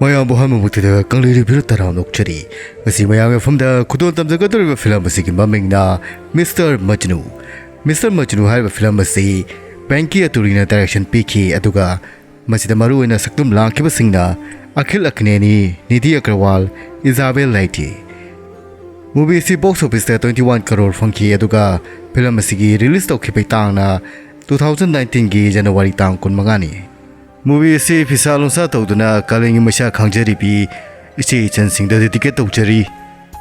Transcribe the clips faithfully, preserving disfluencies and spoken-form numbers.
ꯃꯌꯥꯝꯕꯨ ꯍꯟꯕꯃꯛꯇꯗ ꯀꯪꯂꯩ ꯔꯤꯚꯤꯌꯨ ꯇꯔꯥꯝꯅ ꯑꯣꯛꯆꯔꯤ꯫ ꯉꯁꯤ ꯃꯌꯥꯝꯒꯤ ꯃꯐꯝꯗ ꯈꯨꯗꯣꯜ ꯇꯝꯖꯒꯗꯧꯔꯤꯕ ꯐꯤꯂꯝ ꯑꯁꯤꯒꯤ ꯃꯃꯤꯡꯅ ꯃꯤꯁꯇꯔ ꯃꯖꯅꯨ꯫ ꯃꯤꯁꯇꯔ ꯃꯖꯅꯨ ꯍꯥꯏꯔꯤꯕ ꯐꯤꯂꯝ ꯑꯁꯤ ꯕꯦꯡꯀꯤ ꯑꯇꯨꯔꯤꯅ ꯗꯥꯏꯔꯦꯛꯁꯟ ꯄꯤꯈꯤ, ꯑꯗꯨꯒ ꯃꯁꯤꯗ ꯃꯔꯨꯑꯣꯏꯅ ꯁꯛꯇꯝ ꯂꯥꯡꯈꯤꯕꯁꯤꯡꯅ ꯑꯈꯤꯜ ꯑꯀꯅꯦꯅꯤ, ꯅꯤꯙꯤ ꯑꯒꯔꯋꯥꯜ, ꯏꯖꯥꯕꯦꯜ ꯂꯥꯏꯇꯤ꯫ ꯃꯨꯚꯤ ꯑꯁꯤ ꯕꯣꯛꯁ ꯑꯣꯐꯤꯁꯇ ꯇ꯭ꯋꯦꯟꯇꯤ ꯋꯥꯟ ꯀꯔꯣꯔ ꯐꯪꯈꯤ, ꯑꯗꯨꯒ ꯐꯤꯂꯝ ꯑꯁꯤꯒꯤ ꯔꯤꯂꯤꯁ ꯇꯧꯈꯤꯕꯒꯤ ꯇꯥꯡꯅ ꯇꯨ ꯊꯥꯎꯖꯟ ꯅꯥꯏꯟꯇꯤꯟꯒꯤ ꯖꯅꯋꯥꯔꯤ ꯇꯥꯡ ꯀꯨꯟꯃꯉꯥꯅꯤ꯫ ꯃꯨꯚꯤ ꯑꯁꯤ ꯐꯤꯁꯥ ꯂꯣꯟꯁꯥ ꯇꯧꯗꯨꯅ ꯀꯥꯂꯦꯟꯒꯤ ꯃꯩꯁꯥ ꯈꯥꯡꯖꯔꯤꯕꯤ ꯏꯆꯦ ꯏꯆꯟꯁꯤꯡꯗ ꯗꯦꯗꯤꯀꯦꯠ ꯇꯧꯖꯔꯤ꯫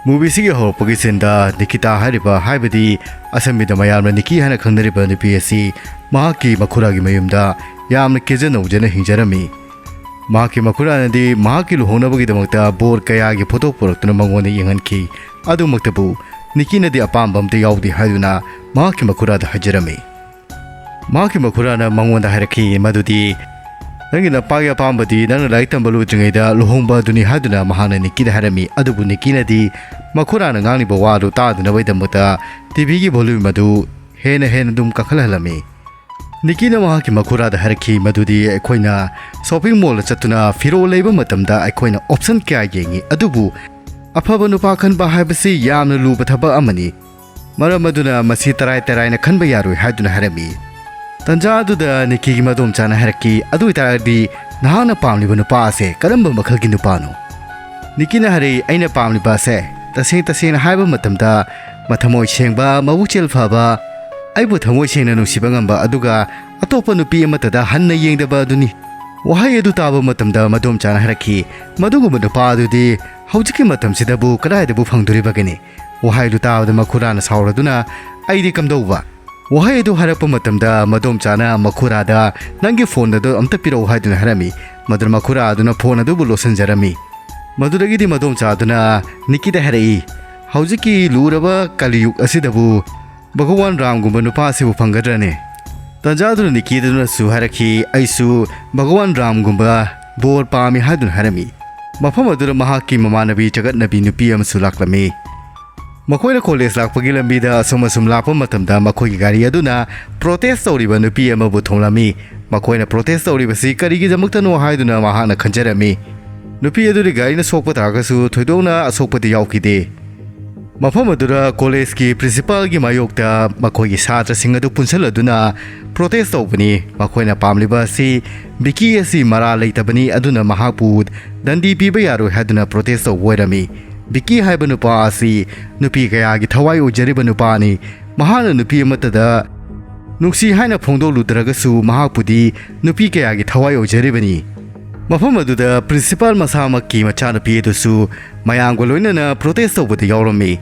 ꯃꯨꯚꯤ ꯑꯁꯤꯒꯤ ꯍꯧꯔꯛꯄꯒꯤ ꯁꯤꯟꯗ ꯅꯤꯀꯤꯇꯥ ꯍꯥꯏꯔꯤꯕ, ꯍꯥꯏꯕꯗꯤ ꯑꯁꯝꯕꯤꯗ ꯃꯌꯥꯝꯅ ꯅꯤꯀꯤ ꯍꯥꯏꯅ ꯈꯪꯅꯔꯤꯕ ꯅꯨꯄꯤ ꯑꯁꯤ ꯃꯍꯥꯛꯀꯤ ꯃꯈꯨꯔꯥꯒꯤ ꯃꯌꯨꯝꯗ ꯌꯥꯝꯅ ꯀꯦꯖ ꯅꯧꯖꯅ ꯍꯤꯡꯖꯔꯝꯃꯤ꯫ ꯃꯍꯥꯛꯀꯤ ꯃꯈꯨꯔꯥꯅꯗꯤ ꯃꯍꯥꯛꯀꯤ ꯂꯨꯍꯣꯡꯅꯕꯒꯤꯗꯃꯛꯇ ꯕꯣꯔ ꯀꯌꯥꯒꯤ ꯐꯣꯇꯣ ꯄꯨꯔꯛꯇꯨꯅ ꯃꯉꯣꯟꯗ ꯌꯦꯡꯍꯟꯈꯤ꯫ ꯑꯗꯨꯃꯛꯇꯕꯨ ꯅꯤꯀꯤꯅꯗꯤ ꯑꯄꯥꯝꯕ ꯑꯝꯇ ꯌꯥꯎꯗꯦ ꯍꯥꯏꯗꯨꯅ ꯃꯍꯥꯛꯀꯤ ꯃꯈꯨꯔꯥꯗ ꯍꯥꯏꯖꯔꯝꯃꯤ꯫ ꯃꯍꯥꯛꯀꯤ ꯃꯈꯨꯔꯥꯅ ꯃꯉꯣꯟꯗ ꯍꯥꯏꯔꯛꯈꯤ ꯃꯗꯨꯗꯤ, "ꯅꯪꯒꯤ ꯅꯄꯥꯒꯤ ꯑꯄꯥꯝꯕꯗꯤ ꯅꯪꯅ ꯂꯥꯏꯔꯤꯛ ꯇꯝꯕ ꯂꯣꯏꯗ꯭ꯔꯤꯉꯩꯗ ꯂꯨꯍꯣꯡꯕ ꯑꯗꯨꯅꯤ" ꯍꯥꯏꯗꯨꯅ ꯃꯍꯥꯛꯅ ꯅꯤꯀꯤꯗ ꯍꯥꯏꯔꯝꯃꯤ꯫ ꯑꯗꯨꯕꯨ ꯅꯤꯀꯤꯅꯗꯤ ꯃꯈꯨꯔꯥꯅ ꯉꯥꯡꯂꯤꯕ ꯋꯥ ꯑꯗꯨ ꯇꯥꯗꯅꯕꯒꯤꯗꯃꯛꯇ ꯇꯤꯚꯤꯒꯤ ꯚꯣꯂ꯭ꯌꯨꯝ ꯑꯗꯨ ꯍꯦꯟꯅ ꯍꯦꯟꯅ ꯑꯗꯨꯝ ꯀꯥꯈꯠꯍꯜꯂꯝꯃꯤ꯫ ꯅꯤꯀꯤꯅ ꯃꯍꯥꯛꯀꯤ ꯃꯈꯨꯔꯥꯗ ꯍꯥꯏꯔꯛꯈꯤ ꯃꯗꯨꯗꯤ, "ꯑꯩꯈꯣꯏꯅ ꯁꯣꯄꯤꯡ ꯃꯣꯜꯗ ꯆꯠꯇꯨꯅ ꯐꯤꯔꯣꯜ ꯂꯩꯕ ꯃꯇꯝꯗ ꯑꯩꯈꯣꯏꯅ ꯑꯣꯞꯁꯟ ꯀꯌꯥ ꯌꯦꯡꯉꯤ, ꯑꯗꯨꯕꯨ ꯑꯐꯕ ꯅꯨꯄꯥ ꯈꯟꯕ ꯍꯥꯏꯕꯁꯤ ꯌꯥꯝꯅ ꯂꯨꯕ ꯊꯕꯛ ꯑꯃꯅꯤ꯫ ꯃꯔꯝ ꯑꯗꯨꯅ ꯃꯁꯤ ꯇꯔꯥꯏ ꯇꯔꯥꯏꯅ ꯈꯟꯕ ꯌꯥꯔꯣꯏ" ꯍꯥꯏꯗꯨꯅ ꯍꯥꯏꯔꯝꯃꯤ꯫ ꯇꯟꯖꯥ ꯑꯗꯨꯗ ꯅꯤꯀꯤꯒꯤ ꯃꯗꯣꯝꯆꯥꯅ ꯍꯥꯏꯔꯛꯈꯤ, "ꯑꯗꯨ ꯑꯣꯏꯇꯥꯔꯗꯤ ꯅꯍꯥꯛꯅ ꯄꯥꯝꯂꯤꯕ ꯅꯨꯄꯥ ꯑꯁꯦ ꯀꯔꯝꯕ ꯃꯈꯜꯒꯤ ꯅꯨꯄꯥꯅꯣ?" ꯅꯤꯀꯤꯅ ꯍꯥꯏꯔꯛꯏ, "ꯑꯩꯅ ꯄꯥꯝꯂꯤꯕ ꯑꯁꯦ ꯇꯁꯦꯡ ꯇꯁꯦꯡꯅ ꯍꯥꯏꯕ ꯃꯇꯝꯗ ꯃꯊꯃꯣꯏ ꯁꯦꯡꯕ, ꯃꯕꯨꯛꯆꯦꯜ ꯐꯕ, ꯑꯩꯕꯨ ꯊꯃꯣꯏ ꯁꯦꯡꯅ ꯅꯨꯡꯁꯤꯕ ꯉꯝꯕ, ꯑꯗꯨꯒ ꯑꯇꯣꯞꯄ ꯅꯨꯄꯤ ꯑꯃꯠꯇꯗ ꯍꯟꯅ ꯌꯦꯡꯗꯕ ꯑꯗꯨꯅꯤ"꯫ ꯋꯥꯍꯩ ꯑꯗꯨ ꯇꯥꯕ ꯃꯇꯝꯗ ꯃꯗꯣꯝꯆꯥꯅ ꯍꯥꯏꯔꯛꯈꯤ, "ꯃꯗꯨꯒꯨꯝꯕ ꯅꯨꯄꯥ ꯑꯗꯨꯗꯤ ꯍꯧꯖꯤꯛꯀꯤ ꯃꯇꯝꯁꯤꯗꯕꯨ ꯀꯗꯥꯏꯗꯕꯨ ꯐꯪꯗꯣꯔꯤꯕꯒꯦꯅꯦ?" ꯋꯥꯍꯩ ꯑꯗꯨ ꯇꯥꯕꯗ ꯃꯈꯨꯔꯥꯅ ꯁꯥꯎꯔꯗꯨꯅ, "ꯑꯩꯗꯤ ꯀꯝꯗꯧꯕ?" ꯋꯥꯍꯩ ꯑꯗꯨ ꯍꯥꯏꯔꯛꯄ ꯃꯇꯝꯗ ꯃꯗꯣꯝꯆꯥꯅ ꯃꯈꯨꯔꯥꯗ, "ꯅꯪꯒꯤ ꯐꯣꯟ ꯑꯗꯨ ꯑꯝꯇ ꯄꯤꯔꯛꯎ" ꯍꯥꯏꯗꯨꯅ ꯍꯥꯏꯔꯝꯃꯤ꯫ ꯃꯗꯨꯅ ꯃꯈꯨꯔꯥ ꯑꯗꯨꯅ ꯐꯣꯟ ꯑꯗꯨꯕꯨ ꯂꯣꯠꯁꯤꯟꯖꯔꯝꯃꯤ꯫ ꯃꯗꯨꯗꯒꯤꯗꯤ ꯃꯗꯣꯝꯆꯥ ꯑꯗꯨꯅ ꯅꯤꯀꯤꯗ ꯍꯥꯏꯔꯛꯏ, "ꯍꯧꯖꯤꯛꯀꯤ ꯂꯨꯔꯕ ꯀꯂꯤꯌꯨꯒ ꯑꯁꯤꯗꯕꯨ ꯚꯒꯋꯥꯟ ꯔꯥꯝꯒꯨꯝꯕ ꯅꯨꯄꯥ ꯑꯁꯤꯕꯨ ꯐꯪꯒꯗ꯭ꯔꯅꯦ?" ꯇꯟꯖꯥ ꯑꯗꯨꯅ ꯅꯤꯀꯤ ꯑꯗꯨꯅꯁꯨ ꯍꯥꯏꯔꯛꯈꯤ, "ꯑꯩꯁꯨ ꯚꯒꯋꯥꯟ ꯔꯥꯝꯒꯨꯝꯕ ꯕꯣꯔ ꯄꯥꯝꯃꯤ" ꯍꯥꯏꯗꯨꯅ ꯍꯥꯏꯔꯝꯃꯤ꯫ ꯃꯐꯝ ꯑꯗꯨꯗ ꯃꯍꯥꯛꯀꯤ ꯃꯃꯥꯟꯅꯕꯤ ꯆꯒꯠꯅꯕꯤ ꯅꯨꯄꯤ ꯑꯃꯁꯨ ꯂꯥꯛꯂꯝꯃꯤ꯫ ꯃꯈꯣꯏꯅ ꯀꯣꯂꯦꯖ ꯂꯥꯛꯄꯒꯤ ꯂꯝꯕꯤꯗ ꯑꯁꯨꯝ ꯑꯁꯨꯝ ꯂꯥꯛꯄ ꯃꯇꯝꯗ ꯃꯈꯣꯏꯒꯤ ꯒꯥꯔꯤ ꯑꯗꯨꯅ ꯄ꯭ꯔꯣꯇꯦꯁ ꯇꯧꯔꯤꯕ ꯅꯨꯄꯤ ꯑꯃꯕꯨ ꯊꯣꯝꯂꯝꯃꯤ꯫ ꯃꯈꯣꯏꯅ ꯄ꯭ꯔꯣꯇꯦꯁ ꯇꯧꯔꯤꯕꯁꯤ ꯀꯔꯤꯒꯤꯗꯃꯛꯇꯅꯣ ꯍꯥꯏꯗꯨꯅ ꯃꯍꯥꯛꯅ ꯈꯟꯖꯔꯝꯃꯤ꯫ ꯅꯨꯄꯤ ꯑꯗꯨꯗꯤ ꯒꯥꯔꯤꯅ ꯁꯣꯛꯄ ꯇꯥꯔꯒꯁꯨ ꯊꯣꯏꯗꯣꯛꯅ ꯑꯁꯣꯛꯄꯗꯤ ꯌꯥꯎꯈꯤꯗꯦ꯫ ꯃꯐꯝ ꯑꯗꯨꯗ ꯀꯣꯂꯦꯖꯀꯤ ꯄ꯭ꯔꯤꯟꯁꯤꯄꯥꯜꯒꯤ ꯃꯥꯌꯣꯛꯇ ꯃꯈꯣꯏꯒꯤ ꯁꯥꯇ꯭ꯔꯁꯤꯡ ꯑꯗꯨ ꯄꯨꯟꯁꯤꯜꯂꯗꯨꯅ ꯄ꯭ꯔꯣꯇꯦꯁ ꯇꯧꯕꯅꯤ꯫ ꯃꯈꯣꯏꯅ ꯄꯥꯝꯂꯤꯕ ꯑꯁꯤ ꯕꯤꯀꯤ ꯑꯁꯤ ꯃꯔꯥꯜ ꯂꯩꯇꯕꯅꯤ, ꯑꯗꯨꯅ ꯃꯍꯥꯛꯄꯨ ꯗꯟꯗꯤ ꯄꯤꯕ ꯌꯥꯔꯣꯏ ꯍꯥꯏꯗꯨꯅ ꯄ꯭ꯔꯣꯇꯦꯁ ꯇꯧꯕ ꯑꯣꯏꯔꯝꯃꯤ꯫ ꯕꯤꯀꯤ ꯍꯥꯏꯕ ꯅꯨꯄꯥ ꯑꯁꯤ ꯅꯨꯄꯤ ꯀꯌꯥꯒꯤ ꯊꯋꯥꯏ ꯑꯣꯏꯖꯔꯤꯕ ꯅꯨꯄꯥꯅꯤ꯫ ꯃꯍꯥꯛꯅ ꯅꯨꯄꯤ ꯑꯃꯠꯇꯗ ꯅꯨꯡꯁꯤ ꯍꯥꯏꯅ ꯐꯣꯡꯗꯣꯛꯂꯨꯗ꯭ꯔꯒꯁꯨ ꯃꯍꯥꯛꯄꯨꯗꯤ ꯅꯨꯄꯤ ꯀꯌꯥꯒꯤ ꯊꯋꯥꯏ ꯑꯣꯏꯖꯔꯤꯕꯅꯤ꯫ ꯃꯐꯝ ꯑꯗꯨꯗ ꯄ꯭ꯔꯤꯟꯁꯤꯄꯥꯜ ꯃꯁꯥꯃꯛꯀꯤ ꯃꯆꯥꯅꯨꯄꯤ ꯑꯗꯨꯁꯨ ꯃꯌꯥꯝꯒ ꯂꯣꯏꯅꯅ ꯄ꯭ꯔꯣꯇꯦꯁ ꯇꯧꯕꯗ ꯌꯥꯎꯔꯝꯃꯤ꯫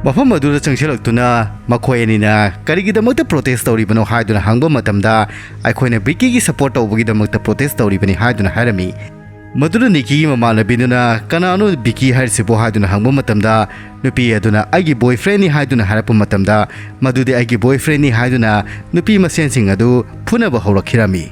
ꯃꯐꯝ ꯑꯗꯨꯗ ꯆꯪꯁꯤꯜꯂꯛꯇꯨꯅ ꯃꯈꯣꯏ ꯑꯅꯤꯅ ꯀꯔꯤꯒꯤꯗꯃꯛꯇ ꯄ꯭ꯔꯣꯇꯦꯁ ꯇꯧꯔꯤꯕꯅꯣ ꯍꯥꯏꯗꯨꯅ ꯍꯪꯕ ꯃꯇꯝꯗ, "ꯑꯩꯈꯣꯏꯅ ꯕꯤꯀꯤꯒꯤ ꯁꯄꯣꯔꯠ ꯇꯧꯕꯒꯤꯗꯃꯛꯇ ꯄ꯭ꯔꯣꯇꯦꯁ ꯇꯧꯔꯤꯕꯅꯤ" ꯍꯥꯏꯗꯨꯅ ꯍꯥꯏꯔꯝꯃꯤ꯫ ꯃꯗꯨꯗ ꯅꯤꯀꯤꯒꯤ ꯃꯃꯥꯟꯅꯕꯤꯗꯨꯅ, "ꯀꯅꯥꯅꯣ ꯕꯤꯀꯤ ꯍꯥꯏꯔꯤꯁꯤꯕꯣ?" ꯍꯥꯏꯗꯨꯅ ꯍꯪꯕ ꯃꯇꯝꯗ, ꯅꯨꯄꯤ ꯑꯗꯨꯅ, "ꯑꯩꯒꯤ ꯕꯣꯏꯐ꯭ꯔꯦꯟꯅꯤ" ꯍꯥꯏꯗꯨꯅ ꯍꯥꯏꯔꯛꯄ ꯃꯇꯝꯗ, "ꯃꯗꯨꯗꯤ ꯑꯩꯒꯤ ꯕꯣꯏꯐ꯭ꯔꯦꯟꯅꯤ" ꯍꯥꯏꯗꯨꯅ ꯅꯨꯄꯤ ꯃꯁꯦꯟꯁꯤꯡ ꯑꯗꯨ ꯐꯨꯅꯕ ꯍꯧꯔꯛꯈꯤꯔꯝꯃꯤ꯫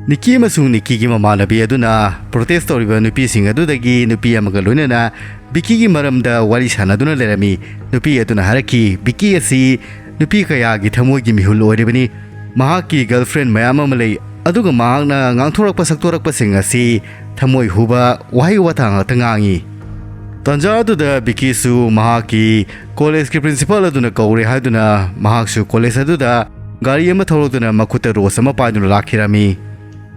ꯅꯤꯀꯤ ꯑꯃꯁꯨꯡ ꯅꯤꯀꯤꯒꯤ ꯃꯃꯥꯟꯅꯕꯤ ꯑꯗꯨꯅ ꯄ꯭ꯔꯣꯇꯦꯁ ꯇꯧꯔꯤꯕ ꯅꯨꯄꯤꯁꯤꯡ ꯑꯗꯨꯗꯒꯤ ꯅꯨꯄꯤ ꯑꯃꯒ ꯂꯣꯏꯅꯅ ꯕꯤꯀꯤꯒꯤ ꯃꯔꯝꯗ ꯋꯥꯔꯤ ꯁꯥꯟꯅꯗꯨꯅ ꯂꯩꯔꯝꯃꯤ꯫ ꯅꯨꯄꯤ ꯑꯗꯨꯅ ꯍꯥꯏꯔꯛꯈꯤ, "ꯕꯤꯀꯤ ꯑꯁꯤ ꯅꯨꯄꯤ ꯀꯌꯥꯒꯤ ꯊꯃꯣꯏꯒꯤ ꯃꯤꯍꯨꯜ ꯑꯣꯏꯔꯤꯕꯅꯤ꯫ ꯃꯍꯥꯛꯀꯤ ꯒꯔꯜꯐ꯭ꯔꯦꯟ ꯃꯌꯥꯝ ꯑꯃ ꯂꯩ, ꯑꯗꯨꯒ ꯃꯍꯥꯛꯅ ꯉꯥꯡꯊꯣꯔꯛꯄ ꯁꯛꯇꯣꯔꯛꯄꯁꯤꯡ ꯑꯁꯤ ꯊꯃꯣꯏ ꯍꯨꯕ ꯋꯥꯍꯩ ꯋꯥꯇꯥ ꯉꯥꯛꯇ ꯉꯥꯡꯏ"꯫ ꯇꯥꯟꯖꯥ ꯑꯗꯨꯗ ꯕꯤꯀꯤꯁꯨ ꯃꯍꯥꯛꯀꯤ ꯀꯣꯂꯦꯖꯀꯤ ꯄ꯭ꯔꯤꯟꯁꯤꯄꯥꯜ ꯑꯗꯨꯅ ꯀꯧꯔꯦ ꯍꯥꯏꯗꯨꯅ ꯃꯍꯥꯛꯁꯨ ꯀꯣꯂꯦꯖ ꯑꯗꯨꯗ ꯒꯥꯔꯤ ꯑꯃ ꯊꯧꯔꯛꯇꯨꯅ ꯃꯈꯨꯠꯇ ꯔꯣꯁ ꯑꯃ ꯄꯥꯏꯗꯨꯅ ꯂꯥꯛꯈꯤꯔꯝꯃꯤ꯫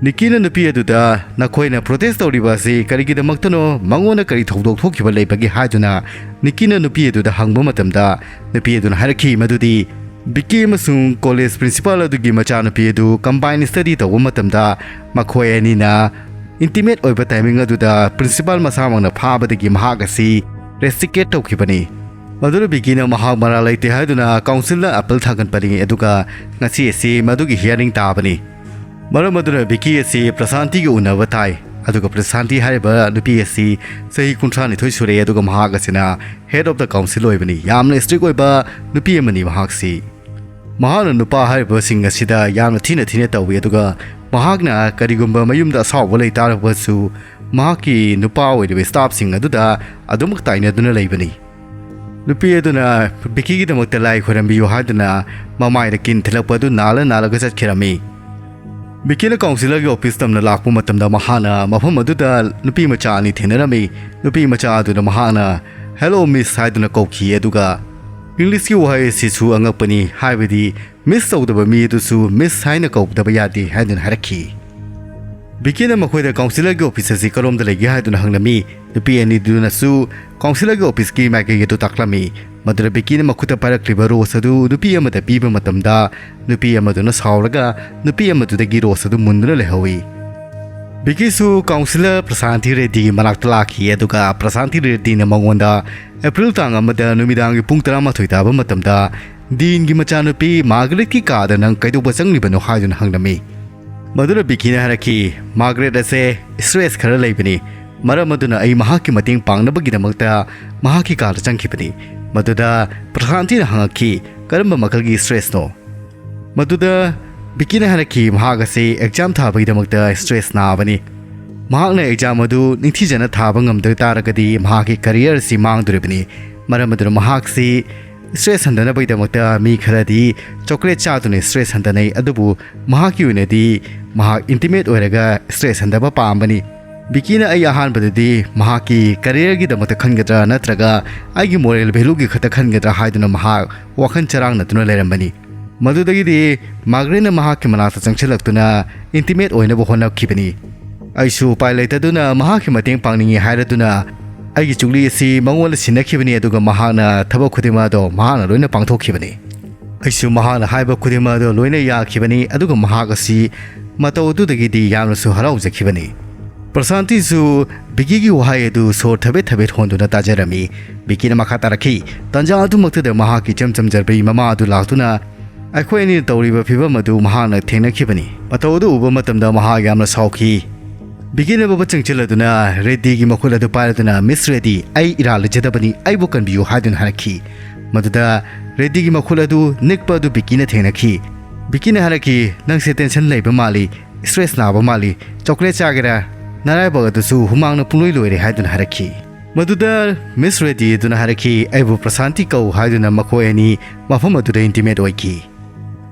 ꯅꯤꯀꯤꯅ ꯅꯨꯄꯤ ꯑꯗꯨꯗ, "ꯅꯈꯣꯏꯅ ꯄ꯭ꯔꯣꯇꯦꯁ ꯇꯧꯔꯤꯕ ꯑꯁꯤ ꯀꯔꯤꯒꯤꯗꯃꯛꯇꯅꯣ? ꯃꯉꯣꯟꯗ ꯀꯔꯤ ꯊꯧꯗꯣꯛ ꯊꯣꯛꯈꯤꯕ ꯂꯩꯕꯒꯦ?" ꯍꯥꯏꯗꯨꯅ ꯅꯤꯀꯤꯅ ꯅꯨꯄꯤ ꯑꯗꯨꯗ ꯍꯪꯕ ꯃꯇꯝꯗ, ꯅꯨꯄꯤ ꯑꯗꯨꯅ ꯍꯥꯏꯔꯛꯈꯤ ꯃꯗꯨꯗꯤ ꯕꯤꯀꯤ ꯑꯃꯁꯨꯡ ꯀꯣꯂꯦꯖ ꯄ꯭ꯔꯤꯟꯁꯤꯄꯥꯜ ꯑꯗꯨꯒꯤ ꯃꯆꯥꯅꯨꯄꯤ ꯑꯗꯨ ꯀꯝꯕꯥꯏꯟ ꯁ꯭ꯇꯗꯤ ꯇꯧꯕ ꯃꯇꯝꯗ ꯃꯈꯣꯏ ꯑꯅꯤꯅ ꯏꯟꯇꯤꯃꯦꯠ ꯑꯣꯏꯕ ꯇꯥꯏꯃꯤꯡ ꯑꯗꯨꯗ ꯄ꯭ꯔꯤꯟꯁꯤꯄꯥꯜ ꯃꯁꯥꯃꯛꯅ ꯐꯥꯕꯗꯒꯤ ꯃꯍꯥꯛ ꯑꯁꯤ ꯔꯦꯁꯇꯤꯀꯦꯠ ꯇꯧꯈꯤꯕꯅꯤ꯫ ꯃꯗꯨꯅ ꯕꯤꯀꯤꯅ ꯃꯍꯥꯛ ꯃꯔꯥꯜ ꯂꯩꯇꯦ ꯍꯥꯏꯗꯨꯅ ꯀꯥꯎꯟꯁꯤꯜꯗ ꯑꯄꯤꯜ ꯊꯥꯡꯒꯠꯄꯅꯤ, ꯑꯗꯨꯒ ꯉꯁꯤ ꯑꯁꯤ ꯃꯗꯨꯒꯤ ꯍꯤꯌꯥꯔꯤꯡ ꯇꯥꯕꯅꯤ꯫ ꯃꯔꯝ ꯑꯗꯨꯅ ꯕꯤꯀꯤ ꯑꯁꯤ ꯄ꯭ꯔꯁꯥꯟꯇꯤꯒ ꯎꯅꯕ ꯇꯥꯏ, ꯑꯗꯨꯒ ꯄ꯭ꯔꯁꯥꯟꯇꯤ ꯍꯥꯏꯔꯤꯕ ꯅꯨꯄꯤ ꯑꯁꯤ ꯆꯍꯤ ꯀꯨꯟꯊ꯭ꯔꯥ ꯅꯤꯊꯣꯏ ꯁꯨꯔꯦ, ꯑꯗꯨꯒ ꯃꯍꯥꯛ ꯑꯁꯤꯅ ꯍꯦꯗ ꯑꯣꯐ ꯗ ꯀꯥꯎꯟꯁꯤꯜ ꯑꯣꯏꯕꯅꯤ꯫ ꯌꯥꯝꯅ ꯁ꯭ꯇꯔꯤꯛ ꯑꯣꯏꯕ ꯅꯨꯄꯤ ꯑꯃꯅꯤ ꯃꯍꯥꯛꯁꯤ꯫ ꯃꯍꯥꯛꯅ ꯅꯨꯄꯥ ꯍꯥꯏꯔꯤꯕꯁꯤꯡ ꯑꯁꯤꯗ ꯌꯥꯝꯅ ꯊꯤꯅ ꯊꯤꯅ ꯇꯧꯏ, ꯑꯗꯨꯒ ꯃꯍꯥꯛꯅ ꯀꯔꯤꯒꯨꯝꯕ ꯃꯌꯨꯝꯗ ꯑꯁꯥꯎꯕ ꯂꯩ ꯇꯥꯔꯕꯁꯨ ꯃꯍꯥꯛꯀꯤ ꯅꯨꯄꯥ ꯑꯣꯏꯔꯤꯕ ꯁ꯭ꯇꯥꯐꯁꯤꯡ ꯑꯗꯨꯗ ꯑꯗꯨꯃꯛ ꯇꯥꯏꯅꯗꯨꯅ ꯂꯩꯕꯅꯤ꯫ ꯅꯨꯄꯤ ꯑꯗꯨꯅ ꯕꯤꯀꯤꯒꯤꯗꯃꯛꯇ ꯂꯥꯏ ꯈꯣꯏꯔꯝꯕꯤꯌꯨ ꯍꯥꯏꯗꯨꯅ ꯃꯃꯥꯏꯗ ꯀꯤꯟ ꯊꯤꯜꯂꯛꯄ ꯑꯗꯨ ꯅꯥꯜꯂ ꯅꯥꯜꯂꯒ ꯆꯠꯈꯤꯔꯝꯃꯤ꯫ ꯕꯤꯀꯤꯅ ꯀꯥꯎꯟꯁꯤꯂꯔꯒꯤ ꯑꯣꯐꯤꯁ ꯇꯝꯅ ꯂꯥꯛꯄ ꯃꯇꯝꯗ ꯃꯍꯥꯛꯅ ꯃꯐꯝ ꯑꯗꯨꯗ ꯅꯨꯄꯤ ꯃꯆꯥ ꯑꯅꯤ ꯊꯦꯡꯅꯔꯝꯃꯤ꯫ ꯅꯨꯄꯤ ꯃꯆꯥ ꯑꯗꯨꯅ ꯃꯍꯥꯛꯅ "Hello, Miss" ꯍꯥꯏꯗꯨꯅ ꯀꯧꯈꯤ, ꯑꯗꯨꯒ ꯏꯪꯂꯤꯁꯀꯤ ꯋꯥꯍꯩ ꯑꯁꯤꯁꯨ ꯑꯉꯛꯄꯅꯤ, ꯍꯥꯏꯕꯗꯤ "Miss" ꯇꯧꯗꯕ ꯃꯤ ꯑꯗꯨꯁꯨ "Miss" ꯍꯥꯏꯅ ꯀꯧꯗꯕ ꯌꯥꯗꯦ ꯍꯥꯏꯗꯨꯅ ꯍꯥꯏꯔꯛꯈꯤ꯫ ꯕꯤꯀꯤꯅ ꯃꯈꯣꯏꯗ ꯀꯥꯎꯟꯁꯤꯂꯔꯒꯤ ꯑꯣꯐꯤꯁ ꯑꯁꯤ ꯀꯔꯣꯝꯗ ꯂꯩꯒꯦ ꯍꯥꯏꯗꯨꯅ ꯍꯪꯂꯝꯃꯤ꯫ ꯅꯨꯄꯤ ꯑꯅꯤꯗꯨꯅꯁꯨ ꯀꯥꯎꯟꯁꯤꯂꯔꯒꯤ ꯑꯣꯐꯤꯁꯀꯤ ꯃꯥꯏꯀꯩ ꯑꯗꯨ ꯇꯥꯛꯂꯝꯃꯤ꯫ ꯃꯗꯨꯗ ꯕꯤꯀꯤꯅ ꯃꯈꯨꯠꯇ ꯄꯥꯏꯔꯛꯂꯤꯕ ꯔꯣꯁ ꯑꯗꯨ ꯅꯨꯄꯤ ꯑꯃꯗ ꯄꯤꯕ ꯃꯇꯝꯗ, ꯅꯨꯄꯤ ꯑꯃꯗꯨꯅ ꯁꯥꯎꯔꯒ ꯅꯨꯄꯤ ꯑꯃꯗꯨꯗꯒꯤ ꯔꯣꯁ ꯑꯗꯨ ꯃꯨꯟꯗꯨꯅ ꯂꯩꯍꯧꯏ꯫ ꯕꯤꯀꯤꯁꯨ ꯀꯥꯎꯟꯁꯤꯂꯔ ꯄ꯭ꯔꯁꯥꯟꯇꯤ ꯔꯦꯗ꯭ꯗꯤꯒꯤ ꯃꯅꯥꯛꯇ ꯂꯥꯛꯈꯤ, ꯑꯗꯨꯒ ꯄ꯭ꯔꯁꯥꯟꯇꯤ ꯔꯦꯗ꯭ꯗꯤꯅ ꯃꯉꯣꯟꯗ ꯑꯦꯄ꯭ꯔꯤꯜ ꯇꯥꯡ ꯑꯃꯗ ꯅꯨꯃꯤꯗꯥꯡꯒꯤ ꯄꯨꯡ ꯇꯔꯥꯃꯥꯊꯣꯏ ꯇꯥꯕ ꯃꯇꯝꯗ ꯗꯤꯟꯒꯤ ꯃꯆꯥꯅꯨꯄꯤ ꯃꯥꯔꯒꯔꯦꯠꯀꯤ ꯀꯥꯗ ꯅꯪ ꯀꯩꯗꯧꯕ ꯆꯪꯂꯤꯕꯅꯣ ꯍꯥꯏꯗꯨꯅ ꯍꯪꯂꯝꯃꯤ꯫ ꯃꯗꯨꯗ ꯕꯤꯀꯤꯅ ꯍꯥꯏꯔꯛꯈꯤ, "ꯃꯥꯔꯒꯔꯦꯠ ꯑꯁꯦ ꯁ꯭ꯇ꯭ꯔꯦꯁ ꯈꯔ ꯂꯩꯕꯅꯤ, ꯃꯔꯝ ꯑꯗꯨꯅ ꯑꯩ ꯃꯍꯥꯛꯀꯤ ꯃꯇꯦꯡ ꯄꯥꯡꯅꯕꯒꯤꯗꯃꯛꯇ ꯃꯍꯥꯛꯀꯤ ꯀꯥꯗ ꯆꯪꯈꯤꯕꯅꯤ꯫" ꯃꯗꯨꯗ ꯄ꯭ꯔꯁꯥꯟꯇꯤꯅ ꯍꯪꯉꯛꯈꯤ, "ꯀꯔꯝꯕ ꯃꯈꯜꯒꯤ ꯁ꯭ꯇ꯭ꯔꯦꯁꯅꯣ?" ꯃꯗꯨꯗ ꯕꯤꯀꯤꯅ ꯍꯥꯏꯔꯛꯈꯤ, ꯃꯍꯥꯛ ꯑꯁꯤ ꯑꯦꯛꯖꯥꯝ ꯊꯥꯕꯒꯤꯗꯃꯛꯇ ꯁ꯭ꯇ꯭ꯔꯦꯁ ꯅꯥꯕꯅꯤ꯫ ꯃꯍꯥꯛꯅ ꯑꯦꯛꯖꯥꯝ ꯑꯗꯨ ꯅꯤꯡꯊꯤꯖꯅ ꯊꯥꯕ ꯉꯝꯗ ꯇꯥꯔꯒꯗꯤ ꯃꯍꯥꯛꯀꯤ ꯀꯦꯔꯤꯌꯔ ꯑꯁꯤ ꯃꯥꯡꯗꯣꯔꯤꯕꯅꯤ꯫ ꯃꯔꯝ ꯑꯗꯨꯅ ꯃꯍꯥꯛꯁꯤ ꯁ꯭ꯇ꯭ꯔꯦꯁ ꯍꯟꯊꯅꯕꯒꯤꯗꯃꯛꯇ ꯃꯤ ꯈꯔꯗꯤ ꯆꯣꯀ꯭ꯂꯦꯠ ꯆꯥꯗꯨꯅ ꯁ꯭ꯇ꯭ꯔꯦꯁ ꯍꯟꯊꯅꯩ, ꯑꯗꯨꯕꯨ ꯃꯍꯥꯛꯀꯤ ꯑꯣꯏꯅꯗꯤ ꯃꯍꯥꯛ ꯏꯟꯇꯤꯃꯦꯠ ꯑꯣꯏꯔꯒ ꯁ꯭ꯇ꯭ꯔꯦꯁ ꯍꯟꯊꯕ ꯄꯥꯝꯕꯅꯤ꯫ ꯕꯤꯀꯤꯅ ꯑꯩ ꯑꯍꯥꯟꯕꯗꯗꯤ ꯃꯍꯥꯛꯀꯤ ꯀꯦꯔꯤꯌꯔꯒꯤꯗꯃꯛꯇ ꯈꯟꯒꯗ꯭ꯔꯥ ꯅꯠꯇ꯭ꯔꯒ ꯑꯩꯒꯤ ꯃꯣꯔꯦꯜ ꯚꯦꯂꯨꯒꯤ ꯈꯛꯇ ꯈꯟꯒꯗ꯭ꯔꯥ ꯍꯥꯏꯗꯨꯅ ꯃꯍꯥꯛ ꯋꯥꯈꯜ ꯆꯔꯥꯡꯅꯗꯨꯅ ꯂꯩꯔꯝꯕꯅꯤ꯫ ꯃꯗꯨꯗꯒꯤꯗꯤ ꯃꯥꯔꯒꯔꯦꯠꯅ ꯃꯍꯥꯛꯀꯤ ꯃꯅꯥꯛꯇ ꯆꯪꯁꯤꯜꯂꯛꯇꯨꯅ ꯏꯟꯇꯤꯃꯦꯠ ꯑꯣꯏꯅꯕ ꯍꯣꯠꯅꯈꯤꯕꯅꯤ꯫ ꯑꯩꯁꯨ ꯎꯄꯥꯏ ꯂꯩꯇꯗꯨꯅ ꯃꯍꯥꯛꯀꯤ ꯃꯇꯦꯡ ꯄꯥꯡꯅꯤꯡꯏ ꯍꯥꯏꯔꯗꯨꯅ ꯑꯩꯒꯤ ꯆꯨꯛꯂꯤ ꯑꯁꯤ ꯃꯉꯣꯟꯗ ꯁꯤꯟꯅꯈꯤꯕꯅꯤ, ꯑꯗꯨꯒ ꯃꯍꯥꯛꯅ ꯊꯕꯛ ꯈꯨꯗꯤꯡꯃꯛ ꯑꯗꯣ ꯃꯍꯥꯛꯅ ꯂꯣꯏꯅ ꯄꯥꯡꯊꯣꯛꯈꯤꯕꯅꯤ꯫ ꯑꯩꯁꯨ ꯃꯍꯥꯛꯅ ꯍꯥꯏꯕ ꯈꯨꯗꯤꯡꯃꯛ ꯑꯗꯣ ꯂꯣꯏꯅ ꯌꯥꯈꯤꯕꯅꯤ, ꯑꯗꯨꯒ ꯃꯍꯥꯛ ꯑꯁꯤ ꯃꯇꯧ ꯑꯗꯨꯗꯒꯤꯗꯤ ꯌꯥꯝꯅꯁꯨ ꯍꯔꯥꯎꯖꯈꯤꯕꯅꯤ꯫ ꯄ꯭ꯔꯁꯥꯟꯇꯤꯁꯨ ꯕꯤꯀꯤꯒꯤ ꯋꯥꯍꯩ ꯑꯗꯨ ꯁꯣꯔ ꯊꯕꯦꯠ ꯊꯕꯦꯠ ꯍꯣꯟꯗꯨꯅ ꯇꯥꯖꯔꯝꯃꯤ꯫ ꯕꯤꯀꯤꯅ ꯃꯈꯥ ꯇꯥꯔꯛꯈꯤ, "ꯇꯥꯟꯖꯥ ꯑꯗꯨꯃꯛꯇꯗ ꯃꯍꯥꯛꯀꯤ ꯏꯆꯝ ꯆꯝꯖꯕꯤ ꯃꯃꯥ ꯑꯗꯨ ꯂꯥꯛꯇꯨꯅ ꯑꯩꯈꯣꯏ ꯑꯅꯤꯅ ꯇꯧꯔꯤꯕ ꯐꯤꯚꯝ ꯑꯗꯨ ꯃꯍꯥꯛꯅ ꯊꯦꯡꯅꯈꯤꯕꯅꯤ꯫ ꯃꯇꯧ ꯑꯗꯨ ꯎꯕ ꯃꯇꯝꯗ ꯃꯍꯥꯛ ꯌꯥꯝꯅ ꯁꯥꯎꯈꯤ꯫" ꯕꯤꯀꯤꯅ ꯕꯕꯥ ꯆꯪꯁꯤꯜꯂꯗꯨꯅ ꯔꯦꯗ꯭ꯗꯤꯒꯤ ꯃꯈꯨꯠ ꯑꯗꯨ ꯄꯥꯏꯔꯗꯨꯅ, "ꯃꯤꯁ ꯔꯦꯗ꯭ꯗꯤ, ꯑꯩ ꯏꯔꯥꯜ ꯂꯩꯖꯗꯕꯅꯤ, ꯑꯩꯕꯨ ꯀꯟꯕꯤꯌꯨ" ꯍꯥꯏꯗꯨꯅ ꯍꯥꯏꯔꯛꯈꯤ꯫ ꯃꯗꯨꯗ ꯔꯦꯗ꯭ꯗꯤꯒꯤ ꯃꯈꯨꯠ ꯑꯗꯨ ꯅꯤꯛꯄ ꯑꯗꯨ ꯕꯤꯀꯤꯅ ꯊꯦꯡꯅꯈꯤ꯫ ꯕꯤꯀꯤꯅ ꯍꯥꯏꯔꯛꯈꯤ, "ꯅꯪꯁꯦ ꯇꯦꯟꯁꯟ ꯂꯩꯕ ꯃꯥꯜꯂꯤ, ꯁ꯭ꯇ꯭ꯔꯦꯁ ꯅꯥꯕ ꯃꯥꯜꯂꯤ, ꯆꯣꯀ꯭ꯂꯦꯠ ꯆꯥꯒꯦꯔꯥ? ꯅꯔꯥꯏꯕꯛ ꯑꯗꯨꯁꯨ ꯍꯨꯃꯥꯡꯅ ꯄꯨꯡꯂꯣꯏ ꯂꯣꯏꯔꯦ" ꯍꯥꯏꯗꯨꯅ ꯍꯥꯏꯔꯛꯈꯤ꯫ ꯃꯗꯨꯗ ꯃꯤꯁ ꯔꯦꯗ꯭ꯗꯤ ꯑꯗꯨꯅ ꯍꯥꯏꯔꯛꯈꯤ, "ꯑꯩꯕꯨ ꯄ꯭ꯔꯁꯥꯟꯇꯤ ꯀꯧ" ꯍꯥꯏꯗꯨꯅ ꯃꯈꯣꯏ ꯑꯅꯤ ꯃꯐꯝ ꯑꯗꯨꯗ ꯏꯟꯇꯤꯃꯦꯠ ꯑꯣꯏꯈꯤ꯫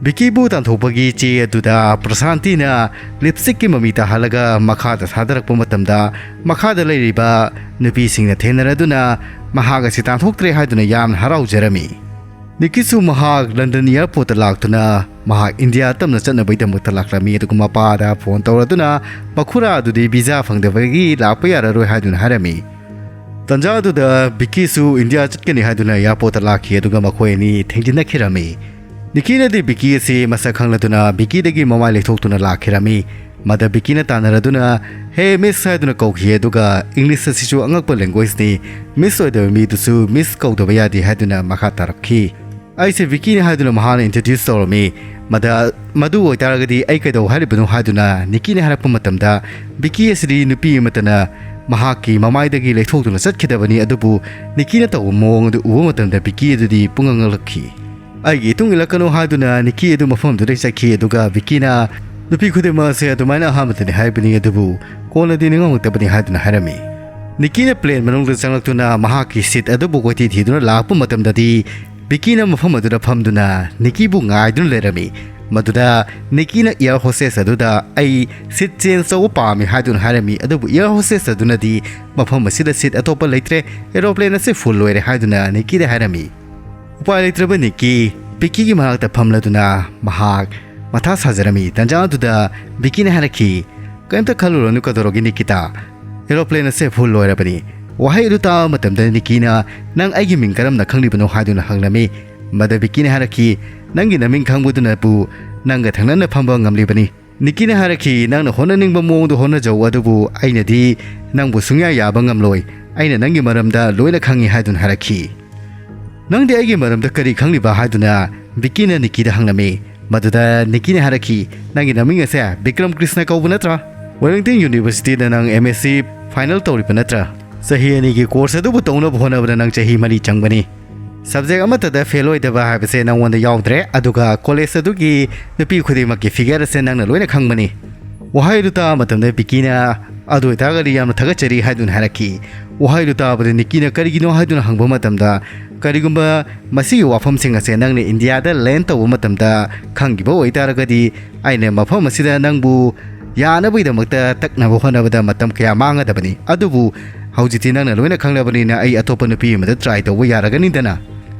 ꯕꯤꯀꯤꯕꯨ ꯇꯥꯟꯊꯣꯛꯄꯒꯤ ꯆꯦ ꯑꯗꯨꯗ ꯄ꯭ꯔꯁꯥꯟꯇꯤꯅ ꯂꯤꯞꯁꯇꯤꯛꯀꯤ ꯃꯃꯤ ꯇꯥꯍꯜꯂꯒ ꯃꯈꯥꯗ ꯊꯥꯗꯔꯛꯄ ꯃꯇꯝꯗ, ꯃꯈꯥꯗ ꯂꯩꯔꯤꯕ ꯅꯨꯄꯤꯁꯤꯡꯅ ꯊꯦꯡꯅꯔꯗꯨꯅ ꯃꯍꯥꯛ ꯑꯁꯤ ꯇꯥꯟꯊꯣꯛꯇ꯭ꯔꯦ ꯍꯥꯏꯗꯨꯅ ꯌꯥꯝꯅ ꯍꯔꯥꯎꯖꯔꯝꯃꯤ꯫ ꯅꯤꯀꯤꯁꯨ ꯃꯍꯥꯛ ꯂꯟꯗꯟ ꯑꯦꯌꯔꯄꯣꯔꯠꯇ ꯂꯥꯛꯇꯨꯅ ꯃꯍꯥꯛ ꯏꯟꯗꯤꯌꯥ ꯇꯝꯅ ꯆꯠꯅꯕꯒꯤꯗꯃꯛꯇ ꯂꯥꯛꯂꯝꯃꯤ, ꯑꯗꯨꯒ ꯃꯄꯥꯗ ꯐꯣꯟ ꯇꯧꯔꯗꯨꯅ ꯃꯈꯨꯔꯥ ꯑꯗꯨꯗꯤ ꯚꯤꯖꯥ ꯐꯪꯗꯕꯒꯤ ꯂꯥꯛꯄ ꯌꯥꯔꯔꯣꯏ ꯍꯥꯏꯗꯨꯅ ꯍꯥꯏꯔꯝꯃꯤ꯫ ꯇꯟꯖꯥ ꯑꯗꯨꯗ ꯕꯤꯀꯤꯁꯨ ꯏꯟꯗꯤꯌꯥ ꯆꯠꯀꯅꯤ ꯍꯥꯏꯗꯨꯅ ꯑꯦꯌꯔꯄꯣꯔꯠꯇ ꯂꯥꯛꯈꯤ, ꯑꯗꯨꯒ ꯃꯈꯣꯏ ꯑꯅꯤ ꯊꯦꯡꯖꯤꯟꯅꯈꯤꯔꯝꯃꯤ꯫ ꯅꯤꯀꯤꯅꯗꯤ ꯕꯤꯀꯤ ꯑꯁꯤ ꯃꯁꯛ ꯈꯪꯂꯗꯨꯅ ꯕꯤꯀꯤꯗꯒꯤ ꯃꯃꯥꯏ ꯂꯩꯊꯣꯛꯇꯨꯅ ꯂꯥꯛꯈꯤꯔꯝꯃꯤ꯫ ꯃꯗ ꯕꯤꯀꯤꯅ ꯇꯥꯟꯅꯔꯗꯨꯅ "ꯍꯦ ꯃꯤꯁ" ꯍꯥꯏꯗꯨꯅ ꯀꯧꯈꯤ, ꯑꯗꯨꯒ ꯏꯪꯂꯤꯁ ꯑꯁꯤꯁꯨ ꯑꯉꯛꯄ ꯂꯦꯡꯒ꯭ꯋꯦꯖꯅꯤ, ꯃꯤꯁ ꯑꯣꯏꯗꯕ ꯃꯤꯗꯨꯁꯨ ꯃꯤꯁ ꯀꯧꯗꯕ ꯌꯥꯗꯦ ꯍꯥꯏꯗꯨꯅ ꯃꯈꯥ ꯇꯥꯔꯛꯈꯤ꯫ "ꯑꯩꯁꯦ ꯕꯤꯀꯤꯅꯤ" ꯍꯥꯏꯗꯨꯅ ꯃꯍꯥꯛꯅ ꯏꯟꯇ꯭ꯔꯣꯗ꯭ꯌꯨꯁ ꯇꯧꯔꯝꯃꯤ꯫ ꯃꯗ "ꯃꯗꯨ ꯑꯣꯏꯇꯥꯔꯒꯗꯤ ꯑꯩ ꯀꯩꯗꯧ ꯍꯥꯏꯔꯤꯕꯅꯣ?" ꯍꯥꯏꯗꯨꯅ ꯅꯤꯀꯤꯅ ꯍꯥꯏꯔꯛꯄ ꯃꯇꯝꯗ, ꯕꯤꯀꯤ ꯑꯁꯤꯗꯤ ꯅꯨꯄꯤ ꯑꯃꯠꯇꯅ ꯃꯍꯥꯛꯀꯤ ꯃꯃꯥꯏꯗꯒꯤ ꯂꯩꯊꯣꯛꯇꯨꯅ ꯆꯠꯈꯤꯗꯕꯅꯤ, ꯑꯗꯨꯕꯨ ꯅꯤꯀꯤꯅ ꯇꯧꯕ ꯃꯑꯣꯡ ꯑꯗꯨ ꯎꯕ ꯃꯇꯝꯗ ꯕꯤꯀꯤ ꯑꯗꯨꯗꯤ ꯄꯨꯡꯉꯛ ꯉꯛꯂꯛꯈꯤ꯫ "ꯑꯩꯒꯤ ꯏꯇꯨꯡ ꯏꯜꯂꯛꯀꯅꯨ" ꯍꯥꯏꯗꯨꯅ ꯅꯤꯀꯤ ꯑꯗꯨ ꯃꯐꯝꯗꯨꯗꯒꯤ ꯆꯠꯈꯤ, ꯑꯗꯨꯒ ꯕꯤꯀꯤꯅ "ꯅꯨꯄꯤ ꯈꯨꯗꯤꯡꯃꯛ ꯑꯁꯦ ꯑꯗꯨꯃꯥꯏꯅ ꯑꯍꯥꯟꯕꯗꯅꯤ ꯍꯥꯏꯕꯅꯤ, ꯑꯗꯨꯕꯨ ꯀꯣꯟꯅꯗꯤ ꯅꯤꯡꯉꯝꯂꯛꯇꯕꯅꯤ" ꯍꯥꯏꯗꯨꯅ ꯍꯥꯏꯔꯝꯃꯤ꯫ ꯅꯤꯀꯤꯅ ꯄ꯭ꯂꯦꯟ ꯃꯅꯨꯡꯗ ꯆꯪꯂꯛꯇꯨꯅ ꯃꯍꯥꯛꯀꯤ ꯁꯤꯠ ꯑꯗꯨꯕꯨ ꯀꯣꯏꯊꯤ ꯊꯤꯗꯨꯅ ꯂꯥꯛꯄ ꯃꯇꯝꯗꯗꯤ, ꯕꯤꯀꯤꯅ ꯃꯐꯝ ꯑꯗꯨꯗ ꯐꯝꯗꯨꯅ ꯅꯤꯀꯤꯕꯨ ꯉꯥꯏꯗꯨꯅ ꯂꯩꯔꯝꯃꯤ꯫ ꯃꯗꯨꯗ ꯅꯤꯀꯤꯅ ꯑꯦꯌꯔ ꯍꯣꯁꯇꯦꯁ ꯑꯗꯨꯗ "ꯑꯩ ꯁꯤꯠ ꯆꯦꯟꯖ ꯇꯧꯕ ꯄꯥꯝꯃꯤ" ꯍꯥꯏꯗꯨꯅ ꯍꯥꯏꯔꯝꯃꯤ, ꯑꯗꯨꯕꯨ ꯑꯦꯌꯔ ꯍꯣꯁꯇꯦꯁ ꯑꯗꯨꯅꯗꯤ "ꯃꯐꯝ ꯑꯁꯤꯗ ꯁꯤꯠ ꯑꯇꯣꯞꯄ ꯂꯩꯇ꯭ꯔꯦ, ꯑꯦꯔꯣꯄ꯭ꯂꯦꯟ ꯑꯁꯤ ꯐꯨꯜ ꯑꯣꯏꯔꯦ" ꯍꯥꯏꯗꯨꯅ ꯅꯤꯀꯤꯗ ꯍꯥꯏꯔꯝꯃꯤ꯫ ꯎꯄꯥꯏ ꯂꯩꯇ꯭ꯔꯕ ꯅꯤꯀꯤ ꯕꯤꯀꯤꯒꯤ ꯃꯅꯥꯛꯇ ꯐꯝꯂꯗꯨꯅ ꯃꯍꯥꯛ ꯃꯊꯥ ꯁꯥꯖꯔꯝꯃꯤ꯫ ꯇꯟꯖꯥ ꯑꯗꯨꯗ ꯕꯤꯀꯤꯅ ꯍꯥꯏꯔꯛꯈꯤ, "ꯀꯔꯤꯝꯇ ꯈꯜꯂꯨꯔꯅꯨ, ꯀꯩꯗꯧꯔꯒꯦ ꯅꯤꯀꯤꯇꯥ? ꯑꯦꯔꯣꯄ꯭ꯂꯦꯟ ꯑꯁꯦ ꯐꯨꯜ ꯑꯣꯏꯔꯕꯅꯤ"꯫ ꯋꯥꯍꯩ ꯑꯗꯨ ꯇꯥꯕ ꯃꯇꯝꯗ ꯅꯤꯀꯤꯅ "ꯅꯪ ꯑꯩꯒꯤ ꯃꯤꯡ ꯀꯔꯝꯅ ꯈꯪꯂꯤꯕꯅꯣ?" ꯍꯥꯏꯗꯨꯅ ꯍꯪꯂꯝꯃꯤ꯫ ꯃꯗ ꯕꯤꯀꯤꯅ ꯍꯥꯏꯔꯛꯈꯤ, "ꯅꯪꯒꯤ ꯅꯃꯤꯡ ꯈꯪꯕꯗꯨꯅꯕꯨ ꯅꯪꯒ ꯊꯪꯅꯅ ꯐꯝꯕ ꯉꯝꯂꯤꯕꯅꯤ"꯫ ꯅꯤꯀꯤꯅ ꯍꯥꯏꯔꯛꯈꯤ, "ꯅꯪꯅ ꯍꯣꯠꯅꯅꯤꯡꯕ ꯃꯑꯣꯡꯗ ꯍꯣꯠꯅꯖꯧ, ꯑꯗꯨꯕꯨ ꯑꯩꯅꯗꯤ ꯅꯪꯕꯨ ꯁꯨꯡꯌꯥ ꯌꯥꯕ ꯉꯝꯂꯣꯏ꯫ ꯑꯩꯅ ꯅꯪꯒꯤ ꯃꯔꯝꯗ ꯂꯣꯏꯅ ꯈꯪꯏ" ꯍꯥꯏꯗꯨꯅ ꯍꯥꯏꯔꯛꯈꯤ꯫ "ꯅꯪꯗꯤ ꯑꯩꯒꯤ ꯃꯔꯝꯗ ꯀꯔꯤ ꯈꯪꯂꯤꯕ?" ꯍꯥꯏꯗꯨꯅ ꯕꯤꯀꯤꯅ ꯅꯤꯀꯤꯗ ꯍꯪꯂꯝꯃꯤ꯫ ꯃꯗꯨꯗ ꯅꯤꯀꯤꯅ ꯍꯥꯏꯔꯛꯈꯤ, "ꯅꯪꯒꯤ ꯅꯃꯤꯡ ꯑꯁꯦ ꯕꯤꯀ꯭ꯔꯝ ꯀ꯭ꯔꯤꯁꯅ ꯀꯧꯕ ꯅꯠꯇ꯭ꯔꯥ? ꯋꯦꯂꯤꯡꯇꯟ ꯌꯨꯅꯤꯚꯔꯁꯤꯇꯤꯗ ꯅꯪ ꯑꯦꯝ ꯑꯦꯁ ꯁꯤ ꯐꯥꯏꯅꯦꯜ ꯇꯧꯔꯤꯕ ꯅꯠꯇ꯭ꯔꯥ? ꯆꯍꯤ ꯑꯅꯤꯒꯤ ꯀꯣꯔꯁ ꯑꯗꯨꯕꯨ ꯇꯧꯅꯕ ꯍꯣꯠꯅꯕꯗ ꯅꯪ ꯆꯍꯤ ꯃꯔꯤ ꯆꯪꯕꯅꯤ꯫ ꯁꯕꯖꯦꯛ ꯑꯃꯠꯇꯗ ꯐꯦꯜ ꯑꯣꯏꯗꯕ ꯍꯥꯏꯕꯁꯦ ꯅꯪꯉꯣꯟꯗ ꯌꯥꯎꯗ꯭ꯔꯦ, ꯑꯗꯨꯒ ꯀꯣꯂꯦꯖ ꯑꯗꯨꯒꯤ ꯅꯨꯄꯤ ꯈꯨꯗꯤꯡꯃꯛꯀꯤ ꯐꯤꯒꯔ ꯑꯁꯦ ꯅꯪꯅ ꯂꯣꯏꯅ ꯈꯪꯕꯅꯤ"꯫ ꯋꯥꯍꯩ ꯑꯗꯨ ꯇꯥꯕ ꯃꯇꯝꯗ ꯕꯤꯀꯤꯅ "ꯑꯗꯨ ꯑꯣꯏꯇꯥꯔꯒꯗꯤ ꯌꯥꯝꯅ ꯊꯥꯒꯠꯆꯔꯤ" ꯍꯥꯏꯗꯨꯅ ꯍꯥꯏꯔꯛꯈꯤ꯫ ꯋꯥꯍꯩꯗꯨ ꯇꯥꯕꯗ ꯅꯤꯀꯤꯅ ꯀꯔꯤꯒꯤꯅꯣ ꯍꯥꯏꯗꯨꯅ ꯍꯪꯕ ꯃꯇꯝꯗ, "ꯀꯔꯤꯒꯨꯝꯕ ꯃꯁꯤꯒꯤ ꯋꯥꯐꯝꯁꯤꯡ ꯑꯁꯦ ꯅꯪꯅ ꯏꯟꯗꯤꯌꯥꯗ ꯂꯦꯟ ꯇꯧꯕ ꯃꯇꯝꯗ ꯈꯪꯈꯤꯕ ꯑꯣꯏꯇꯥꯔꯒꯗꯤ, ꯑꯩꯅ ꯃꯐꯝ ꯑꯁꯤꯗ ꯅꯪꯕꯨ ꯌꯥꯅꯕꯒꯤꯗꯃꯛꯇ ꯇꯛꯅꯕ ꯍꯣꯠꯅꯕꯗ ꯃꯇꯝ ꯀꯌꯥ ꯃꯥꯡꯒꯗꯕꯅꯤ꯫ ꯑꯗꯨꯕꯨ ꯍꯧꯖꯤꯛꯇꯤ ꯅꯪꯅ ꯂꯣꯏꯅ ꯈꯪꯂꯕꯅꯤꯅ ꯑꯩ ꯑꯇꯣꯞꯄ ꯅꯨꯄꯤ ꯑꯃꯗ ꯇ꯭ꯔꯥꯏ ꯇꯧꯕ ꯌꯥꯔꯒꯅꯤꯗꯅ꯫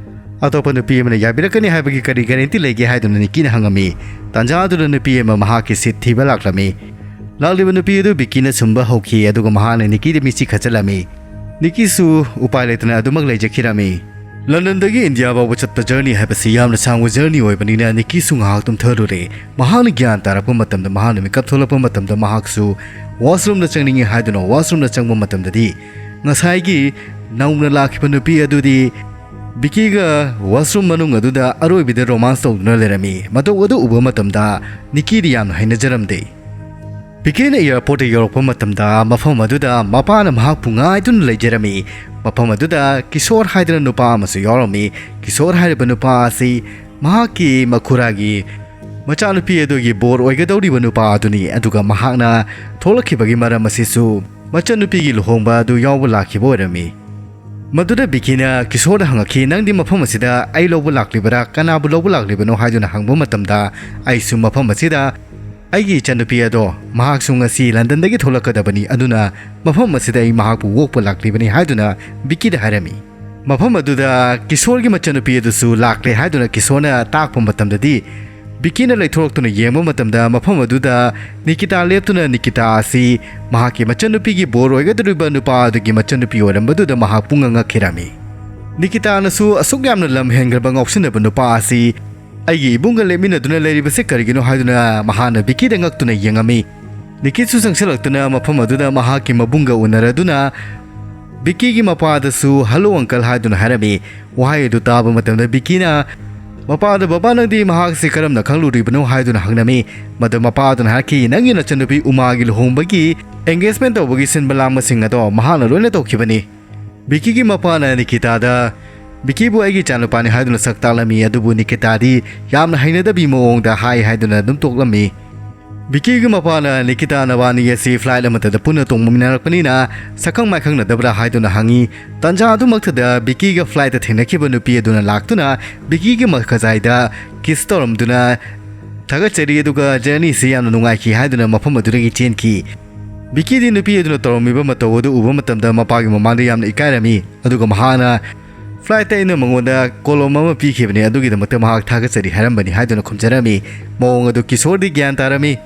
ꯑꯇꯣꯞꯄ ꯅꯨꯄꯤ ꯑꯃꯅ ꯌꯥꯕꯤꯔꯛꯀꯅꯤ ꯍꯥꯏꯕꯒꯤ ꯀꯔꯤ ꯒꯥꯔꯦꯟꯇꯤ ꯂꯩꯒꯦ?" ꯍꯥꯏꯗꯨꯅ ꯅꯤꯀꯤꯅ ꯍꯪꯉꯝꯃꯤ꯫ ꯇꯥꯟꯖꯥ ꯑꯗꯨꯗ ꯅꯨꯄꯤ ꯑꯃ ꯃꯍꯥꯛꯀꯤ ꯁꯤꯠ ꯊꯤꯕ ꯂꯥꯛꯂꯝꯃꯤ꯫ ꯂꯥꯛꯂꯤꯕ ꯅꯨꯄꯤ ꯑꯗꯨ ꯕꯤꯀꯤꯅ ꯁꯨꯝꯕ ꯍꯧꯈꯤ, ꯑꯗꯨꯒ ꯃꯍꯥꯛꯅ ꯅꯤꯀꯤꯗ ꯃꯤꯠꯁꯤ ꯈꯠꯆꯜꯂꯝꯃꯤ꯫ ꯅꯤꯀꯤꯁꯨ ꯎꯄꯥꯏ ꯂꯩꯇꯅ ꯑꯗꯨꯃꯛ ꯂꯩꯖꯈꯤꯔꯝꯃꯤ꯫ ꯂꯟꯗꯟꯗꯒꯤ ꯏꯟꯗꯤꯌꯥ ꯐꯥꯎꯕ ꯆꯠꯄ ꯖꯔꯅꯤ ꯍꯥꯏꯕꯁꯤ ꯌꯥꯝꯅ ꯁꯥꯡꯕ ꯖꯔꯅꯤ ꯑꯣꯏꯕꯅꯤꯅ ꯅꯤꯀꯤꯁꯨ ꯉꯥꯏꯍꯥꯛ ꯇꯨꯝꯊꯔꯨꯔꯦ꯫ ꯃꯍꯥꯛꯅ ꯒ꯭ꯌꯥꯟ ꯇꯥꯔꯛꯄ ꯃꯇꯝꯗ, ꯃꯍꯥꯛꯅ ꯃꯤꯀꯞ ꯊꯣꯛꯂꯛꯄ ꯃꯇꯝꯗ, ꯃꯍꯥꯛꯁꯨ ꯋꯥꯁꯔꯨꯝꯗ ꯆꯪꯅꯤꯡꯉꯤ ꯍꯥꯏꯗꯨꯅ ꯋꯥꯁꯔꯨꯝꯗ ꯆꯪꯕ ꯃꯇꯝꯗꯗꯤ, ꯉꯁꯥꯏꯒꯤ ꯅꯧꯅ ꯂꯥꯛꯈꯤꯕ ꯅꯨꯄꯤ ꯑꯗꯨꯗꯤ ꯕꯤꯀꯤꯒ ꯋꯥꯁꯔꯨꯝ ꯃꯅꯨꯡ ꯑꯗꯨꯗ ꯑꯔꯣꯏꯕꯤꯗ ꯔꯣꯃꯥꯟꯁ ꯇꯧꯗꯨꯅ ꯂꯩꯔꯝꯃꯤ꯫ ꯃꯇꯧ ꯑꯗꯨ ꯎꯕ ꯃꯇꯝꯗ ꯅꯤꯀꯤꯗꯤ ꯌꯥꯝꯅ ꯍꯩꯅꯖꯔꯝꯗꯦ꯫ ꯕꯤꯀꯤꯅ ꯑꯦꯌꯥꯔꯄꯣꯔꯠꯇ ꯌꯧꯔꯛꯄ ꯃꯇꯝꯗ ꯃꯐꯝ ꯑꯗꯨꯗ ꯃꯄꯥꯅ ꯃꯍꯥꯛꯄꯨ ꯉꯥꯏꯗꯨꯅ ꯂꯩꯖꯔꯝꯃꯤ꯫ ꯃꯐꯝ ꯑꯗꯨꯗ ꯀꯤꯁꯣꯔ ꯍꯥꯏꯗꯅ ꯅꯨꯄꯥ ꯑꯃꯁꯨ ꯌꯥꯎꯔꯝꯃꯤ꯫ ꯀꯤꯁꯣꯔ ꯍꯥꯏꯔꯤꯕ ꯅꯨꯄꯥ ꯑꯁꯤ ꯃꯍꯥꯛꯀꯤ ꯃꯈꯨꯔꯥꯒꯤ ꯃꯆꯥꯅꯨꯄꯤ ꯑꯗꯨꯒꯤ ꯕꯣꯔ ꯑꯣꯏꯒꯗꯧꯔꯤꯕ ꯅꯨꯄꯥ ꯑꯗꯨꯅꯤ꯫ ꯑꯗꯨꯒ ꯃꯍꯥꯛꯅ ꯊꯣꯛꯂꯛꯈꯤꯕꯒꯤ ꯃꯔꯝ ꯑꯁꯤꯁꯨ ꯃꯆꯟꯅꯨꯄꯤꯒꯤ ꯂꯨꯍꯣꯡꯕ ꯑꯗꯨ ꯌꯥꯎꯕ ꯂꯥꯛꯈꯤꯕ ꯑꯣꯏꯔꯝꯃꯤ꯫ ꯃꯗꯨꯗ ꯕꯤꯀꯤꯅ ꯀꯤꯁꯣꯔꯗ ꯍꯪꯉꯛꯈꯤ, "ꯅꯪꯗꯤ ꯃꯐꯝ ꯑꯁꯤꯗ ꯑꯩ ꯂꯧꯕ ꯂꯥꯛꯂꯤꯕꯔꯥ, ꯀꯅꯥꯕꯨ ꯂꯧꯕ ꯂꯥꯛꯂꯤꯕꯅꯣ?" ꯍꯥꯏꯗꯨꯅ ꯍꯪꯕ ꯃꯇꯝꯗ, "ꯑꯩꯁꯨ ꯃꯐꯝ ꯑꯁꯤꯗ ꯑꯩꯒꯤ ꯏꯆꯟꯅꯨꯄꯤ ꯑꯗꯣ, ꯃꯍꯥꯛꯁꯨ ꯉꯁꯤ ꯂꯟꯗꯟꯗꯒꯤ ꯊꯣꯛꯂꯛꯀꯗꯕꯅꯤ, ꯑꯗꯨꯅ ꯃꯐꯝ ꯑꯁꯤꯗ ꯑꯩ ꯃꯍꯥꯛꯄꯨ ꯑꯣꯛꯄ ꯂꯥꯛꯂꯤꯕꯅꯤ" ꯍꯥꯏꯗꯨꯅ ꯕꯤꯀꯤꯗ ꯍꯥꯏꯔꯝꯃꯤ꯫ ꯃꯐꯝ ꯑꯗꯨꯗ ꯀꯤꯁꯣꯔꯒꯤ ꯃꯆꯟꯅꯨꯄꯤ ꯑꯗꯨꯁꯨ ꯂꯥꯛꯂꯦ ꯍꯥꯏꯗꯨꯅ ꯀꯤꯁꯣꯔꯅ ꯇꯥꯛꯄ ꯃꯇꯝꯗꯗꯤ, ꯕꯤꯀꯤꯅ ꯂꯩꯊꯣꯔꯛꯇꯨꯅ ꯌꯦꯡꯕ ꯃꯇꯝꯗ, ꯃꯐꯝ ꯑꯗꯨꯗ ꯅꯤꯀꯤꯇꯥ ꯂꯦꯞꯇꯨꯅ ꯅꯤꯀꯤꯇꯥ ꯑꯁꯤ ꯃꯍꯥꯛꯀꯤ ꯃꯆꯟꯅꯨꯄꯤꯒꯤ ꯕꯣꯔ ꯑꯣꯏꯒꯗꯧꯔꯤꯕ ꯅꯨꯄꯥ ꯑꯗꯨꯒꯤ ꯃꯆꯟꯅꯨꯄꯤ ꯑꯣꯏꯔꯝꯕꯗꯨꯗ ꯃꯍꯥꯛ ꯄꯨꯡꯉꯛ ꯉꯛꯈꯤꯔꯝꯃꯤ꯫ ꯅꯤꯀꯤꯇꯥꯅꯁꯨ ꯑꯁꯨꯛ ꯌꯥꯝꯅ ꯂꯝ ꯍꯦꯟꯈ꯭ꯔꯕ ꯉꯥꯎꯁꯤꯟꯅꯕ ꯅꯨꯄꯥ ꯑꯁꯤ ꯑꯩꯒꯤ ꯏꯕꯨꯡꯒ ꯂꯦꯞꯃꯤꯟꯅꯗꯨꯅ ꯂꯩꯔꯤꯕꯁꯤ ꯀꯔꯤꯒꯤꯅꯣ ꯍꯥꯏꯗꯨꯅ ꯃꯍꯥꯛꯅ ꯕꯤꯀꯤꯗ ꯉꯛꯇꯨꯅ ꯌꯦꯡꯉꯝꯃꯤ꯫ ꯅꯤꯀꯤꯁꯨ ꯆꯪꯁꯤꯜꯂꯛꯇꯨꯅ ꯃꯐꯝ ꯑꯗꯨꯗ ꯃꯍꯥꯛꯀꯤ ꯃꯕꯨꯡꯒ ꯎꯅꯔꯗꯨꯅ ꯕꯤꯀꯤꯒꯤ ꯃꯄꯥꯗꯁꯨ "ꯍꯜꯂꯣ, ꯑꯪꯀꯜ" ꯍꯥꯏꯗꯨꯅ ꯍꯥꯏꯔꯝꯃꯤ꯫ ꯋꯥꯍꯩ ꯑꯗꯨ ꯇꯥꯕ ꯃꯇꯝꯗ ꯕꯤꯀꯤꯅ ꯃꯄꯥꯗ, "ꯕꯕꯥ, ꯅꯪꯗꯤ ꯃꯍꯥꯛꯁꯤ ꯀꯔꯝꯅ ꯈꯪꯂꯨꯔꯤꯕꯅꯣ?" ꯍꯥꯏꯗꯨꯅ ꯍꯪꯂꯝꯃꯤ꯫ ꯃꯗꯨ ꯃꯄꯥ ꯑꯗꯨꯅ ꯍꯥꯏꯔꯛꯈꯤ, "ꯅꯪꯒꯤ ꯅꯆꯟꯅꯨꯄꯤ ꯎꯃꯥꯒꯤ ꯂꯨꯍꯣꯡꯕꯒꯤ ꯑꯦꯡꯒꯦꯖꯃꯦꯟ ꯇꯧꯕꯒꯤ ꯁꯤꯟꯕ ꯂꯥꯡꯕꯁꯤꯡ ꯑꯗꯣ ꯃꯍꯥꯛꯅ ꯂꯣꯏꯅ ꯇꯧꯈꯤꯕꯅꯤ"꯫ ꯕꯤꯀꯤꯒꯤ ꯃꯄꯥꯅ ꯅꯤꯀꯤꯇꯥꯗ ꯕꯤꯀꯤꯕꯨ "ꯑꯩꯒꯤ ꯏꯆꯥꯅꯨꯄꯥꯅꯤ" ꯍꯥꯏꯗꯨꯅ ꯁꯛ ꯇꯥꯛꯂꯝꯃꯤ, ꯑꯗꯨꯕꯨ ꯅꯤꯀꯤꯇꯥꯗꯤ ꯌꯥꯝꯅ ꯍꯩꯅꯗꯕꯤ ꯃꯑꯣꯡꯗ ꯍꯥꯏ ꯍꯥꯏꯗꯨꯅ ꯑꯗꯨꯝ ꯇꯣꯛꯂꯝꯃꯤ꯫ ꯕꯤꯀꯤꯒꯤ ꯃꯄꯥꯅ, "ꯅꯤꯀꯤꯇꯥ, ꯅꯕꯥꯅꯤ ꯑꯁꯤ flight ꯑꯃꯠꯇꯗ ꯄꯨꯟꯅ ꯇꯣꯡꯃꯤꯟꯅꯔꯛꯄꯅꯤꯅ ꯁꯛꯈꯪ ꯃꯥꯏꯈꯪꯅꯗꯕ꯭ꯔꯥ?" ꯍꯥꯏꯗꯨꯅ ꯍꯪꯉꯤ꯫ ꯇꯥꯟꯖꯥ ꯑꯗꯨꯃꯛꯇꯗ ꯕꯤꯀꯤꯒ flightꯇ ꯊꯦꯡꯅꯈꯤꯕ ꯅꯨꯄꯤ ꯑꯗꯨꯅ ꯂꯥꯛꯇꯨꯅ ꯕꯤꯀꯤꯒꯤ ꯃꯈꯖꯥꯏꯗ kiss ꯇꯧꯔꯝꯗꯨꯅ ꯊꯥꯒꯠꯆꯔꯤ, ꯑꯗꯨꯒ journeyꯁꯤ ꯌꯥꯝꯅ ꯅꯨꯡꯉꯥꯏꯈꯤ ꯍꯥꯏꯗꯨꯅ ꯃꯐꯝ ꯑꯗꯨꯗꯒꯤ ꯆꯦꯟꯈꯤ꯫ ꯕꯤꯀꯤꯗꯤ ꯅꯨꯄꯤ ꯑꯗꯨꯅ ꯇꯧꯔꯝꯃꯤꯕ ꯃꯇꯧ ꯑꯗꯨ ꯎꯕ ꯃꯇꯝꯗ ꯃꯄꯥꯒꯤ ꯃꯃꯥꯡꯗ ꯌꯥꯝꯅ ꯏꯀꯥꯏꯔꯝꯃꯤ, ꯑꯗꯨꯒ ꯃꯍꯥꯛꯅ flightꯇ ꯑꯩꯅ ꯃꯉꯣꯟꯗ ꯀꯣꯂꯣꯝ ꯑꯃ ꯄꯤꯈꯤꯕꯅꯤ, ꯑꯗꯨꯒꯤꯗꯃꯛꯇ ꯃꯍꯥꯛ ꯊꯥꯒꯠꯆꯔꯤ ꯍꯥꯏꯔꯝꯕꯅꯤ ꯍꯥꯏꯗꯨꯅ ꯈꯨꯝꯖꯔꯝꯃꯤ꯫ ꯃꯑꯣꯡ ꯑꯗꯨ ꯀꯤꯁꯣꯔꯗꯤ ꯒ꯭ꯌꯥꯟ ꯇꯥꯔꯝꯃꯤ꯫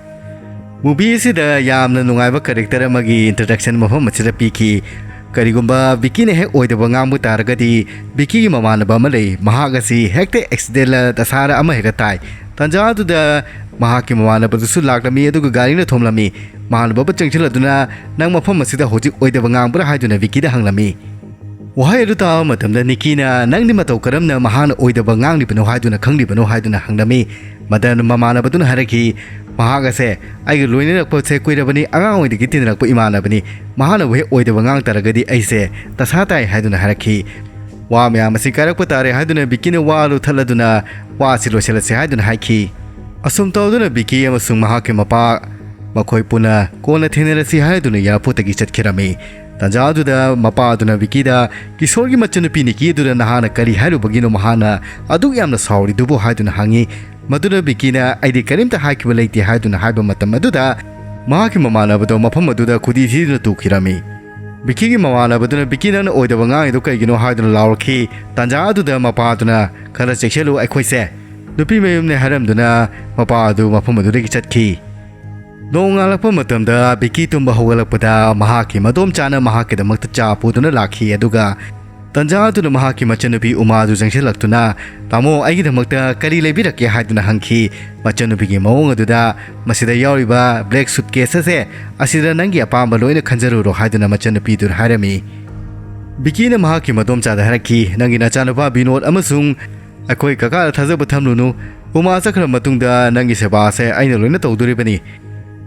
Movie ꯑꯁꯤꯗ ꯌꯥꯝꯅ ꯅꯨꯡꯉꯥꯏꯕ character ꯑꯃꯒꯤ introduction ꯃꯐꯝ ꯑꯁꯤꯗ ꯄꯤꯈꯤ꯫ ꯀꯔꯤꯒꯨꯝꯕ ꯕꯤꯀꯤꯅ ꯍꯦꯛ ꯑꯣꯏꯗꯕ ꯉꯥꯡꯕ ꯇꯥꯔꯒꯗꯤ, ꯕꯤꯀꯤꯒꯤ ꯃꯃꯥꯟꯅꯕ ꯑꯃ ꯂꯩ, ꯃꯍꯥꯛ ꯑꯁꯤ ꯍꯦꯛꯇ accidentꯂ ꯗꯁꯥꯔ ꯑꯃ ꯍꯦꯛꯇ ꯇꯥꯏ꯫ ꯇꯥꯟꯖꯥ ꯑꯗꯨꯗ ꯃꯍꯥꯛꯀꯤ ꯃꯃꯥꯟꯅꯕꯗꯨꯁꯨ ꯂꯥꯛꯂꯝꯃꯤ, ꯑꯗꯨꯒ ꯒꯥꯔꯤꯅ ꯊꯣꯝꯂꯝꯃꯤ꯫ ꯃꯃꯥꯟꯅꯕꯕꯨ ꯆꯪꯁꯤꯜꯂꯗꯨꯅ, "ꯅꯪ ꯃꯐꯝ ꯑꯁꯤꯗ ꯍꯧꯖꯤꯛ ꯑꯣꯏꯗꯕ ꯉꯥꯡꯕ꯭ꯔꯥ?" ꯍꯥꯏꯗꯨꯅ ꯕꯤꯀꯤꯗ ꯍꯪꯂꯝꯃꯤ꯫ ꯋꯥꯍꯩ ꯑꯗꯨ ꯇꯥꯕ ꯃꯇꯝꯗ ꯅꯤꯀꯤꯅ, "ꯅꯪꯗꯤ ꯃꯇꯧ ꯀꯔꯝꯅ ꯃꯍꯥꯛꯅ ꯑꯣꯏꯗꯕ ꯉꯥꯡꯂꯤꯕꯅꯣ ꯍꯥꯏꯗꯨꯅ ꯈꯪꯂꯤꯕꯅꯣ?" ꯍꯥꯏꯗꯨꯅ ꯍꯪꯂꯝꯃꯤ꯫ ꯃꯗꯨꯗ ꯃꯃꯥꯟꯅꯕꯗꯨꯅ ꯍꯥꯏꯔꯛꯈꯤ, "ꯃꯍꯥꯛ ꯑꯁꯦ ꯑꯩꯒ ꯂꯣꯏꯅꯔꯛꯄꯁꯦ ꯀꯨꯏꯔꯕꯅꯤ, ꯑꯉꯥꯡ ꯑꯣꯏꯔꯤꯉꯩꯗꯒꯤ ꯇꯤꯟꯅꯔꯛꯄ ꯏꯃꯥꯟꯅꯕꯅꯤ꯫ ꯃꯍꯥꯛꯅꯕꯨ ꯍꯦꯛ ꯑꯣꯏꯗꯕ ꯉꯥꯡ ꯇꯥꯔꯒꯗꯤ ꯑꯩꯁꯦ ꯗꯁꯥ ꯇꯥꯏ" ꯍꯥꯏꯗꯨꯅ ꯍꯥꯏꯔꯛꯈꯤ꯫ ꯋꯥ ꯃꯌꯥꯝ ꯑꯁꯤ ꯀꯥꯏꯔꯛꯄ ꯇꯥꯔꯦ ꯍꯥꯏꯗꯨꯅ ꯕꯤꯀꯤꯅ ꯋꯥ ꯑꯗꯨ ꯊꯠꯂꯗꯨꯅ ꯋꯥ ꯑꯁꯤ ꯂꯣꯏꯁꯤꯜꯂꯁꯤ ꯍꯥꯏꯗꯨꯅ ꯍꯥꯏꯈꯤ꯫ ꯑꯁꯨꯝ ꯇꯧꯗꯨꯅ ꯕꯤꯀꯤ ꯑꯃꯁꯨꯡ ꯃꯍꯥꯛꯀꯤ ꯃꯄꯥ ꯃꯈꯣꯏ ꯄꯨꯟꯅ ꯀꯣꯟꯅ ꯊꯦꯡꯅꯔꯁꯤ ꯍꯥꯏꯗꯨꯅ airportꯇꯒꯤ ꯆꯠꯈꯤꯔꯝꯃꯤ꯫ ꯇꯥꯟꯖꯥ ꯑꯗꯨꯗ ꯃꯄꯥ ꯑꯗꯨꯅ ꯕꯤꯀꯤꯗ, "ꯀꯤꯁꯣꯔꯒꯤ ꯃꯆꯟꯅꯨꯄꯤ ꯅꯤꯀꯤ ꯑꯗꯨꯗ ꯅꯍꯥꯛꯅ ꯀꯔꯤ ꯍꯥꯏꯔꯨꯕꯒꯤꯅꯣ ꯃꯍꯥꯛꯅ ꯑꯗꯨꯛ ꯌꯥꯝꯅ ꯁꯥꯎꯔꯤꯗꯨꯕꯨ?" ꯍꯥꯏꯗꯨꯅ ꯍꯪꯉꯤ꯫ ꯃꯗꯨꯗ ꯕꯤꯀꯤꯅ, "ꯑꯩꯗꯤ ꯀꯔꯤꯝꯇ ꯍꯥꯏꯈꯤꯕ ꯂꯩꯇꯦ" ꯍꯥꯏꯗꯨꯅ ꯍꯥꯏꯕ ꯃꯇꯝ ꯑꯗꯨꯗ ꯃꯍꯥꯛꯀꯤ ꯃꯃꯥꯟꯅꯕꯗꯣ ꯃꯐꯝ ꯑꯗꯨꯗ ꯈꯨꯗꯤ ꯊꯤꯗꯨꯅ ꯇꯨꯈꯤꯔꯝꯃꯤ꯫ ꯕꯤꯀꯤꯒꯤ ꯃꯃꯥꯟꯅꯕꯗꯨꯅ, "ꯕꯤꯀꯤ, ꯅꯪꯅ ꯑꯣꯏꯗꯕ ꯉꯥꯡꯉꯤꯗꯣ ꯀꯩꯒꯤꯅꯣ?" ꯍꯥꯏꯗꯨꯅ ꯂꯥꯎꯔꯛꯈꯤ꯫ ꯇꯥꯟꯖꯥ ꯑꯗꯨꯗ ꯃꯄꯥꯗꯨꯅ, "ꯈꯔ ꯆꯦꯛꯁꯤꯜꯂꯨ, ꯑꯩꯈꯣꯏꯁꯦ ꯅꯨꯄꯤ ꯃꯌꯨꯝꯅꯦ" ꯍꯥꯏꯔꯝꯗꯨꯅ ꯃꯄꯥ ꯑꯗꯨ ꯃꯐꯝ ꯑꯗꯨꯗꯒꯤ ꯆꯠꯈꯤ꯫ ꯅꯣꯡꯉꯥꯜꯂꯛꯄ ꯃꯇꯝꯗ ꯕꯤꯀꯤ ꯇꯨꯝꯕ ꯍꯧꯒꯠꯂꯛꯄꯗ ꯃꯍꯥꯛꯀꯤ ꯃꯗꯣꯝꯆꯥꯅ ꯃꯍꯥꯛꯀꯤꯗꯃꯛꯇ ꯆꯥ ꯄꯨꯗꯨꯅ ꯂꯥꯛꯈꯤ, ꯑꯗꯨꯒ ꯇꯟꯖꯥ ꯑꯗꯨꯗ ꯃꯍꯥꯛꯀꯤ ꯃꯆꯟꯅꯨꯄꯤ ꯎꯃꯥꯗꯨ ꯆꯪꯁꯤꯜꯂꯛꯇꯨꯅ, "ꯇꯥꯃꯣ, ꯑꯩꯒꯤꯗꯃꯛꯇ ꯀꯔꯤ ꯂꯩꯕꯤꯔꯛꯀꯦ?" ꯍꯥꯏꯗꯨꯅ ꯍꯪꯈꯤ꯫ ꯃꯆꯟꯅꯨꯄꯤꯒꯤ ꯃꯑꯣꯡ ꯑꯗꯨꯗ, "ꯃꯁꯤꯗ ꯌꯥꯎꯔꯤꯕ black suitcase ꯑꯁꯦ, ꯑꯁꯤꯗ ꯅꯪꯒꯤ ꯑꯄꯥꯝꯕ ꯂꯣꯏꯅ ꯈꯟꯖꯔꯨꯔꯣ" ꯍꯥꯏꯗꯨꯅ ꯃꯆꯟꯅꯨꯄꯤꯗꯨꯅ ꯍꯥꯏꯔꯝꯃꯤ꯫ ꯕꯤꯀꯤꯅ ꯃꯍꯥꯛꯀꯤ ꯃꯗꯣꯝꯆꯥꯗ ꯍꯥꯏꯔꯛꯈꯤ, "ꯅꯪꯒꯤ ꯅꯆꯥꯅꯨꯄꯥ ꯕꯤꯅꯣꯗ ꯑꯃꯁꯨꯡ ꯑꯩꯈꯣꯏ ꯀꯀꯥꯗ ꯊꯥꯖꯕ ꯊꯝꯂꯨꯅꯨ꯫ ꯎꯃꯥ ꯆꯠꯈ꯭ꯔ ꯃꯇꯨꯡꯗ ꯅꯪꯒꯤ ꯁꯦꯕꯥ ꯑꯁꯦ ꯑꯩꯅ ꯂꯣꯏꯅ ꯇꯧꯗꯣꯔꯤꯕꯅꯤ"꯫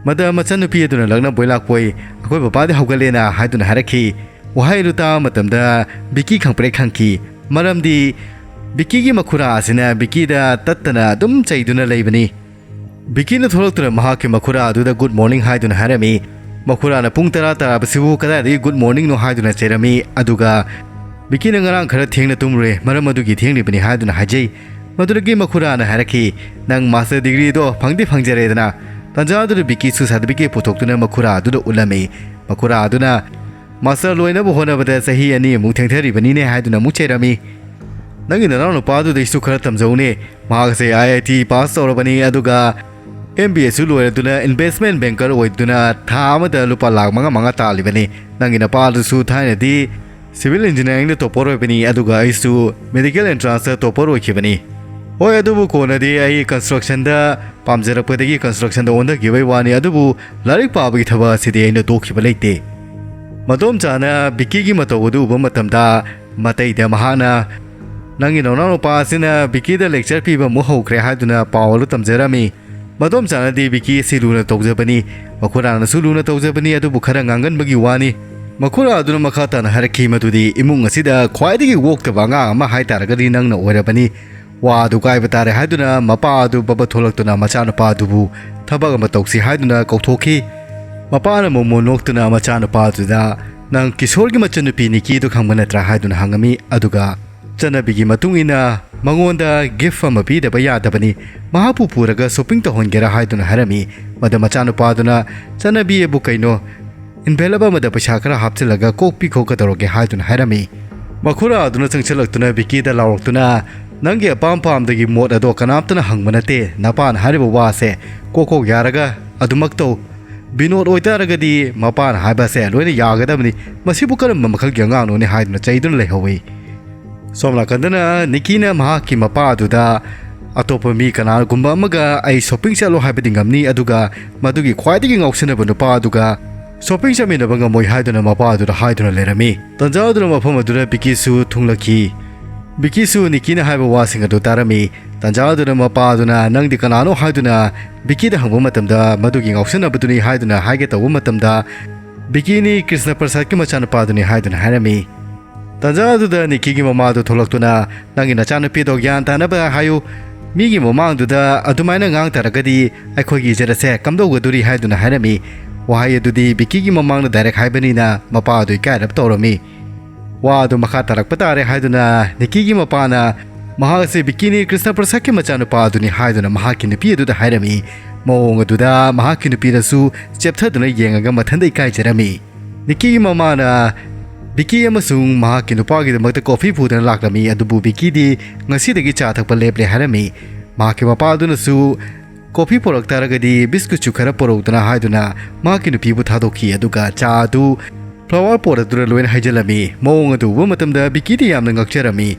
ꯃꯗ ꯃꯆꯟꯅꯨꯄꯤ ꯑꯗꯨꯅ ꯂꯛꯅꯕꯣꯏ ꯂꯥꯛꯄꯣꯏ, "ꯑꯩꯈꯣꯏ ꯕꯕꯥꯗꯤ ꯍꯧꯒꯠꯂꯦꯅ" ꯍꯥꯏꯗꯨꯅ ꯍꯥꯏꯔꯛꯈꯤ꯫ ꯋꯥꯍꯩ ꯑꯗꯨ ꯇꯥꯕ ꯃꯇꯝꯗ ꯕꯤꯀꯤ ꯈꯪꯄ꯭ꯔꯦꯛ ꯈꯪꯈꯤ, ꯃꯔꯝꯗꯤ ꯕꯤꯀꯤꯒꯤ ꯃꯈꯨꯔꯥ ꯑꯁꯤꯅ ꯕꯤꯀꯤꯗ ꯇꯠꯇꯅ ꯑꯗꯨꯝ ꯆꯩꯗꯨꯅ ꯂꯩꯕꯅꯤ꯫ ꯕꯤꯀꯤꯅ ꯊꯣꯛꯂꯛꯇꯨꯅ ꯃꯍꯥꯛꯀꯤ ꯃꯈꯨꯔꯥ ꯑꯗꯨꯗ "Good morning" ꯍꯥꯏꯗꯨꯅ ꯍꯥꯏꯔꯝꯃꯤ꯫ ꯃꯈꯨꯔꯥꯅ "ꯄꯨꯡ ꯇꯔꯥ ꯇꯥꯔꯕꯁꯤꯕꯨ ꯀꯗꯥꯏꯗꯒꯤ good morning ꯅꯣ?" ꯍꯥꯏꯗꯨꯅ ꯆꯩꯔꯝꯃꯤ꯫ ꯑꯗꯨꯒ ꯕꯤꯀꯤꯅ "ꯉꯔꯥꯡ ꯈꯔ ꯊꯦꯡꯅ ꯇꯨꯝꯂꯨꯔꯦ, ꯃꯔꯝ ꯑꯗꯨꯒꯤ ꯊꯦꯡꯂꯤꯕꯅꯤ" ꯍꯥꯏꯗꯨꯅ ꯍꯥꯏꯖꯩ꯫ ꯃꯗꯨꯗꯒꯤ ꯃꯈꯨꯔꯥꯅ ꯍꯥꯏꯔꯛꯈꯤ, "ꯅꯪ master degree ꯗꯣ ꯐꯪꯗꯤ ꯐꯪꯖꯔꯦꯗꯅ?" ꯇꯥꯟꯖꯥ ꯑꯗꯨꯗ ꯕꯤꯀꯤꯁꯨ certificate ꯄꯨꯊꯣꯛꯇꯨꯅ ꯃꯈꯨꯔꯥ ꯑꯗꯨꯗ ꯎꯠꯂꯝꯃꯤ꯫ ꯃꯈꯨꯔꯥ ꯑꯗꯨꯅ "Master ꯂꯣꯏꯅꯕ ꯍꯣꯠꯅꯕꯗ ꯆꯍꯤ ꯑꯅꯤꯃꯨꯛ ꯊꯦꯡꯊꯔꯤꯕꯅꯤꯅꯦ" ꯍꯥꯏꯗꯨꯅ ꯑꯃꯨꯛ ꯆꯩꯔꯝꯃꯤ꯫ "ꯅꯪꯒꯤ ꯅꯅꯥꯎ ꯅꯨꯄꯥꯗꯨꯗꯩꯁꯨ ꯈꯔ ꯇꯝꯖꯧꯅꯦ꯫ ꯃꯍꯥꯛꯁꯦ I I T pass ꯇꯧꯔꯕꯅꯤ, ꯑꯗꯨꯒ M B A ꯁꯨ ꯂꯣꯏꯔꯗꯨꯅ investment banker ꯑꯣꯏꯗꯨꯅ ꯊꯥ ꯑꯃꯗ ꯂꯨꯄꯥ ꯂꯥꯈ ꯃꯉꯥ ꯃꯉꯥ ꯇꯥꯜꯂꯤꯕꯅꯤ꯫ ꯅꯪꯒꯤ ꯅꯄꯥꯗꯨꯁꯨ ꯊꯥꯏꯅꯗꯤ civil engineering ꯗ topper ꯑꯣꯏꯕꯅꯤ, ꯑꯗꯨꯒ ꯑꯩꯁꯨ medical entrance ꯇ topper ꯑꯣꯏꯈꯤꯕꯅꯤ꯫ ꯍꯣꯏ, ꯑꯗꯨꯕꯨ ꯀꯣꯟꯅꯗꯤ ꯑꯩ construction ꯗ ꯄꯥꯝꯖꯔꯛꯄꯗꯒꯤ construction ꯗ ꯑꯣꯟꯊꯈꯤꯕꯩ ꯋꯥꯅꯤ, ꯑꯗꯨꯕꯨ ꯂꯥꯏꯔꯤꯛ ꯄꯥꯕꯒꯤ ꯊꯕꯛ ꯑꯁꯤꯗꯤ ꯑꯩꯅ ꯇꯣꯛꯈꯤꯕ ꯂꯩꯇꯦ꯫ ꯃꯗꯣꯝꯆꯥꯅ ꯕꯤꯀꯤꯒꯤ ꯃꯇꯧ ꯑꯗꯨ ꯎꯕ ꯃꯇꯝꯗ, ꯃꯇꯩꯗ ꯃꯍꯥꯛꯅ, "ꯅꯪꯒꯤ ꯅꯅꯥꯎ ꯅꯨꯄꯥ ꯑꯁꯤꯅ ꯕꯤꯀꯤꯗ lecture ꯄꯤꯕ ꯑꯃꯨꯛ ꯍꯧꯈ꯭ꯔꯦ" ꯍꯥꯏꯗꯨꯅ ꯄꯥꯎ ꯑꯗꯨ ꯇꯝꯖꯔꯝꯃꯤ꯫ ꯃꯗꯣꯝꯆꯥꯅꯗꯤ ꯕꯤꯀꯤ ꯑꯁꯤ ꯂꯨꯅ ꯇꯧꯖꯕꯅꯤ, ꯃꯈꯨꯔꯥꯅꯁꯨ ꯂꯨꯅ ꯇꯧꯖꯕꯅꯤ, ꯑꯗꯨꯕꯨ ꯈꯔ ꯉꯥꯡꯒꯟꯕꯒꯤ ꯋꯥꯅꯤ꯫ ꯃꯈꯨꯔꯥ ꯑꯗꯨꯅ ꯃꯈꯥ ꯇꯥꯅ ꯍꯥꯏꯔꯛꯈꯤ ꯃꯗꯨꯗꯤ ꯏꯃꯨꯡ ꯑꯁꯤꯗ ꯈ꯭ꯋꯥꯏꯗꯒꯤ ꯑꯣꯛꯇꯕ ꯑꯉꯥꯡ ꯑꯃ ꯍꯥꯏꯇꯥꯔꯒꯗꯤ ꯅꯪꯅ ꯑꯣꯏꯔꯕꯅꯤ꯫ ꯋꯥ ꯑꯗꯨ ꯀꯥꯏꯕ ꯇꯥꯔꯦ ꯍꯥꯏꯗꯨꯅ ꯃꯄꯥ ꯑꯗꯨ ꯕꯕ ꯊꯣꯛꯂꯛꯇꯨꯅ ꯃꯆꯥꯅꯨꯄꯥ ꯑꯗꯨꯕꯨ ꯊꯕꯛ ꯑꯃ ꯇꯧꯁꯤ ꯍꯥꯏꯗꯨꯅ ꯀꯧꯊꯣꯛꯈꯤ꯫ ꯃꯄꯥꯅ ꯃꯣꯃꯣꯟ ꯅꯣꯛꯇꯨꯅ ꯃꯆꯥꯅꯨꯄꯥ ꯑꯗꯨꯗ, "ꯅꯪ ꯀꯤꯁꯣꯔꯒꯤ ꯃꯆꯟꯅꯨꯄꯤ ꯅꯤꯀꯤꯗꯨ ꯈꯪꯕ ꯅꯠꯇ꯭ꯔꯥ?" ꯍꯥꯏꯗꯨꯅ ꯍꯪꯉꯝꯃꯤ꯫ ꯑꯗꯨꯒ ꯆꯠꯅꯕꯤꯒꯤ ꯃꯇꯨꯡ ꯏꯟꯅ ꯃꯉꯣꯟꯗ gift ꯑꯃ ꯄꯤꯗꯕ ꯌꯥꯗꯕꯅꯤ, ꯃꯍꯥꯛꯄꯨ ꯄꯨꯔꯒ shopping ꯇꯧꯍꯟꯒꯦꯔꯥ ꯍꯥꯏꯗꯨꯅ ꯍꯥꯏꯔꯝꯃꯤ꯫ ꯃꯗ ꯃꯆꯥꯅꯨꯄꯥꯗꯨꯅ, "ꯆꯠꯅꯕꯤ ꯑꯕꯨ ꯀꯩꯅꯣ? Envelope ꯑꯃꯗ ꯄꯩꯁꯥ ꯈꯔ ꯍꯥꯞꯆꯤꯜꯂꯒ ꯀꯣꯛ ꯄꯤꯈꯣ ꯀꯩꯗꯧꯔꯒꯦ?" ꯍꯥꯏꯗꯨꯅ ꯍꯥꯏꯔꯝꯃꯤ꯫ ꯃꯈꯨꯔꯥ ꯑꯗꯨꯅ ꯆꯪꯁꯤꯜꯂꯛꯇꯨꯅ ꯕꯤꯀꯤꯗ ꯂꯥꯎꯔꯛꯇꯨꯅ, "ꯅꯪꯒꯤ ꯑꯄꯥꯝ ꯄꯥꯝꯗꯒꯤ ꯃꯣꯠ ꯑꯗꯣ ꯀꯅꯥꯝꯇꯅ ꯍꯪꯕ ꯅꯠꯇꯦ꯫ ꯅꯄꯥꯅ ꯍꯥꯏꯔꯤꯕ ꯋꯥꯁꯦ ꯀꯣꯛ ꯀꯣꯛ ꯌꯥꯔꯒ ꯑꯗꯨꯃꯛ ꯇꯧ꯫ ꯕꯤꯅꯣꯠ ꯑꯣꯏꯇꯥꯔꯒꯗꯤ ꯃꯄꯥꯅ ꯍꯥꯏꯕꯁꯦ ꯂꯣꯏꯅ ꯌꯥꯒꯗꯕꯅꯤ꯫ ꯃꯁꯤꯕꯨ ꯀꯔꯝꯕ ꯃꯈꯜꯒꯤ ꯑꯉꯥꯡꯅꯣꯅꯦ?" ꯍꯥꯏꯗꯨꯅ ꯆꯩꯗꯨꯅ ꯂꯩꯍꯧꯏ꯫ ꯁꯣꯝ ꯅꯥꯀꯟꯗꯅ ꯅꯤꯀꯤꯅ ꯃꯍꯥꯛꯀꯤ ꯃꯄꯥ ꯑꯗꯨꯗ, "ꯑꯇꯣꯞꯄ ꯃꯤ ꯀꯅꯥꯒꯨꯝꯕ ꯑꯃꯒ ꯑꯩ shopping ꯆꯠꯂꯣ ꯍꯥꯏꯕꯗꯤ ꯉꯝꯅꯤ, ꯑꯗꯨꯒ ꯃꯗꯨꯒꯤ ꯈ꯭ꯋꯥꯏꯗꯒꯤ ꯉꯥꯎꯁꯤꯟꯅꯕ ꯅꯨꯄꯥ ꯑꯗꯨꯒ shopping ꯆꯠꯃꯤꯟꯅꯕ ꯉꯝꯃꯣꯏ" ꯍꯥꯏꯗꯨꯅ ꯃꯄꯥ ꯑꯗꯨꯗ ꯍꯥꯏꯗꯨꯅ ꯂꯩꯔꯝꯃꯤ꯫ ꯇꯟꯖꯥ ꯑꯗꯨꯅ ꯃꯐꯝ ꯑꯗꯨꯗ ꯕꯤꯀꯤꯁꯨ ꯊꯨꯡꯂꯛꯈꯤ꯫ ꯕꯤꯀꯤꯁꯨ ꯅꯤꯀꯤꯅ ꯍꯥꯏꯕ ꯋꯥꯁꯤꯡ ꯑꯗꯨ ꯇꯥꯔꯝꯃꯤ꯫ ꯇꯟꯖꯥ ꯑꯗꯨꯅ ꯃꯄꯥ ꯑꯗꯨꯅ "ꯅꯪꯗꯤ ꯀꯅꯥꯅꯣ?" ꯍꯥꯏꯗꯨꯅ ꯕꯤꯀꯤꯗ ꯍꯪꯕ ꯃꯇꯝꯗ, "ꯃꯗꯨꯒꯤ ꯉꯥꯎꯁꯤꯟꯅꯕꯗꯨꯅꯤ" ꯍꯥꯏꯗꯨꯅ ꯍꯥꯏꯒꯦ ꯇꯧꯕ ꯃꯇꯝꯗ, ꯕꯤꯀꯤꯅꯤ ꯀ꯭ꯔꯤꯁꯅ ꯄ꯭ꯔꯁꯥꯗꯀꯤ ꯃꯆꯥꯅꯨꯄꯥꯗꯨꯅꯤ ꯍꯥꯏꯗꯨꯅ ꯍꯥꯏꯔꯝꯃꯤ꯫ ꯇꯟꯖꯥ ꯑꯗꯨꯗ ꯅꯤꯀꯤꯒꯤ ꯃꯃꯥꯗꯨ ꯊꯣꯛꯂꯛꯇꯨꯅ, "ꯅꯪꯒꯤ ꯅꯆꯥꯅꯨꯄꯤꯗꯣ ꯒ꯭ꯌꯥꯟ ꯇꯥꯅꯕ ꯍꯥꯏꯌꯨ꯫ ꯃꯤꯒꯤ ꯃꯃꯥꯡꯗꯨꯗ ꯑꯗꯨꯃꯥꯏꯅ ꯉꯥꯡ ꯇꯥꯔꯒꯗꯤ ꯑꯩꯈꯣꯏꯒꯤ ꯏꯖꯠ ꯑꯁꯦ ꯀꯝꯗꯧꯒꯗꯣꯔꯤ ꯍꯥꯏꯗꯨꯅ ꯍꯥꯏꯔꯝꯃꯤ꯫ ꯋꯥꯍꯩ ꯑꯗꯨꯗꯤ ꯕꯤꯀꯤꯒꯤ ꯃꯃꯥꯡꯗ ꯗꯥꯏꯔꯦꯛ ꯍꯥꯏꯕꯅꯤꯅ ꯃꯄꯥ ꯑꯗꯨ ꯏꯀꯥꯏꯔꯞ ꯇꯧꯔꯝꯃꯤ꯫ ꯋꯥ ꯑꯗꯨ ꯃꯈꯥ ꯇꯥꯔꯛꯄ ꯇꯥꯔꯦ ꯍꯥꯏꯗꯨꯅ ꯅꯤꯀꯤꯒꯤ ꯃꯄꯥꯅ ꯃꯍꯥꯛ ꯑꯁꯤ ꯕꯤꯀꯤꯅꯤ, ꯀ꯭ꯔꯤꯁꯅ ꯄ꯭ꯔꯁꯥꯗꯀꯤ ꯃꯆꯥꯅꯨꯄꯥ ꯑꯗꯨꯅꯤ ꯍꯥꯏꯗꯨꯅ ꯃꯍꯥꯛꯀꯤ ꯅꯨꯄꯤ ꯑꯗꯨꯗ ꯍꯥꯏꯔꯝꯃꯤ꯫ ꯃꯑꯣꯡ ꯑꯗꯨꯗ ꯃꯍꯥꯛꯀꯤ ꯅꯨꯄꯤꯅꯁꯨ ꯆꯦꯞꯊꯗꯨꯅ ꯌꯦꯡꯉꯒ ꯃꯊꯟꯇ ꯏꯀꯥꯏꯖꯔꯝꯃꯤ꯫ ꯅꯤꯀꯤꯒꯤ ꯃꯃꯥꯅ ꯕꯤꯀꯤ ꯑꯃꯁꯨꯡ ꯃꯍꯥꯛꯀꯤ ꯅꯨꯄꯥꯒꯤꯗꯃꯛꯇ ꯀꯣꯐꯤ ꯄꯨꯗꯨꯅ ꯂꯥꯛꯂꯝꯃꯤ, ꯑꯗꯨꯕꯨ ꯕꯤꯀꯤꯗꯤ ꯉꯁꯤꯗꯒꯤ ꯆꯥ ꯊꯛꯄ ꯂꯦꯞꯂꯦ ꯍꯥꯏꯔꯝꯃꯤ꯫ ꯃꯍꯥꯛꯀꯤ ꯃꯄꯥ ꯑꯗꯨꯅꯁꯨ ꯀꯣꯐꯤ ꯄꯨꯔꯛ ꯇꯥꯔꯒꯗꯤ ꯕꯤꯁꯀꯨꯠꯁꯨ ꯈꯔ ꯄꯨꯔꯛꯎꯗꯅ ꯍꯥꯏꯗꯨꯅ ꯃꯍꯥꯛꯀꯤ ꯅꯨꯄꯤꯕꯨ ꯊꯥꯗꯣꯛꯈꯤ, ꯑꯗꯨꯒ ꯆꯥ ꯑꯗꯨ flower pot ꯑꯗꯨꯗ ꯂꯣꯏꯅ ꯍꯩꯖꯤꯜꯂꯝꯃꯤ꯫ ꯃꯑꯣꯡ ꯑꯗꯨ ꯎꯕ ꯃꯇꯝꯗ ꯕꯤꯀꯤꯗꯤ ꯌꯥꯝꯅ ꯉꯛꯆꯔꯝꯃꯤ꯫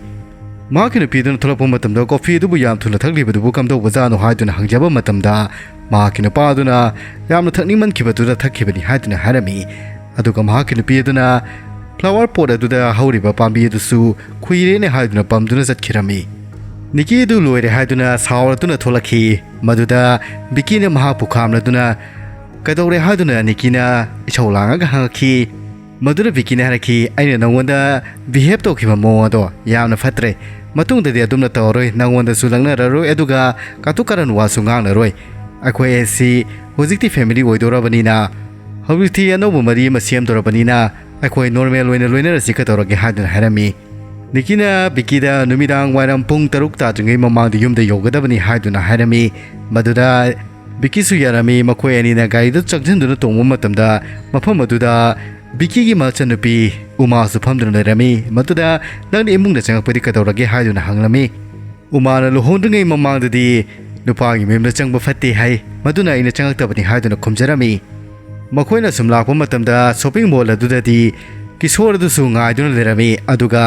ꯃꯍꯥꯛꯀꯤ ꯅꯨꯄꯤꯗꯨꯅ ꯊꯣꯛꯂꯛꯄ ꯃꯇꯝꯗ ꯀꯣꯐꯤ ꯑꯗꯨꯕꯨ ꯌꯥꯝ ꯊꯨꯅ ꯊꯛꯂꯤꯕꯗꯨꯕꯨ ꯀꯝꯗꯧꯕꯖꯥꯠꯅꯣ ꯍꯥꯏꯗꯨꯅ ꯍꯪꯖꯕ ꯃꯇꯝꯗ ꯃꯍꯥꯛꯀꯤ ꯅꯨꯄꯥ ꯑꯗꯨꯅ ꯌꯥꯝꯅ ꯊꯛꯅꯤꯡꯃꯟꯈꯤꯕꯗꯨꯗ ꯊꯛꯈꯤꯕꯅꯤ ꯍꯥꯏꯗꯨꯅ ꯍꯥꯏꯔꯝꯃꯤ꯫ ꯑꯗꯨꯒ ꯃꯍꯥꯛꯀꯤ ꯅꯨꯄꯤ ꯑꯗꯨꯅ flower pot ꯑꯗꯨꯗ ꯍꯧꯔꯤꯕ ꯄꯥꯝꯕꯤ ꯑꯗꯨꯁꯨ ꯈꯨꯏꯔꯦꯅꯦ ꯍꯥꯏꯗꯨꯅ ꯄꯝꯗꯨꯅ ꯆꯠꯈꯤꯔꯝꯃꯤ꯫ ꯅꯤꯀꯤ ꯑꯗꯨ ꯂꯣꯏꯔꯦ ꯍꯥꯏꯗꯨꯅ ꯁꯥꯎꯔꯗꯨꯅ ꯊꯣꯛꯂꯛꯈꯤ꯫ ꯃꯗꯨꯗ ꯕꯤꯀꯤꯅ ꯃꯍꯥꯛꯄꯨ ꯈꯥꯝꯂꯗꯨꯅ "ꯀꯩꯗꯧꯔꯦ?" ꯍꯥꯏꯗꯨꯅ ꯅꯤꯀꯤꯅ ꯏꯁꯧ ꯂꯥꯡꯉꯒ ꯍꯪꯉꯛꯈꯤ꯫ ꯃꯗꯨꯗ ꯕꯤꯀꯤꯅ ꯍꯥꯏꯔꯛꯈꯤ, "ꯑꯩꯅ ꯅꯉꯣꯟꯗ behave ꯇꯧꯈꯤꯕ ꯃꯑꯣꯡ ꯑꯗꯣ ꯌꯥꯝꯅ ꯐꯠꯇ꯭ꯔꯦ꯫ ꯃꯇꯨꯡꯗꯗꯤ ꯑꯗꯨꯝꯅ ꯇꯧꯔꯔꯣꯏ, ꯅꯉꯣꯟꯗꯁꯨ ꯂꯛꯅꯔꯔꯣꯏ, ꯑꯗꯨꯒ ꯀꯥꯇꯨ ꯀꯥꯔꯟ ꯋꯥꯁꯨ ꯉꯥꯡꯂꯔꯣꯏ꯫ ꯑꯩꯈꯣꯏ ꯑꯁꯤ ꯍꯧꯖꯤꯛꯇꯤ family ꯑꯣꯏꯗꯧꯔꯕꯅꯤꯅ, ꯍꯧꯖꯤꯛꯇꯤ ꯑꯅꯧꯕ ꯃꯔꯤ ꯑꯃ ꯁꯦꯝꯗꯧꯔꯕꯅꯤꯅ ꯑꯩꯈꯣꯏ normal ꯑꯣꯏꯅ ꯂꯣꯏꯅꯔꯁꯤ, ꯀꯩꯗꯧꯔꯒꯦ?" ꯍꯥꯏꯗꯨꯅ ꯍꯥꯏꯔꯝꯃꯤ꯫ ꯅꯤꯀꯤꯅ ꯕꯤꯀꯤꯗ ꯅꯨꯃꯤꯗꯥꯡ ꯋꯥꯏꯔꯝ ꯄꯨꯡ ꯇꯔꯨꯛ ꯇꯥꯗ꯭ꯔꯤꯉꯩ ꯃꯃꯥꯡꯗ ꯌꯨꯝꯗ ꯌꯧꯒꯗꯕꯅꯤ ꯍꯥꯏꯗꯨꯅ ꯍꯥꯏꯔꯝꯃꯤ꯫ ꯃꯗꯨꯗ ꯕꯤꯀꯤꯁꯨ ꯌꯥꯔꯝꯃꯤ꯫ ꯃꯈꯣꯏ ꯑꯅꯤꯅ ꯒꯥꯔꯤꯗ ꯆꯪꯁꯤꯟꯗꯨꯅ ꯇꯣꯡꯕ ꯃꯇꯝꯗ ꯃꯐꯝ ꯑꯗꯨꯗ ꯕꯤꯀꯤꯒꯤ ꯃꯆꯟꯅꯨꯄꯤ ꯎꯃꯥꯁꯨ ꯐꯝꯗꯨꯅ ꯂꯩꯔꯝꯃꯤ꯫ ꯃꯗꯨꯗ "ꯅꯪꯅ ꯏꯃꯨꯡꯗ ꯆꯪꯉꯛꯄꯗꯤ ꯀꯩꯗꯧꯔꯒꯦ?" ꯍꯥꯏꯗꯨꯅ ꯍꯪꯂꯝꯃꯤ꯫ ꯎꯃꯥꯅ ꯂꯨꯍꯣꯡꯗ꯭ꯔꯤꯉꯩ ꯃꯃꯥꯡꯗꯗꯤ ꯅꯨꯄꯥꯒꯤ ꯃꯌꯨꯝꯗ ꯆꯪꯕ ꯐꯠꯇꯦ ꯍꯥꯏ, ꯃꯗꯨꯅ ꯑꯩꯅ ꯆꯪꯉꯛꯇꯕꯅꯤ ꯍꯥꯏꯗꯨꯅ ꯈꯨꯝꯖꯔꯝꯃꯤ꯫ ꯃꯈꯣꯏꯅ ꯁꯨꯝ ꯂꯥꯛꯄ ꯃꯇꯝꯗ shopping mall ꯑꯗꯨꯗꯗꯤ ꯀꯤꯁꯣꯔ ꯑꯗꯨꯁꯨ ꯉꯥꯏꯗꯨꯅ ꯂꯩꯔꯝꯃꯤ꯫ ꯑꯗꯨꯒ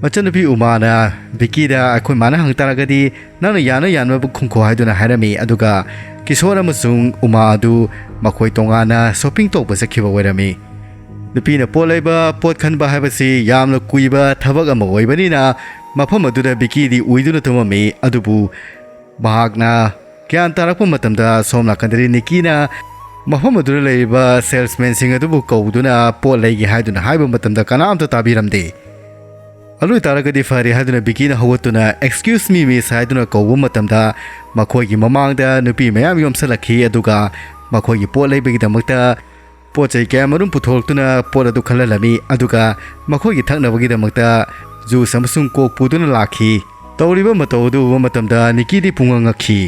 ꯃꯆꯟꯅꯨꯄꯤ ꯎꯃꯥꯅ ꯕꯤꯀꯤꯗ, "ꯑꯩꯈꯣꯏ ꯃꯥꯅ ꯍꯪ ꯇꯥꯔꯒꯗꯤ ꯅꯪꯅ ꯌꯥꯅ ꯌꯥꯅꯕ ꯈꯨꯝꯈꯣ" ꯍꯥꯏꯗꯨꯅ ꯍꯥꯏꯔꯝꯃꯤ꯫ ꯑꯗꯨꯒ ꯀꯤꯁꯣꯔ ꯑꯃꯁꯨꯡ ꯎꯃꯥ ꯑꯗꯨ ꯃꯈꯣꯏ ꯇꯣꯉꯥꯟꯅ shopping ꯇꯧꯕ ꯆꯠꯈꯤꯕ ꯑꯣꯏꯔꯝꯃꯤ꯫ ꯅꯨꯄꯤꯅ ꯄꯣꯠ ꯂꯩꯕ, ꯄꯣꯠ ꯈꯟꯕ ꯍꯥꯏꯕꯁꯤ ꯌꯥꯝꯅ ꯀꯨꯏꯕ ꯊꯕꯛ ꯑꯃ ꯑꯣꯏꯕꯅꯤꯅ ꯃꯐꯝ ꯑꯗꯨꯗ ꯕꯤꯀꯤꯗꯤ ꯎꯏꯗꯨꯅ ꯇꯨꯝꯃꯝꯃꯤ꯫ ꯑꯗꯨꯕꯨ ꯃꯍꯥꯛꯅ ꯒ꯭ꯌꯥꯟ ꯇꯥꯔꯛꯄ ꯃꯇꯝꯗ ꯁꯣꯝ ꯅꯥꯀꯟꯗꯗꯤ ꯅꯤꯀꯤꯅ ꯃꯐꯝ ꯑꯗꯨꯗ ꯂꯩꯔꯤꯕ salesmanꯁꯤꯡ ꯑꯗꯨꯕꯨ ꯀꯧꯗꯨꯅ ꯄꯣꯠ ꯂꯩꯒꯦ ꯍꯥꯏꯗꯨꯅ ꯍꯥꯏꯕ ꯃꯇꯝꯗ ꯀꯅꯥꯝꯇ ꯇꯥꯕꯤꯔꯝꯗꯦ꯫ ꯑꯗꯨ ꯑꯣꯏꯇꯥꯔꯒꯗꯤ ꯐꯔꯦ ꯍꯥꯏꯗꯨꯅ ꯕꯤꯀꯤꯅ ꯍꯧꯒꯠꯇꯨꯅ "Excuse me, miss" ꯍꯥꯏꯗꯨꯅ ꯀꯧꯕ ꯃꯇꯝꯗ ꯃꯈꯣꯏꯒꯤ ꯃꯃꯥꯡꯗ ꯅꯨꯄꯤ ꯃꯌꯥꯝ ꯌꯣꯝꯁꯤꯜꯂꯛꯈꯤ꯫ ꯑꯗꯨꯒ ꯃꯈꯣꯏꯒꯤ ꯄꯣꯠ ꯂꯩꯕꯒꯤꯗꯃꯛꯇ ꯄꯣꯠ ꯆꯩ ꯀꯌꯥ ꯃꯔꯨꯝ ꯄꯨꯊꯣꯔꯛꯇꯨꯅ ꯄꯣꯠ ꯑꯗꯨ ꯈꯜꯍꯜꯂꯝꯃꯤ꯫ ꯑꯗꯨꯒ ꯃꯈꯣꯏꯒꯤ ꯊꯛꯅꯕꯒꯤꯗꯃꯛꯇ ꯖꯨꯁ ꯑꯃꯁꯨꯡ ꯀꯣꯛ ꯄꯨꯗꯨꯅ ꯂꯥꯛꯈꯤ꯫ ꯇꯧꯔꯤꯕ ꯃꯇꯧ ꯑꯗꯨ ꯎꯕ ꯃꯇꯝꯗ ꯅꯤꯀꯤꯗꯤ ꯄꯨꯡꯉꯛ ꯉꯛꯈꯤ꯫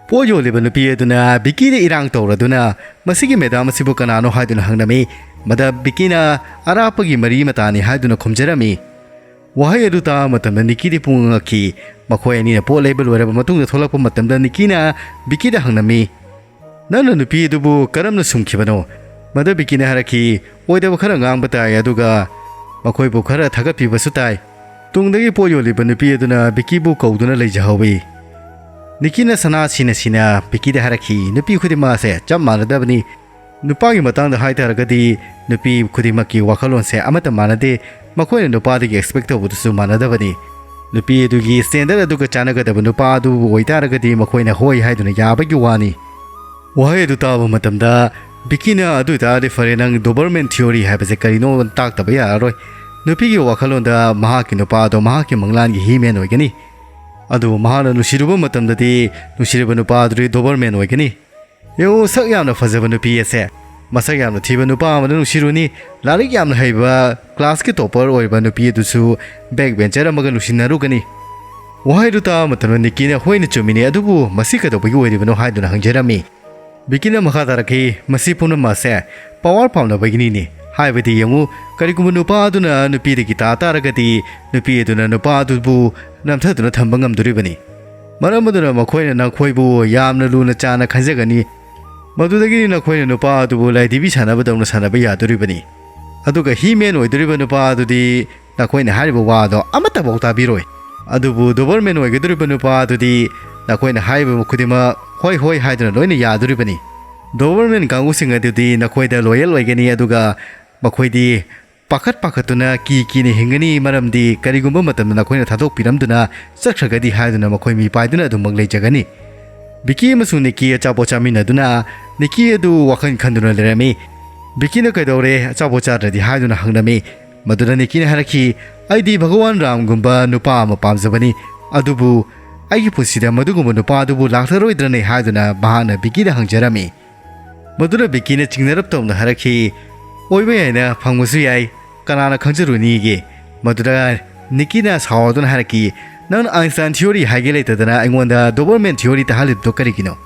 ꯄꯣꯠ ꯌꯣꯜꯂꯤꯕ ꯅꯨꯄꯤ ꯑꯗꯨꯅ ꯕꯤꯀꯤꯗ ꯏꯔꯥꯡ ꯇꯧꯔꯗꯨꯅ "ꯃꯁꯤꯒꯤ ꯃꯦꯗꯥꯝ ꯑꯁꯤꯕꯨ ꯀꯅꯥꯅꯣ?" ꯍꯥꯏꯗꯨꯅ ꯍꯪꯂꯝꯃꯤ꯫ ꯃꯗ ꯕꯤꯀꯤꯅ "ꯑꯔꯥꯞꯄꯒꯤ ꯃꯔꯤ ꯃꯇꯥꯅꯤ" ꯍꯥꯏꯗꯨꯅ ꯈꯨꯝꯖꯔꯝꯃꯤ꯫ ꯋꯥꯍꯩ ꯑꯗꯨ ꯇꯥꯕ ꯃꯇꯝꯗ ꯅꯤꯀꯤꯗꯤ ꯄꯨꯡꯉꯛ ꯉꯛꯈꯤ꯫ ꯃꯈꯣꯏ ꯑꯅꯤꯅ ꯄꯣꯠ ꯂꯩꯕ ꯂꯣꯏꯔꯕ ꯃꯇꯨꯡꯗ ꯊꯣꯛꯂꯛꯄ ꯃꯇꯝꯗ ꯅꯤꯀꯤꯅ ꯕꯤꯀꯤꯗ ꯍꯪꯂꯝꯃꯤ, "ꯅꯪꯅ ꯅꯨꯄꯤ ꯑꯗꯨꯕꯨ ꯀꯔꯝꯅ ꯁꯨꯝꯈꯤꯕꯅꯣ?" ꯃꯗ ꯕꯤꯀꯤꯅ ꯍꯥꯏꯔꯛꯈꯤ, "ꯑꯣꯏꯗꯕ ꯈꯔ ꯉꯥꯡꯕ ꯇꯥꯏ, ꯑꯗꯨꯒ ꯃꯈꯣꯏꯕꯨ ꯈꯔ ꯊꯥꯒꯠꯄꯤꯕꯁꯨ ꯇꯥꯏ"꯫ ꯇꯨꯡꯗꯒꯤ ꯄꯣꯠ ꯌꯣꯜꯂꯤꯕ ꯅꯨꯄꯤ ꯑꯗꯨꯅ ꯕꯤꯀꯤꯕꯨ ꯀꯧꯗꯨꯅ ꯂꯩꯖꯍꯧꯏ꯫ ꯅꯤꯀꯤꯅ ꯁꯅꯥ ꯁꯤꯅ ꯁꯤꯅ ꯕꯤꯀꯤꯗ ꯍꯥꯏꯔꯛꯈꯤ, "ꯅꯨꯄꯤ ꯈꯨꯗꯤꯡꯃꯛ ꯑꯁꯦ ꯆꯞ ꯃꯥꯟꯅꯗꯕꯅꯤ꯫ ꯅꯨꯄꯥꯒꯤ ꯃꯇꯥꯡꯗ ꯍꯥꯏꯇꯥꯔꯒꯗꯤ ꯅꯨꯄꯤ ꯈꯨꯗꯤꯡꯃꯛꯀꯤ ꯋꯥꯈꯜꯂꯣꯟꯁꯦ ꯑꯃꯠꯇ ꯃꯥꯟꯅꯗꯦ꯫ ꯃꯈꯣꯏꯅ ꯅꯨꯄꯥꯗꯒꯤ ꯑꯦꯛꯁꯄꯦꯛ ꯇꯧꯕꯗꯨꯁꯨ ꯃꯥꯟꯅꯗꯕꯅꯤ꯫ ꯅꯨꯄꯤ ꯑꯗꯨꯒꯤ ꯁ꯭ꯇꯦꯟꯗꯔꯠ ꯑꯗꯨꯒ ꯆꯥꯟꯅꯒꯗꯕ ꯅꯨꯄꯥ ꯑꯗꯨꯕꯨ ꯑꯣꯏꯇꯥꯔꯒꯗꯤ ꯃꯈꯣꯏꯅ ꯍꯣꯏ ꯍꯥꯏꯗꯨꯅ ꯌꯥꯕꯒꯤ ꯋꯥꯅꯤ"꯫ ꯋꯥꯍꯩ ꯑꯗꯨ ꯇꯥꯕ ꯃꯇꯝꯗ ꯕꯤꯀꯤꯅ, "ꯑꯗꯨ ꯑꯣꯏꯇꯥꯔꯗꯤ ꯐꯔꯦ, ꯅꯪ ꯗꯣꯕꯔꯃꯦꯟ ꯊꯤꯑꯣꯔꯤ ꯍꯥꯏꯕꯁꯦ ꯀꯔꯤꯅꯣ ꯇꯥꯛꯇꯕ ꯌꯥꯔꯔꯣꯏ꯫ ꯅꯨꯄꯤꯒꯤ ꯋꯥꯈꯜꯂꯣꯟꯗ ꯃꯍꯥꯛꯀꯤ ꯅꯨꯄꯥ ꯑꯗꯣ ꯃꯍꯥꯛꯀꯤ ꯃꯪꯂꯥꯟꯒꯤ ꯍꯤꯃꯦꯟ ꯑꯣꯏꯒꯅꯤ꯫ ꯑꯗꯨꯕꯨ ꯃꯍꯥꯛꯅ ꯅꯨꯡꯁꯤꯔꯨꯕ ꯃꯇꯝꯗꯗꯤ ꯅꯨꯡꯁꯤꯔꯤꯕ ꯅꯨꯄꯥ ꯑꯗꯨꯗꯤ ꯗꯣꯕꯔꯃꯦꯟ ꯑꯣꯏꯒꯅꯤ꯫ ꯌꯦꯡꯉꯨ, ꯁꯛ ꯌꯥꯝꯅ ꯐꯖꯕ ꯅꯨꯄꯤ ꯑꯁꯦ ꯃꯁꯛ ꯌꯥꯝꯅ ꯊꯤꯕ ꯅꯨꯄꯥ ꯑꯃꯗ ꯅꯨꯡꯁꯤꯔꯨꯅꯤ꯫ ꯂꯥꯏꯔꯤꯛ ꯌꯥꯝꯅ ꯍꯩꯕ ꯀ꯭ꯂꯥꯁꯀꯤ ꯇꯣꯄꯔ ꯑꯣꯏꯕ ꯅꯨꯄꯤ ꯑꯗꯨꯁꯨ ꯕꯦꯛ ꯕꯦꯟꯆꯔ ꯑꯃꯒ ꯅꯨꯡꯁꯤꯅꯔꯨꯒꯅꯤ"꯫ ꯋꯥꯍꯩꯗꯨ ꯇꯥꯕ ꯃꯇꯝꯗ ꯅꯤꯀꯤꯅ, "ꯍꯣꯏꯅꯦ, ꯆꯨꯝꯃꯤꯅꯦ, ꯑꯗꯨꯕꯨ ꯃꯁꯤ ꯀꯩꯗꯧꯕꯒꯤ ꯑꯣꯏꯔꯤꯕꯅꯣ?" ꯍꯥꯏꯗꯨꯅ ꯍꯪꯖꯔꯝꯃꯤ꯫ ꯕꯤꯀꯤꯅ ꯃꯈꯥ ꯇꯥꯔꯛꯈꯤ, "ꯃꯁꯤ ꯄꯨꯝꯅꯃꯛ ꯑꯁꯦ ꯄꯋꯥꯔ ꯄꯥꯝꯅꯕꯒꯤꯅꯤꯅꯦ꯫ ꯍꯥꯏꯕꯗꯤ ꯌꯦꯡꯉꯨ, ꯀꯔꯤꯒꯨꯝꯕ ꯅꯨꯄꯥ ꯑꯗꯨꯅ ꯅꯨꯄꯤꯗꯒꯤ ꯇꯥ ꯇꯥꯔꯒꯗꯤ ꯅꯨꯄꯤ ꯑꯗꯨꯅ ꯅꯨꯄꯥ ꯑꯗꯨꯕꯨ ꯅꯝꯊꯗꯨꯅ ꯊꯝꯕ ꯉꯝꯗꯣꯔꯤꯕꯅꯤ꯫ ꯃꯔꯝ ꯑꯗꯨꯅ ꯃꯈꯣꯏꯅ ꯅꯈꯣꯏꯕꯨ ꯌꯥꯝꯅ ꯂꯨꯅ ꯆꯥꯅ ꯈꯟꯖꯒꯅꯤ꯫ ꯃꯗꯨꯗꯒꯤ ꯅꯈꯣꯏꯅ ꯅꯨꯄꯥ ꯑꯗꯨꯕꯨ ꯂꯥꯏꯙꯤꯕꯤ ꯁꯥꯟꯅꯕꯗꯧꯅ ꯁꯥꯟꯅꯕ ꯌꯥꯗꯣꯔꯤꯕꯅꯤ꯫ ꯑꯗꯨꯒ ꯍꯤꯃꯦꯟ ꯑꯣꯏꯗꯣꯔꯤꯕ ꯅꯨꯄꯥ ꯑꯗꯨꯗꯤ ꯅꯈꯣꯏꯅ ꯍꯥꯏꯔꯤꯕ ꯋꯥꯗꯣ ꯑꯃꯠꯇꯐꯥꯎ ꯇꯥꯕꯤꯔꯣꯏ꯫ ꯑꯗꯨꯕꯨ ꯗꯣꯕꯔꯃꯦꯟ ꯑꯣꯏꯒꯗꯧꯔꯤꯕ ꯅꯨꯄꯥ ꯑꯗꯨꯗꯤ ꯅꯈꯣꯏꯅ ꯍꯥꯏꯔꯤꯕ ꯈꯨꯗꯤꯡꯃꯛ ꯍꯣꯏ, ꯍꯣꯏ" ꯍꯥꯏꯗꯨꯅ ꯂꯣꯏꯅ ꯌꯥꯗꯣꯔꯤꯕꯅꯤ꯫ ꯗꯣꯕꯔꯃꯦꯟ ꯀꯥꯡꯕꯨꯁꯤꯡ ꯑꯗꯨꯗꯤ ꯅꯈꯣꯏꯗ ꯂꯣꯌꯦꯜ ꯑꯣꯏꯒꯅꯤ, ꯑꯗꯨꯒ ꯃꯈꯣꯏꯗꯤ ꯄꯥꯈꯠ ꯄꯥꯈꯠꯇꯨꯅ ꯀꯤ ꯀꯤꯅ ꯍꯤꯡꯒꯅꯤ, ꯃꯔꯝꯗꯤ ꯀꯔꯤꯒꯨꯝꯕ ꯃꯇꯝꯗ ꯅꯈꯣꯏꯅ ꯊꯥꯗꯣꯛꯄꯤꯔꯝꯗꯨꯅ ꯆꯠꯈ꯭ꯔꯒꯗꯤ ꯍꯥꯏꯗꯨꯅ ꯃꯈꯣꯏ ꯃꯤꯄꯥꯏꯗꯨꯅ ꯑꯗꯨꯃꯛ ꯂꯩꯖꯒꯅꯤ꯫ ꯕꯤꯀꯤ ꯑꯃꯁꯨꯡ ꯅꯤꯀꯤ ꯑꯆꯥꯄꯣꯠ ꯆꯥꯃꯤꯟꯅꯗꯨꯅ ꯅꯤꯀꯤ ꯑꯗꯨ ꯋꯥꯈꯜ ꯈꯟꯗꯨꯅ ꯂꯩꯔꯝꯃꯤ꯫ ꯕꯤꯀꯤꯅ "ꯀꯩꯗꯧꯔꯦ, ꯑꯆꯥꯄꯣꯠ ꯆꯥꯗ꯭ꯔꯗꯤ?" ꯍꯥꯏꯗꯨꯅ ꯍꯪꯂꯝꯃꯤ꯫ ꯃꯗꯨꯗ ꯅꯤꯀꯤꯅ ꯍꯥꯏꯔꯛꯈꯤ, "ꯑꯩꯗꯤ ꯚꯒꯋꯥꯟ ꯔꯥꯝꯒꯨꯝꯕ ꯅꯨꯄꯥ ꯑꯃ ꯄꯥꯝꯖꯕꯅꯤ, ꯑꯗꯨꯕꯨ ꯑꯩꯒꯤ ꯄꯨꯟꯁꯤꯗ ꯃꯗꯨꯒꯨꯝꯕ ꯅꯨꯄꯥ ꯑꯗꯨꯕꯨ ꯂꯥꯛꯂꯔꯣꯏꯗ꯭ꯔꯅꯦ?" ꯍꯥꯏꯗꯨꯅ ꯃꯍꯥꯛꯅ ꯕꯤꯀꯤꯗ ꯍꯪꯖꯔꯝꯃꯤ꯫ ꯃꯗꯨꯗ ꯕꯤꯀꯤꯅ ꯆꯤꯡꯅꯔꯞ ꯇꯧꯅ ꯍꯥꯏꯔꯛꯈꯤ, "ꯑꯣꯏꯕ ꯌꯥꯏꯅ, ꯐꯪꯕꯁꯨ ꯌꯥꯏ, ꯀꯅꯥꯅ ꯈꯪꯖꯔꯨꯅꯤꯒꯦ?" ꯃꯗꯨꯗ ꯅꯤꯀꯤꯅ ꯁꯥꯎꯗꯨꯅ ꯍꯥꯏꯔꯛꯈꯤ, "ꯅꯪꯅ ꯑꯥꯏꯟꯁꯇꯥꯏꯟ ꯊꯤꯑꯣꯔꯤ ꯍꯥꯏꯒꯦ ꯂꯩꯇꯗꯅ ꯑꯩꯉꯣꯟꯗ ꯗꯣꯕꯔꯃꯦꯟ ꯊꯤꯑꯣꯔꯤ ꯇꯥꯍꯜꯂꯤꯕꯗꯣ ꯀꯔꯤꯒꯤꯅꯣ?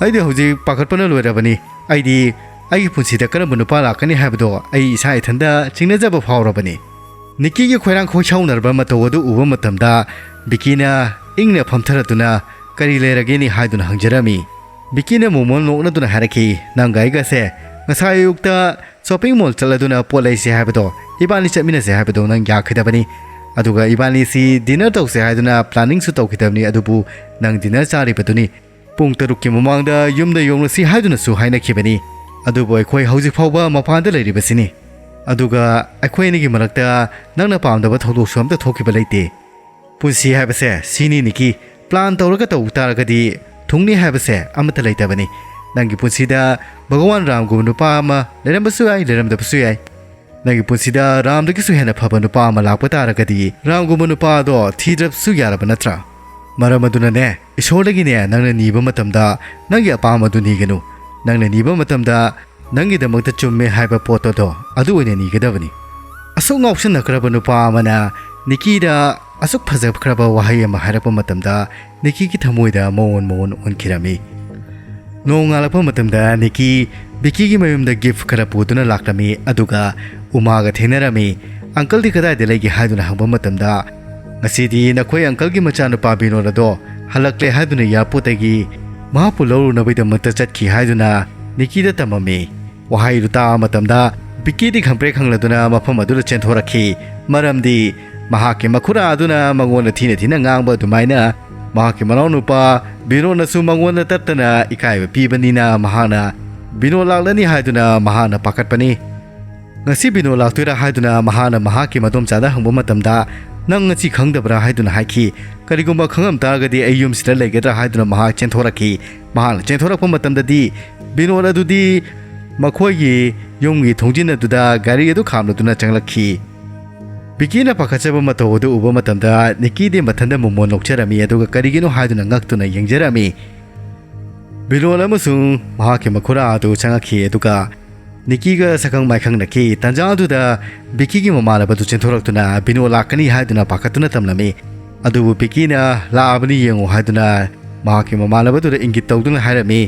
ꯑꯩꯗꯤ ꯍꯧꯖꯤꯛ ꯄꯥꯈꯠꯄꯅ ꯂꯣꯏꯔꯕꯅꯤ꯫ ꯑꯩꯗꯤ ꯑꯩꯒꯤ ꯄꯨꯟꯁꯤꯗ ꯀꯔꯝꯕ ꯅꯨꯄꯥ ꯂꯥꯛꯀꯅꯤ ꯍꯥꯏꯕꯗꯣ ꯑꯩ ꯏꯁꯥ ꯏꯊꯟꯗ ꯆꯤꯡꯅꯖꯕ ꯐꯥꯎꯔꯕꯅꯤ꯫" ꯅꯤꯀꯤꯒꯤ ꯈꯣꯏꯔꯥꯡ ꯈꯣꯏꯁꯥꯎꯅꯔꯕ ꯃꯇꯧ ꯑꯗꯨ ꯎꯕ ꯃꯇꯝꯗ ꯕꯤꯀꯤꯅ ꯏꯪꯅ ꯐꯝꯊꯔꯗꯨꯅ, "ꯀꯔꯤ ꯂꯩꯔꯒꯦꯅꯤ?" ꯍꯥꯏꯗꯨꯅ ꯍꯪꯖꯔꯝꯃꯤ꯫ ꯕꯤꯀꯤꯅ ꯃꯣꯃꯣꯟ ꯅꯣꯛꯅꯗꯨꯅ ꯍꯥꯏꯔꯛꯈꯤ, "ꯅꯪꯒ ꯑꯩꯒꯁꯦ ꯉꯁꯥꯏ ꯑꯌꯨꯛꯇ ꯁꯣꯄꯤꯡ ꯃꯣꯜ ꯆꯠꯂꯗꯨꯅ ꯄꯣꯠ ꯂꯩꯁꯦ ꯍꯥꯏꯕꯗꯣ, ꯏꯕꯥꯅꯤ ꯆꯠꯃꯤꯟꯅꯁꯦ ꯍꯥꯏꯕꯗꯣ ꯅꯪ ꯌꯥꯈꯤꯗꯕꯅꯤ꯫ ꯑꯗꯨꯒ ꯏꯕꯥꯅꯤꯁꯤ ꯗꯤꯅꯔ ꯇꯧꯁꯦ ꯍꯥꯏꯗꯨꯅ ꯄ꯭ꯂꯥꯅꯤꯡꯁꯨ ꯇꯧꯈꯤꯗꯕꯅꯤ, ꯑꯗꯨꯕꯨ ꯅꯪ ꯗꯤꯅꯔ ꯆꯥꯔꯤꯕꯗꯨꯅꯤ꯫ ꯄꯨꯡ ꯇꯔꯨꯛꯀꯤ ꯃꯃꯥꯡꯗ ꯌꯨꯝꯗ ꯌꯧꯅꯁꯤ ꯍꯥꯏꯗꯨꯅꯁꯨ ꯍꯥꯏꯅꯈꯤꯕꯅꯤ꯫ ꯑꯗꯨꯕꯨ ꯑꯩꯈꯣꯏ ꯍꯧꯖꯤꯛ ꯐꯥꯎꯕ ꯃꯄꯥꯟꯗ ꯂꯩꯔꯤꯕꯁꯤꯅꯤ꯫ ꯑꯗꯨꯒ ꯑꯩꯈꯣꯏ ꯑꯅꯤꯒꯤ ꯃꯔꯛꯇ ꯅꯪꯅ ꯄꯥꯝꯗꯕ ꯊꯧꯗꯣꯛꯁꯨ ꯑꯝꯇ ꯊꯣꯛꯈꯤꯕ ꯂꯩꯇꯦ꯫ ꯄꯨꯟꯁꯤ ꯍꯥꯏꯕꯁꯦ ꯁꯤꯅꯤ ꯅꯤꯀꯤ, ꯄ꯭ꯂꯥꯟ ꯇꯧꯔꯒ ꯇꯧ ꯇꯥꯔꯒꯗꯤ ꯊꯨꯡꯅꯤ ꯍꯥꯏꯕꯁꯦ ꯑꯃꯠꯇ ꯂꯩꯇꯕꯅꯤ꯫ ꯅꯪꯒꯤ ꯄꯨꯟꯁꯤꯗ ꯚꯒꯋꯥꯟ ꯔꯥꯝꯒꯨꯝꯕ ꯅꯨꯄꯥ ꯑꯃ ꯂꯩꯔꯝꯕꯁꯨ ꯌꯥꯏ, ꯂꯩꯔꯝꯗꯕꯁꯨ ꯌꯥꯏ꯫ ꯅꯪꯒꯤ ꯄꯨꯟꯁꯤꯗ ꯔꯥꯝꯗꯒꯤꯁꯨ ꯍꯦꯟꯅ ꯐꯕ ꯅꯨꯄꯥ ꯑꯃ ꯂꯥꯛꯄ ꯇꯥꯔꯒꯗꯤ ꯔꯥꯝꯒꯨꯝꯕ ꯅꯨꯄꯥ ꯑꯗꯣ ꯊꯤꯗ꯭ꯔꯕꯁꯨ ꯌꯥꯔꯕ ꯅꯠꯇ꯭ꯔꯥ? ꯃꯔꯝ ꯑꯗꯨꯅꯅꯦ, ꯏꯁꯣꯔꯗꯒꯤꯅꯦ ꯅꯪꯅ ꯅꯤꯕ ꯃꯇꯝꯗ ꯅꯪꯒꯤ ꯑꯄꯥꯝꯕꯗꯨ ꯅꯤꯒꯅꯨ꯫ ꯅꯪꯅ ꯅꯤꯕ ꯃꯇꯝꯗ ꯅꯪꯒꯤꯗꯃꯛꯇ ꯆꯨꯝꯃꯦ ꯍꯥꯏꯕ ꯄꯣꯠꯇꯣꯗꯣ ꯑꯗꯨ ꯑꯣꯏꯅ ꯅꯤꯒꯗꯕꯅꯤ꯫ ꯑꯁꯨꯛ ꯉꯥꯎꯁꯤꯟꯅꯈ꯭ꯔꯕ ꯅꯨꯄꯥ ꯑꯃꯅ ꯅꯤꯀꯤꯗ ꯑꯁꯨꯛ ꯐꯖꯈ꯭ꯔꯕ ꯋꯥꯍꯩ ꯑꯃ ꯍꯥꯏꯔꯛꯄ ꯃꯇꯝꯗ ꯅꯤꯀꯤꯒꯤ ꯊꯃꯣꯏꯗ ꯃꯑꯣꯟ ꯃꯑꯣꯟ ꯑꯣꯟꯈꯤꯔꯝꯃꯤ꯫ ꯅꯣꯡꯉꯥꯜꯂꯛꯄ ꯃꯇꯝꯗ ꯅꯤꯀꯤ ꯕꯤꯀꯤꯒꯤ ꯃꯌꯨꯝꯗ ꯒꯤꯐ ꯈꯔ ꯄꯨꯗꯨꯅ ꯂꯥꯛꯂꯝꯃꯤ, ꯑꯗꯨꯒ ꯎꯃꯥꯒ ꯊꯦꯡꯅꯔꯝꯃꯤ꯫ "ꯑꯪꯀꯜꯗꯤ ꯀꯗꯥꯏꯗ ꯂꯩꯒꯦ?" ꯍꯥꯏꯗꯨꯅ ꯍꯪꯕ ꯃꯇꯝꯗ, "ꯉꯁꯤꯗꯤ ꯅꯈꯣꯏ ꯑꯪꯀꯜꯒꯤ ꯃꯆꯥꯅꯨꯄꯥ ꯕꯤꯅꯣꯗ ꯑꯗꯣ ꯍꯜꯂꯛꯂꯦ ꯍꯥꯏꯗꯨꯅ ꯏꯌꯥꯔꯄꯣꯔꯠꯇꯒꯤ ꯃꯍꯥꯛꯄꯨ ꯂꯧꯔꯨꯅꯕꯒꯤꯗꯃꯛꯇ ꯆꯠꯈꯤ" ꯍꯥꯏꯗꯨꯅ ꯅꯤꯀꯤꯗ ꯇꯝꯃꯝꯃꯤ꯫ ꯋꯥꯍꯩꯗꯨ ꯇꯥꯕ ꯃꯇꯝꯗ ꯕꯤꯀꯤꯗꯤ ꯈꯪꯄ꯭ꯔꯦꯛ ꯈꯪꯂꯗꯨꯅ ꯃꯐꯝ ꯑꯗꯨꯗ ꯆꯦꯟꯊꯣꯔꯛꯈꯤ꯫ ꯃꯔꯝꯗꯤ ꯃꯍꯥꯛꯀꯤ ꯃꯈꯨꯔꯥ ꯑꯗꯨꯅ ꯃꯉꯣꯟꯗ ꯊꯤꯅ ꯊꯤꯅ ꯉꯥꯡꯕ ꯑꯗꯨꯃꯥꯏꯅ ꯃꯍꯥꯛꯀꯤ ꯃꯅꯥꯎꯅꯨꯄꯥ ꯕꯤꯅꯣꯗꯅꯁꯨ ꯃꯉꯣꯟꯗ ꯇꯠꯇꯅ ꯏꯀꯥꯏꯕ ꯄꯤꯕꯅꯤꯅ ꯃꯍꯥꯛꯅ ꯕꯤꯅꯣꯗ ꯂꯥꯛꯂꯅꯤ ꯍꯥꯏꯗꯨꯅ ꯃꯍꯥꯛꯅ ꯄꯥꯈꯠꯄꯅꯤ꯫ ꯉꯁꯤ ꯕꯤꯅꯣꯗ ꯂꯥꯛꯇꯣꯏꯔꯥ ꯍꯥꯏꯗꯨꯅ ꯃꯍꯥꯛꯅ ꯃꯍꯥꯛꯀꯤ ꯃꯗꯣꯝꯆꯥꯗ ꯍꯪꯕ ꯃꯇꯝꯗ, "ꯅꯪ ꯉꯁꯤ ꯈꯪꯗꯕ꯭ꯔꯥ?" ꯍꯥꯏꯗꯨꯅ ꯍꯥꯏꯈꯤ꯫ "ꯀꯔꯤꯒꯨꯝꯕ ꯈꯪꯉꯝ ꯇꯥꯔꯒꯗꯤ ꯑꯩ ꯌꯨꯝꯁꯤꯗ ꯂꯩꯒꯗ꯭ꯔꯥ?" ꯍꯥꯏꯗꯨꯅ ꯃꯍꯥꯛ ꯆꯦꯟꯊꯣꯔꯛꯈꯤ꯫ ꯃꯍꯥꯛꯅ ꯆꯦꯟꯊꯣꯔꯛꯄ ꯃꯇꯝꯗꯗꯤ ꯕꯤꯅꯣꯗ ꯑꯗꯨꯗꯤ ꯃꯈꯣꯏꯒꯤ ꯌꯨꯝꯒꯤ ꯊꯣꯡꯖꯤꯟ ꯑꯗꯨꯗ ꯒꯥꯔꯤ ꯑꯗꯨ ꯈꯥꯝꯂꯗꯨꯅ ꯆꯪꯂꯛꯈꯤ꯫ ꯕꯤꯀꯤꯅ ꯄꯥꯈꯠꯆꯕ ꯃꯇꯧ ꯑꯗꯨ ꯎꯕ ꯃꯇꯝꯗ ꯅꯤꯀꯤꯗꯤ ꯃꯊꯟꯇ ꯃꯣꯃꯣꯟ ꯅꯣꯛꯆꯔꯝꯃꯤ, ꯑꯗꯨꯒ ꯀꯔꯤꯒꯤꯅꯣ ꯍꯥꯏꯗꯨꯅ ꯉꯛꯇꯨꯅ ꯌꯦꯡꯖꯔꯝꯃꯤ꯫ ꯕꯤꯅꯣꯗ ꯑꯃꯁꯨꯡ ꯃꯍꯥꯛꯀꯤ ꯃꯈꯨꯔꯥ ꯑꯗꯨ ꯆꯪꯉꯛꯈꯤ, ꯑꯗꯨꯒ ꯅꯤꯀꯤꯒ ꯁꯛꯈꯪ ꯃꯥꯏꯈꯪꯅꯈꯤ꯫ ꯇꯟꯖꯥ ꯑꯗꯨꯗ ꯕꯤꯀꯤꯒꯤ ꯃꯃꯥꯟꯅꯕꯗꯨ ꯆꯦꯟꯊꯣꯔꯛꯇꯨꯅ ꯕꯤꯅꯣ ꯂꯥꯛꯀꯅꯤ ꯍꯥꯏꯗꯨꯅ ꯄꯥꯈꯠꯇꯨꯅ ꯇꯝꯂꯝꯃꯤ꯫ ꯑꯗꯨꯕꯨ ꯕꯤꯀꯤꯅ "ꯂꯥꯛꯑꯕꯅꯤ, ꯌꯦꯡꯉꯨ" ꯍꯥꯏꯗꯨꯅ ꯃꯍꯥꯛꯀꯤ ꯃꯃꯥꯟꯅꯕꯗꯨꯗ ꯏꯪꯒꯤꯠ ꯇꯧꯗꯨꯅ ꯍꯥꯏꯔꯝꯃꯤ꯫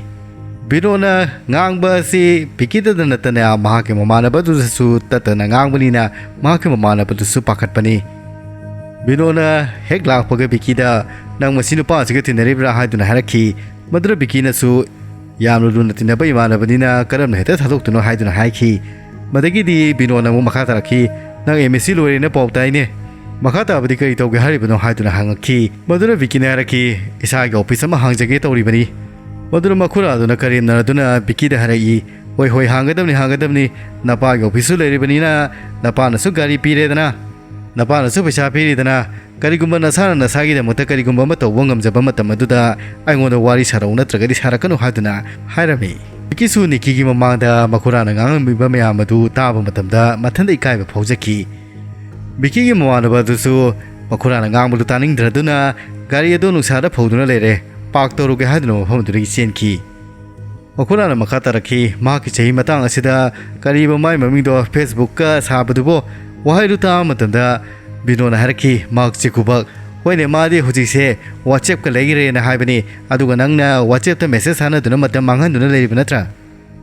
ꯕꯤꯅꯣꯅ ꯉꯥꯡꯕ ꯑꯁꯤ ꯕꯤꯀꯤꯗꯗ ꯅꯠꯇꯅ ꯃꯍꯥꯛꯀꯤ ꯃꯃꯥꯟꯅꯕꯗꯨꯗꯁꯨ ꯇꯠꯇꯅ ꯉꯥꯡꯕꯅꯤꯅ ꯃꯍꯥꯛꯀꯤ ꯃꯃꯥꯟꯅꯕꯗꯨꯁꯨ ꯄꯥꯈꯠꯄꯅꯤ꯫ ꯕꯤꯅꯣꯅ ꯍꯦꯛ ꯂꯥꯛꯄꯒ ꯕꯤꯀꯤꯗ "ꯅꯪ ꯃꯁꯤ ꯅꯨꯄꯥ ꯑꯁꯤꯒ ꯇꯤꯟꯅꯔꯤꯕ꯭ꯔꯥ?" ꯍꯥꯏꯗꯨꯅ ꯍꯥꯏꯔꯛꯈꯤ꯫ ꯃꯗꯨꯗ ꯕꯤꯀꯤꯅꯁꯨ "ꯌꯥꯝꯅ ꯂꯨꯅ ꯇꯤꯟꯅꯕ ꯏꯃꯥꯟꯅꯕꯅꯤꯅ ꯀꯔꯝꯅ ꯍꯦꯛꯇ ꯊꯥꯗꯣꯛꯇꯨꯅꯣ?" ꯍꯥꯏꯗꯨꯅ ꯍꯥꯏꯈꯤ꯫ ꯃꯗꯒꯤꯗꯤ ꯕꯤꯅꯣꯅ ꯑꯃꯨꯛ ꯃꯈꯥ ꯇꯥꯔꯛꯈꯤ, "ꯅꯪ M S C ꯂꯣꯏꯔꯦꯅ ꯄꯥꯎ ꯇꯥꯏꯅꯦ꯫ ꯃꯈꯥ ꯇꯥꯕꯗꯤ ꯀꯔꯤ ꯇꯧꯒꯦ ꯍꯥꯏꯔꯤꯕꯅꯣ?" ꯍꯥꯏꯗꯨꯅ ꯍꯪꯉꯛꯈꯤ꯫ ꯃꯗꯨꯗ ꯕꯤꯀꯤꯅ ꯍꯥꯏꯔꯛꯈꯤ, "ꯏꯁꯥꯒꯤ ꯑꯣꯐꯤꯁ ꯑꯃ ꯍꯥꯡꯖꯒꯦ ꯇꯧꯔꯤꯕꯅꯤ"꯫ ꯃꯗꯨꯗ ꯃꯈꯨꯔꯥꯗꯨꯅ ꯀꯔꯦꯝꯅꯔꯗꯨꯅ ꯕꯤꯀꯤꯗ ꯍꯥꯏꯔꯛꯏ, "ꯍꯣꯏ, ꯍꯣꯏ, ꯍꯥꯡꯒꯗꯕꯅꯤ, ꯍꯥꯡꯒꯗꯕꯅꯤ꯫ ꯅꯄꯥꯒꯤ ꯑꯣꯐꯤꯁꯁꯨ ꯂꯩꯔꯤꯕꯅꯤꯅ ꯅꯄꯥꯅꯁꯨ ꯒꯥꯔꯤ ꯄꯤꯔꯦꯗꯅ, ꯅꯄꯥꯅꯁꯨ ꯄꯩꯁꯥ ꯄꯤꯔꯤꯗꯅ, ꯀꯔꯤꯒꯨꯝꯕ ꯅꯁꯥꯅ ꯅꯁꯥꯒꯤꯗꯃꯛꯇ ꯀꯔꯤꯒꯨꯝꯕ ꯑꯃ ꯇꯧꯕ ꯉꯝꯖꯕ ꯃꯇꯝ ꯑꯗꯨꯗ ꯑꯩꯉꯣꯟꯗ ꯋꯥꯔꯤ ꯁꯥꯔꯛꯎ, ꯅꯠꯇ꯭ꯔꯒꯗꯤ ꯁꯥꯔꯛꯀꯅꯨ" ꯍꯥꯏꯗꯨꯅ ꯍꯥꯏꯔꯝꯃꯤ꯫ ꯕꯤꯀꯤꯁꯨ ꯅꯤꯀꯤꯒꯤ ꯃꯃꯥꯡꯗ ꯃꯈꯨꯔꯥꯅ ꯉꯥꯡꯂꯝꯃꯤꯕ ꯃꯌꯥꯝ ꯑꯗꯨ ꯇꯥꯕ ꯃꯇꯝꯗ ꯃꯊꯟꯇ ꯏꯀꯥꯏꯕ ꯐꯥꯎꯖꯈꯤ꯫ ꯕꯤꯀꯤꯒꯤ ꯃꯃꯥꯟꯅꯕ ꯑꯗꯨꯁꯨ ꯃꯈꯨꯔꯥꯅ ꯉꯥꯡꯕꯗꯨ ꯇꯥꯅꯤꯡꯗ꯭ꯔꯗꯨꯅ ꯒꯥꯔꯤ ꯑꯗꯨ ꯅꯨꯡꯁꯥꯗ ꯐꯧꯗꯨꯅ ꯂꯩꯔꯦ꯫ ꯄꯥꯔꯛ ꯇꯧꯔꯨꯒꯦ ꯍꯥꯏꯗꯨꯅ ꯃꯐꯝ ꯑꯗꯨꯗꯒꯤ ꯆꯦꯟꯈꯤ꯫ ꯃꯈꯨꯔꯥꯅ ꯃꯈꯥ ꯇꯥꯔꯛꯈꯤ, ꯃꯍꯥꯛꯀꯤ ꯆꯍꯤ ꯃꯇꯥꯡ ꯑꯁꯤꯗ ꯀꯔꯤꯕ ꯃꯥꯏ ꯃꯃꯤꯡꯗꯣ Facebook ꯀ ꯁꯥꯕꯗꯨꯕꯣ? ꯋꯥꯍꯩꯗꯨ ꯇꯥꯕ ꯃꯇꯝꯗ ꯕꯤꯅꯣꯅ ꯍꯥꯏꯔꯛꯈꯤ, ꯃꯍꯥꯛ ꯆꯤꯛꯀꯨꯕꯛ꯫ "ꯍꯣꯏꯅꯦ, ꯃꯥꯗꯤ ꯍꯧꯖꯤꯛꯁꯦ WhatsApp ꯀ ꯂꯩꯈ꯭ꯔꯦꯅ ꯍꯥꯏꯕꯅꯤ, ꯑꯗꯨꯒ ꯅꯪꯅ WhatsApp ꯇ message ꯊꯥꯅꯗꯨꯅ ꯃꯇꯝ ꯃꯥꯡꯍꯟꯗꯨꯅ ꯂꯩꯔꯤꯕ ꯅꯠꯇ꯭ꯔꯥ?"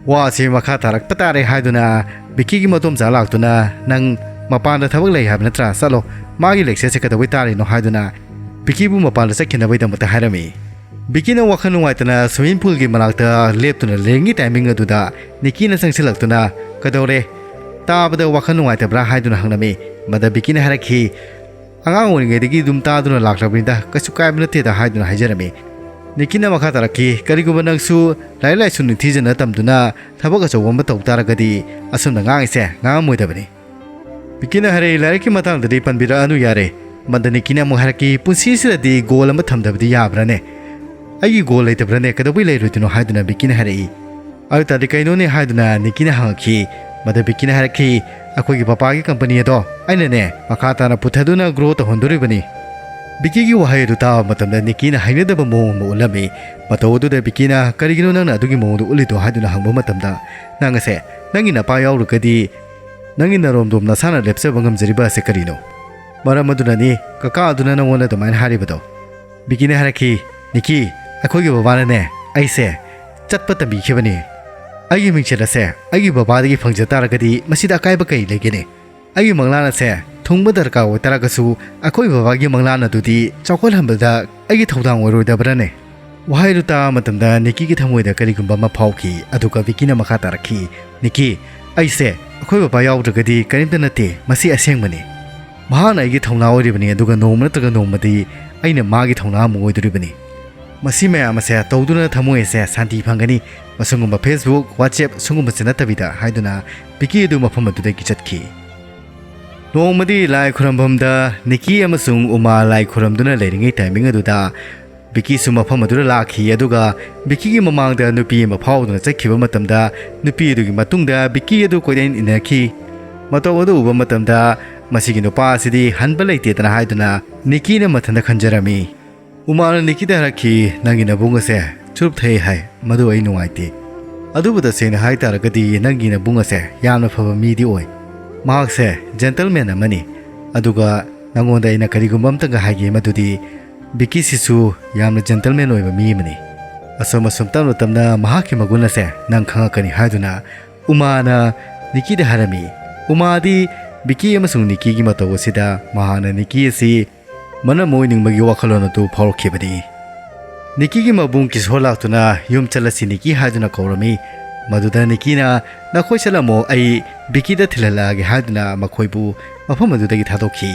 ꯋꯥꯁꯤ ꯃꯈꯥ ꯇꯥꯔꯛꯄ ꯇꯥꯔꯦ ꯍꯥꯏꯗꯨꯅ ꯕꯤꯀꯤꯒꯤ ꯃꯗꯣꯝꯆꯥ ꯂꯥꯛꯇꯨꯅ, "ꯅꯪ ꯃꯄꯥꯟꯗ ꯊꯕꯛ ꯂꯩ ꯍꯥꯏꯕ ꯅꯠꯇ꯭ꯔꯥ? ꯆꯠꯂꯣ, ꯃꯥꯒꯤ lecture ꯁꯦ ꯀꯩꯗꯧꯕꯩ ꯇꯥꯔꯤꯅꯣ?" ꯍꯥꯏꯗꯨꯅ ꯕꯤꯀꯤꯕꯨ ꯃꯄꯥꯟꯗ ꯆꯠꯈꯤꯅꯕꯒꯤꯗꯃꯛꯇ ꯍꯥꯏꯔꯝꯃꯤ꯫ ꯕꯤꯀꯤꯅ ꯋꯥꯈꯜ ꯅꯨꯡꯉꯥꯏꯇꯅ swimming pool ꯒꯤ ꯃꯅꯥꯛꯇ ꯂꯦꯞꯇꯨꯅ ꯂꯩꯔꯤꯉꯩ timing ꯑꯗꯨꯗ ꯅꯤꯀꯤꯅ ꯆꯪꯁꯤꯜꯂꯛꯇꯨꯅ, "ꯀꯩꯗꯧꯔꯦ? ꯇꯥꯕꯗ ꯋꯥꯈꯜ ꯅꯨꯡꯉꯥꯏꯇꯕ꯭ꯔꯥ?" ꯍꯥꯏꯗꯨꯅ ꯍꯪꯂꯝꯃꯤ꯫ ꯃꯗ ꯕꯤꯀꯤꯅ ꯍꯥꯏꯔꯛꯈꯤ, "ꯑꯉꯥꯡ ꯑꯣꯏꯔꯤꯉꯩꯗꯒꯤ ꯑꯗꯨꯝ ꯇꯥꯗꯨꯅ ꯂꯥꯛꯂꯕꯅꯤꯗ, ꯀꯩꯁꯨ ꯀꯥꯏꯕ ꯅꯠꯇꯦꯗ" ꯍꯥꯏꯗꯨꯅ ꯍꯥꯏꯖꯔꯝꯃꯤ꯫ ꯅꯤꯀꯤꯅ ꯃꯈꯥ ꯇꯥꯔꯛꯈꯤ, "ꯀꯔꯤꯒꯨꯝꯕ ꯅꯪꯁꯨ ꯂꯥꯏꯔꯤꯛ ꯂꯥꯏꯁꯨ ꯅꯤꯡꯊꯤꯖꯅ ꯇꯝꯗꯨꯅ ꯊꯕꯛ ꯑꯆꯧꯕ ꯑꯃ ꯇꯧ ꯇꯥꯔꯒꯗꯤ ꯑꯁꯨꯝꯅ ꯉꯥꯡꯉꯤꯁꯦ ꯉꯥꯡꯉꯝꯃꯣꯏꯗꯕꯅꯤ"꯫ ꯕꯤꯀꯤꯅ ꯍꯥꯏꯔꯛꯏ, "ꯂꯥꯏꯔꯤꯛꯀꯤ ꯃꯇꯥꯡꯗꯗꯤ ꯄꯟꯕꯤꯔꯛꯑꯅꯨ ꯌꯥꯔꯦ"꯫ ꯃꯗ ꯅꯤꯀꯤꯅ ꯑꯃꯨꯛ ꯍꯥꯏꯔꯛꯈꯤ, "ꯄꯨꯟꯁꯤꯁꯤꯗꯗꯤ goal ꯑꯃ ꯊꯝꯗꯕꯗꯤ ꯌꯥꯕ꯭ꯔꯥꯅꯦ? ꯑꯩꯒꯤ goal ꯂꯩꯇꯕ꯭ꯔꯥꯅꯦ? ꯀꯩꯗꯧꯕꯩ ꯂꯩꯔꯣꯏꯗꯣꯏꯅꯣ?" ꯍꯥꯏꯗꯨꯅ ꯕꯤꯀꯤꯅ ꯍꯥꯏꯔꯛꯏ꯫ "ꯑꯗꯨ ꯇꯥꯔꯗꯤ ꯀꯩꯅꯣꯅꯦ?" ꯍꯥꯏꯗꯨꯅ ꯅꯤꯀꯤꯅ ꯍꯪꯉꯛꯈꯤ꯫ ꯃꯗ ꯕꯤꯀꯤꯅ ꯍꯥꯏꯔꯛꯈꯤ, "ꯑꯩꯈꯣꯏꯒꯤ ꯄꯄꯥꯒꯤ ꯀꯝꯄꯅꯤ ꯑꯗꯣ ꯑꯩꯅꯅꯦ ꯃꯈꯥ ꯇꯥꯅ ꯄꯨꯊꯗꯨꯅ ꯒ꯭ꯔꯣ ꯇꯧꯍꯟꯗꯣꯔꯤꯕꯅꯤ꯫" ꯕꯤꯀꯤꯒꯤ ꯋꯥꯍꯩ ꯑꯗꯨ ꯇꯥꯕ ꯃꯇꯝꯗ ꯅꯤꯀꯤꯅ ꯍꯩꯅꯗꯕ ꯃꯑꯣꯡ ꯑꯃ ꯎꯠꯂꯝꯃꯤ꯫ ꯃꯇꯧ ꯑꯗꯨꯗ ꯕꯤꯀꯤꯅ, "ꯀꯔꯤꯒꯤꯅꯣ ꯅꯪꯅ ꯑꯗꯨꯒꯤ ꯃꯑꯣꯡꯗ ꯎꯠꯂꯤꯗꯣ?" ꯍꯥꯏꯗꯨꯅ ꯍꯪꯕ ꯃꯇꯝꯗ, "ꯅꯪ ꯑꯁꯦ ꯅꯪꯒꯤ ꯅꯄꯥ ꯌꯥꯎꯔꯒꯗꯤ ꯅꯪꯒꯤ ꯅꯔꯣꯝꯗꯣꯝ ꯅꯁꯥꯅ ꯂꯦꯞꯆꯕ ꯉꯝꯖꯔꯤꯕ ꯑꯁꯦ ꯀꯔꯤꯅꯣ? ꯃꯔꯝ ꯑꯗꯨꯅꯅꯤ ꯀꯀꯥ ꯑꯗꯨꯅ ꯅꯪꯉꯣꯟꯗ ꯑꯗꯨꯃꯥꯏꯅ ꯍꯥꯏꯔꯤꯕꯗꯣ꯫" ꯕꯤꯀꯤꯅ ꯍꯥꯏꯔꯛꯈꯤ, "ꯅꯤꯀꯤ, ꯑꯩꯈꯣꯏꯒꯤ ꯕꯕꯥꯅꯅꯦ ꯑꯩꯁꯦ ꯆꯠꯄ ꯇꯝꯕꯤꯈꯤꯕꯅꯤ꯫ ꯑꯩꯒꯤ ꯃꯤꯡꯆꯠ ꯑꯁꯦ ꯑꯩꯒꯤ ꯕꯕꯥꯗꯒꯤ ꯐꯪꯖ ꯇꯥꯔꯒꯗꯤ ꯃꯁꯤꯗ ꯑꯀꯥꯏꯕ ꯀꯔꯤ ꯂꯩꯒꯅꯤ? ꯑꯩꯒꯤ ꯃꯪꯂꯥꯟ ꯑꯁꯦ ꯊꯨꯡꯕ ꯗꯔꯀꯥꯔ ꯑꯣꯏꯇꯥꯔꯒꯁꯨ ꯑꯩꯈꯣꯏ ꯕꯕꯥꯒꯤ ꯃꯪꯂꯥꯟ ꯑꯗꯨꯗꯤ ꯆꯥꯎꯈꯠꯍꯟꯕꯗ ꯑꯩꯒꯤ ꯊꯧꯗꯥꯡ ꯑꯣꯏꯔꯣꯏꯗꯕ꯭ꯔꯅꯦ?" ꯋꯥꯍꯩꯗꯨ ꯇꯥꯕ ꯃꯇꯝꯗ ꯅꯤꯀꯤꯒꯤ ꯊꯃꯣꯏꯗ ꯀꯔꯤꯒꯨꯝꯕ ꯑꯃ ꯐꯥꯎꯈꯤ, ꯑꯗꯨꯒ ꯕꯤꯀꯤꯅ ꯃꯈꯥ ꯇꯥꯔꯛꯈꯤ, "ꯅꯤꯀꯤ, ꯑꯩꯁꯦ ꯑꯩꯈꯣꯏ ꯕꯕꯥ ꯌꯥꯎꯗ꯭ꯔꯒꯗꯤ ꯀꯔꯤꯝꯇ ꯅꯠꯇꯦ, ꯃꯁꯤ ꯑꯁꯦꯡꯕꯅꯤ꯫ ꯃꯍꯥꯛꯅ ꯑꯩꯒꯤ ꯊꯧꯅꯥ ꯑꯣꯏꯔꯤꯕꯅꯤ, ꯑꯗꯨꯒ ꯅꯣꯡꯃ ꯅꯠꯇ꯭ꯔꯒ ꯅꯣꯡꯃꯗꯤ ꯑꯩꯅ ꯃꯥꯒꯤ ꯊꯧꯅꯥ ꯑꯃ ꯑꯣꯏꯗꯣꯔꯤꯕꯅꯤ꯫ ꯃꯁꯤ ꯃꯌꯥꯝ ꯑꯁꯦ ꯇꯧꯗꯨꯅ ꯊꯃꯣꯏ ꯑꯁꯦ ꯁꯥꯟꯇꯤ ꯐꯪꯒꯅꯤ꯫ ꯃꯁꯤꯒꯨꯝꯕ Facebook, WhatsApp ꯁꯤꯒꯨꯝꯕꯁꯦ ꯅꯠꯇꯕꯤꯗ" ꯍꯥꯏꯗꯨꯅ ꯕꯤꯀꯤ ꯑꯗꯨ ꯃꯐꯝ ꯑꯗꯨꯗꯒꯤ ꯆꯠꯈꯤ꯫ ꯅꯣꯡꯃꯗꯤ ꯂꯥꯏ ꯈꯨꯔꯝꯐꯝꯗ ꯅꯤꯀꯤ ꯑꯃꯁꯨꯡ ꯎꯃꯥ ꯂꯥꯏ ꯈꯨꯔꯝꯗꯨꯅ ꯂꯩꯔꯤꯉꯩ ꯇꯥꯏꯃꯤꯡ ꯑꯗꯨꯗ ꯕꯤꯀꯤꯁꯨ ꯃꯐꯝ ꯑꯗꯨꯗ ꯂꯥꯛꯈꯤ, ꯑꯗꯨꯒ ꯕꯤꯀꯤꯒꯤ ꯃꯃꯥꯡꯗ ꯅꯨꯄꯤ ꯑꯃ ꯐꯥꯎꯗꯨꯅ ꯆꯠꯈꯤꯕ ꯃꯇꯝꯗ ꯅꯨꯄꯤ ꯑꯗꯨꯒꯤ ꯃꯇꯨꯡꯗ ꯕꯤꯀꯤ ꯑꯗꯨ ꯀꯣꯏꯏꯟ ꯏꯟꯅꯈꯤ꯫ ꯃꯇꯧ ꯑꯗꯨ ꯎꯕ ꯃꯇꯝꯗ ꯃꯁꯤꯒꯤ ꯅꯨꯄꯥ ꯑꯁꯤꯗꯤ ꯍꯟꯕ ꯂꯩꯇꯦꯗꯅ ꯍꯥꯏꯗꯨꯅ ꯅꯤꯀꯤꯅ ꯃꯊꯟꯇ ꯈꯟꯖꯔꯝꯃꯤ꯫ ꯎꯃꯥꯅ ꯅꯤꯀꯤꯗ ꯍꯥꯏꯔꯛꯈꯤ, "ꯅꯪꯒꯤ ꯅꯕꯨꯡ ꯑꯁꯦ ꯆꯨꯔꯨꯞ ꯊꯛꯏ ꯍꯥꯏ, ꯃꯗꯨ ꯑꯩ ꯅꯨꯡꯉꯥꯏꯇꯦ꯫ ꯑꯗꯨꯕꯨ ꯇꯁꯦꯡꯅ ꯍꯥꯏ ꯇꯥꯔꯒꯗꯤ ꯅꯪꯒꯤ ꯅꯕꯨꯡ ꯑꯁꯦ ꯌꯥꯝꯅ ꯐꯕ ꯃꯤꯗꯤ ꯑꯣꯏ꯫ ꯃꯍꯥꯛꯁꯦ ꯖꯦꯟꯇꯜꯃꯦꯟ ꯑꯃꯅꯤ꯫ ꯑꯗꯨꯒ ꯅꯉꯣꯟꯗ ꯑꯩꯅ ꯀꯔꯤꯒꯨꯝꯕ ꯑꯝꯇꯪꯒ ꯍꯥꯏꯒꯦ, ꯃꯗꯨꯗꯤ ꯕꯤꯀꯤꯁꯤꯁꯨ ꯌꯥꯝꯅ ꯖꯦꯟꯇꯜꯃꯦꯟ ꯑꯣꯏꯕ ꯃꯤ ꯑꯃꯅꯤ꯫" ꯑꯁꯨꯝ ꯑꯁꯨꯝ ꯇꯞꯅ ꯇꯞꯅ ꯃꯍꯥꯛꯀꯤ ꯃꯒꯨꯟ ꯑꯁꯦ ꯅꯪ ꯈꯪꯉꯛꯀꯅꯤ ꯍꯥꯏꯗꯨꯅ ꯎꯃꯥꯅ ꯅꯤꯀꯤꯗ ꯍꯥꯏꯔꯝꯃꯤ꯫ ꯎꯃꯥꯗꯤ ꯕꯤꯀꯤ ꯑꯃꯁꯨꯡ ꯅꯤꯀꯤꯒꯤ ꯃꯇꯧ ꯑꯁꯤꯗ ꯃꯍꯥꯛꯅ ꯅꯤꯀꯤ ꯑꯁꯤ ꯃꯅꯝ ꯑꯣꯏꯅꯤꯡꯕꯒꯤ ꯋꯥꯈꯜꯂꯣꯟ ꯑꯗꯨ ꯐꯥꯎꯔꯛꯈꯤꯕꯅꯤ꯫ ꯅꯤꯀꯤꯒꯤ ꯃꯕꯨꯡ ꯀꯤꯁꯣꯔ ꯂꯥꯛꯇꯨꯅ, "ꯌꯨꯝ ꯆꯠꯂꯁꯤ ꯅꯤꯀꯤ" ꯍꯥꯏꯗꯨꯅ ꯀꯧꯔꯝꯃꯤ꯫ ꯃꯗꯨꯗ ꯅꯤꯀꯤꯅ, "ꯅꯈꯣꯏ ꯆꯠꯂꯝꯃꯣ, ꯑꯩ ꯕꯤꯀꯤꯗ ꯊꯤꯜꯍꯜꯂꯛꯑꯒꯦ" ꯍꯥꯏꯗꯨꯅ ꯃꯈꯣꯏꯕꯨ ꯃꯐꯝ ꯑꯗꯨꯗꯒꯤ ꯊꯥꯗꯣꯛꯈꯤ꯫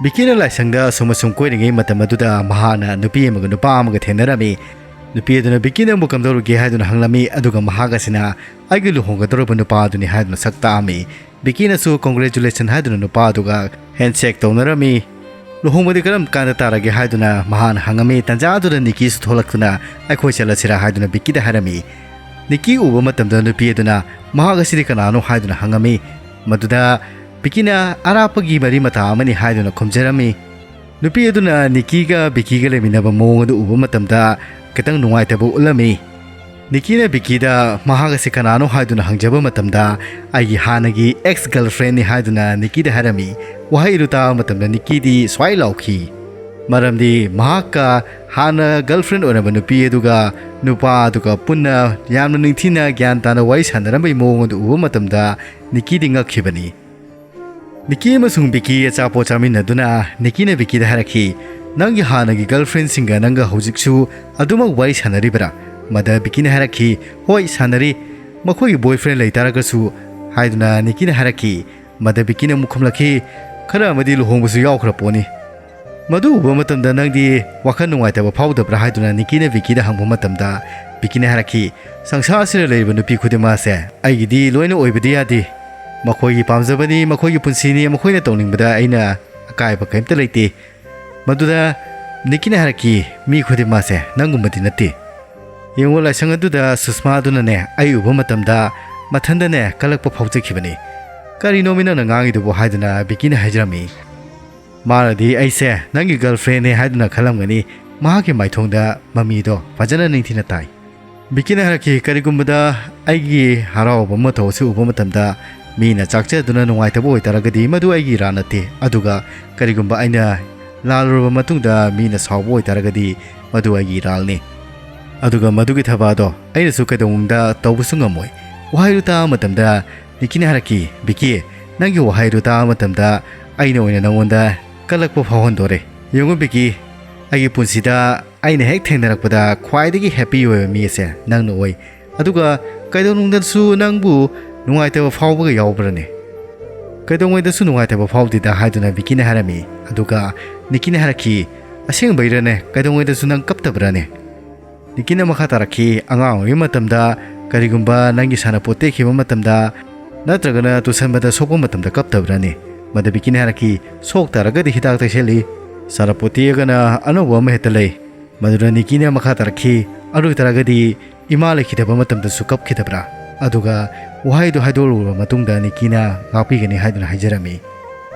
ꯕꯤꯀꯤꯅ ꯂꯥꯏꯁꯪꯗ ꯑꯁꯨꯝ ꯑꯁꯨꯝ ꯀꯣꯏꯔꯤꯉꯩ ꯃꯇꯝ ꯑꯗꯨꯗ ꯃꯍꯥꯛꯅ ꯅꯨꯄꯤ ꯑꯃꯒ ꯅꯨꯄꯥ ꯑꯃꯒ ꯊꯦꯡꯅꯔꯝꯃꯤ꯫ ꯅꯨꯄꯤ ꯑꯗꯨꯅ ꯕꯤꯀꯤ ꯅꯪꯕꯨ ꯀꯝꯗꯧꯔꯤꯒꯦ ꯍꯥꯏꯗꯨꯅ ꯍꯪꯂꯝꯃꯤ, ꯑꯗꯨꯒ ꯃꯍꯥꯛ ꯑꯁꯤꯅ ꯑꯩꯒꯤ ꯂꯨꯍꯣꯡꯒꯗꯧꯔꯕ ꯅꯨꯄꯥ ꯑꯗꯨꯅꯤ ꯍꯥꯏꯗꯨꯅ ꯁꯛ ꯇꯥꯛꯑꯝꯃꯤ꯫ ꯕꯤꯀꯤꯅꯁꯨ congratulation ꯍꯥꯏꯗꯨꯅ ꯅꯨꯄꯥ ꯑꯗꯨꯒ handshake ꯇꯧꯅꯔꯝꯃꯤ꯫ "ꯂꯨꯍꯣꯡꯕꯗꯤ ꯀꯔꯝ ꯀꯥꯟꯗ ꯇꯥꯔꯒꯦ?" ꯍꯥꯏꯗꯨꯅ ꯃꯍꯥꯛꯅ ꯍꯪꯉꯝꯃꯤ꯫ ꯇꯟꯖꯥ ꯑꯗꯨꯗ ꯅꯤꯀꯤꯁꯨ ꯊꯣꯛꯂꯛꯇꯨꯅ, "ꯑꯩꯈꯣꯏ ꯆꯠꯂꯁꯤꯔꯥ?" ꯍꯥꯏꯗꯨꯅ ꯕꯤꯀꯤꯗ ꯍꯥꯏꯔꯝꯃꯤ꯫ ꯅꯤꯀꯤ ꯎꯕ ꯃꯇꯝꯗ ꯅꯨꯄꯤ ꯑꯗꯨꯅ ꯃꯍꯥꯛ ꯑꯁꯤꯗꯤ ꯀꯅꯥꯅꯣ ꯍꯥꯏꯗꯨꯅ ꯍꯪꯉꯝꯃꯤ꯫ ꯃꯗꯨꯗ ꯕꯤꯀꯤꯅ ꯑꯔꯥꯞꯄꯒꯤ ꯃꯔꯤ ꯃꯇꯥ ꯑꯃꯅꯤ ꯍꯥꯏꯗꯨꯅ ꯈꯨꯝꯖꯔꯝꯃꯤ꯫ ꯅꯨꯄꯤ ꯑꯗꯨꯅ ꯅꯤꯀꯤꯒ ꯕꯤꯀꯤꯒ ꯂꯩꯃꯤꯟꯅꯕ ꯃꯑꯣꯡ ꯑꯗꯨ ꯎꯕ ꯃꯇꯝꯗ ꯈꯤꯇꯪ ꯅꯨꯡꯉꯥꯏꯇꯕ ꯎꯠꯂꯝꯃꯤ꯫ ꯅꯤꯀꯤꯅ ꯕꯤꯀꯤꯗ ꯃꯍꯥꯛ ꯑꯁꯤ ꯀꯅꯥꯅꯣ ꯍꯥꯏꯗꯨꯅ ꯍꯪꯖꯕ ꯃꯇꯝꯗ, "ꯑꯩꯒꯤ ꯍꯥꯟꯅꯒꯤ ex girlfriendꯅꯤ" ꯍꯥꯏꯗꯨꯅ ꯅꯤꯀꯤꯗ ꯍꯥꯏꯔꯝꯃꯤ꯫ ꯋꯥꯍꯩ ꯑꯗꯨ ꯇꯥꯕ ꯃꯇꯝꯗ ꯅꯤꯀꯤꯗꯤ ꯁ꯭ꯋꯥꯏ ꯂꯥꯎꯈꯤ꯫ ꯃꯔꯝꯗꯤ ꯃꯍꯥꯛꯀ ꯍꯥꯟꯅ girlfriend ꯑꯣꯏꯔꯝꯕ ꯅꯨꯄꯤ ꯑꯗꯨꯒ ꯅꯨꯄꯥ ꯑꯗꯨꯒ ꯄꯨꯟꯅ ꯌꯥꯝꯅ ꯅꯤꯡꯊꯤꯅ ꯒ꯭ꯌꯥꯟ ꯇꯥꯅ ꯋꯥꯔꯤ ꯁꯥꯟꯅꯔꯝꯕꯒꯤ ꯃꯑꯣꯡ ꯑꯗꯨ ꯎꯕ ꯃꯇꯝꯗ ꯅꯤꯀꯤꯗꯤ ꯉꯛꯈꯤꯕꯅꯤ꯫ ꯅꯤꯀꯤ ꯑꯃꯁꯨꯡ ꯕꯤꯀꯤ ꯑꯆꯥꯄꯣꯠ ꯆꯥꯃꯤꯟꯅꯗꯨꯅ ꯅꯤꯀꯤꯅ ꯕꯤꯀꯤꯗ ꯍꯥꯏꯔꯛꯈꯤ, "ꯅꯪꯒꯤ ꯍꯥꯟꯅꯒꯤ girlfriendꯁꯤꯡꯒ ꯅꯪꯒ ꯍꯧꯖꯤꯛꯁꯨ ꯑꯗꯨꯃꯛ ꯋꯥꯔꯤ ꯁꯥꯟꯅꯔꯤꯕꯔꯥ?" ꯃꯗ ꯕꯤꯀꯤꯅ ꯍꯥꯏꯔꯛꯈꯤ, "ꯍꯣꯏ, ꯁꯥꯟꯅꯔꯤ, ꯃꯈꯣꯏꯒꯤ boyfriend ꯂꯩꯇꯥꯔꯒꯁꯨ" ꯍꯥꯏꯗꯨꯅ ꯅꯤꯀꯤꯅ ꯍꯥꯏꯔꯛꯈꯤ꯫ ꯃꯗ ꯕꯤꯀꯤꯅ ꯑꯃꯨꯛ ꯈꯨꯝꯂꯛꯈꯤ, "ꯈꯔ ꯑꯃꯗꯤ ꯂꯨꯍꯣꯡꯕꯁꯨ ꯌꯥꯎꯈ꯭ꯔ ꯄꯣꯠꯅꯤ"꯫ ꯃꯗꯨ ꯎꯕ ꯃꯇꯝꯗ ꯅꯪꯗꯤ ꯋꯥꯈꯜ ꯅꯨꯡꯉꯥꯏꯇꯕ ꯐꯥꯎꯗꯕ꯭ꯔꯥ ꯍꯥꯏꯗꯨꯅ ꯅꯤꯀꯤꯅ ꯕꯤꯀꯤꯗ ꯍꯪꯕ ꯃꯇꯝꯗ, ꯕꯤꯀꯤꯅ ꯍꯥꯏꯔꯛꯈꯤ, "ꯁꯪꯁꯥꯔꯁꯤꯗ ꯂꯩꯔꯤꯕ ꯅꯨꯄꯤ ꯈꯨꯗꯤꯡꯃꯛ ꯑꯁꯦ ꯑꯩꯒꯤꯗꯤ ꯂꯣꯏꯅ ꯑꯣꯏꯕꯗꯤ ꯌꯥꯗꯦ꯫ ꯃꯈꯣꯏꯒꯤ ꯄꯥꯝꯖꯕꯅꯤ, ꯃꯈꯣꯏꯒꯤ ꯄꯨꯟꯁꯤꯅꯤ, ꯃꯈꯣꯏꯅ ꯇꯧꯅꯤꯡꯕꯗ ꯑꯩꯅ ꯑꯀꯥꯏꯕ ꯀꯔꯤꯝꯇ ꯂꯩꯇꯦ"꯫ ꯃꯗꯨꯗ ꯅꯤꯀꯤꯅ ꯍꯥꯏꯔꯛꯈꯤ, "ꯃꯤ ꯈꯨꯗꯤꯡꯃꯛꯁꯦ ꯅꯪꯒꯨꯝꯕꯗꯤ ꯅꯠꯇꯦ꯫ ꯌꯦꯡꯉꯨ, ꯂꯥꯏꯁꯪ ꯑꯗꯨꯗ ꯁꯨꯁꯃꯥ ꯑꯗꯨꯅꯅꯦ ꯑꯩ ꯎꯕ ꯃꯇꯝꯗ ꯃꯊꯟꯗꯅꯦ ꯀꯜꯂꯛꯄ ꯐꯥꯎꯖꯈꯤꯕꯅꯤ꯫ ꯀꯔꯤꯅꯣꯃꯤ ꯅꯪꯅ ꯉꯥꯡꯉꯤꯗꯨꯕꯨ?" ꯍꯥꯏꯗꯨꯅ ꯕꯤꯀꯤꯅ ꯍꯥꯏꯖꯔꯝꯃꯤ꯫ "ꯃꯥꯅꯗꯤ ꯑꯩꯁꯦ ꯅꯪꯒꯤ girlfriendꯅꯦ ꯍꯥꯏꯗꯨꯅ ꯈꯜꯂꯝꯒꯅꯤ꯫ ꯃꯍꯥꯛꯀꯤ ꯃꯥꯏꯊꯣꯡꯗ ꯃꯃꯤꯗꯣ ꯐꯖꯅ ꯅꯤꯡꯊꯤꯅ ꯇꯥꯏ"꯫ ꯕꯤꯀꯤꯅ ꯍꯥꯏꯔꯛꯈꯤ, "ꯀꯔꯤꯒꯨꯝꯕꯗ ꯑꯩꯒꯤ ꯍꯔꯥꯎꯕ ꯃꯇꯧ ꯑꯁꯤ ꯎꯕ ꯃꯇꯝꯗ ꯃꯤꯅ ꯆꯥꯛꯆꯗꯨꯅ ꯅꯨꯡꯉꯥꯏꯇꯕ ꯑꯣꯏꯇꯥꯔꯒꯗꯤ ꯃꯗꯨ ꯑꯩꯒꯤ ꯏꯔꯥꯜ ꯅꯠꯇꯦ꯫ ꯑꯗꯨꯒ ꯀꯔꯤꯒꯨꯝꯕ ꯑꯩꯅ ꯂꯥꯜꯂꯨꯔꯕ ꯃꯇꯨꯡꯗ ꯃꯤꯅ ꯁꯥꯎꯕ ꯑꯣꯏꯇꯥꯔꯒꯗꯤ ꯃꯗꯨ ꯑꯩꯒꯤ ꯏꯔꯥꯜꯅꯤ꯫ ꯑꯗꯨꯒ ꯃꯗꯨꯒꯤ ꯊꯕꯛ ꯑꯗꯣ ꯑꯩꯅꯁꯨ ꯀꯩꯗꯧꯅꯨꯡꯗ ꯇꯧꯕꯁꯨ ꯉꯝꯃꯣꯏ"꯫ ꯋꯥꯍꯩꯗꯨ ꯇꯥꯕ ꯃꯇꯝꯗ ꯅꯤꯀꯤꯅ ꯍꯥꯏꯔꯛꯈꯤ, "ꯕꯤꯀꯤ, ꯅꯪꯒꯤ ꯋꯥꯍꯩꯗꯨ ꯇꯥꯕ ꯃꯇꯝꯗ ꯑꯩꯅ ꯑꯣꯏꯅ ꯅꯪꯉꯣꯟꯗ ꯀꯜꯂꯛꯄ ꯐꯥꯎꯍꯟꯗꯣꯔꯦ꯫ ꯌꯦꯡꯉꯨ ꯕꯤꯀꯤ, ꯑꯩꯒꯤ ꯄꯨꯟꯁꯤꯗ ꯑꯩꯅ ꯍꯦꯛ ꯊꯦꯡꯅꯔꯛꯄꯗ ꯈ꯭ꯋꯥꯏꯗꯒꯤ happy ꯑꯣꯏꯕ ꯃꯤ ꯑꯁꯦ ꯅꯪꯅ ꯑꯣꯏ꯫ ꯑꯗꯨꯒ ꯀꯩꯗꯧꯅꯨꯡꯗꯁꯨ ꯅꯪꯕꯨ ꯅꯨꯡꯉꯥꯏꯇꯕ ꯐꯥꯎꯕꯒ ꯌꯥꯎꯕ꯭ꯔꯅꯦ?" "ꯀꯩꯗꯧꯉꯩꯗꯁꯨ ꯅꯨꯡꯉꯥꯏꯇꯕ ꯐꯥꯎꯗꯦꯗ" ꯍꯥꯏꯗꯨꯅ ꯕꯤꯀꯤꯅ ꯍꯥꯏꯔꯝꯃꯤ꯫ ꯑꯗꯨꯒ ꯅꯤꯀꯤꯅ ꯍꯥꯏꯔꯛꯈꯤ, "ꯑꯁꯦꯡꯕꯩꯔꯅꯦ? ꯀꯩꯗꯧꯉꯩꯗꯁꯨ ꯅꯪ ꯀꯞꯇꯕ꯭ꯔꯅꯦ?" ꯅꯤꯀꯤꯅ ꯃꯈꯥ ꯇꯥꯔꯛꯈꯤ, "ꯑꯉꯥꯡ ꯑꯣꯏꯔꯤꯉꯩ ꯃꯇꯝꯗ ꯀꯔꯤꯒꯨꯝꯕ ꯅꯪꯒꯤ ꯁꯥꯟꯅꯄꯣꯠ ꯇꯦꯛꯈꯤꯕ ꯃꯇꯝꯗ ꯅꯠꯇ꯭ꯔꯒꯅ ꯇꯨꯁꯟꯕꯗ ꯁꯣꯛꯄ ꯃꯇꯝꯗ ꯀꯞꯇꯕ꯭ꯔꯅꯦ?" ꯃꯗ ꯕꯤꯀꯤꯅ ꯍꯥꯏꯔꯛꯈꯤ, "ꯁꯣꯛ ꯇꯥꯔꯒꯗꯤ ꯍꯤꯗꯥꯛ ꯇꯩꯁꯜꯂꯤ, ꯁꯥꯟꯅꯄꯣꯠ ꯇꯦꯛꯑꯒꯅ ꯑꯅꯧꯕ ꯑꯃ ꯍꯦꯛꯇ ꯂꯩ"꯫ ꯃꯗꯨꯗ ꯅꯤꯀꯤꯅ ꯃꯈꯥ ꯇꯥꯔꯛꯈꯤ, "ꯑꯗꯨ ꯑꯣꯏꯇꯥꯔꯒꯗꯤ ꯏꯃꯥ ꯂꯩꯈꯤꯗꯕ ꯃꯇꯝꯗꯁꯨ ꯀꯞꯈꯤꯗꯕ꯭ꯔꯥ? ꯑꯗꯨꯒ ꯋꯥꯍꯩꯗꯨ ꯍꯥꯏꯗꯣꯛꯂꯨꯔꯕ ꯃꯇꯨꯡꯗ ꯅꯤꯀꯤꯅ ꯉꯥꯛꯄꯤꯒꯅꯤ ꯍꯥꯏꯗꯨꯅ ꯍꯥꯏꯖꯔꯝꯃꯤ꯫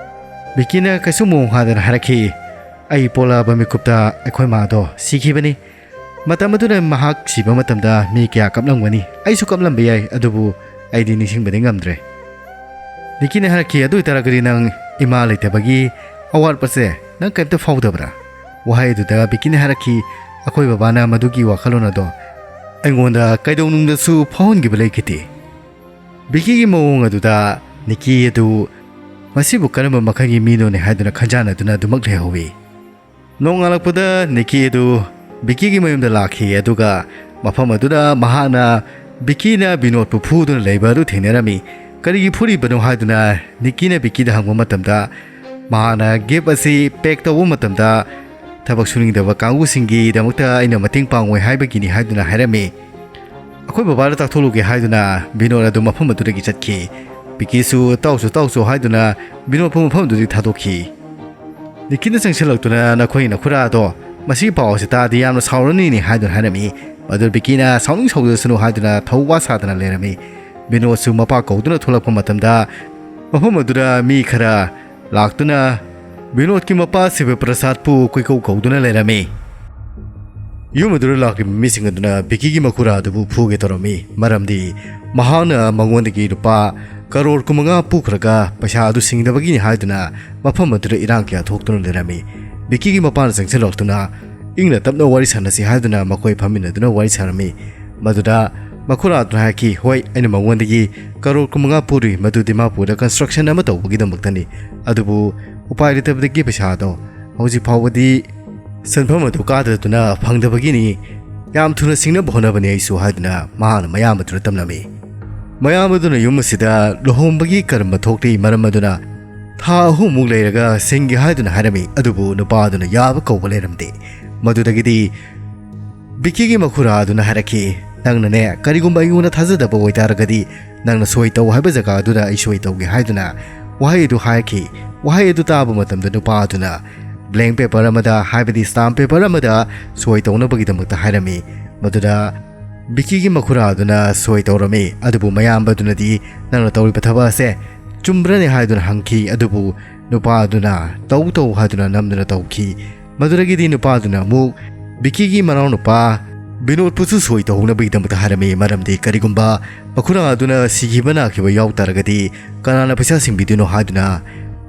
ꯕꯤꯀꯤꯅ ꯀꯩꯁꯨ ꯃꯑꯣꯡ ꯍꯥꯗꯅ ꯍꯥꯏꯔꯛꯈꯤ, "ꯑꯩ ꯄꯣꯛꯂꯛꯑꯕ ꯃꯤꯀꯨꯞꯇ ꯑꯩꯈꯣꯏ ꯃꯥꯗꯣ ꯁꯤꯈꯤꯕꯅꯤ꯫ ꯃꯇꯝ ꯑꯗꯨꯗ ꯃꯍꯥꯛ ꯁꯤꯕ ꯃꯇꯝꯗ ꯃꯤ ꯀꯌꯥ ꯀꯞꯂꯝꯒꯅꯤ꯫ ꯑꯩꯁꯨ ꯀꯞꯂꯝꯕ ꯌꯥꯏ, ꯑꯗꯨꯕꯨ ꯑꯩꯗꯤ ꯅꯤꯡꯁꯤꯡꯕꯗꯤ ꯉꯝꯗ꯭ꯔꯦ"꯫ ꯅꯤꯀꯤꯅ ꯍꯥꯏꯔꯛꯈꯤ, "ꯑꯗꯨ ꯑꯣꯏꯇꯥꯔꯒꯗꯤ ꯅꯪ ꯏꯃꯥ ꯂꯩꯇꯕꯒꯤ ꯑꯋꯥꯠꯄꯁꯦ ꯅꯪ ꯀꯔꯤꯝꯇ ꯐꯥꯎꯗꯕ꯭ꯔꯥ?" ꯋꯥꯍꯩ ꯑꯗꯨꯗ ꯕꯤꯀꯤꯅ ꯍꯥꯏꯔꯛꯈꯤ, "ꯑꯩꯈꯣꯏ ꯕꯕꯥꯅ ꯃꯗꯨꯒꯤ ꯋꯥꯈꯜꯂꯣꯟ ꯑꯗꯣ ꯑꯩꯉꯣꯟꯗ ꯀꯩꯗꯧꯅꯨꯡꯗꯁꯨ ꯐꯥꯎꯍꯟꯈꯤꯕ ꯂꯩꯈꯤꯗꯦ"꯫ ꯕꯤꯀꯤꯒꯤ ꯃꯑꯣꯡ ꯑꯗꯨꯗ ꯅꯤꯀꯤ ꯑꯗꯨ ꯃꯁꯤꯕꯨ ꯀꯔꯝꯕ ꯃꯈꯜꯒꯤ ꯃꯤꯅꯣꯅꯦ ꯍꯥꯏꯗꯨꯅ ꯈꯟꯖꯥꯟꯅꯗꯨꯅ ꯑꯗꯨꯃꯛ ꯂꯩꯍꯧꯋꯤ꯫ ꯅꯣꯡꯉꯥꯜꯂꯛꯄꯗ ꯅꯤꯀꯤ ꯑꯗꯨ ꯕꯤꯀꯤꯒꯤ ꯃꯌꯨꯝꯗ ꯂꯥꯛꯈꯤ, ꯑꯗꯨꯒ ꯃꯐꯝ ꯑꯗꯨꯗ ꯃꯍꯥꯛꯅ ꯕꯤꯀꯤꯅ ꯕꯤꯅꯣꯗꯄꯨ ꯐꯨꯗꯨꯅ ꯂꯩꯕ ꯑꯗꯨ ꯊꯦꯡꯅꯔꯝꯃꯤ꯫ ꯀꯔꯤꯒꯤ ꯐꯨꯔꯤꯕꯅꯣ ꯍꯥꯏꯗꯨꯅ ꯅꯤꯀꯤꯅ ꯕꯤꯀꯤꯗ ꯍꯪꯕ ꯃꯇꯝꯗ, ꯃꯍꯥꯛꯅ ꯒꯤꯐ ꯑꯁꯤ ꯄꯦꯛ ꯇꯧꯕ ꯃꯇꯝꯗ ꯊꯕꯛ ꯁꯨꯅꯤꯡꯗꯕ ꯀꯥꯡꯕꯨꯁꯤꯡꯒꯤꯗꯃꯛꯇ ꯑꯩꯅ ꯃꯇꯦꯡ ꯄꯥꯡꯉꯣꯏ ꯍꯥꯏꯕꯒꯤꯅꯤ ꯍꯥꯏꯗꯨꯅ ꯍꯥꯏꯔꯝꯃꯤ꯫ ꯑꯩꯈꯣꯏ ꯕꯕꯥꯗ ꯇꯥꯛꯊꯣꯛꯂꯨꯒꯦ ꯍꯥꯏꯗꯨꯅ ꯕꯤꯅꯣꯗ ꯑꯗꯨ ꯃꯐꯝ ꯑꯗꯨꯗꯒꯤ ꯆꯠꯈꯤ꯫ ꯕꯤꯀꯤꯁꯨ "ꯇꯧꯁꯨ ꯇꯧꯁꯨ" ꯍꯥꯏꯗꯨꯅ ꯕꯤꯅꯣꯗꯄꯨ ꯃꯐꯝ ꯑꯗꯨꯗꯒꯤ ꯊꯥꯗꯣꯛꯈꯤ꯫ ꯅꯤꯀꯤꯅ ꯆꯪꯁꯤꯜꯂꯛꯇꯨꯅ, "ꯅꯈꯣꯏ ꯅꯈꯨꯔꯥꯗꯣ ꯃꯁꯤꯒꯤ ꯄꯥꯎ ꯑꯁꯤ ꯇꯥꯔꯗꯤ ꯌꯥꯝꯅ ꯁꯥꯎꯔꯅꯤꯅꯦ" ꯍꯥꯏꯗꯨꯅ ꯍꯥꯏꯔꯝꯃꯤ꯫ ꯃꯗꯨ ꯕꯤꯀꯤꯅ "ꯁꯥꯎꯅꯤꯡ ꯁꯥꯎꯖꯁꯅꯨ" ꯍꯥꯏꯗꯨꯅ ꯊꯧꯋꯥ ꯁꯥꯗꯅ ꯂꯩꯔꯝꯃꯤ꯫ ꯕꯤꯅꯣꯗꯁꯨ ꯃꯄꯥ ꯀꯧꯗꯨꯅ ꯊꯣꯛꯂꯛꯄ ꯃꯇꯝꯗ ꯃꯐꯝ ꯑꯗꯨꯗ ꯃꯤ ꯈꯔ ꯂꯥꯛꯇꯨꯅ ꯕꯤꯅꯣꯗꯀꯤ ꯃꯄꯥ ꯁꯤꯕ ꯄ꯭ꯔꯁꯥꯗꯄꯨ ꯀꯣꯏꯀꯧ ꯀꯧꯗꯨꯅ ꯂꯩꯔꯝꯃꯤ꯫ ꯌꯨꯝ ꯑꯗꯨꯗ ꯂꯥꯛꯂꯤꯕ ꯃꯤꯁꯤꯡ ꯑꯗꯨꯅ ꯕꯤꯀꯤꯒꯤ ꯃꯈꯨꯔꯥ ꯑꯗꯨꯕꯨ ꯐꯨꯒꯦ ꯇꯧꯔꯝꯃꯤ, ꯃꯔꯝꯗꯤ ꯃꯍꯥꯛꯅ ꯃꯉꯣꯟꯗꯒꯤ ꯂꯨꯄꯥ ꯀꯔꯣꯔ ꯀꯨꯟꯃꯉꯥ ꯄꯨꯈ꯭ꯔꯒ ꯄꯩꯁꯥ ꯑꯗꯨ ꯁꯤꯡꯗꯕꯒꯤꯅꯤ ꯍꯥꯏꯗꯨꯅ ꯃꯐꯝ ꯑꯗꯨꯗ ꯏꯔꯥꯡ ꯀꯌꯥ ꯊꯣꯛꯇꯨꯅ ꯂꯩꯔꯝꯃꯤ꯫ ꯕꯤꯀꯤꯒꯤ ꯃꯄꯥꯅ ꯆꯪꯁꯤꯜꯂꯛꯇꯨꯅ ꯏꯪꯅ ꯇꯞꯅ ꯋꯥꯔꯤ ꯁꯥꯟꯅꯁꯤ ꯍꯥꯏꯗꯨꯅ ꯃꯈꯣꯏ ꯐꯝꯃꯤꯟꯅꯗꯨꯅ ꯋꯥꯔꯤ ꯁꯥꯔꯝꯃꯤ꯫ ꯃꯗꯨꯗ ꯃꯈꯨꯔꯥ ꯑꯗꯨꯅ ꯍꯥꯏꯈꯤ, "ꯍꯣꯏ, ꯑꯩꯅ ꯃꯉꯣꯟꯗꯒꯤ ꯀꯔꯣꯔ ꯀꯨꯟꯃꯉꯥ ꯄꯨꯔꯨꯏ, ꯃꯗꯨ ꯗꯤꯃꯥꯄꯨꯔꯗ ꯀꯟꯁꯇ꯭ꯔꯛꯁꯟ ꯑꯃ ꯇꯧꯕꯒꯤꯗꯃꯛꯇꯅꯤ꯫ ꯑꯗꯨꯕꯨ ꯎꯄꯥꯏ ꯂꯩꯇꯕꯗꯒꯤ ꯄꯩꯁꯥ ꯑꯗꯣ ꯍꯧꯖꯤꯛ ꯐꯥꯎꯕꯗꯤ ꯁꯦꯟꯐꯝ ꯑꯗꯨ ꯀꯥꯗꯗꯨꯅ ꯐꯪꯗꯕꯒꯤꯅꯤ꯫ ꯌꯥꯝ ꯊꯨꯅ ꯁꯤꯡꯅꯕ ꯍꯣꯠꯅꯕꯅꯤ ꯑꯩꯁꯨ" ꯍꯥꯏꯗꯨꯅ ꯃꯍꯥꯛꯅ ꯃꯌꯥꯝ ꯑꯗꯨꯗ ꯇꯝꯂꯝꯃꯤ꯫ ꯃꯌꯥꯝ ꯑꯗꯨꯅ ꯌꯨꯝ ꯑꯁꯤꯗ ꯂꯨꯍꯣꯡꯕꯒꯤ ꯀꯔꯝꯕ ꯊꯣꯛꯂꯤ, ꯃꯔꯝ ꯑꯗꯨꯅ ꯊꯥ ꯑꯍꯨꯝꯃꯨꯛ ꯂꯩꯔꯒ ꯁꯤꯡꯒꯦ ꯍꯥꯏꯗꯨꯅ ꯍꯥꯏꯔꯝꯃꯤ꯫ ꯑꯗꯨꯕꯨ ꯅꯨꯄꯥ ꯑꯗꯨꯅ ꯌꯥꯕ ꯀꯧꯕ ꯂꯩꯔꯝꯗꯦ꯫ ꯃꯗꯨꯗꯒꯤꯗꯤ ꯕꯤꯀꯤꯒꯤ ꯃꯈꯨꯔꯥ ꯑꯗꯨꯅ ꯍꯥꯏꯔꯛꯈꯤ, "ꯅꯪꯅꯅꯦ, ꯀꯔꯤꯒꯨꯝꯕ ꯑꯩꯉꯣꯟꯗ ꯊꯥꯖꯗꯕ ꯑꯣꯏꯇꯥꯔꯒꯗꯤ ꯅꯪꯅ ꯁꯣꯏ ꯇꯧ ꯍꯥꯏꯕ ꯖꯒꯥ ꯑꯗꯨꯗ ꯑꯩ ꯁꯣꯏ ꯇꯧꯒꯦ" ꯍꯥꯏꯗꯨꯅ ꯋꯥꯍꯩ ꯑꯗꯨ ꯍꯥꯏꯔꯛꯈꯤ꯫ ꯋꯥꯍꯩ ꯑꯗꯨ ꯇꯥꯕ ꯃꯇꯝꯗ ꯅꯨꯄꯥ ꯑꯗꯨꯅ ꯕ꯭ꯂꯦꯡ ꯄꯦꯄꯔ ꯑꯃꯗ, ꯍꯥꯏꯕꯗꯤ ꯁ꯭ꯇꯥꯝ ꯄꯦꯄꯔ ꯑꯃꯗ ꯁꯣꯏ ꯇꯧꯅꯕꯒꯤꯗꯃꯛꯇ ꯍꯥꯏꯔꯝꯃꯤ꯫ ꯃꯗꯨꯗ ꯕꯤꯀꯤꯒꯤ ꯃꯈꯨꯔꯥ ꯑꯗꯨꯅ ꯁꯣꯏ ꯇꯧꯔꯝꯃꯤ꯫ ꯑꯗꯨꯕꯨ ꯃꯌꯥꯝꯕꯗꯨꯅꯗꯤ ꯅꯪꯅ ꯇꯧꯔꯤꯕ ꯊꯕꯛ ꯑꯁꯦ ꯆꯨꯝꯕ꯭ꯔꯅꯦ ꯍꯥꯏꯗꯨꯅ ꯍꯪꯈꯤ꯫ ꯑꯗꯨꯕꯨ ꯅꯨꯄꯥ ꯑꯗꯨꯅ ꯇꯧ ꯇꯧ ꯍꯥꯏꯗꯨꯅ ꯅꯝꯗꯨꯅ ꯇꯧꯈꯤ꯫ ꯃꯗꯨꯗꯒꯤꯗꯤ ꯅꯨꯄꯥꯗꯨꯅ ꯑꯃꯨꯛ ꯕꯤꯀꯤꯒꯤ ꯃꯅꯥꯎꯅꯨꯄꯥ ꯕꯤꯅꯣꯗꯄꯨꯁꯨ ꯁꯣꯏ ꯇꯧꯍꯧꯅꯕꯒꯤꯗꯃꯛꯇ ꯍꯥꯏꯔꯝꯃꯤ꯫ ꯃꯔꯝꯗꯤ ꯀꯔꯤꯒꯨꯝꯕ ꯃꯈꯨꯔꯥ ꯑꯗꯨꯅ ꯁꯤꯈꯤꯕ ꯅꯥꯈꯤꯕ ꯌꯥꯎ ꯇꯥꯔꯒꯗꯤ ꯀꯅꯥꯅ ꯄꯩꯁꯥ ꯁꯤꯡꯕꯤꯗꯣꯏꯅꯣ ꯍꯥꯏꯗꯨꯅ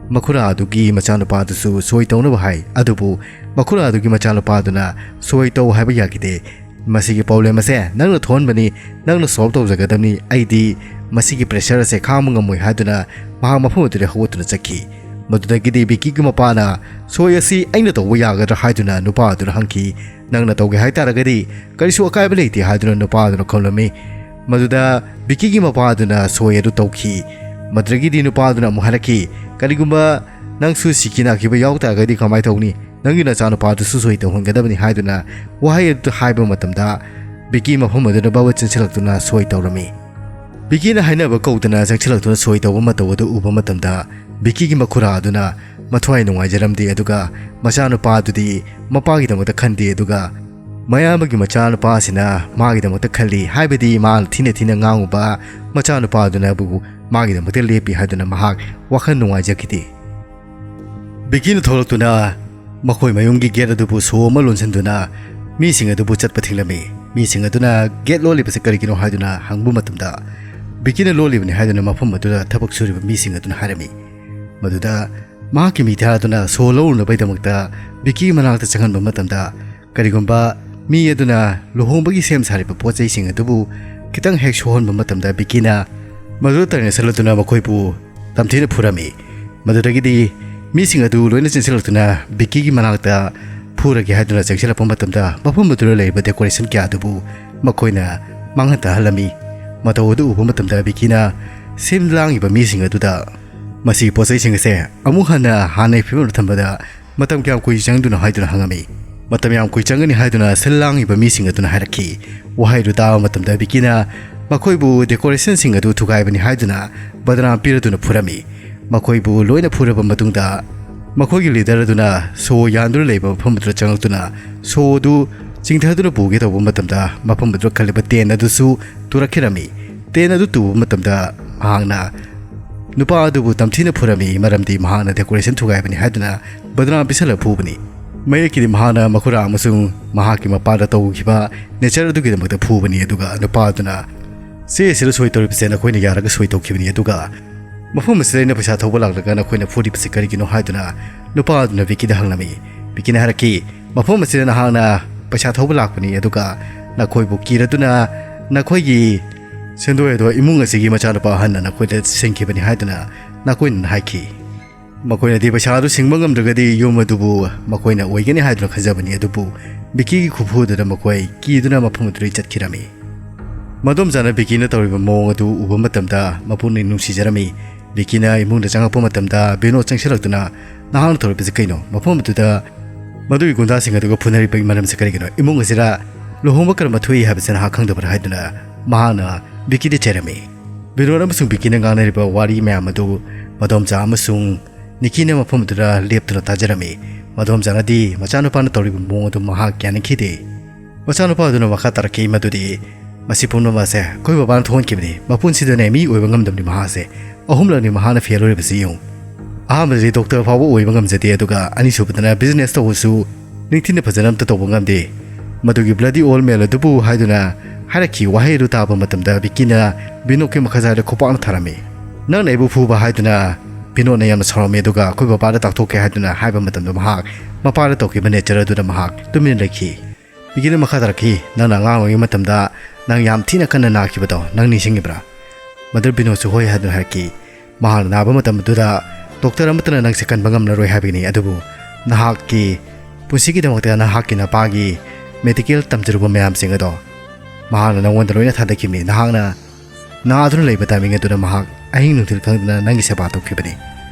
ꯃꯈꯨꯔꯥ ꯑꯗꯨꯒꯤ ꯃꯆꯥꯅꯨꯄꯥꯗꯨꯁꯨ ꯁꯣꯏ ꯇꯧꯅꯕ ꯍꯥꯏ꯫ ꯑꯗꯨꯕꯨ ꯃꯈꯨꯔꯥ ꯑꯗꯨꯒꯤ ꯃꯆꯥꯅꯨꯄꯥꯗꯨꯅ ꯁꯣꯏ ꯇꯧ ꯍꯥꯏꯕ ꯌꯥꯈꯤꯗꯦ꯫ "ꯃꯁꯤꯒꯤ ꯄ꯭ꯔꯣꯕ꯭ꯂꯦꯝ ꯑꯁꯦ ꯅꯪꯅ ꯊꯣꯛꯍꯟꯕꯅꯤ, ꯅꯪꯅ ꯁꯣꯜꯕ ꯇꯧꯖꯒꯗꯕꯅꯤ, ꯑꯩꯗꯤ ꯃꯁꯤꯒꯤ ꯄ꯭ꯔꯦꯁꯔ ꯑꯁꯦ ꯈꯥꯡꯕ ꯉꯝꯃꯣꯏ" ꯍꯥꯏꯗꯨꯅ ꯃꯍꯥꯛ ꯃꯐꯝ ꯑꯗꯨꯗ ꯍꯧꯒꯠꯇꯨꯅ ꯆꯠꯈꯤ꯫ ꯃꯗꯨꯗꯒꯤꯗꯤ ꯕꯤꯀꯤꯒꯤ ꯃꯄꯥꯅ, "ꯁꯣꯏ ꯑꯁꯤ ꯑꯩꯅ ꯇꯧꯕ ꯌꯥꯒꯗ꯭ꯔꯥ?" ꯍꯥꯏꯗꯨꯅ ꯅꯨꯄꯥ ꯑꯗꯨꯅ ꯍꯪꯈꯤ꯫ "ꯅꯪꯅ ꯇꯧꯒꯦ ꯍꯥꯏ ꯇꯥꯔꯒꯗꯤ ꯀꯔꯤꯁꯨ ꯑꯀꯥꯏꯕ ꯂꯩꯇꯦ" ꯍꯥꯏꯗꯨꯅ ꯅꯨꯄꯥ ꯑꯗꯨꯅ ꯈꯨꯝꯂꯝꯃꯤ꯫ ꯃꯗꯨꯗ ꯕꯤꯀꯤꯒꯤ ꯃꯄꯥ ꯑꯗꯨꯅ ꯁꯣꯏ ꯑꯗꯨ ꯇꯧꯈꯤ꯫ ꯃꯗꯨꯗꯒꯤꯗꯤ ꯅꯨꯄꯥ ꯑꯗꯨꯅ ꯑꯃꯨꯛ ꯍꯥꯏꯔꯛꯈꯤ, "ꯀꯔꯤꯒꯨꯝꯕ ꯅꯪꯁꯨ ꯁꯤꯈꯤ ꯅꯥꯈꯤꯕ ꯌꯥꯎ ꯇꯥꯔꯒꯗꯤ ꯀꯃꯥꯏꯅ ꯇꯧꯅꯤ? ꯅꯪꯒꯤ ꯅꯆꯥꯅꯨꯄꯥꯗꯨꯁꯨ ꯁꯣꯏ ꯇꯧꯍꯟꯒꯗꯕꯅꯤ" ꯍꯥꯏꯗꯨꯅ ꯋꯥꯍꯩ ꯑꯗꯨ ꯍꯥꯏꯕ ꯃꯇꯝꯗ ꯕꯤꯀꯤ ꯃꯐꯝ ꯑꯗꯨꯗ ꯕꯕ ꯆꯦꯟꯁꯤꯜꯂꯛꯇꯨꯅ ꯁꯣꯏ ꯇꯧꯔꯝꯃꯤ꯫ ꯕꯤꯀꯤꯅ ꯍꯥꯏꯅꯕ ꯀꯧꯗꯅ ꯆꯪꯁꯤꯜꯂꯛꯇꯨꯅ ꯁꯣꯏ ꯇꯧꯕ ꯃꯇꯧ ꯑꯗꯨ ꯎꯕ ꯃꯇꯝꯗ ꯕꯤꯀꯤꯒꯤ ꯃꯈꯨꯔꯥ ꯑꯗꯨꯅ ꯃꯊ꯭ꯋꯥꯏ ꯅꯨꯡꯉꯥꯏꯖꯔꯝꯗꯦ꯫ ꯑꯗꯨꯒ ꯃꯆꯥꯅꯨꯄꯥ ꯑꯗꯨꯗꯤ ꯃꯄꯥꯒꯤꯗꯃꯛꯇ ꯈꯟꯗꯦ꯫ ꯑꯗꯨꯒ ꯃꯌꯥꯝꯕꯒꯤ ꯃꯆꯥꯅꯨꯄꯥꯁꯤꯅ ꯃꯥꯒꯤꯗꯃꯛꯇ ꯈꯜꯂꯤ, ꯍꯥꯏꯕꯗꯤ ꯃꯥꯅ ꯊꯤꯅ ꯊꯤꯅ ꯉꯥꯡꯉꯨꯕ ꯃꯆꯥꯅꯨꯄꯥ ꯑꯗꯨꯅꯕꯨ ꯃꯥꯒꯤꯗꯃꯛꯇ ꯂꯦꯞꯄꯤ ꯍꯥꯏꯗꯨꯅ ꯃꯍꯥꯛ ꯋꯥꯈꯜ ꯅꯨꯡꯉꯥꯏꯖꯈꯤꯗꯦ꯫ ꯕꯤꯀꯤꯅ ꯊꯣꯛꯂꯛꯇꯨꯅ ꯃꯈꯣꯏ ꯃꯌꯨꯝꯒꯤ ꯒꯦꯠ ꯑꯗꯨꯕꯨ ꯁꯣ ꯑꯃ ꯂꯣꯟꯁꯤꯟꯗꯨꯅ ꯃꯤꯁꯤꯡ ꯑꯗꯨꯕꯨ ꯆꯠꯄ ꯊꯤꯡꯂꯝꯃꯤ꯫ ꯃꯤꯁꯤꯡ ꯑꯗꯨꯅ ꯒꯦꯠ ꯂꯣꯜꯂꯤꯕꯁꯤ ꯀꯔꯤꯒꯤꯅꯣ ꯍꯥꯏꯗꯨꯅ ꯍꯪꯕ ꯃꯇꯝꯗ, ꯕꯤꯀꯤꯅ ꯂꯣꯜꯂꯤꯕꯅꯤ ꯍꯥꯏꯗꯨꯅ ꯃꯐꯝ ꯑꯗꯨꯗ ꯊꯕꯛ ꯁꯨꯔꯤꯕ ꯃꯤꯁꯤꯡ ꯑꯗꯨꯅ ꯍꯥꯏꯔꯝꯃꯤ꯫ ꯃꯗꯨꯗ ꯃꯍꯥꯛꯀꯤ ꯃꯤꯊꯥ ꯑꯗꯨꯅ ꯁꯣ ꯂꯧꯔꯨꯅꯕꯒꯤꯗꯃꯛꯇ ꯕꯤꯀꯤꯒꯤ ꯃꯅꯥꯛꯇ ꯆꯪꯍꯟꯕ ꯃꯇꯝꯗ, ꯀꯔꯤꯒꯨꯝꯕ ꯃꯤ ꯑꯗꯨꯅ ꯂꯨꯍꯣꯡꯕꯒꯤ ꯁꯦꯝ ꯁꯥꯔꯤꯕ ꯄꯣꯠ ꯆꯩꯁꯤꯡ ꯑꯗꯨꯕꯨ ꯈꯤꯇꯪ ꯍꯦꯛ ꯁꯣꯛꯍꯟꯕ ꯃꯇꯝꯗ, ꯕꯤꯀꯤꯅ ꯃꯗꯨꯗ ꯇꯥꯏꯅꯁꯜꯂꯗꯨꯅ ꯃꯈꯣꯏꯕꯨ ꯇꯝꯊꯤꯅ ꯐꯨꯔꯝꯃꯤ꯫ ꯃꯗꯨꯗꯒꯤꯗꯤ ꯃꯤꯁꯤꯡ ꯑꯗꯨ ꯂꯣꯏꯅ ꯆꯦꯟꯁꯤꯜꯂꯛꯇꯨꯅ ꯕꯤꯀꯤꯒꯤ ꯃꯅꯥꯛꯇ ꯐꯨꯔꯒꯦ ꯍꯥꯏꯗꯨꯅ ꯆꯪꯁꯤꯜꯂꯛꯄ ꯃꯇꯝꯗ, ꯃꯐꯝ ꯑꯗꯨꯗ ꯂꯩꯔꯤꯕ ꯗꯦꯀꯣꯔꯦꯁꯟ ꯀꯌꯥ ꯑꯗꯨꯕꯨ ꯃꯈꯣꯏꯅ ꯃꯥꯡꯍꯟ ꯇꯥꯍꯜꯂꯝꯃꯤ꯫ ꯃꯇꯧ ꯑꯗꯨ ꯎꯕ ꯃꯇꯝꯗ ꯕꯤꯀꯤꯅ ꯁꯤꯟ ꯂꯥꯡꯉꯤꯕ ꯃꯤꯁꯤꯡ ꯑꯗꯨꯗ, "ꯃꯁꯤꯒꯤ ꯄꯣꯠ ꯆꯩꯁꯤꯡ ꯑꯁꯦ ꯑꯃꯨꯛ ꯍꯟꯅ ꯍꯥꯟꯅꯒꯤ ꯐꯤꯕꯝꯗ ꯊꯝꯕꯗ ꯃꯇꯝ ꯀꯌꯥꯝ ꯀꯨꯏ ꯆꯪꯗꯣꯏꯅꯣ?" ꯍꯥꯏꯗꯨꯅ ꯍꯪꯉꯝꯃꯤ꯫ "ꯃꯇꯝ ꯌꯥꯝ ꯀꯨꯏ ꯆꯪꯒꯅꯤ" ꯍꯥꯏꯗꯨꯅ ꯁꯤꯜ ꯂꯥꯡꯉꯤꯕ ꯃꯤꯁꯤꯡ ꯑꯗꯨꯅ ꯍꯥꯏꯔꯛꯈꯤ꯫ ꯋꯥꯍꯩꯗꯨ ꯇꯥꯕ ꯃꯇꯝꯗ ꯕꯤꯀꯤꯅ ꯃꯈꯣꯏꯕꯨ ꯗꯦꯀꯣꯔꯦꯁꯟꯁꯤꯡ ꯑꯗꯨ ꯊꯨꯒꯥꯏꯕꯅꯤ ꯍꯥꯏꯗꯨꯅ ꯕꯗꯅꯥꯝ ꯄꯤꯔꯗꯨꯅ ꯐꯨꯔꯝꯃꯤ꯫ ꯃꯈꯣꯏꯕꯨ ꯂꯣꯏꯅ ꯐꯨꯔꯕ ꯃꯇꯨꯡꯗ, ꯃꯈꯣꯏꯒꯤ ꯂꯤꯗꯔ ꯑꯗꯨꯅ ꯁꯣ ꯌꯥꯟꯗꯨꯅ ꯂꯩꯕ ꯃꯐꯝ ꯑꯗꯨꯗ ꯆꯪꯂꯛꯇꯨꯅ ꯁꯣ ꯑꯗꯨ ꯆꯤꯡꯊꯗꯨꯅ ꯄꯨꯒꯦ ꯇꯧꯕ ꯃꯇꯝꯗ ꯃꯐꯝ ꯑꯗꯨꯗ ꯈꯜꯂꯤꯕ tent ꯑꯗꯨꯁꯨ ꯇꯨꯔꯛꯈꯤꯔꯝꯃꯤ꯫ Tent ꯑꯗꯨ ꯇꯨꯕ ꯃꯇꯝꯗ ꯃꯍꯥꯛꯅ ꯅꯨꯄꯥ ꯑꯗꯨꯕꯨ ꯇꯝꯊꯤꯅ ꯐꯨꯔꯝꯃꯤ, ꯃꯔꯝꯗꯤ ꯃꯍꯥꯛꯅ decoration ꯊꯨꯒꯥꯏꯕꯅꯤ ꯍꯥꯏꯗꯨꯅ ꯕꯗꯅꯥꯝ ꯄꯤꯁꯜꯂꯒ ꯐꯨꯕꯅꯤ꯫ ꯃꯌꯦꯛꯀꯤꯗꯤ ꯃꯍꯥꯛꯅ ꯃꯈꯨꯔꯥ ꯑꯃꯁꯨꯡ ꯃꯍꯥꯛꯀꯤ ꯃꯄꯥꯗ ꯇꯧꯈꯤꯕ nature ꯑꯗꯨꯒꯤꯗꯃꯛꯇ ꯐꯨꯕꯅꯤ, ꯑꯗꯨꯒ ꯅꯨꯄꯥ ꯑꯗꯨꯅ ꯆꯦ ꯑꯁꯤꯗ ꯁꯣꯏ ꯇꯧꯔꯤꯕꯁꯦ ꯅꯈꯣꯏꯅ ꯌꯥꯔꯒ ꯁꯣꯏ ꯇꯧꯈꯤꯕꯅꯤ, ꯑꯗꯨꯒ ꯃꯐꯝ ꯑꯁꯤꯗ ꯑꯩꯅ ꯄꯩꯁꯥ ꯊꯧꯕ ꯂꯥꯛꯂꯒ ꯅꯈꯣꯏꯅ ꯐꯨꯔꯤꯕꯁꯤ ꯀꯔꯤꯒꯤꯅꯣ ꯍꯥꯏꯗꯨꯅ ꯅꯨꯄꯥ ꯑꯗꯨꯅ ꯕꯤꯀꯤꯗ ꯍꯪꯂꯝꯃꯤ꯫ ꯕꯤꯀꯤꯅ ꯍꯥꯏꯔꯛꯈꯤ, "ꯃꯐꯝ ꯑꯁꯤꯗ ꯅꯍꯥꯛꯅ ꯄꯩꯁꯥ ꯊꯧꯕ ꯂꯥꯛꯄꯅꯤ, ꯑꯗꯨꯒ ꯅꯈꯣꯏꯕꯨ ꯀꯤꯔꯗꯨꯅ ꯅꯈꯣꯏꯒꯤ ꯁꯦꯟꯗꯣꯏ ꯑꯗꯣ ꯏꯃꯨꯡ ꯑꯁꯤꯒꯤ ꯃꯆꯥꯅꯨꯄꯥ ꯑꯍꯟꯅ ꯅꯈꯣꯏꯗ ꯁꯤꯡꯈꯤꯕꯅꯤ ꯍꯥꯏꯗꯨꯅ ꯅꯥꯀꯣꯏꯅꯅ ꯍꯥꯏꯈꯤ꯫ ꯃꯈꯣꯏꯅꯗꯤ ꯄꯩꯁꯥ ꯑꯗꯨ ꯁꯤꯡꯕ ꯉꯝꯗ꯭ꯔꯒꯗꯤ ꯌꯨꯝ ꯑꯗꯨꯕꯨ ꯃꯈꯣꯏꯅ ꯑꯣꯏꯒꯅꯤ ꯍꯥꯏꯗꯨꯅ ꯈꯟꯖꯕꯅꯤ, ꯑꯗꯨꯕꯨ ꯕꯤꯀꯤꯒꯤ ꯈꯨꯐꯨꯗꯨꯗ ꯃꯈꯣꯏ ꯀꯤꯗꯨꯅ ꯃꯐꯝ ꯑꯗꯨꯗꯒꯤ ꯆꯠꯈꯤꯔꯝꯃꯤ"꯫ ꯃꯗꯣꯝꯆꯥꯅ ꯕꯤꯀꯤꯅ ꯇꯧꯔꯤꯕ ꯃꯑꯣꯡ ꯑꯗꯨ ꯎꯕ ꯃꯇꯝꯗ ꯃꯄꯨꯛꯅꯤꯡ ꯅꯨꯡꯁꯤꯖꯔꯝꯃꯤ꯫ ꯕꯤꯀꯤꯅ ꯏꯃꯨꯡꯗ ꯆꯪꯂꯛꯄ ꯃꯇꯝꯗ ꯕꯤꯅꯣꯗ ꯆꯪꯁꯤꯜꯂꯛꯇꯨꯅ, "ꯅꯍꯥꯛꯅ ꯇꯧꯔꯤꯕꯁꯤ ꯀꯩꯅꯣ? ꯃꯐꯝ ꯑꯗꯨꯗ ꯃꯗꯨꯒꯤ ꯒꯨꯟꯗꯥꯁꯤꯡ ꯑꯗꯨꯒ ꯐꯨꯅꯔꯤꯕꯒꯤ ꯃꯔꯝꯁꯤ ꯀꯔꯤꯒꯤꯅꯣ? ꯏꯃꯨꯡ ꯑꯁꯤꯗ ꯂꯨꯍꯣꯡꯕ ꯀꯔꯝꯕ ꯊꯣꯛꯏ ꯍꯥꯏꯕꯁꯤ ꯅꯍꯥꯛ ꯈꯪꯗꯕ꯭ꯔꯥ?" ꯍꯥꯏꯗꯨꯅ ꯃꯍꯥꯛꯅ ꯕꯤꯀꯤꯗ ꯆꯩꯔꯝꯃꯤ꯫ ꯕꯤꯅꯣꯗ ꯑꯃꯁꯨꯡ ꯕꯤꯀꯤꯅ ꯉꯥꯡꯅꯔꯤꯕ ꯋꯥꯔꯤ ꯃꯌꯥꯝ ꯑꯗꯨ ꯃꯗꯣꯝꯆꯥ ꯑꯃꯁꯨꯡ ꯅꯤꯀꯤꯅ ꯃꯐꯝ ꯑꯗꯨꯗ ꯂꯦꯞꯇꯨꯅ ꯇꯥꯖꯔꯝꯃꯤ꯫ ꯃꯗꯣꯝꯆꯥꯅꯗꯤ ꯃꯆꯥꯅꯨꯄꯥꯅ ꯇꯧꯔꯤꯕ ꯃꯑꯣꯡ ꯑꯗꯨ ꯃꯍꯥꯛ ꯌꯥꯅꯤꯡꯈꯤꯗꯦ꯫ ꯃꯆꯥꯅꯨꯄꯥ ꯑꯗꯨꯅ ꯃꯈꯥ ꯇꯥꯔꯛꯈꯤ ꯃꯗꯨꯗꯤ, "ꯃꯁꯤ ꯄꯨꯝꯅꯃꯛ ꯑꯁꯦ ꯑꯩꯈꯣꯏ ꯕꯕꯥꯅ ꯊꯣꯛꯍꯟꯈꯤꯕꯅꯤ꯫ ꯃꯄꯨꯟꯁꯤꯗꯅꯦ ꯃꯤ ꯑꯣꯏꯕ ꯉꯝꯗꯕꯅꯤ ꯃꯍꯥꯛꯁꯦ꯫ ꯑꯍꯨꯝꯂꯛꯅꯤ ꯃꯍꯥꯛꯅ fail ꯑꯣꯏꯔꯤꯕꯁꯤ ꯌꯦꯡꯉꯨ꯫ ꯑꯍꯥꯟꯕꯗꯗꯤ doctor ꯐꯥꯎꯕ ꯑꯣꯏꯕ ꯉꯝꯖꯗꯦ, ꯑꯗꯨꯒ ꯑꯅꯤꯁꯨꯕꯗꯅ business ꯇꯧꯕꯁꯨ ꯅꯤꯡꯊꯤꯅ ꯐꯖꯅ ꯑꯝꯇ ꯇꯧꯕ ꯉꯝꯗꯦ꯫ ꯃꯗꯨꯒꯤ bloody old man ꯑꯗꯨꯕꯨ" ꯍꯥꯏꯗꯨꯅ ꯍꯥꯏꯔꯛꯈꯤ꯫ ꯋꯥꯍꯩ ꯑꯗꯨ ꯇꯥꯕ ꯃꯇꯝꯗ ꯕꯤꯀꯤꯅ ꯕꯤꯅꯣꯗꯀꯤ ꯃꯈꯥꯖꯥꯏꯗ ꯈꯨꯄꯥꯛꯅ ꯊꯥꯔꯝꯃꯤ꯫ "ꯅꯪꯅ ꯑꯩꯕꯨ ꯐꯨꯕ" ꯍꯥꯏꯗꯨꯅ ꯕꯤꯅꯣꯗꯅ ꯌꯥꯝꯅ ꯁꯥꯎꯔꯝꯃꯤ, ꯑꯗꯨꯒ ꯑꯩꯈꯣꯏ ꯕꯕꯥꯗ ꯇꯥꯛꯊꯣꯛꯀꯦ ꯍꯥꯏꯗꯨꯅ ꯍꯥꯏꯕ ꯃꯇꯝꯗ ꯃꯍꯥꯛ ꯃꯄꯥꯗ ꯇꯧꯈꯤꯕ nature ꯑꯗꯨꯗ ꯃꯍꯥꯛ ꯇꯨꯃꯤꯟꯅ ꯂꯩꯈꯤ꯫ ꯕꯤꯀꯤꯅ ꯃꯈꯥ ꯇꯥꯔꯛꯈꯤ, "ꯅꯪꯅ ꯑꯉꯥꯡ ꯑꯣꯏꯔꯤꯉꯩ ꯃꯇꯝꯗ ꯅꯪ ꯌꯥꯝ ꯊꯤꯅ ꯀꯟꯅ ꯅꯥꯈꯤꯕꯗꯣ ꯅꯪ ꯅꯤꯡꯁꯤꯡꯉꯤꯕ꯭ꯔꯥ?" ꯃꯗꯨ ꯕꯤꯅꯣꯗꯁꯨ ꯍꯣꯏ ꯍꯥꯏꯗꯨꯅ ꯍꯥꯏꯔꯛꯈꯤ꯫ "ꯃꯍꯥꯛꯅ ꯅꯥꯕ ꯃꯇꯝ ꯑꯗꯨꯗ doctor ꯑꯃꯠꯇꯅ ꯅꯪꯁꯦ ꯀꯟꯕ ꯉꯝꯂꯔꯣꯏ ꯍꯥꯏꯕꯒꯤꯅꯤ, ꯑꯗꯨꯕꯨ ꯅꯍꯥꯛꯀꯤ ꯄꯨꯟꯁꯤꯒꯤꯗꯃꯛꯇ ꯅꯍꯥꯛꯀꯤ ꯅꯄꯥꯒꯤ medical ꯇꯝꯖꯔꯨꯕ ꯃꯌꯥꯝꯁꯤꯡ ꯑꯗꯣ ꯃꯍꯥꯛꯅ ꯅꯉꯣꯟꯗ ꯂꯣꯏꯅ ꯊꯥꯗꯈꯤꯕꯅꯤ꯫ ꯅꯍꯥꯛꯅ ꯅꯥꯗꯨꯅ ꯂꯩꯕ timing ꯑꯗꯨꯗ ꯃꯍꯥꯛ ꯑꯍꯤꯡ ꯅꯨꯡꯊꯤꯜ ꯈꯪꯗꯅ ꯅꯪꯒꯤ ꯁꯦꯕꯥ ꯇꯧꯈꯤꯕꯅꯤ꯫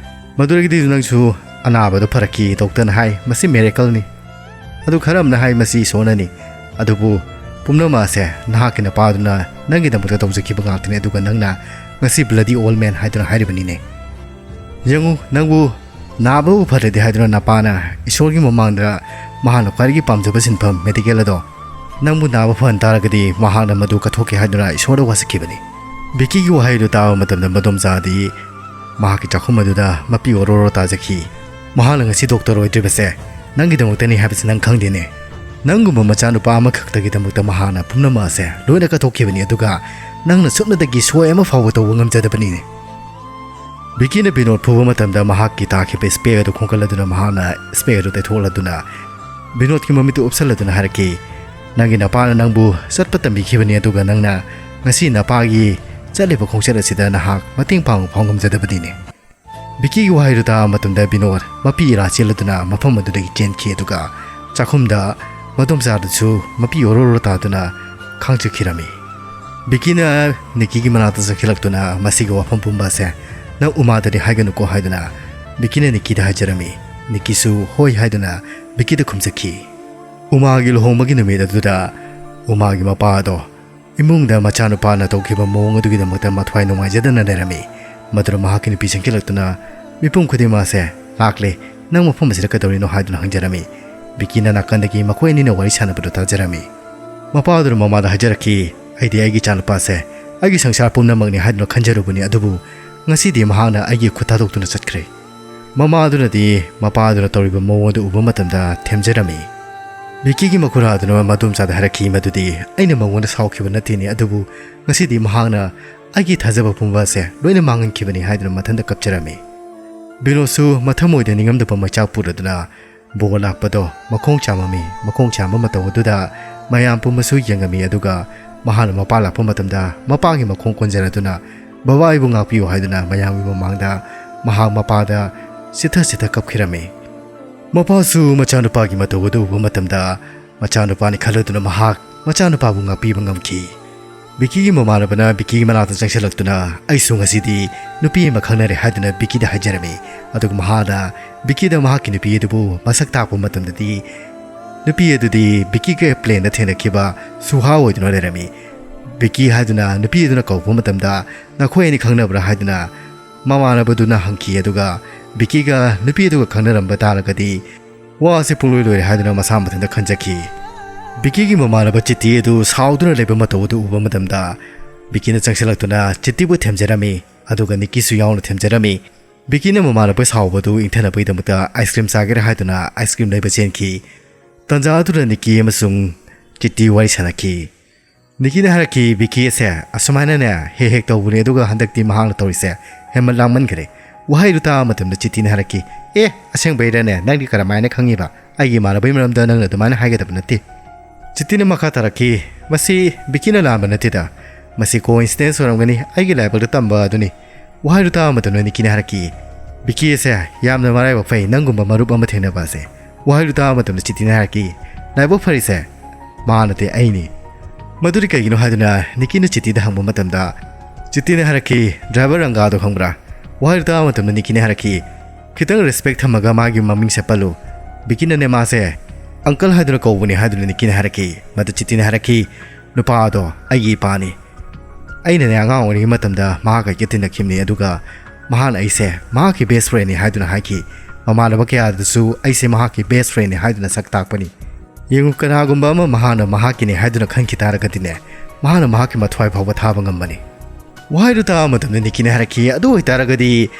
ꯃꯗꯨꯗꯒꯤꯗꯤ ꯅꯪꯁꯨ ꯑꯅꯥꯕꯗꯨ ꯐꯔꯛꯈꯤ", doctorꯅ ꯍꯥꯏ꯫ "ꯃꯁꯤ miracleꯅꯤ"꯫ ꯑꯗꯨ ꯈꯔ ꯑꯃꯅ ꯍꯥꯏ, "ꯃꯁꯤ ꯏꯁꯣꯔꯅꯅꯤ"꯫ ꯑꯗꯨꯕꯨ ꯄꯨꯝꯅꯃꯛ ꯑꯁꯦ ꯅꯍꯥꯛꯀꯤ ꯅꯄꯥꯗꯨꯅ ꯅꯪꯒꯤꯗꯃꯛꯇ ꯇꯧꯖꯈꯤꯕ ꯉꯥꯛꯇꯅꯤ, ꯑꯗꯨꯒ ꯅꯪꯅ ꯉꯁꯤ bloody old man ꯍꯥꯏꯗꯨꯅ ꯍꯥꯏꯔꯤꯕꯅꯤꯅꯦ꯫ ꯌꯦꯡꯉꯨ, ꯅꯪꯕꯨ ꯅꯥꯕꯕꯨ ꯐꯔꯗꯤ ꯍꯥꯏꯗꯨꯅ ꯅꯄꯥꯅ ꯏꯁꯣꯔꯒꯤ ꯃꯃꯥꯡꯗ ꯃꯍꯥꯛꯅ ꯈ꯭ꯋꯥꯏꯗꯒꯤ ꯄꯥꯝꯖꯕ ꯁꯤꯟꯐꯝ ꯃꯦꯗꯤꯀꯦꯜ ꯑꯗꯣ ꯅꯪꯕꯨ ꯅꯥꯕ ꯐꯍꯟ ꯇꯥꯔꯒꯗꯤ ꯃꯍꯥꯛꯅ ꯃꯗꯨ ꯀꯠꯊꯣꯛꯀꯦ ꯍꯥꯏꯗꯨꯅ ꯏꯁꯣꯔꯗ ꯋꯥꯁꯛꯈꯤꯕꯅꯤ꯫ ꯕꯤꯀꯤꯒꯤ ꯋꯥꯍꯩꯗꯨ ꯇꯥꯕ ꯃꯇꯝꯗ ꯃꯗꯣꯝꯆꯥꯗꯤ ꯃꯍꯥꯛꯀꯤ ꯆꯥꯛꯈꯨꯝ ꯑꯗꯨꯗ ꯃꯄꯤ ꯑꯣꯔꯣ ꯑꯣꯔꯣ ꯇꯥꯖꯈꯤ꯫ "ꯃꯍꯥꯛꯅ ꯉꯁꯤ ꯗꯣꯛꯇꯔ ꯑꯣꯏꯗ꯭ꯔꯤꯕꯁꯦ ꯅꯪꯒꯤꯗꯃꯛꯇꯅꯤ ꯍꯥꯏꯕꯁꯤ ꯅꯪ ꯈꯪꯗꯦꯅꯦ꯫ ꯅꯪꯒꯨꯝꯕ ꯃꯆꯥꯅꯨꯄꯥ ꯑꯃꯈꯛꯇꯒꯤꯗꯃꯛꯇ ꯃꯍꯥꯛꯅ ꯄꯨꯝꯅꯃꯛ ꯑꯁꯦ ꯂꯣꯏꯅ ꯀꯠꯊꯣꯛꯈꯤꯕꯅꯤ, ꯑꯗꯨꯒ ꯅꯪꯅ ꯁꯨꯞꯅꯇꯒꯤ ꯁꯣꯏ ꯑꯃ ꯐꯥꯎꯕ ꯇꯧꯕ ꯉꯝꯖꯗꯕꯅꯤꯅꯦ꯫" ꯕꯤꯀꯤꯅ ꯕꯤꯅꯣꯗ ꯐꯨꯕ ꯃꯇꯝꯗ ꯃꯍꯥꯛꯀꯤ ꯇꯥꯈꯤꯕ ꯏꯁꯄꯦꯛ ꯑꯗꯨ ꯈꯣꯡꯒꯠꯂꯗꯨꯅ ꯃꯍꯥꯛꯅ ꯏꯁꯄꯦꯛ ꯑꯗꯨ ꯇꯩꯊꯣꯛꯂꯗꯨꯅ ꯕꯤꯅꯣꯗꯀꯤ ꯃꯃꯤꯠꯇꯨ ꯎꯞꯁꯜꯂꯗꯨꯅ ꯍꯥꯏꯔꯛꯈꯤ, "ꯅꯪꯒꯤ ꯅꯄꯥꯅ ꯅꯪꯕꯨ ꯆꯠꯄ ꯇꯝꯕꯤꯈꯤꯕꯅꯤ, ꯑꯗꯨꯒ ꯅꯪꯅ ꯉꯁꯤ ꯅꯄꯥꯒꯤ ꯆꯠꯂꯤꯕ ꯈꯣꯡꯆꯠ ꯑꯁꯤꯗ ꯅꯍꯥꯛ ꯃꯇꯦꯡ ꯄꯥꯡꯕ ꯐꯥꯎ ꯉꯝꯖꯗꯕꯅꯤꯅꯦ꯫" ꯕꯤꯀꯤꯒꯤ ꯋꯥꯍꯩꯗꯨ ꯇꯥꯕ ꯃꯇꯝꯗ ꯕꯤꯅꯣꯗ ꯃꯄꯤ ꯏꯔꯥ ꯆꯦꯜꯂꯗꯨꯅ ꯃꯐꯝ ꯑꯗꯨꯗꯒꯤ ꯆꯦꯟꯈꯤ, ꯑꯗꯨꯒ ꯆꯥꯛꯈꯨꯝꯗ ꯃꯗꯣꯝꯆꯥꯗꯨꯁꯨ ꯃꯄꯤ ꯑꯣꯔꯣ ꯑꯣꯔꯣ ꯇꯥꯗꯨꯅ ꯈꯥꯡꯆꯠꯈꯤꯔꯝꯃꯤ꯫ ꯕꯤꯀꯤꯅ ꯅꯤꯀꯤꯒꯤ ꯃꯅꯥꯛꯇ ꯆꯪꯁꯤꯜꯂꯛꯇꯨꯅ ꯃꯁꯤꯒꯤ ꯋꯥꯐꯝ ꯄꯨꯝꯕ ꯑꯁꯦ ꯅꯪ ꯎꯃꯥꯗꯗꯤ ꯍꯥꯏꯒꯅꯨꯀꯣ ꯍꯥꯏꯗꯨꯅ ꯕꯤꯀꯤꯅ ꯅꯤꯀꯤꯗ ꯍꯥꯏꯖꯔꯝꯃꯤ꯫ ꯅꯤꯀꯤꯁꯨ ꯍꯣꯏ ꯍꯥꯏꯗꯨꯅ ꯕꯤꯀꯤꯗ ꯈꯨꯝꯖꯈꯤ꯫ ꯎꯃꯥꯒꯤ ꯂꯨꯍꯣꯡꯕꯒꯤ ꯅꯨꯃꯤꯠ ꯑꯗꯨꯗ ꯎꯃꯥꯒꯤ ꯃꯄꯥ ꯑꯗꯣ ꯏꯃꯨꯡꯗ ꯃꯆꯥꯅꯨꯄꯥꯅ ꯇꯧꯈꯤꯕ ꯃꯑꯣꯡ ꯑꯗꯨꯒꯤꯗꯃꯛꯇ ꯃꯊ꯭ꯋꯥꯏ ꯅꯨꯡꯉꯥꯏꯖꯗꯅ ꯂꯩꯔꯝꯃꯤ꯫ ꯃꯗꯨꯗ ꯃꯍꯥꯛꯀꯤ ꯅꯨꯄꯤ ꯆꯪꯁꯤꯜꯂꯛꯇꯨꯅ ꯃꯤꯄꯨꯝ ꯈꯨꯗꯤꯡꯃꯛ ꯑꯁꯦ, "ꯂꯥꯛꯂꯦ, ꯅꯪ ꯃꯐꯝ ꯑꯁꯤꯗ ꯀꯩꯗꯧꯔꯤꯅꯣ?" ꯍꯥꯏꯗꯨꯅ ꯍꯪꯖꯔꯝꯃꯤ꯫ ꯕꯤꯀꯤꯅ ꯅꯥꯀꯟꯗꯒꯤ ꯃꯈꯣꯏ ꯑꯅꯤꯅ ꯋꯥꯔꯤ ꯁꯥꯟꯅꯕꯗꯨ ꯇꯥꯖꯔꯝꯃꯤ꯫ ꯃꯄꯥ ꯑꯗꯨꯅ ꯃꯃꯥꯗ ꯍꯥꯏꯖꯔꯛꯈꯤ, "ꯑꯩꯗꯤ ꯑꯩꯒꯤ ꯏꯆꯥꯅꯨꯄꯥꯁꯦ ꯑꯩꯒꯤ ꯁꯪꯁꯥꯔ ꯄꯨꯝꯅꯃꯛꯅꯤ ꯍꯥꯏꯗꯨꯅ ꯈꯟꯖꯔꯨꯕꯅꯤ, ꯑꯗꯨꯕꯨ ꯉꯁꯤꯗꯤ ꯃꯍꯥꯛꯅ ꯑꯩꯒꯤ ꯈꯨꯠ ꯊꯥꯗꯣꯛꯇꯨꯅ ꯆꯠꯈ꯭ꯔꯦ꯫" ꯃꯃꯥ ꯑꯗꯨꯅꯗꯤ ꯃꯄꯥ ꯑꯗꯨꯅ ꯇꯧꯔꯤꯕ ꯃꯑꯣꯡ ꯑꯗꯨ ꯎꯕ ꯃꯇꯝꯗ ꯊꯦꯝꯖꯔꯝꯃꯤ꯫ ꯕꯤꯀꯤꯒꯤ ꯃꯈꯨꯔꯥ ꯑꯗꯨꯅ ꯃꯗꯣꯝꯆꯥꯗ ꯍꯥꯏꯔꯛꯈꯤ ꯃꯗꯨꯗꯤ ꯑꯩꯅ ꯃꯉꯣꯟꯗ ꯁꯥꯎꯈꯤꯕ ꯅꯠꯇꯦꯅꯦ, ꯑꯗꯨꯕꯨ ꯉꯁꯤꯗꯤ ꯃꯍꯥꯛꯅ ꯑꯩꯒꯤ ꯊꯥꯖꯕ ꯄꯨꯝꯕ ꯑꯁꯦ ꯂꯣꯏꯅ ꯃꯥꯡꯍꯟꯈꯤꯕꯅꯤ ꯍꯥꯏꯗꯨꯅ ꯃꯊꯟꯇ ꯀꯞꯆꯔꯝꯃꯤ꯫ ꯕꯤꯅꯣꯗꯁꯨ ꯃꯊꯃꯣꯏꯗ ꯅꯤꯡꯉꯝꯗꯕ ꯃꯩꯆꯥꯛ ꯄꯨꯔꯗꯨꯅ ꯕꯣꯔ ꯂꯥꯛꯄꯗꯣ ꯃꯈꯣꯡ ꯆꯥꯝꯃꯝꯃꯤ꯫ ꯃꯈꯣꯡ ꯆꯥꯝꯕ ꯃꯇꯧ ꯑꯗꯨꯗ ꯃꯌꯥꯝ ꯄꯨꯝꯕꯁꯨ ꯌꯦꯡꯉꯝꯃꯤ, ꯑꯗꯨꯒ ꯃꯍꯥꯛꯅ ꯃꯄꯥ ꯂꯥꯛꯄ ꯃꯇꯝꯗ ꯃꯄꯥꯒꯤ ꯃꯈꯣꯡ ꯀꯣꯟꯖꯔꯗꯨꯅ, "ꯕꯕꯥ, ꯑꯩꯕꯨ ꯉꯥꯛꯄꯤꯌꯨ" ꯍꯥꯏꯗꯨꯅ ꯃꯌꯥꯝꯒꯤ ꯃꯃꯥꯡꯗ ꯃꯍꯥꯛ ꯃꯄꯥꯗ ꯆꯤꯊ ꯆꯤꯊ ꯀꯞꯈꯤꯔꯝꯃꯤ꯫ ꯃꯄꯥꯁꯨ ꯃꯆꯥꯅꯨꯄꯥꯒꯤ ꯃꯇꯧ ꯑꯗꯨ ꯎꯕ ꯃꯇꯝꯗ ꯃꯆꯥꯅꯨꯄꯥꯅꯤ ꯈꯜꯂꯗꯨꯅ ꯃꯍꯥꯛ ꯃꯆꯥꯅꯨꯄꯥꯕꯨ ꯉꯥꯛꯄꯤꯕ ꯉꯝꯈꯤ꯫ ꯕꯤꯀꯤꯒꯤ ꯃꯃꯥꯟꯅꯕꯅ ꯕꯤꯀꯤꯒꯤ ꯃꯅꯥꯛꯇ ꯆꯪꯁꯤꯜꯂꯛꯇꯨꯅ, "ꯑꯩꯁꯨ ꯉꯁꯤꯗꯤ ꯅꯨꯄꯤ ꯑꯃ ꯈꯪꯅꯔꯦ" ꯍꯥꯏꯗꯨꯅ ꯕꯤꯀꯤꯗ ꯍꯥꯏꯖꯔꯝꯃꯤ꯫ ꯑꯗꯨꯒ ꯃꯍꯥꯛꯅ ꯕꯤꯀꯤꯗ ꯃꯍꯥꯛꯀꯤ ꯅꯨꯄꯤ ꯑꯗꯨꯕꯨ ꯃꯁꯛ ꯇꯥꯛꯄ ꯃꯇꯝꯗꯗꯤ, ꯅꯨꯄꯤ ꯑꯗꯨꯗꯤ ꯕꯤꯀꯤꯒ ꯄ꯭ꯂꯦꯟꯗ ꯊꯦꯡꯅꯈꯤꯕ ꯁꯨꯍꯥ ꯑꯣꯏꯗꯨꯅ ꯂꯩꯔꯝꯃꯤ꯫ ꯕꯤꯀꯤ ꯍꯥꯏꯗꯨꯅ ꯅꯨꯄꯤ ꯑꯗꯨꯅ ꯀꯧꯔꯛꯄ ꯃꯇꯝꯗ, "ꯅꯈꯣꯏ ꯑꯅꯤ ꯈꯪꯅꯕ꯭ꯔꯥ?" ꯍꯥꯏꯗꯨꯅ ꯃꯃꯥꯟꯅꯕꯗꯨꯅ ꯍꯪꯈꯤ꯫ ꯑꯗꯨꯒ ꯕꯤꯀꯤꯒ ꯅꯨꯄꯤ ꯑꯗꯨꯒ ꯈꯪꯅꯔꯝꯕ ꯇꯥꯔꯒꯗꯤ, ꯋꯥꯁꯦ ꯄꯨꯡꯂꯣꯏ ꯂꯣꯏꯔꯦ ꯍꯥꯏꯗꯨꯅ ꯃꯁꯥ ꯃꯊꯟꯇ ꯈꯟꯖꯈꯤ꯫ ꯕꯤꯀꯤꯒꯤ ꯃꯃꯥꯟꯅꯕ ꯆꯤꯇꯤ ꯑꯗꯨ ꯁꯥꯎꯗꯨꯅ ꯂꯩꯕ ꯃꯇꯧ ꯑꯗꯨ ꯎꯕ ꯃꯇꯝꯗ ꯕꯤꯀꯤꯅ ꯆꯪꯁꯤꯜꯂꯛꯇꯨꯅ ꯆꯤꯇꯤꯕꯨ ꯊꯦꯝꯖꯔꯝꯃꯤ꯫ ꯑꯗꯨꯒ ꯅꯤꯀꯤꯁꯨ ꯌꯥꯎꯅ ꯊꯦꯝꯖꯔꯝꯃꯤ꯫ ꯕꯤꯀꯤꯅ ꯃꯃꯥꯟꯅꯕ ꯁꯥꯎꯕꯗꯨ ꯏꯪꯊꯅꯕꯒꯤꯗꯃꯛꯇ ꯑꯥꯏꯁ ꯀ꯭ꯔꯤꯝ ꯆꯥꯒꯦꯔꯥ ꯍꯥꯏꯗꯨꯅ ꯑꯥꯏꯁ ꯀ꯭ꯔꯤꯝ ꯂꯩꯕ ꯆꯦꯟꯈꯤ꯫ ꯇꯟꯖꯥ ꯑꯗꯨꯗ ꯅꯤꯀꯤ ꯑꯃꯁꯨꯡ ꯆꯤꯇꯤ ꯋꯥꯔꯤ ꯁꯥꯟꯅꯈꯤ꯫ ꯅꯤꯀꯤꯅ ꯍꯥꯏꯔꯛꯈꯤ, "ꯕꯤꯀꯤ ꯑꯁꯦ ꯑꯁꯨꯃꯥꯏꯅꯅꯦ ꯍꯦꯛ ꯍꯦꯛ ꯇꯧꯕꯅꯦ, ꯑꯗꯨꯒ ꯍꯟꯗꯛꯇꯤ ꯃꯍꯥꯛꯅ ꯇꯧꯔꯤꯁꯦ ꯍꯦꯟꯃꯟ ꯂꯥꯡꯃꯟꯈ꯭ꯔꯦ꯫" ꯋꯥꯍꯩꯗꯨ ꯇꯥꯕ ꯃꯇꯝꯗ ꯆꯤꯇꯤꯅ ꯍꯥꯏꯔꯛꯈꯤ, "ꯑꯦ, ꯑꯁꯦꯡꯕꯩꯔꯅꯦ? ꯅꯪꯗꯤ ꯀꯔꯝꯍꯥꯏꯅ ꯈꯪꯉꯤꯕ? ꯑꯩꯒꯤ ꯏꯃꯥꯟꯅꯕꯒꯤ ꯃꯔꯝꯗ ꯅꯪꯅ ꯑꯗꯨꯃꯥꯏꯅ ꯍꯥꯏꯒꯗꯕ ꯅꯠꯇꯦ꯫" ꯆꯤꯇꯤꯅ ꯃꯈꯥ ꯇꯥꯔꯛꯈꯤ, "ꯃꯁꯤ ꯕꯤꯀꯤꯅ ꯂꯥꯟꯕ ꯅꯠꯇꯦꯗ, ꯃꯁꯤ ꯀꯣ ꯏꯟꯁꯤꯗꯦꯟꯁ ꯑꯣꯏꯔꯝꯒꯅꯤ, ꯑꯩꯒꯤ ꯂꯥꯏꯕꯛꯇ ꯇꯝꯕ ꯑꯗꯨꯅꯤ꯫" ꯋꯥꯍꯩꯗꯨ ꯇꯥꯕ ꯃꯇꯝꯗ ꯅꯤꯀꯤꯅ ꯍꯥꯏꯔꯛꯈꯤ, "ꯕꯤꯀꯤ ꯑꯁꯦ ꯌꯥꯝꯅ ꯃꯔꯥꯏꯕꯛ ꯐꯩ, ꯅꯪꯒꯨꯝꯕ ꯃꯔꯨꯞ ꯑꯃ ꯊꯦꯡꯅꯕ ꯑꯁꯦ꯫" ꯋꯥꯍꯩꯗꯨ ꯇꯥꯕ ꯃꯇꯝꯗ ꯆꯤꯇꯤꯅ ꯍꯥꯏꯔꯛꯈꯤ, "ꯂꯥꯏꯕꯛ ꯐꯔꯤꯁꯦ ꯃꯥ ꯅꯠꯇꯦ, ꯑꯩꯅꯤ꯫" ꯃꯗꯨꯗꯤ ꯀꯩꯒꯤꯅꯣ ꯍꯥꯏꯗꯨꯅ ꯅꯤꯀꯤꯅ ꯆꯤꯇꯤꯗ ꯍꯪꯕ ꯃꯇꯝꯗ ꯆꯤꯇꯤꯅ ꯍꯥꯏꯔꯛꯈꯤ, "ꯗ꯭ꯔꯥꯏꯚꯔ ꯔꯪꯒꯥꯗꯣ ꯈꯪꯕ꯭ꯔꯥ?" ꯋꯥꯍꯩꯗꯨ ꯇꯥꯕ ꯃꯇꯝꯗ ꯅꯤꯀꯤꯅ ꯍꯥꯏꯔꯛꯈꯤ, "ꯈꯤꯇꯪ ꯔꯦꯁꯄꯦꯛ ꯊꯝꯃꯒ ꯃꯥꯒꯤ ꯃꯃꯤꯡꯁꯦ ꯄꯜꯂꯨ꯫" ꯕꯤꯀꯤꯅꯅꯦ ꯃꯥꯁꯦ ꯑꯪꯀꯜ ꯍꯥꯏꯗꯨꯅ ꯀꯧꯕꯅꯤ ꯍꯥꯏꯗꯨꯅ ꯅꯤꯀꯤꯅ ꯍꯥꯏꯔꯛꯈꯤ꯫ ꯃꯗꯨ ꯆꯤꯇꯤꯅ ꯍꯥꯏꯔꯛꯈꯤ, "ꯅꯨꯄꯥ ꯑꯗꯣ ꯑꯩꯒꯤ ꯏꯄꯥꯅꯤ꯫ ꯑꯩꯅꯅꯦ ꯑꯉꯥꯡ ꯑꯣꯏꯔꯤꯉꯩ ꯃꯇꯝꯗ ꯃꯍꯥꯛꯀ ꯑꯩꯒ ꯇꯤꯟꯅꯈꯤꯕꯅꯤ, ꯑꯗꯨꯒ ꯃꯍꯥꯛꯅ ꯑꯩꯁꯦ ꯃꯍꯥꯛꯀꯤ ꯕꯦꯁ ꯐ꯭ꯔꯦꯟꯅꯤ ꯍꯥꯏꯗꯨꯅ ꯍꯥꯏꯈꯤ꯫ ꯃꯃꯥꯟꯅꯕ ꯀꯌꯥꯗꯁꯨ ꯑꯩꯁꯦ ꯃꯍꯥꯛꯀꯤ ꯕꯦꯁ ꯐ꯭ꯔꯦꯟꯅꯤ ꯍꯥꯏꯗꯨꯅ ꯁꯛ ꯇꯥꯛꯄꯅꯤ꯫ ꯌꯦꯡꯉꯨ, ꯀꯅꯥꯒꯨꯝꯕ ꯑꯃ ꯃꯍꯥꯛꯅ ꯃꯍꯥꯛꯀꯤꯅꯤ ꯍꯥꯏꯗꯨꯅ ꯈꯟꯈꯤ ꯇꯥꯔꯒꯗꯤꯅꯦ, ꯃꯍꯥꯛꯅ ꯃꯍꯥꯛꯀꯤ ꯃꯊ꯭ꯋꯥꯏ ꯐꯥꯎꯕ ꯊꯥꯕ ꯉꯝꯕꯅꯤ꯫" ꯋꯥꯍꯩꯗꯨ ꯇꯥꯕ ꯃꯇꯝꯗ ꯅꯤꯀꯤꯅ ꯍꯥꯏꯔꯛꯈꯤ, "ꯑꯗꯨ ꯑꯣꯏꯇꯥꯔꯒꯗꯤ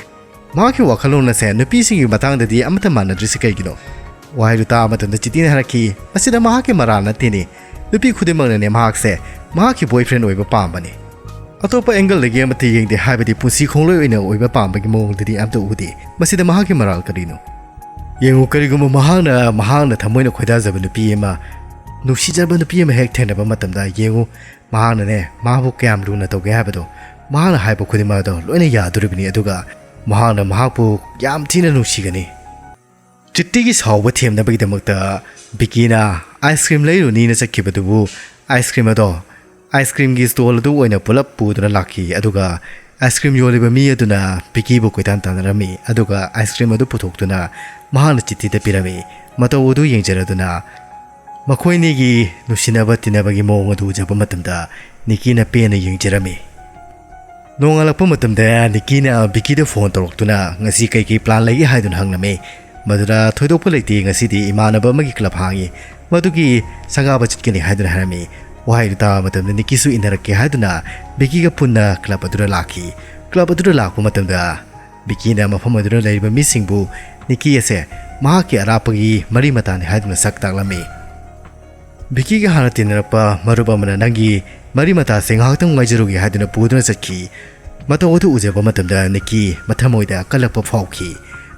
ꯃꯍꯥꯛꯀꯤ ꯋꯥꯈꯜꯂꯣꯟ ꯑꯁꯦ ꯅꯨꯄꯤꯁꯤꯡꯒꯤ ꯃꯇꯥꯡꯗꯗꯤ ꯑꯃꯠꯇ ꯃꯥꯟꯅꯗ꯭ꯔꯤꯁꯤ ꯀꯩꯒꯤꯅꯣ?" ꯋꯥꯍꯩꯗꯨ ꯇꯥꯕ ꯃꯇꯝꯗ ꯆꯤꯇꯤꯅ ꯍꯥꯏꯔꯛꯈꯤ, "ꯃꯁꯤꯗ ꯃꯍꯥꯛꯀꯤ ꯃꯔꯥꯜ ꯅꯠꯇꯦꯅꯦ꯫ ꯅꯨꯄꯤ ꯈꯨꯗꯤꯡꯃꯛꯅꯅꯦ ꯃꯍꯥꯛꯁꯦ ꯃꯍꯥꯛꯀꯤ ꯕꯣꯏꯐ꯭ꯔꯦꯟ ꯑꯣꯏꯕ ꯄꯥꯝꯕꯅꯤ꯫ ꯑꯇꯣꯞꯄ ꯑꯦꯡꯒꯜꯗꯒꯤ ꯑꯃꯠꯇ ꯌꯦꯡꯗꯦ, ꯍꯥꯏꯕꯗꯤ ꯄꯨꯟꯁꯤ ꯈꯣꯡꯂꯣꯏ ꯑꯣꯏꯅ ꯑꯣꯏꯕ ꯄꯥꯝꯕꯒꯤ ꯃꯑꯣꯡꯗꯗꯤ ꯑꯝꯇ ꯎꯗꯦ꯫ ꯃꯁꯤꯗ ꯃꯍꯥꯛꯀꯤ ꯃꯔꯥꯜ ꯀꯔꯤꯅꯣ?" ꯌꯦꯡꯉꯨ, ꯀꯔꯤꯒꯨꯝꯕ ꯃꯍꯥꯛꯅ, ꯃꯍꯥꯛꯅ ꯊꯃꯣꯏꯅ ꯈꯣꯏꯗꯥꯖꯕ ꯅꯨꯄꯤ ꯑꯃ, ꯅꯨꯡꯁꯤꯖꯕ ꯅꯨꯄꯤ ꯑꯃ ꯍꯦꯛ ꯊꯦꯡꯅꯕ ꯃꯇꯝꯗ, ꯌꯦꯡꯉꯨ, ꯃꯍꯥꯛꯅꯅꯦ ꯃꯥꯕꯨ ꯀꯌꯥꯝ ꯂꯨꯅ ꯇꯧꯒꯦ ꯍꯥꯏꯕꯗꯣ, ꯃꯍꯥꯛꯅ ꯍꯥꯏꯕ ꯈꯨꯗꯤꯡꯃꯛ ꯑꯗꯣ ꯂꯣꯏꯅ ꯌꯥꯗꯣꯔꯤꯕꯅꯤ, ꯑꯗꯨꯒ ꯃꯍꯥꯛꯅ ꯃꯍꯥꯛꯄꯨ ꯌꯥꯝ ꯊꯤꯅ ꯅꯨꯡꯁꯤꯒꯅꯤ꯫ ꯆꯤꯇꯤꯒꯤ ꯁꯥꯎꯕ ꯊꯦꯝꯅꯕꯒꯤꯗꯃꯛꯇ ꯕꯤꯀꯤꯅ ꯑꯥꯏꯁ ꯀ꯭ꯔꯤꯝ ꯂꯩꯔꯨꯅꯤꯅ ꯆꯠꯈꯤꯕꯗꯨꯕꯨ, ꯑꯥꯏꯁ ꯀ꯭ꯔꯤꯝ ꯑꯗꯣ ꯑꯥꯏꯁ ꯀ꯭ꯔꯤꯝꯒꯤ ꯁ꯭ꯇꯣꯜ ꯑꯗꯨ ꯑꯣꯏꯅ ꯄꯨꯂꯞ ꯄꯨꯗꯨꯅ ꯂꯥꯛꯈꯤ꯫ ꯑꯗꯨꯒ ꯑꯥꯏꯁ ꯀ꯭ꯔꯤꯝ ꯌꯣꯜꯂꯤꯕ ꯃꯤ ꯑꯗꯨꯅ ꯕꯤꯀꯤꯕꯨ ꯀꯣꯏꯇꯥꯟ ꯇꯥꯟꯅꯔꯝꯃꯤ꯫ ꯑꯗꯨꯒ ꯑꯥꯏꯁ ꯀ꯭ꯔꯤꯝ ꯑꯗꯨ ꯄꯨꯊꯣꯛꯇꯨꯅ ꯃꯍꯥꯛꯅ ꯆꯤꯇꯤꯗ ꯄꯤꯔꯝꯃꯤ꯫ ꯃꯇꯧ ꯑꯗꯨ ꯌꯦꯡꯖꯔꯗꯨꯅ ꯃꯈꯣꯏꯅꯤꯒꯤ ꯅꯨꯡꯁꯤꯅꯕ ꯇꯤꯟꯅꯕꯒꯤ ꯃꯑꯣꯡ ꯑꯗꯨ ꯎꯖꯕ ꯃꯇꯝꯗ ꯅꯤꯀꯤꯅ ꯄꯦꯟꯅ ꯌꯦꯡꯖꯔꯝꯃꯤ꯫ ꯅꯣꯡꯉꯥꯜꯂꯛꯄ ꯃꯇꯝꯗ ꯅꯤꯀꯤꯅ ꯕꯤꯀꯤꯗ ꯐꯣꯟ ꯇꯧꯔꯛꯇꯨꯅ ꯉꯁꯤ ꯀꯩꯀꯩ ꯄ꯭ꯂꯥꯟ ꯂꯩꯒꯦ ꯍꯥꯏꯗꯨꯅ ꯍꯪꯂꯝꯃꯤ꯫ "ꯃꯗꯨꯗ ꯊꯣꯏꯗꯣꯛꯄ ꯂꯩꯇꯦ, ꯉꯁꯤꯗꯤ ꯏꯃꯥꯟꯅꯕ ꯑꯃꯒꯤ ꯀ꯭ꯂꯕ ꯍꯥꯡꯉꯤ, ꯃꯗꯨꯒꯤ ꯁꯪꯒꯥꯕ ꯆꯠꯀꯅꯤ" ꯍꯥꯏꯗꯨꯅ ꯍꯥꯏꯔꯝꯃꯤ꯫ ꯋꯥꯍꯩꯗꯨ ꯇꯥꯕ ꯃꯇꯝꯗ ꯅꯤꯀꯤꯁꯨ ꯏꯟꯅꯔꯛꯀꯦ ꯍꯥꯏꯗꯨꯅ ꯕꯤꯀꯤꯒ ꯄꯨꯟꯅ ꯀ꯭ꯂꯕ ꯑꯗꯨꯗ ꯂꯥꯛꯈꯤ꯫ ꯀ꯭ꯂꯕ ꯑꯗꯨꯗ ꯂꯥꯛꯄ ꯃꯇꯝꯗ ꯕꯤꯀꯤꯅ ꯃꯐꯝ ꯑꯗꯨꯗ ꯂꯩꯔꯤꯕ ꯃꯤꯁꯤꯡꯕꯨ ꯅꯤꯀꯤ ꯑꯁꯦ ꯃꯍꯥꯛꯀꯤ ꯑꯔꯥꯞꯄꯒꯤ ꯃꯔꯤ ꯃꯇꯥꯅꯤ ꯍꯥꯏꯗꯨꯅ ꯁꯛ ꯇꯥꯛꯂꯝꯃꯤ꯫ ꯕꯤꯀꯤꯒ ꯍꯥꯟꯅ ꯇꯤꯟꯅꯔꯛꯄ ꯃꯔꯨꯞ ꯑꯃꯅ ꯅꯪꯒꯤ ꯃꯔꯤ ꯃꯇꯥꯁꯦ ꯉꯥꯏꯍꯥꯛꯇꯪ ꯉꯥꯏꯖꯔꯨꯒꯦ ꯍꯥꯏꯗꯨꯅ ꯄꯨꯗꯨꯅ ꯆꯠꯈꯤ꯫ ꯃꯇꯧ ꯑꯗꯨ ꯎꯖꯕ ꯃꯇꯝꯗ ꯅꯤꯀꯤ ꯃꯊꯃꯣꯏꯗ ꯀꯜꯂꯛꯄ ꯐꯥꯎꯈꯤ꯫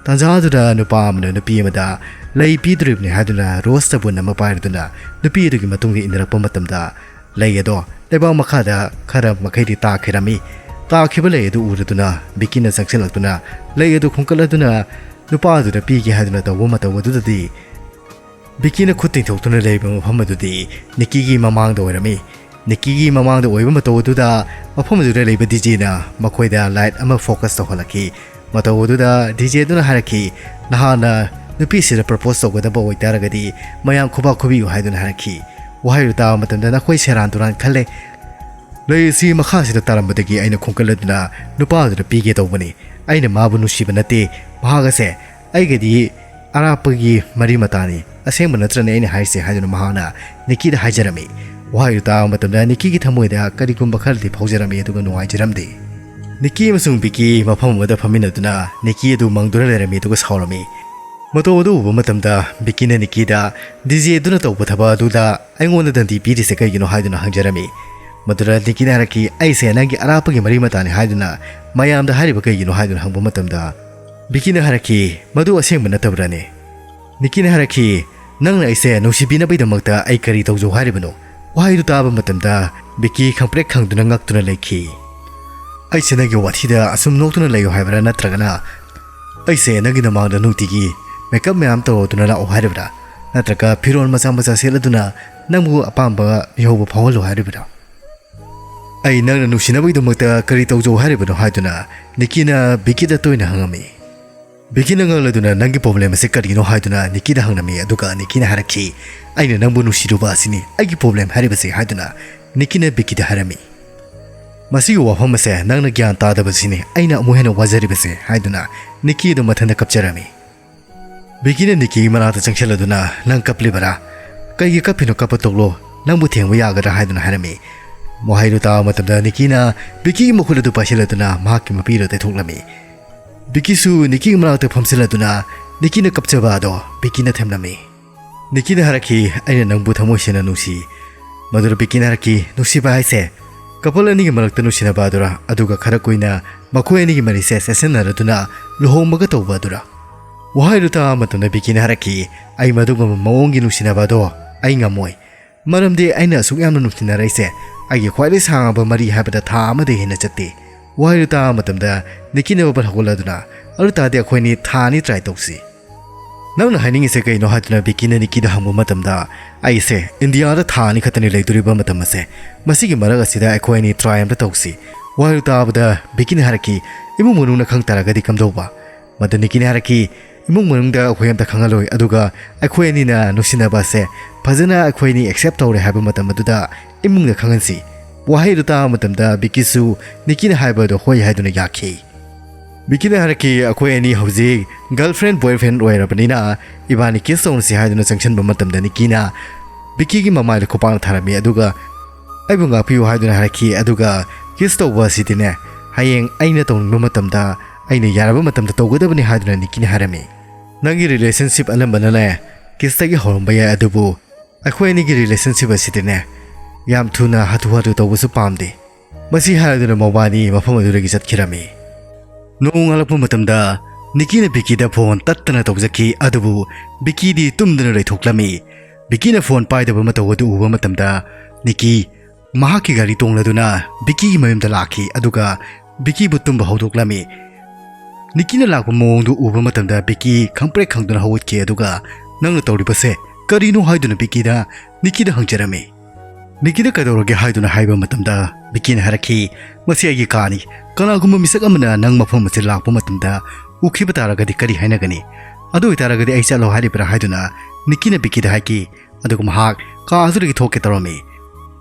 ꯇꯥꯟꯖꯥ ꯑꯗꯨꯗ ꯅꯨꯄꯥ ꯑꯃꯅ ꯅꯨꯄꯤ ꯑꯃꯗ ꯂꯩ ꯄꯤꯗꯣꯔꯤꯕꯅꯤ ꯍꯥꯏꯗꯨꯅ ꯔꯣꯁ ꯆꯕꯨꯟ ꯑꯃ ꯄꯥꯏꯔꯗꯨꯅ ꯅꯨꯄꯤ ꯑꯗꯨꯒꯤ ꯃꯇꯨꯡꯗ ꯏꯟꯅꯔꯛꯄ ꯃꯇꯝꯗ ꯂꯩ ꯑꯗꯣ ꯂꯩꯕꯥꯛ ꯃꯈꯥꯗ ꯈꯔ ꯃꯈꯩꯗꯤ ꯇꯥꯈꯤꯔꯝꯃꯤ꯫ ꯇꯥꯈꯤꯕ ꯂꯩ ꯑꯗꯨ ꯎꯔꯗꯨꯅ ꯕꯤꯀꯤꯅ ꯆꯪꯁꯤꯜꯂꯛꯇꯨꯅ ꯂꯩ ꯑꯗꯨ ꯈꯨꯟꯀꯠꯂꯗꯨꯅ ꯅꯨꯄꯥ ꯑꯗꯨꯗ ꯄꯤꯒꯦ ꯍꯥꯏꯗꯨꯅ ꯇꯧꯕ ꯃꯇꯧ ꯑꯗꯨꯗꯗꯤ ꯕꯤꯀꯤꯅ ꯈꯨꯠ ꯇꯤꯡꯊꯣꯛꯇꯨꯅ ꯂꯩꯔꯤꯕ ꯃꯐꯝ ꯑꯗꯨꯗꯤ ꯅꯤꯀꯤꯒꯤ ꯃꯃꯥꯡꯗ ꯑꯣꯏꯔꯝꯃꯤ꯫ ꯅꯤꯀꯤꯒꯤ ꯃꯃꯥꯡꯗ ꯑꯣꯏꯕ ꯃꯇꯧ ꯑꯗꯨꯗ ꯃꯐꯝ ꯑꯗꯨꯗ ꯂꯩꯕ ꯗꯤꯖꯦꯅ ꯃꯈꯣꯏꯗ ꯂꯥꯏꯠ ꯑꯃ ꯐꯣꯀꯁ ꯇꯧꯍꯜꯂꯛꯈꯤ꯫ ꯃꯇꯧ ꯑꯗꯨꯗ ꯗꯤꯖꯦ ꯑꯗꯨꯅ ꯍꯥꯏꯔꯛꯈꯤ, "ꯅꯍꯥꯟꯅ ꯅꯨꯄꯤꯁꯤꯗ ꯄ꯭ꯔꯄꯣꯁ ꯇꯧꯒꯗꯕ ꯑꯣꯏꯇꯥꯔꯒꯗꯤ ꯃꯌꯥꯝ ꯈꯨꯕꯥꯛ ꯈꯨꯕꯤꯌꯨ" ꯍꯥꯏꯗꯨꯅ ꯍꯥꯏꯔꯛꯈꯤ꯫ ꯋꯥꯍꯩꯗꯨ ꯇꯥꯕ ꯃꯇꯝꯗ ꯅꯈꯣꯏ ꯁꯦꯔꯥꯟ ꯇꯨꯔꯥꯟ ꯈꯜꯂꯦ꯫ ꯂꯩ ꯑꯁꯤ ꯃꯈꯥꯁꯤꯗ ꯇꯥꯔꯝꯕꯗꯒꯤ ꯑꯩꯅ ꯈꯣꯡꯀꯠꯂꯗꯨꯅ ꯅꯨꯄꯥ ꯑꯗꯨꯗ ꯄꯤꯒꯦ ꯇꯧꯕꯅꯤ꯫ ꯑꯩꯅ ꯃꯥꯕꯨ ꯅꯨꯡꯁꯤꯕ ꯅꯠꯇꯦ꯫ ꯃꯍꯥꯛ ꯑꯁꯦ ꯑꯩꯒꯗꯤ ꯑꯔꯥꯞꯄꯒꯤ ꯃꯔꯤ ꯃꯇꯥꯅꯤ꯫ ꯑꯁꯦꯡꯕ ꯅꯠꯇ꯭ꯔꯅꯦ ꯑꯩꯅ ꯍꯥꯏꯔꯤꯁꯦ ꯍꯥꯏꯗꯨꯅ ꯃꯍꯥꯛꯅ ꯅꯤꯀꯤꯗ ꯍꯥꯏꯖꯔꯝꯃꯤ꯫ ꯋꯥꯍꯩꯗꯨ ꯇꯥꯕ ꯃꯇꯝꯗ ꯅꯤꯀꯤꯒꯤ ꯊꯃꯣꯏꯗ ꯀꯔꯤꯒꯨꯝꯕ ꯈꯔꯗꯤ ꯐꯥꯎꯖꯔꯝꯃꯤ, ꯑꯗꯨꯒ ꯅꯨꯡꯉꯥꯏꯖꯔꯝꯗꯦ꯫ ꯅꯤꯀꯤ ꯑꯃꯁꯨꯡ ꯕꯤꯀꯤ ꯃꯐꯝ ꯑꯃꯗ ꯐꯝꯃꯤꯟꯅꯗꯨꯅ ꯅꯤꯀꯤ ꯑꯗꯨ ꯃꯪꯗꯨꯅ ꯂꯩꯔꯝꯃꯤ, ꯑꯗꯨꯒ ꯁꯥꯎꯔꯝꯃꯤ꯫ ꯃꯇꯧ ꯑꯗꯨ ꯎꯕ ꯃꯇꯝꯗ ꯕꯤꯀꯤꯅ ꯅꯤꯀꯤꯗ, "ꯗꯤꯖꯦ ꯑꯗꯨꯅ ꯇꯧꯕ ꯊꯕꯛ ꯑꯗꯨꯗ ꯑꯩꯉꯣꯟꯗ ꯗꯟꯗꯤ ꯄꯤꯔꯤꯁꯦ ꯀꯩꯒꯤꯅꯣ?" ꯍꯥꯏꯗꯨꯅ ꯍꯪꯖꯔꯝꯃꯤ꯫ ꯃꯗꯨꯗ ꯅꯤꯀꯤꯅ ꯍꯥꯏꯔꯛꯈꯤ, "ꯑꯩꯁꯦ ꯅꯪꯒꯤ ꯑꯔꯥꯞꯄꯒꯤ ꯃꯔꯤ ꯃꯇꯥꯅꯤ ꯍꯥꯏꯗꯨꯅ ꯃꯌꯥꯝꯗ ꯍꯥꯏꯔꯤꯕ ꯀꯩꯒꯤꯅꯣ?" ꯍꯥꯏꯗꯨꯅ ꯍꯪꯕ ꯃꯇꯝꯗ ꯕꯤꯀꯤꯅ ꯍꯥꯏꯔꯛꯈꯤ, "ꯃꯗꯨ ꯑꯁꯦꯡꯕ ꯅꯠꯇꯕ꯭ꯔꯅꯦ?" ꯅꯤꯀꯤꯅ ꯍꯥꯏꯔꯛꯈꯤ, "ꯅꯪꯅ ꯑꯩꯁꯦ ꯅꯨꯡꯁꯤꯕꯤꯅꯕꯒꯤꯗꯃꯛꯇ ꯑꯩ ꯀꯔꯤ ꯇꯧꯖꯧ ꯍꯥꯏꯔꯤꯕꯅꯣ?" ꯋꯥꯍꯩꯗꯨ ꯇꯥꯕ ꯃꯇꯝꯗ ꯕꯤꯀꯤ ꯈꯪꯄ꯭ꯔꯦꯛ ꯈꯪꯗꯨꯅ ꯉꯛꯇꯨꯅ ꯂꯩꯈꯤ꯫ "ꯑꯩꯁꯦ ꯅꯪꯒꯤ ꯋꯥꯊꯤꯗ ꯑꯁꯨꯝ ꯅꯣꯛꯇꯨꯅ ꯂꯩꯌꯨ ꯍꯥꯏꯕ꯭ꯔꯥ, ꯅꯠꯇ꯭ꯔꯒꯅ ꯑꯩꯁꯦ ꯅꯪꯒꯤ ꯅꯃꯥꯡꯗ ꯅꯨꯡꯇꯤꯒꯤ ꯃꯦꯀꯞ ꯃꯌꯥꯝ ꯇꯧꯔꯗꯨꯅ ꯂꯥꯛꯑꯣ ꯍꯥꯏꯔꯤꯕ꯭ꯔꯥ? ꯅꯠꯇ꯭ꯔꯒ ꯐꯤꯔꯣꯜ ꯃꯆꯥ ꯃꯆꯥ ꯁꯦꯠꯂꯗꯨꯅ ꯅꯪꯕꯨ ꯑꯄꯥꯝꯕ ꯃꯤꯍꯧꯕ ꯐꯥꯎꯍꯜꯂꯨ ꯍꯥꯏꯔꯤꯕ꯭ꯔꯥ? ꯑꯩ ꯅꯪꯅ ꯅꯨꯡꯁꯤꯅꯕꯒꯤꯗꯃꯛꯇ ꯀꯔꯤ ꯇꯧꯖꯧ ꯍꯥꯏꯔꯤꯕꯅꯣ?" ꯍꯥꯏꯗꯨꯅ ꯅꯤꯀꯤꯅ ꯕꯤꯀꯤꯗ ꯇꯣꯏꯅ ꯍꯪꯉꯝꯃꯤ꯫ ꯕꯤꯀꯤꯅ ꯉꯛꯂꯗꯨꯅ, "ꯅꯪꯒꯤ ꯄ꯭ꯔꯣꯕ꯭ꯂꯦꯝ ꯑꯁꯤ ꯀꯔꯤꯅꯣ?" ꯍꯥꯏꯗꯨꯅ ꯅꯤꯀꯤꯗ ꯍꯪꯂꯝꯃꯤ꯫ ꯑꯗꯨꯒ ꯅꯤꯀꯤꯅ ꯍꯥꯏꯔꯛꯈꯤ, "ꯑꯩꯅ ꯅꯪꯕꯨ ꯅꯨꯡꯁꯤꯔꯨꯕ ꯑꯁꯤꯅꯤ ꯑꯩꯒꯤ ꯄ꯭ꯔꯣꯕ꯭ꯂꯦꯝ ꯍꯥꯏꯔꯤꯕꯁꯤ" ꯍꯥꯏꯗꯨꯅ ꯅꯤꯀꯤꯅ ꯕꯤꯀꯤꯗ ꯍꯥꯏꯔꯝꯃꯤ꯫ "ꯃꯁꯤꯒꯤ ꯋꯥꯐꯝ ꯑꯁꯦ ꯅꯪꯅ ꯒ꯭ꯌꯥꯟ ꯇꯥꯗꯕꯁꯤꯅꯤ ꯑꯩꯅ ꯑꯃꯨꯛ ꯍꯦꯟꯅ ꯋꯥꯖꯔꯤꯕꯁꯦ" ꯍꯥꯏꯗꯨꯅ ꯅꯤꯀꯤ ꯑꯗꯨ ꯃꯊꯟꯇ ꯀꯞꯆꯔꯝꯃꯤ꯫ ꯕꯤꯀꯤꯅ ꯅꯤꯀꯤꯒꯤ ꯃꯅꯥꯛꯇ ꯆꯪꯁꯤꯜꯂꯗꯨꯅ, "ꯅꯪ ꯀꯞꯂꯤꯕꯔꯥ? ꯀꯩꯒꯤ ꯀꯞꯄꯤꯅꯣ? ꯀꯞꯄ ꯇꯣꯛꯂꯣ꯫ ꯅꯪꯕꯨ ꯊꯦꯡꯕ ꯌꯥꯒꯗ꯭ꯔꯥ?" ꯍꯥꯏꯗꯨꯅ ꯍꯥꯏꯔꯝꯃꯤ꯫ ꯋꯥꯍꯩꯗꯨ ꯇꯥꯕ ꯃꯇꯝꯗ ꯅꯤꯀꯤꯅ ꯕꯤꯀꯤꯒꯤ ꯃꯈꯨꯠ ꯑꯗꯨ ꯄꯥꯏꯁꯤꯜꯂꯗꯨꯅ ꯃꯍꯥꯛꯀꯤ ꯃꯄꯤꯗꯨ ꯇꯩꯊꯣꯛꯂꯝꯃꯤ꯫ ꯕꯤꯀꯤꯁꯨ ꯅꯤꯀꯤꯒꯤ ꯃꯅꯥꯛꯇ ꯐꯝꯁꯤꯜꯂꯗꯨꯅ ꯅꯤꯀꯤꯅ ꯀꯞꯆꯕ ꯑꯗꯣ ꯕꯤꯀꯤꯅ ꯊꯦꯝꯂꯝꯃꯤ꯫ ꯅꯤꯀꯤꯅ ꯍꯥꯏꯔꯛꯈꯤ, "ꯑꯩꯅ ꯅꯪꯕꯨ ꯊꯃꯣꯏ ꯁꯦꯡꯅ ꯅꯨꯡꯁꯤ꯫ ꯃꯗꯨꯗ ꯕꯤꯀꯤꯅ ꯍꯥꯏꯔꯛꯈꯤ, "ꯅꯨꯡꯁꯤꯕ ꯍꯥꯏꯁꯦ ꯀꯄꯜ ꯑꯅꯤꯒꯤ ꯃꯔꯛꯇ ꯅꯨꯡꯁꯤꯅꯕ ꯑꯗꯨꯔ, ꯑꯗꯨꯒ ꯈꯔ ꯀꯨꯏꯅ ꯃꯈꯣꯏ ꯑꯅꯤꯒꯤ ꯃꯔꯤꯁꯦ ꯆꯦꯠꯁꯤꯟꯅꯔꯗꯨꯅ ꯂꯨꯍꯣꯡꯕꯒ ꯇꯧꯕ ꯑꯗꯨꯔ?" ꯋꯥꯍꯩꯗꯨ ꯇꯥꯕ ꯃꯇꯝꯗ ꯕꯤꯀꯤꯅ ꯍꯥꯏꯔꯛꯈꯤ, "ꯑꯩ ꯃꯗꯨꯒꯨꯝꯕ ꯃꯑꯣꯡꯒꯤ ꯅꯨꯡꯁꯤꯅꯕ ꯑꯗꯣ ꯑꯩ ꯉꯝꯃꯣꯏ꯫ ꯃꯔꯝꯗꯤ ꯑꯩꯅ ꯑꯁꯨꯛ ꯌꯥꯝꯅ ꯅꯨꯡꯁꯤꯅꯔꯛꯏꯁꯦ ꯑꯩꯒꯤ ꯈ꯭ꯋꯥꯏꯗꯒꯤ ꯁꯥꯡꯉꯕ ꯃꯔꯤ ꯍꯥꯏꯕꯗ ꯊꯥ ꯑꯃꯗꯒꯤ ꯍꯦꯟꯅ ꯆꯠꯇꯦ꯫" ꯋꯥꯍꯩꯗꯨ ꯇꯥꯕ ꯃꯇꯝꯗ ꯅꯤꯀꯤꯅ ꯕꯕꯜ ꯍꯧꯒꯠꯂꯗꯨꯅ, "ꯑꯗꯨ ꯇꯥꯔꯗꯤ ꯑꯩꯈꯣꯏ ꯑꯅꯤ ꯊꯥ ꯑꯅꯤ try ꯇꯧꯁꯤ꯫ ꯅꯪꯅ ꯍꯥꯏꯅꯤꯡꯉꯤꯁꯦ ꯀꯩꯅꯣ?" ꯍꯥꯏꯗꯨꯅ ꯕꯤꯀꯤꯅ ꯅꯤꯀꯤꯗ ꯍꯪꯕ ꯃꯇꯝꯗ, "ꯑꯩꯁꯦ ꯏꯟꯗꯤꯌꯥꯗ ꯊꯥ ꯑꯅꯤ ꯈꯛꯇꯅꯤ ꯂꯩꯗꯣꯔꯤꯕ ꯃꯇꯝ ꯑꯁꯦ꯫ ꯃꯁꯤꯒꯤ ꯃꯔꯛ ꯑꯁꯤꯗ ꯑꯩꯈꯣꯏ ꯑꯅꯤ try ꯑꯝꯇ ꯇꯧꯁꯤ꯫" ꯋꯥꯍꯩꯗꯨ ꯇꯥꯕꯗ ꯕꯤꯀꯤꯅ ꯍꯥꯏꯔꯛꯈꯤ, "ꯏꯃꯨꯡ ꯃꯅꯨꯡꯅ ꯈꯪ ꯇꯥꯔꯒꯗꯤ ꯀꯝꯗꯧꯕ?" ꯃꯗꯨ ꯅꯤꯀꯤꯅ ꯍꯥꯏꯔꯛꯈꯤ, "ꯏꯃꯨꯡ ꯃꯅꯨꯡꯗ ꯑꯩꯈꯣꯏ ꯑꯝꯇ ꯈꯪꯍꯜꯂꯣꯏ, ꯑꯗꯨꯒ ꯑꯩꯈꯣꯏ ꯑꯅꯤꯅ ꯅꯨꯡꯁꯤꯅꯕ ꯑꯁꯦ ꯐꯖꯅ ꯑꯩꯈꯣꯏ ꯑꯅꯤ accept ꯇꯧꯔꯦ ꯍꯥꯏꯕ ꯃꯇꯝ ꯑꯗꯨꯗ ꯏꯃꯨꯡꯗ ꯈꯪꯍꯟꯁꯤ꯫" ꯋꯥꯍꯩꯗꯨ ꯇꯥꯕ ꯃꯇꯝꯗ ꯕꯤꯀꯤꯁꯨ ꯅꯤꯀꯤꯅ ꯍꯥꯏꯕ ꯑꯗꯨ ꯍꯣꯏ ꯍꯥꯏꯗꯨꯅ ꯌꯥꯈꯤ꯫ ꯕꯤꯀꯤꯅ ꯍꯥꯏꯔꯛꯈꯤ, "ꯑꯩꯈꯣꯏ ꯑꯅꯤ ꯍꯧꯖꯤꯛ girlfriend boyfriend ꯑꯣꯏꯔꯕꯅꯤꯅ ꯏꯕꯥꯅꯤ kiss ꯇꯧꯅꯁꯤ" ꯍꯥꯏꯗꯨꯅ ꯆꯪꯁꯤꯟꯕ ꯃꯇꯝꯗ ꯅꯤꯀꯤꯅ ꯕꯤꯀꯤꯒꯤ ꯃꯃꯥꯏꯗ ꯈꯨꯄꯥꯛꯅ ꯊꯥꯔꯝꯃꯤ, ꯑꯗꯨꯒ "ꯑꯩꯕꯨ ꯉꯥꯛꯄꯤꯌꯨ" ꯍꯥꯏꯗꯨꯅ ꯍꯥꯏꯔꯛꯈꯤ꯫ ꯑꯗꯨꯒ, "Kiss ꯇꯧꯕ ꯑꯁꯤꯗꯤꯅꯦ, ꯍꯌꯦꯡ ꯑꯩꯅ ꯇꯧꯅꯤꯡꯕ ꯃꯇꯝꯗ ꯑꯩꯅ ꯌꯥꯔꯕ ꯃꯇꯝꯗ ꯇꯧꯒꯗꯕꯅꯤ" ꯍꯥꯏꯗꯨꯅ ꯅꯤꯀꯤꯅ ꯍꯥꯏꯔꯝꯃꯤ꯫ "ꯅꯪꯒꯤ relationship ꯑꯅꯝꯕꯅꯅꯦ kissꯇꯒꯤ ꯍꯧꯔꯝꯕ ꯌꯥꯏ, ꯑꯗꯨꯕꯨ ꯑꯩꯈꯣꯏ ꯑꯅꯤꯒꯤ relationship ꯑꯁꯤꯗꯤꯅꯦ ꯌꯥꯝ ꯊꯨꯅ ꯍꯥꯊꯨ ꯍꯥꯊꯨ ꯇꯧꯕꯁꯨ ꯄꯥꯝꯗꯦ꯫" ꯃꯁꯤ ꯍꯥꯏꯔꯗꯨꯅ ꯃꯕꯥꯅꯤ ꯃꯐꯝ ꯑꯗꯨꯗꯒꯤ ꯆꯠꯈꯤꯔꯝꯃꯤ꯫ ꯅꯣꯡꯉꯥꯜꯂꯛꯄ ꯃꯇꯝꯗ ꯅꯤꯀꯤꯅ ꯕꯤꯀꯤꯗ ꯐꯣꯟ ꯇꯠꯇꯅ ꯇꯧꯖꯈꯤ, ꯑꯗꯨꯕꯨ ꯕꯤꯀꯤꯗꯤ ꯇꯨꯝꯗꯨꯅ ꯂꯩꯊꯣꯛꯂꯝꯃꯤ꯫ ꯕꯤꯀꯤꯅ ꯐꯣꯟ ꯄꯥꯏꯗꯕ ꯃꯇꯧ ꯑꯗꯨ ꯎꯕ ꯃꯇꯝꯗ ꯅꯤꯀꯤ ꯃꯍꯥꯛꯀꯤ ꯒꯥꯔꯤ ꯇꯣꯡꯂꯗꯨꯅ ꯕꯤꯀꯤꯒꯤ ꯃꯌꯨꯝꯗ ꯂꯥꯛꯈꯤ, ꯑꯗꯨꯒ ꯕꯤꯀꯤꯕꯨ ꯇꯨꯝꯕ ꯍꯧꯗꯣꯛꯂꯝꯃꯤ꯫ ꯅꯤꯀꯤꯅ ꯂꯥꯛꯄ ꯃꯑꯣꯡꯗꯨ ꯎꯕ ꯃꯇꯝꯗ ꯕꯤꯀꯤ ꯈꯪꯄ꯭ꯔꯦꯛ ꯈꯪꯗꯨꯅ ꯍꯧꯒꯠꯈꯤ, ꯑꯗꯨꯒ "ꯅꯪꯅ ꯇꯧꯔꯤꯕꯁꯦ ꯀꯔꯤꯅꯣ?" ꯍꯥꯏꯗꯨꯅ ꯕꯤꯀꯤꯗ ꯅꯤꯀꯤꯗ ꯍꯪꯖꯔꯝꯃꯤ꯫ ꯅꯤꯀꯤꯗ "ꯀꯩꯗꯧꯔꯒꯦ?" ꯍꯥꯏꯗꯨꯅ ꯍꯥꯏꯕ ꯃꯇꯝꯗ ꯕꯤꯀꯤꯅ ꯍꯥꯏꯔꯛꯈꯤ, "ꯃꯁꯤ ꯑꯩꯒꯤ ꯀꯥꯅꯤ꯫ ꯀꯅꯥꯒꯨꯝꯕ ꯃꯤꯁꯛ ꯑꯃꯅ ꯅꯪ ꯃꯐꯝ ꯑꯁꯤꯗ ꯂꯥꯛꯄ ꯃꯇꯝꯗ ꯎꯈꯤꯕ ꯇꯥꯔꯒꯗꯤ ꯀꯔꯤ ꯍꯥꯏꯅꯒꯅꯤ? ꯑꯗꯨ ꯑꯣꯏꯇꯥꯔꯒꯗꯤ ꯑꯩ ꯆꯠꯂꯣ ꯍꯥꯏꯔꯤꯕ꯭ꯔꯥ?" ꯍꯥꯏꯗꯨꯅ ꯅꯤꯀꯤꯅ ꯕꯤꯀꯤꯗ ꯍꯥꯏꯈꯤ꯫ ꯑꯗꯨꯒ ꯃꯍꯥꯛ ꯀꯥ ꯑꯗꯨꯗꯒꯤ ꯊꯣꯛꯀꯦ ꯇꯧꯔꯝꯃꯤ꯫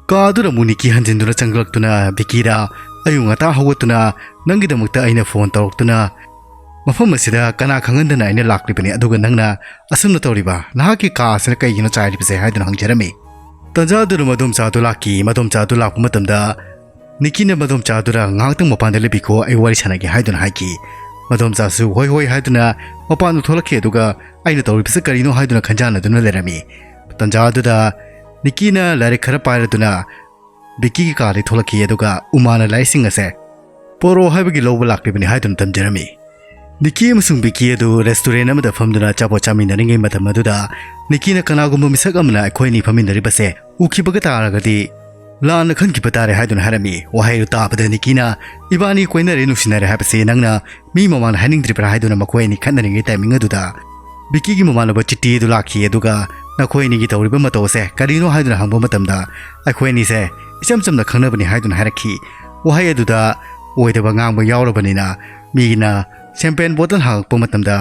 ꯀꯥ ꯑꯗꯨꯗ ꯑꯃꯨꯛ ꯅꯤꯀꯤ ꯍꯟꯖꯤꯟꯗꯨꯅ ꯆꯪꯂꯛꯇꯨꯅ ꯕꯤꯀꯤꯗ, "ꯑꯌꯨꯛ ꯉꯟꯇꯥ ꯍꯧꯒꯠꯇꯨꯅ ꯅꯪꯒꯤꯗꯃꯛꯇ ꯑꯩꯅ ꯐꯣꯟ ꯇꯧꯔꯛꯇꯨꯅ "ꯃꯐꯝ ꯑꯁꯤꯗ ꯀꯅꯥ ꯈꯪꯍꯟꯗꯅ ꯑꯩꯅ ꯂꯥꯛꯂꯤꯕꯅꯤ, ꯑꯗꯨꯒ ꯅꯪꯅ ꯑꯁꯨꯝꯅ ꯇꯧꯔꯤꯕ, ꯅꯍꯥꯛꯀꯤ ꯀꯥ ꯑꯁꯤꯅ ꯀꯩꯒꯤꯅꯣ ꯆꯥꯏꯔꯤꯕꯁꯦ?" ꯍꯥꯏꯗꯨꯅ ꯍꯪꯖꯔꯝꯃꯤ꯫ ꯇꯟꯖꯥ ꯑꯗꯨꯗ ꯃꯗꯣꯝꯆꯥ ꯑꯗꯨ ꯂꯥꯛꯈꯤ꯫ ꯃꯗꯣꯝꯆꯥ ꯑꯗꯨ ꯂꯥꯛꯄ ꯃꯇꯝꯗ ꯅꯤꯀꯤꯅ ꯃꯗꯣꯝꯆꯥ ꯑꯗꯨꯗ, "ꯉꯥꯏꯍꯥꯛꯇꯪ ꯃꯄꯥꯟꯗ ꯂꯦꯞꯄꯤꯈꯣ, ꯑꯩ ꯋꯥꯔꯤ ꯁꯥꯟꯅꯒꯦ" ꯍꯥꯏꯗꯨꯅ ꯍꯥꯏꯈꯤ꯫ ꯃꯗꯣꯝꯆꯥꯁꯨ "ꯍꯣꯏ, ꯍꯣꯏ" ꯍꯥꯏꯗꯨꯅ ꯃꯄꯥꯟꯗ ꯊꯣꯛꯂꯛꯈꯤ꯫ ꯑꯗꯨꯒ ꯑꯩꯅ ꯇꯧꯔꯤꯕꯁꯤ ꯀꯔꯤꯅꯣ ꯍꯥꯏꯗꯨꯅ ꯈꯟꯖꯥꯟꯅꯗꯨꯅ ꯂꯩꯔꯝꯃꯤ꯫ ꯇꯟꯖꯥ ꯑꯗꯨꯗ ꯅꯤꯀꯤꯅ ꯂꯥꯏꯔꯤꯛ ꯈꯔ ꯄꯥꯏꯔꯗꯨꯅ ꯕꯤꯀꯤꯒꯤ ꯀꯥꯗꯒꯤ ꯊꯣꯛꯂꯛꯈꯤ꯫ ꯑꯗꯨꯒ ꯎꯃꯥꯅ ꯂꯥꯏꯔꯤꯛꯁꯤꯡ ꯑꯁꯦ ꯄꯣꯔꯛꯑꯣ ꯍꯥꯏꯕꯒꯤ ꯂꯧꯕ ꯂꯥꯛꯂꯤꯕꯅꯤ ꯍꯥꯏꯗꯨꯅ ꯇꯝꯖꯔꯝꯃꯤ꯫ ꯅꯤꯀꯤ ꯑꯃꯁꯨꯡ ꯕꯤꯀꯤ ꯑꯗꯨ ꯔꯦꯁꯇꯨꯔꯦꯟ ꯑꯃꯗ ꯐꯝꯗꯨꯅ ꯑꯆꯥꯄꯣꯠ ꯆꯥꯃꯤꯟꯅꯔꯤꯉꯩ ꯃꯇꯝ ꯑꯗꯨꯗ, ꯅꯤꯀꯤꯅ "ꯀꯅꯥꯒꯨꯝꯕ ꯃꯤꯁꯛ ꯑꯃꯅ ꯑꯩꯈꯣꯏ ꯑꯅꯤ ꯐꯝꯃꯤꯟꯅꯔꯤꯕꯁꯦ ꯎꯈꯤꯕꯒ ꯇꯥꯔꯒꯗꯤ ꯂꯥꯟꯅ ꯈꯟꯈꯤꯕ ꯇꯥꯔꯦ" ꯍꯥꯏꯗꯨꯅ ꯍꯥꯏꯔꯝꯃꯤ꯫ ꯋꯥꯍꯩ ꯑꯗꯨ ꯇꯥꯕꯗ ꯅꯤꯀꯤꯅ, "ꯏꯕꯥꯅꯤ ꯀꯣꯏꯅꯔꯦ, ꯅꯨꯡꯁꯤꯅꯔꯦ ꯍꯥꯏꯕꯁꯤ ꯅꯪꯅ ꯃꯤ ꯃꯃꯥꯡꯗ ꯍꯥꯏꯅꯤꯡꯗ꯭ꯔꯤꯕ꯭ꯔꯥ?" ꯍꯥꯏꯗꯨꯅ ꯃꯈꯣꯏ ꯑꯅꯤ ꯈꯠꯅꯔꯤꯉꯩ ꯇꯥꯏꯃꯤꯡ ꯑꯗꯨꯗ ꯕꯤꯀꯤꯒꯤ ꯃꯃꯥꯟꯅꯕ ꯆꯤꯇꯤ ꯑꯗꯨ ꯂꯥꯛꯈꯤ꯫ ꯑꯗꯨꯒ ꯅꯈꯣꯏ ꯑꯅꯤꯒꯤ ꯇꯧꯔꯤꯕ ꯃꯇꯧ ꯑꯁꯦ ꯀꯔꯤꯅꯣ ꯍꯥꯏꯗꯨꯅ ꯍꯪꯕ ꯃꯇꯝꯗ, "ꯑꯩꯈꯣꯏ ꯑꯅꯤꯁꯦ ꯏꯆꯝ ꯆꯝꯅ ꯈꯪꯅꯕꯅꯤ" ꯍꯥꯏꯗꯨꯅ ꯍꯥꯏꯔꯛꯈꯤ꯫ ꯋꯥꯍꯩ ꯑꯗꯨꯗ ꯑꯣꯏꯗꯕ ꯉꯥꯡꯕ ꯌꯥꯎꯔꯕꯅꯤꯅ ꯃꯤꯒꯤꯅ ꯁꯦꯝꯄꯦꯟ ꯕꯣꯇꯜ ꯍꯥꯡꯉꯛꯄ ꯃꯇꯝꯗ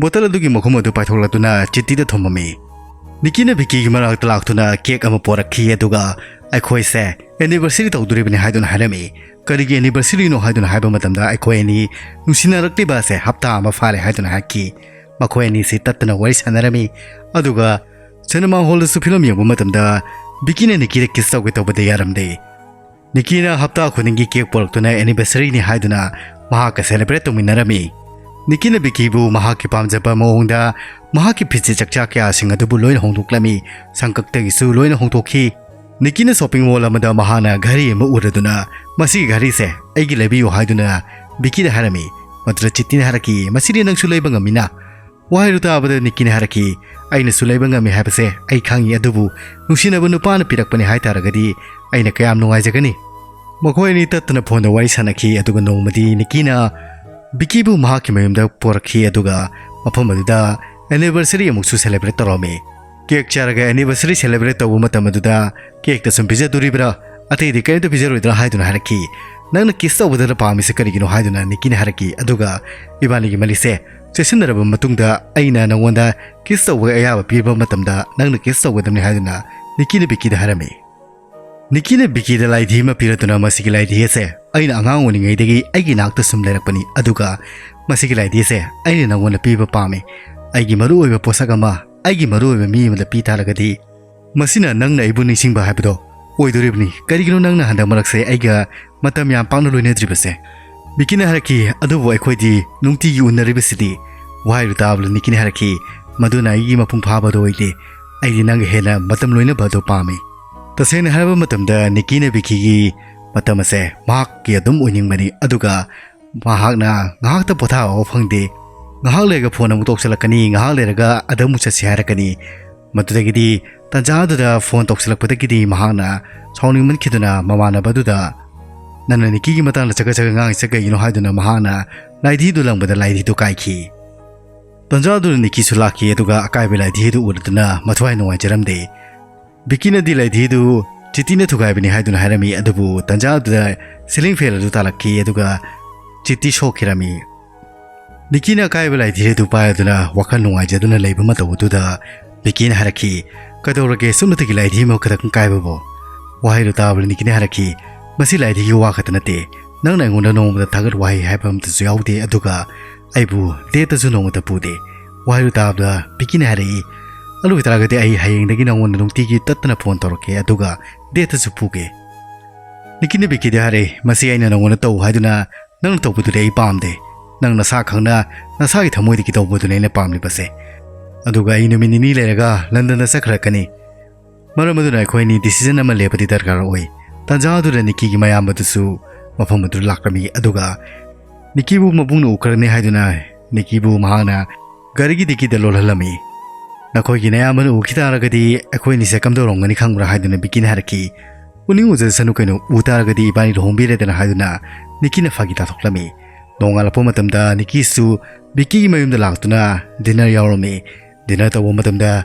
ꯕꯣꯇꯜ ꯑꯗꯨꯒꯤ ꯃꯈꯨꯝ ꯑꯗꯨ ꯄꯥꯏꯊꯣꯛꯂꯛꯇꯨꯅ ꯆꯤꯇꯤꯗ ꯊꯣꯝꯃꯝꯃꯤ꯫ ꯅꯤꯀꯤꯅ ꯕꯤꯀꯤꯒꯤ ꯃꯅꯥꯛꯇ ꯂꯥꯛꯇꯨꯅ ꯀꯦꯛ ꯑꯃ ꯄꯣꯔꯛꯈꯤ꯫ ꯑꯗꯨꯒ "ꯑꯩꯈꯣꯏꯁꯦ ꯑꯦꯅꯤꯚꯔꯁꯔꯤ ꯇꯧꯗꯣꯔꯤꯕꯅꯤ" ꯍꯥꯏꯗꯨꯅ ꯍꯥꯏꯔꯝꯃꯤ꯫ "ꯀꯔꯤꯒꯤ ꯑꯦꯅꯤꯚꯔꯁꯔꯤꯅꯣ?" ꯍꯥꯏꯗꯨꯅ ꯍꯥꯏꯕ ꯃꯇꯝꯗ, "ꯑꯩꯈꯣꯏ ꯑꯅꯤ ꯅꯨꯡꯁꯤꯅꯔꯛꯂꯤꯕ ꯑꯁꯦ ꯍꯞꯇꯥ ꯑꯃ ꯐꯥꯔꯦ" ꯍꯥꯏꯗꯨꯅ ꯍꯥꯏꯈꯤ꯫ ꯃꯈꯣꯏ ꯑꯅꯤꯁꯤ ꯇꯠꯇꯅ ꯋꯥꯔꯤ ꯁꯥꯟꯅꯔꯝꯃꯤ꯫ ꯑꯗꯨꯒ ꯁꯤꯅꯦꯃꯥ ꯍꯣꯜꯗꯁꯨ ꯐꯤꯂꯝ ꯌꯦꯡꯕ ꯃꯇꯝꯗ ꯕꯤꯀꯤꯅ ꯅꯤꯀꯤꯗ ꯀꯤꯁ ꯇꯧꯒꯦ ꯇꯧꯕꯗ ꯌꯥꯔꯝꯗꯦ꯫ ꯅꯤꯀꯤꯅ ꯍꯞꯇꯥ ꯈꯨꯗꯤꯡꯒꯤ ꯀꯦꯛ ꯄꯨꯔꯛꯇꯨꯅ ꯑꯦꯅꯤꯚꯔꯁꯔꯤꯅꯤ ꯍꯥꯏꯗꯨꯅ ꯃꯍꯥꯛꯀ ꯁꯦꯂꯦꯕ꯭ꯔꯦꯠ ꯇꯧꯃꯤꯟꯅꯔꯝꯃꯤ꯫ ꯅꯤꯀꯤꯅ ꯕꯤꯀꯤꯕꯨ ꯃꯍꯥꯛꯀꯤ ꯄꯥꯝꯖꯕ ꯃꯑꯣꯡꯗ ꯃꯍꯥꯛꯀꯤ ꯐꯤꯖꯦꯠ ꯆꯛꯆꯥ ꯀꯌꯥꯁꯤꯡ ꯑꯗꯨꯕꯨ ꯂꯣꯏꯅ ꯍꯣꯡꯗꯣꯛꯂꯝꯃꯤ꯫ ꯁꯪꯀꯛꯇꯒꯤꯁꯨ ꯂꯣꯏꯅ ꯍꯣꯡꯗꯣꯛꯈꯤ꯫ ꯅꯤꯀꯤꯅ ꯁꯣꯄꯤꯡ ꯃꯣꯜ ꯑꯃꯗ ꯃꯍꯥꯛꯅ ꯘꯔꯤ ꯑꯃ ꯎꯔꯗꯨꯅ, "ꯃꯁꯤꯒꯤ ꯘꯔꯤꯁꯦ ꯑꯩꯒꯤ ꯂꯩꯕꯤꯌꯨ" ꯍꯥꯏꯗꯨꯅ ꯕꯤꯀꯤꯗ ꯍꯥꯏꯔꯝꯃꯤ꯫ ꯃꯗꯨꯗ ꯆꯤꯇꯤꯅ ꯍꯥꯏꯔꯛꯈꯤ, "ꯃꯁꯤꯗꯤ ꯅꯪꯁꯨ ꯂꯩꯕ ꯉꯝꯃꯤꯅ?" ꯋꯥꯍꯩꯗꯨ ꯇꯥꯕꯗ ꯅꯤꯀꯤꯅ ꯍꯥꯏꯔꯛꯈꯤ, "ꯑꯩꯅꯁꯨ ꯂꯩꯕ ꯉꯝꯃꯤ ꯍꯥꯏꯕꯁꯦ ꯑꯩ ꯈꯪꯉꯤ, ꯑꯗꯨꯕꯨ ꯅꯨꯡꯁꯤꯅꯕ ꯅꯨꯄꯥꯅ ꯄꯤꯔꯛꯄꯅꯤ ꯍꯥꯏ ꯇꯥꯔꯒꯗꯤ ꯑꯩꯅ ꯀꯌꯥꯝ ꯅꯨꯡꯉꯥꯏꯖꯒꯅꯤ?" ꯃꯈꯣꯏ ꯑꯅꯤ ꯇꯠꯇꯅ ꯐꯣꯟꯗ ꯋꯥꯔꯤ ꯁꯥꯟꯅꯈꯤ꯫ ꯑꯗꯨꯒ ꯅꯣꯡꯃꯗꯤ ꯅꯤꯀꯤꯅ ꯕꯤꯀꯤꯕꯨ ꯃꯍꯥꯛꯀꯤ ꯃꯌꯨꯝꯗ ꯄꯨꯔꯛꯈꯤ꯫ ꯑꯗꯨꯒ ꯃꯐꯝ ꯑꯗꯨꯗ ꯑꯦꯅꯤꯚꯔꯁꯔꯤ ꯑꯃꯨꯛꯁꯨ ꯁꯦꯂꯦꯕ꯭ꯔꯦꯠ ꯇꯧꯔꯝꯃꯤ꯫ ꯀꯦꯛ ꯆꯥꯔꯒ ꯑꯦꯅꯤꯚꯔꯁꯔꯤ ꯁꯦꯂꯦꯕ꯭ꯔꯦꯠ ꯇꯧꯕ ꯃꯇꯝ ꯑꯗꯨꯗ ꯀꯦꯛꯇ ꯁꯨꯝ ꯄꯤꯖꯗꯣꯔꯤꯕ꯭ꯔꯥ, ꯑꯇꯩꯗꯤ ꯀꯔꯤꯝꯇ ꯄꯤꯖꯔꯣꯏꯗ꯭ꯔꯥ ꯍꯥꯏꯗꯨꯅ ꯍꯥꯏꯔꯛꯈꯤ꯫ "ꯅꯪꯅ ꯀꯤꯁ ꯇꯧꯕꯗꯅ ꯄꯥꯝꯃꯤꯁꯦ ꯀꯔꯤꯒꯤꯅꯣ?" ꯍꯥꯏꯗꯨꯅ ꯅꯤꯀꯤꯅ ꯍꯥꯏꯔꯛꯈꯤ꯫ ꯑꯗꯨꯒ ꯏꯕꯥꯅꯤꯒꯤ ꯃꯔꯤꯁꯦ ꯆꯦꯁꯤꯟꯅꯔꯕ ꯃꯇꯨꯡꯗ ꯑꯩꯅ ꯅꯪꯉꯣꯟꯗ ꯀꯤꯁ ꯇꯧꯕꯒꯤ ꯑꯌꯥꯕ ꯄꯤꯕ ꯃꯇꯝꯗ ꯅꯪꯅ ꯀꯤꯁ ꯇꯧꯒꯗꯕꯅꯤ ꯍꯥꯏꯗꯨꯅ ꯅꯤꯀꯤꯅ ꯕꯤꯀꯤꯗ ꯍꯥꯏꯔꯝꯃꯤ꯫ ꯅꯤꯀꯤꯅ ꯕꯤꯀꯤꯗ ꯂꯥꯏꯙꯤ ꯑꯃ ꯄꯤꯔꯗꯨꯅ, "ꯃꯁꯤꯒꯤ ꯂꯥꯏꯙꯤ ꯑꯁꯦ ꯑꯩꯅ ꯑꯉꯥꯡ ꯑꯣꯏꯔꯤꯉꯩꯗꯒꯤ ꯑꯩꯒꯤ ꯅꯥꯛꯇ ꯁꯨꯝ ꯂꯩꯔꯛꯄꯅꯤ, ꯑꯗꯨꯒ "ꯃꯁꯤꯒꯤ ꯂꯥꯏꯙꯤꯁꯦ ꯑꯩꯅ ꯅꯪꯉꯣꯟꯗ ꯄꯤꯕ ꯄꯥꯝꯃꯤ꯫ ꯑꯩꯒꯤ ꯃꯔꯨꯑꯣꯏꯕ ꯄꯣꯠꯁꯛ ꯑꯃ ꯑꯩꯒꯤ ꯃꯔꯨꯑꯣꯏꯕ ꯃꯤ ꯑꯃꯗ ꯄꯤ ꯇꯥꯔꯒꯗꯤ, ꯃꯁꯤꯅ ꯅꯪꯅ ꯑꯩꯕꯨ ꯅꯤꯡꯁꯤꯡꯕ ꯍꯥꯏꯕꯗꯣ ꯑꯣꯏꯗꯣꯔꯤꯕꯅꯤ꯫ ꯀꯔꯤꯒꯤꯅꯣ ꯅꯪꯅ ꯍꯟꯗꯛ ꯃꯔꯛꯁꯦ ꯑꯩꯒ ꯃꯇꯝ ꯌꯥꯝ ꯄꯥꯛꯅ ꯂꯣꯏꯅꯗ꯭ꯔꯤꯕꯁꯦ?" ꯕꯤꯀꯤꯅ ꯍꯥꯏꯔꯛꯈꯤ, "ꯑꯗꯨꯕꯨ ꯑꯩꯈꯣꯏꯗꯤ ꯅꯨꯡꯇꯤꯒꯤ ꯎꯅꯔꯤꯕꯁꯤꯗꯤ꯫" ꯋꯥꯍꯩꯗꯨ ꯇꯥꯕꯗ ꯅꯤꯀꯤꯅ ꯍꯥꯏꯔꯛꯈꯤ, "ꯃꯗꯨꯅ ꯑꯩꯒꯤ ꯃꯄꯨꯡ ꯐꯥꯕꯗꯣ ꯑꯣꯏꯗꯦ꯫ ꯑꯩꯗꯤ ꯅꯪꯒ ꯍꯦꯟꯅ ꯃꯇꯝ ꯂꯣꯏꯅꯕ ꯑꯗꯨ ꯄꯥꯝꯃꯤ꯫" ꯇꯁꯦꯡꯅ ꯍꯥꯏꯔꯕ ꯃꯇꯝꯗ ꯅꯤꯀꯤꯅ ꯕꯤꯀꯤꯒꯤ ꯃꯇꯝ ꯑꯁꯦ ꯃꯍꯥꯛꯀꯤ ꯑꯗꯨꯝ ꯑꯣꯏꯅꯤꯡꯕꯅꯤ꯫ ꯑꯗꯨꯒ ꯃꯍꯥꯛꯅ ꯉꯥꯏꯍꯥꯛꯇ ꯄꯣꯊꯥꯕ ꯐꯪꯗꯦ꯫ ꯉꯥꯏꯍꯥꯛ ꯂꯩꯔꯒ ꯐꯣꯟ ꯑꯃꯨꯛ ꯇꯧꯁꯤꯜꯂꯛꯀꯅꯤ, ꯉꯥꯏꯍꯥꯛ ꯂꯩꯔꯒ ꯑꯗ ꯑꯃꯨꯛ ꯆꯠꯁꯤ ꯍꯥꯏꯔꯛꯀꯅꯤ꯫ ꯃꯗꯨꯗꯒꯤꯗꯤ ꯇꯟꯖꯥ ꯑꯗꯨꯗ ꯐꯣꯟ ꯇꯧꯁꯤꯜꯂꯛꯄꯗꯒꯤꯗꯤ ꯃꯍꯥꯛꯅ ꯁꯥꯎꯅꯤꯡꯃꯟꯈꯤꯗꯨꯅ ꯃꯃꯥꯟꯅꯕ ꯑꯗꯨꯗ, "ꯅꯪꯅ ꯅꯤꯀꯤꯒꯤ ꯃꯇꯥꯡꯗ ꯆꯒꯠ ꯆꯒꯠ ꯉꯥꯡꯉꯤꯁꯦ ꯀꯩꯒꯤꯅꯣ?" ꯍꯥꯏꯗꯨꯅ ꯃꯍꯥꯛꯅ ꯂꯥꯏꯙꯤꯗꯨ ꯂꯪꯕꯗ ꯂꯥꯏꯙꯤꯗꯨ ꯀꯥꯏꯈꯤ꯫ ꯇꯟꯖꯥ ꯑꯗꯨꯗ ꯅꯤꯀꯤꯁꯨ ꯂꯥꯛꯈꯤ, ꯑꯗꯨꯒ ꯑꯀꯥꯏꯕ ꯂꯥꯏꯙꯤꯗꯨ ꯎꯔꯗꯨꯅ ꯃꯊ꯭ꯋꯥꯏ ꯅꯨꯡꯉꯥꯏꯖꯔꯝꯗꯦ꯫ ꯕꯤꯀꯤꯅꯗꯤ ꯂꯥꯏꯙꯤꯗꯨ ꯆꯤꯇꯤꯅ ꯊꯨꯒꯥꯏꯕꯅꯤ ꯍꯥꯏꯗꯨꯅ ꯍꯥꯏꯔꯝꯃꯤ, ꯑꯗꯨꯕꯨ ꯇꯟꯖꯥ ꯑꯗꯨꯗ ceiling fan ꯑꯗꯨ ꯇꯥꯔꯛꯈꯤ, ꯑꯗꯨꯒ ꯆꯤꯇꯤ ꯁꯣꯛꯈꯤꯔꯝꯃꯤ꯫ ꯅꯤꯀꯤꯅ ꯑꯀꯥꯏꯕ ꯂꯥꯏꯙꯤ ꯑꯗꯨ ꯄꯥꯏꯔꯗꯨꯅ ꯋꯥꯈꯜ ꯅꯨꯡꯉꯥꯏꯖꯗꯨꯅ ꯂꯩꯕ ꯃꯇꯧ ꯑꯗꯨꯗ ꯕꯤꯀꯤꯅ ꯍꯥꯏꯔꯛꯈꯤ, "ꯀꯩꯗꯧꯔꯒꯦ ꯁꯨꯞꯅꯇꯒꯤ ꯂꯥꯏꯙꯤ ꯑꯃꯈꯛꯇꯪ ꯀꯥꯏꯕꯕꯨ?" ꯋꯥꯍꯩꯗꯨ ꯇꯥꯕꯗ ꯅꯤꯀꯤꯅ ꯍꯥꯏꯔꯛꯈꯤ, "ꯃꯁꯤ ꯂꯥꯏꯙꯤꯒꯤ ꯋꯥ ꯈꯛꯇ ꯅꯠꯇꯦ, ꯅꯪꯅ ꯑꯩꯉꯣꯟꯗ ꯅꯣꯡꯃꯗ ꯊꯥꯒꯠ ꯋꯥꯍꯩ ꯍꯥꯏꯕ ꯑꯃꯠꯇꯁꯨ ꯌꯥꯎꯗꯦ, ꯑꯗꯨꯒ ꯑꯩꯕꯨ date ꯇꯁꯨ ꯅꯣꯡꯃꯇ ꯄꯨꯗꯦ꯫" ꯋꯥꯍꯩꯗꯨ ꯇꯥꯕꯗ ꯕꯤꯀꯤꯅ ꯍꯥꯏꯔꯛꯏ, "ꯑꯗꯨ ꯑꯣꯏꯇꯥꯔꯒꯗꯤ ꯑꯩ ꯍꯌꯦꯡꯗꯒꯤ ꯅꯉꯣꯟꯗ ꯅꯨꯡꯇꯤꯒꯤ ꯇꯠꯇꯅ ꯐꯣꯟ ꯇꯧꯔꯛꯀꯦ, ꯑꯗꯨꯒ date ꯇꯁꯨ ꯄꯨꯒꯦ꯫" ꯅꯤꯀꯤꯅ ꯕꯤꯀꯤꯗ ꯍꯥꯏꯔꯛꯏ, "ꯃꯁꯤ ꯑꯩꯅ ꯅꯉꯣꯟꯗ ꯇꯧ ꯍꯥꯏꯗꯨꯅ ꯅꯪꯅ ꯇꯧꯕꯗꯨꯗꯤ ꯑꯩ ꯄꯥꯝꯗꯦ꯫ ꯅꯪ ꯅꯁꯥ ꯈꯪꯅ ꯅꯁꯥꯒꯤ ꯊꯃꯣꯏꯗꯒꯤ ꯇꯧꯕꯗꯨꯅꯦ ꯑꯩꯅ ꯄꯥꯝꯂꯤꯕꯁꯦ꯫ ꯑꯗꯨꯒ ꯑꯩ ꯅꯨꯃꯤꯠ ꯅꯤꯅꯤ ꯂꯩꯔꯒ ꯂꯟꯗꯟꯗ ꯆꯠꯈ꯭ꯔꯛꯀꯅꯤ꯫ ꯃꯔꯝ ꯑꯗꯨꯅ ꯑꯩꯈꯣꯏ ꯑꯅꯤ decision ꯑꯃ ꯂꯦꯞꯄꯗꯤ ꯗꯔꯀꯥꯔ ꯑꯣꯏ꯫" ꯇꯟꯖꯥ ꯑꯗꯨꯗ ꯅꯤꯀꯤꯒꯤ ꯃꯌꯥꯝꯕꯗꯨꯁꯨ ꯃꯐꯝ ꯑꯗꯨꯗ ꯂꯥꯛꯂꯝꯃꯤ, ꯑꯗꯨꯒ ꯅꯤꯀꯤꯕꯨ ꯃꯕꯨꯡꯅ ꯎꯈ꯭ꯔꯅꯤ ꯍꯥꯏꯗꯨꯅ ꯅꯤꯀꯤꯕꯨ ꯃꯍꯥꯛꯅ ꯒꯥꯔꯤꯒꯤ dicky ꯗ ꯂꯣꯜꯍꯜꯂꯝꯃꯤ꯫ "ꯅꯈꯣꯏꯒꯤ ꯅꯌꯥꯝꯕꯅ ꯎꯈꯤ ꯇꯥꯔꯒꯗꯤ ꯑꯩꯈꯣꯏ ꯑꯅꯤꯁꯦ ꯀꯝꯗꯧꯔꯝꯒꯅꯤ ꯈꯪꯕ꯭ꯔꯥ?" ꯍꯥꯏꯗꯨꯅ ꯕꯤꯀꯤꯅ ꯍꯥꯏꯔꯛꯈꯤ꯫ "ꯎꯅꯤꯡ ꯎꯖꯁꯅꯨ ꯀꯩꯅꯣ, ꯎ ꯇꯥꯔꯒꯗꯤ ꯏꯕꯥꯅꯤ ꯂꯨꯍꯣꯡꯕꯤꯔꯦꯗꯅ" ꯍꯥꯏꯗꯨꯅ ꯅꯤꯀꯤꯅ ꯐꯥꯒꯤ ꯇꯥꯊꯣꯛꯂꯝꯃꯤ꯫ ꯅꯣꯡꯉꯥꯜꯂꯛꯄ ꯃꯇꯝꯗ ꯅꯤꯀꯤꯁꯨ ꯕꯤꯀꯤꯒꯤ ꯃꯌꯨꯝꯗ ꯂꯥꯛꯇꯨꯅ dinner ꯌꯥꯎꯔꯝꯃꯤ꯫ Dinner ꯇꯧꯕ ꯃꯇꯝꯗ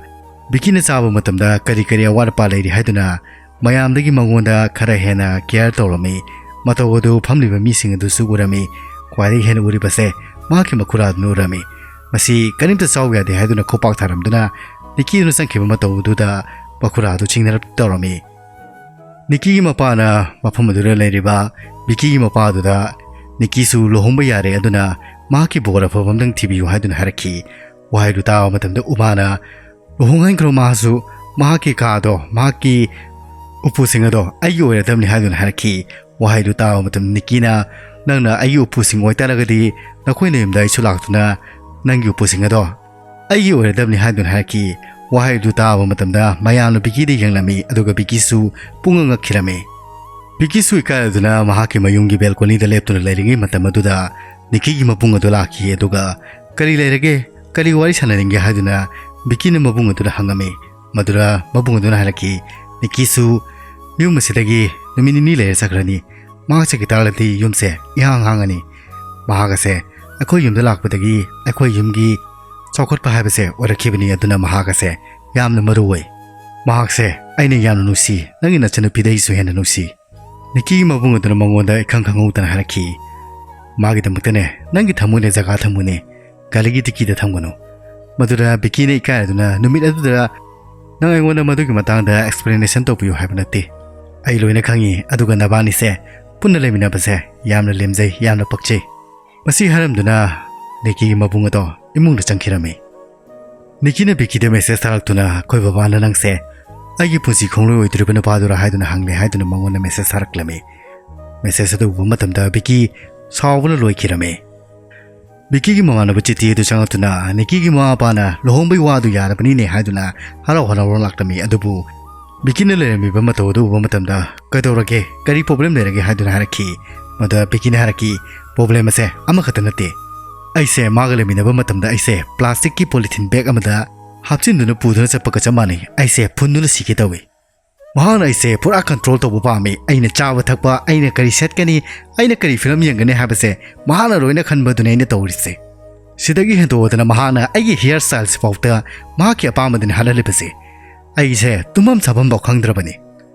ꯕꯤꯀꯤꯅ ꯆꯥꯕ ꯃꯇꯝꯗ ꯀꯔꯤ ꯀꯔꯤ ꯑꯋꯥꯠ ꯑꯄꯥ ꯂꯩꯔꯤ ꯍꯥꯏꯗꯨꯅ ꯃꯌꯥꯝꯗꯒꯤ ꯃꯉꯣꯟꯗ ꯈꯔ ꯍꯦꯟꯅ care ꯇꯧꯔꯝꯃꯤ꯫ ꯃꯇꯧ ꯑꯗꯨ ꯐꯝꯂꯤꯕ ꯃꯤꯁꯤꯡ ꯑꯗꯨꯁꯨ ꯎꯔꯝꯃꯤ꯫ ꯈ꯭ꯋꯥꯏꯗꯒꯤ ꯍꯦꯟꯅ ꯎꯔꯤꯕꯁꯦ ꯃꯍꯥꯛꯀꯤ ꯃꯈꯨꯔꯥꯗꯨꯅ ꯎꯔꯝꯃꯤ꯫ "ꯃꯁꯤ ꯀꯔꯤꯝꯇ ꯆꯥꯎ ꯌꯥꯗꯦ" ꯍꯥꯏꯗꯨꯅ ꯈꯨꯄꯥꯛ ꯊꯥꯔꯝꯗꯨꯅ ꯅꯤꯀꯤꯗꯨꯅ ꯆꯪꯈꯤꯕ ꯃꯇꯧ ꯑꯗꯨꯗ ꯃꯈꯨꯔꯥꯗꯨ ꯆꯤꯡꯅꯔꯞ ꯇꯧꯔꯝꯃꯤ꯫ ꯅꯤꯀꯤꯒꯤ ꯃꯄꯥꯅ ꯃꯐꯝ ꯑꯗꯨꯗ ꯂꯩꯔꯤꯕ ꯕꯤꯀꯤꯒꯤ ꯃꯄꯥꯗꯨꯗ ꯅꯤꯀꯤꯁꯨ ꯂꯨꯍꯣꯡꯕ ꯌꯥꯔꯦ, ꯑꯗꯨꯅ ꯃꯍꯥꯛꯀꯤ ꯕꯣꯔ ꯑꯐꯕ ꯑꯝꯇꯪ ꯊꯤꯕꯤꯌꯨ" ꯍꯥꯏꯗꯨꯅ ꯍꯥꯏꯔꯛꯈꯤ꯫ ꯋꯥꯍꯩꯗꯨ ꯇꯥꯕ ꯃꯇꯝꯗ ꯎꯃꯥꯅ ꯂꯨꯍꯣꯡꯍꯟꯈ꯭ꯔꯣ, ꯃꯍꯥꯛꯁꯨ ꯃꯍꯥꯛꯀꯤ ꯀꯥꯗꯣ, ꯃꯍꯥꯛꯀꯤ ꯎꯄꯨꯁꯤꯡ ꯑꯗꯣ ꯑꯩꯒꯤ ꯑꯣꯏꯔꯗꯕꯅꯤ ꯍꯥꯏꯗꯨꯅ ꯍꯥꯏꯔꯛꯈꯤ꯫ ꯋꯥꯍꯩꯗꯨ ꯇꯥꯕ ꯃꯇꯝꯗ ꯅꯤꯀꯤꯅ, "ꯅꯪꯅ ꯑꯩꯒꯤ ꯎꯄꯨꯁꯤꯡ ꯑꯣꯏꯇꯥꯔꯒꯗꯤ ꯅꯈꯣꯏꯅ ꯌꯨꯝꯗ ꯑꯩꯁꯨ ꯂꯥꯛꯇꯨꯅ ꯅꯪꯒꯤ ꯎꯄꯨꯁꯤꯡ ꯑꯗꯣ ꯑꯩꯒꯤ ꯑꯣꯏꯔꯗꯕꯅꯤ" ꯍꯥꯏꯗꯨꯅ ꯍꯥꯏꯔꯛꯈꯤ꯫ ꯋꯥꯍꯩꯗꯨ ꯇꯥꯕ ꯃꯇꯝꯗ ꯃꯌꯥꯝꯅ ꯕꯤꯀꯤꯗ ꯌꯦꯡꯂꯝꯃꯤ, ꯑꯗꯨꯒ ꯕꯤꯀꯤꯁꯨ ꯄꯨꯡꯉꯛ ꯉꯛꯈꯤꯔꯝꯃꯤ꯫ ꯕꯤꯀꯤꯁꯨ ꯏꯀꯥꯏꯗꯨꯅ ꯃꯍꯥꯛꯀꯤ ꯃꯌꯨꯝꯒꯤ ꯕꯦꯜꯀꯣꯅꯤꯗ ꯂꯦꯞꯇꯨꯅ ꯂꯩꯔꯤꯉꯩ ꯃꯇꯝ ꯑꯗꯨꯗ ꯅꯤꯀꯤꯒꯤ ꯃꯕꯨꯡ ꯑꯗꯨ ꯂꯥꯛꯈꯤ, ꯑꯗꯨꯒ "ꯀꯔꯤ ꯂꯩꯔꯒꯦ? ꯀꯔꯤ ꯋꯥꯔꯤ ꯁꯥꯟꯅꯅꯤꯡꯒꯦ?" ꯍꯥꯏꯗꯨꯅ ꯕꯤꯀꯤꯅ ꯃꯕꯨꯡ ꯑꯗꯨꯗ ꯍꯪꯉꯝꯃꯤ꯫ ꯃꯗꯨꯗ ꯃꯕꯨꯡ ꯑꯗꯨꯅ ꯍꯥꯏꯔꯛꯈꯤ, "ꯅꯤꯀꯤꯁꯨ ꯌꯨꯝ ꯑꯁꯤꯗꯒꯤ ꯅꯨꯃꯤꯠ ꯅꯤꯅꯤ ꯂꯩꯔ ꯆꯠꯈ꯭ꯔꯅꯤ꯫ ꯃꯍꯥꯛ ꯆꯠꯈꯤ ꯇꯥꯔꯒꯗꯤ ꯌꯨꯝꯁꯦ ꯏꯍꯥꯡ ꯍꯥꯡꯉꯅꯤ꯫ ꯃꯍꯥꯛ ꯑꯁꯦ ꯑꯩꯈꯣꯏ ꯌꯨꯝꯗ ꯂꯥꯛꯄꯗꯒꯤ ꯑꯩꯈꯣꯏ ꯌꯨꯝꯒꯤ ꯆꯥꯎꯈꯠꯄ ꯍꯥꯏꯕꯁꯦ ꯑꯣꯏꯔꯛꯈꯤꯕꯅꯤ, ꯑꯗꯨꯅ ꯃꯍꯥꯛ ꯑꯁꯦ ꯌꯥꯝꯅ ꯃꯔꯨ ꯑꯣꯏ꯫ ꯃꯍꯥꯛꯁꯦ ꯑꯩꯅ ꯌꯥꯝꯅ ꯅꯨꯡꯁꯤ, ꯅꯪꯒꯤ ꯅꯆꯟꯅꯨꯄꯤꯗꯒꯤꯁꯨ ꯍꯦꯟꯅ ꯅꯨꯡꯁꯤ꯫" ꯅꯤꯀꯤꯒꯤ ꯃꯕꯨꯡ ꯑꯗꯨꯅ ꯃꯉꯣꯟꯗ ꯏꯈꯪ ꯈꯪꯍꯧꯗꯅ ꯍꯥꯏꯔꯛꯈꯤ, "ꯃꯥꯒꯤꯗꯃꯛꯇꯅꯦ ꯅꯪꯒꯤ ꯊꯃꯣꯏꯗ ꯖꯒꯥ ꯊꯝꯃꯨꯅꯦ, ꯒꯥꯔꯤꯒꯤ ꯗꯤꯛꯀꯤꯗ ꯊꯝꯒꯅꯨ꯫" ꯃꯗꯨꯗ ꯕꯤꯀꯤꯅ ꯏꯀꯥꯏꯗꯨꯅ, "ꯅꯨꯃꯤꯠ ꯑꯗꯨꯗ ꯅꯪ ꯑꯩꯉꯣꯟꯗ ꯃꯗꯨꯒꯤ ꯃꯇꯥꯡꯗ explanation ꯇꯧꯕꯤꯌꯨ ꯍꯥꯏꯕ ꯅꯠꯇꯦ꯫ ꯑꯩ ꯂꯣꯏꯅ ꯈꯪꯉꯤ, ꯑꯗꯨꯒ ꯅꯕꯥꯅꯤꯁꯦ ꯄꯨꯟꯅ ꯂꯩꯃꯤꯟꯅꯕꯁꯦ ꯌꯥꯝꯅ ꯂꯦꯝꯖꯩ, ꯌꯥꯝꯅ ꯄꯛꯆꯩ꯫" ꯃꯁꯤ ꯍꯥꯏꯔꯝꯗꯨꯅ ꯅꯤꯀꯤꯒꯤ ꯃꯕꯨꯡ ꯑꯗꯣ ꯏꯃꯨꯡꯗ ꯆꯪꯈꯤꯔꯝꯃꯤ꯫ ꯅꯤꯀꯤꯅ ꯕꯤꯀꯤꯗ message ꯊꯥꯔꯛꯇꯨꯅ, "ꯑꯩꯈꯣꯏ ꯕꯕꯥꯅ ꯅꯪꯁꯦ ꯑꯩꯒꯤ ꯄꯨꯟꯁꯤ ꯈꯣꯡꯂꯣꯏ ꯑꯣꯏꯗꯣꯔꯤꯕ ꯅꯨꯄꯥꯗꯨꯔꯥ ꯍꯥꯏꯗꯨꯅ ꯍꯪꯂꯦ" ꯍꯥꯏꯗꯨꯅ ꯃꯉꯣꯟꯗ message ꯊꯥꯔꯛꯂꯝꯃꯤ꯫ Message ꯑꯗꯨ ꯎꯕ ꯃꯇꯝꯗ ꯕꯤꯀꯤ ꯁꯥꯎꯕꯅ ꯂꯣꯏꯈꯤꯔꯝꯃꯤ꯫ ꯕꯤꯀꯤꯒꯤ ꯃꯃꯥꯟꯅꯕ ꯆꯤꯇꯤ ꯑꯗꯨ ꯆꯪꯉꯛꯇꯨꯅ ꯅꯤꯀꯤꯒꯤ ꯃꯃꯥ ꯃꯄꯥꯅ ꯂꯨꯍꯣꯡꯕꯒꯤ ꯋꯥ ꯑꯗꯨ ꯌꯥꯔꯕꯅꯤꯅꯦ ꯍꯥꯏꯗꯨꯅ ꯍꯔꯥꯎ ꯍꯔꯥꯎꯅ ꯂꯥꯛꯂꯝꯃꯤ꯫ ꯑꯗꯨꯕꯨ ꯕꯤꯀꯤꯅ ꯂꯩꯔꯝꯃꯤꯕ ꯃꯇꯧ ꯑꯗꯨ ꯎꯕ ꯃꯇꯝꯗ, "ꯀꯩꯗꯧꯔꯒꯦ? ꯀꯔꯤ problem ꯂꯩꯔꯒꯦ?" ꯍꯥꯏꯗꯨꯅ ꯍꯥꯏꯔꯛꯈꯤ꯫ ꯃꯗꯨꯗ ꯕꯤꯀꯤꯅ ꯍꯥꯏꯔꯛꯈꯤ, "Problem ꯑꯁꯦ ꯑꯃꯈꯛꯇ ꯅꯠꯇꯦ꯫ ꯑꯩꯁꯦ ꯃꯥꯒ ꯂꯩꯃꯤꯟꯅꯕ ꯃꯇꯝꯗ ꯑꯩꯁꯦ plasticꯀꯤ polythene bag ꯑꯃꯗ ꯍꯥꯞꯆꯤꯟꯗꯨꯅ ꯄꯨꯗꯨꯅ ꯆꯠꯄꯒ ꯆꯞ ꯃꯥꯟꯅꯩ꯫ ꯑꯩꯁꯦ ꯐꯨꯟꯗꯨꯅ ꯁꯤꯒꯦ ꯇꯧꯏ꯫ ꯃꯍꯥꯛꯅ ꯑꯩꯁꯦ ꯄꯨꯔꯥ control ꯇꯧꯕ ꯄꯥꯝꯃꯤ꯫ ꯑꯩꯅ ꯆꯥꯕ ꯊꯛꯄ, ꯑꯩꯅ ꯀꯔꯤ ꯁꯦꯠꯀꯅꯤ, ꯑꯩꯅ ꯀꯔꯤ film ꯌꯦꯡꯒꯅꯤ ꯍꯥꯏꯕꯁꯦ ꯃꯍꯥꯛꯅ ꯂꯣꯏꯅ ꯈꯟꯕꯗꯨꯅ ꯑꯩꯅ ꯇꯧꯔꯤꯁꯦ꯫ ꯁꯤꯗꯒꯤ ꯍꯦꯟꯗꯣꯛꯑꯗꯅ ꯃꯍꯥꯛꯅ ꯑꯩꯒꯤ hair styleꯁꯤꯐꯥꯎꯗ ꯃꯍꯥꯛꯀꯤ ꯑꯄꯥꯝꯕꯗꯨꯅꯤ ꯍꯥꯠꯍꯜꯂꯤꯕꯁꯦ꯫ ꯑꯩꯁꯦ ꯇꯨꯝꯐꯝ ꯆꯥꯐꯝꯐꯥꯎ ꯈꯪꯗ꯭ꯔꯕꯅꯤ꯫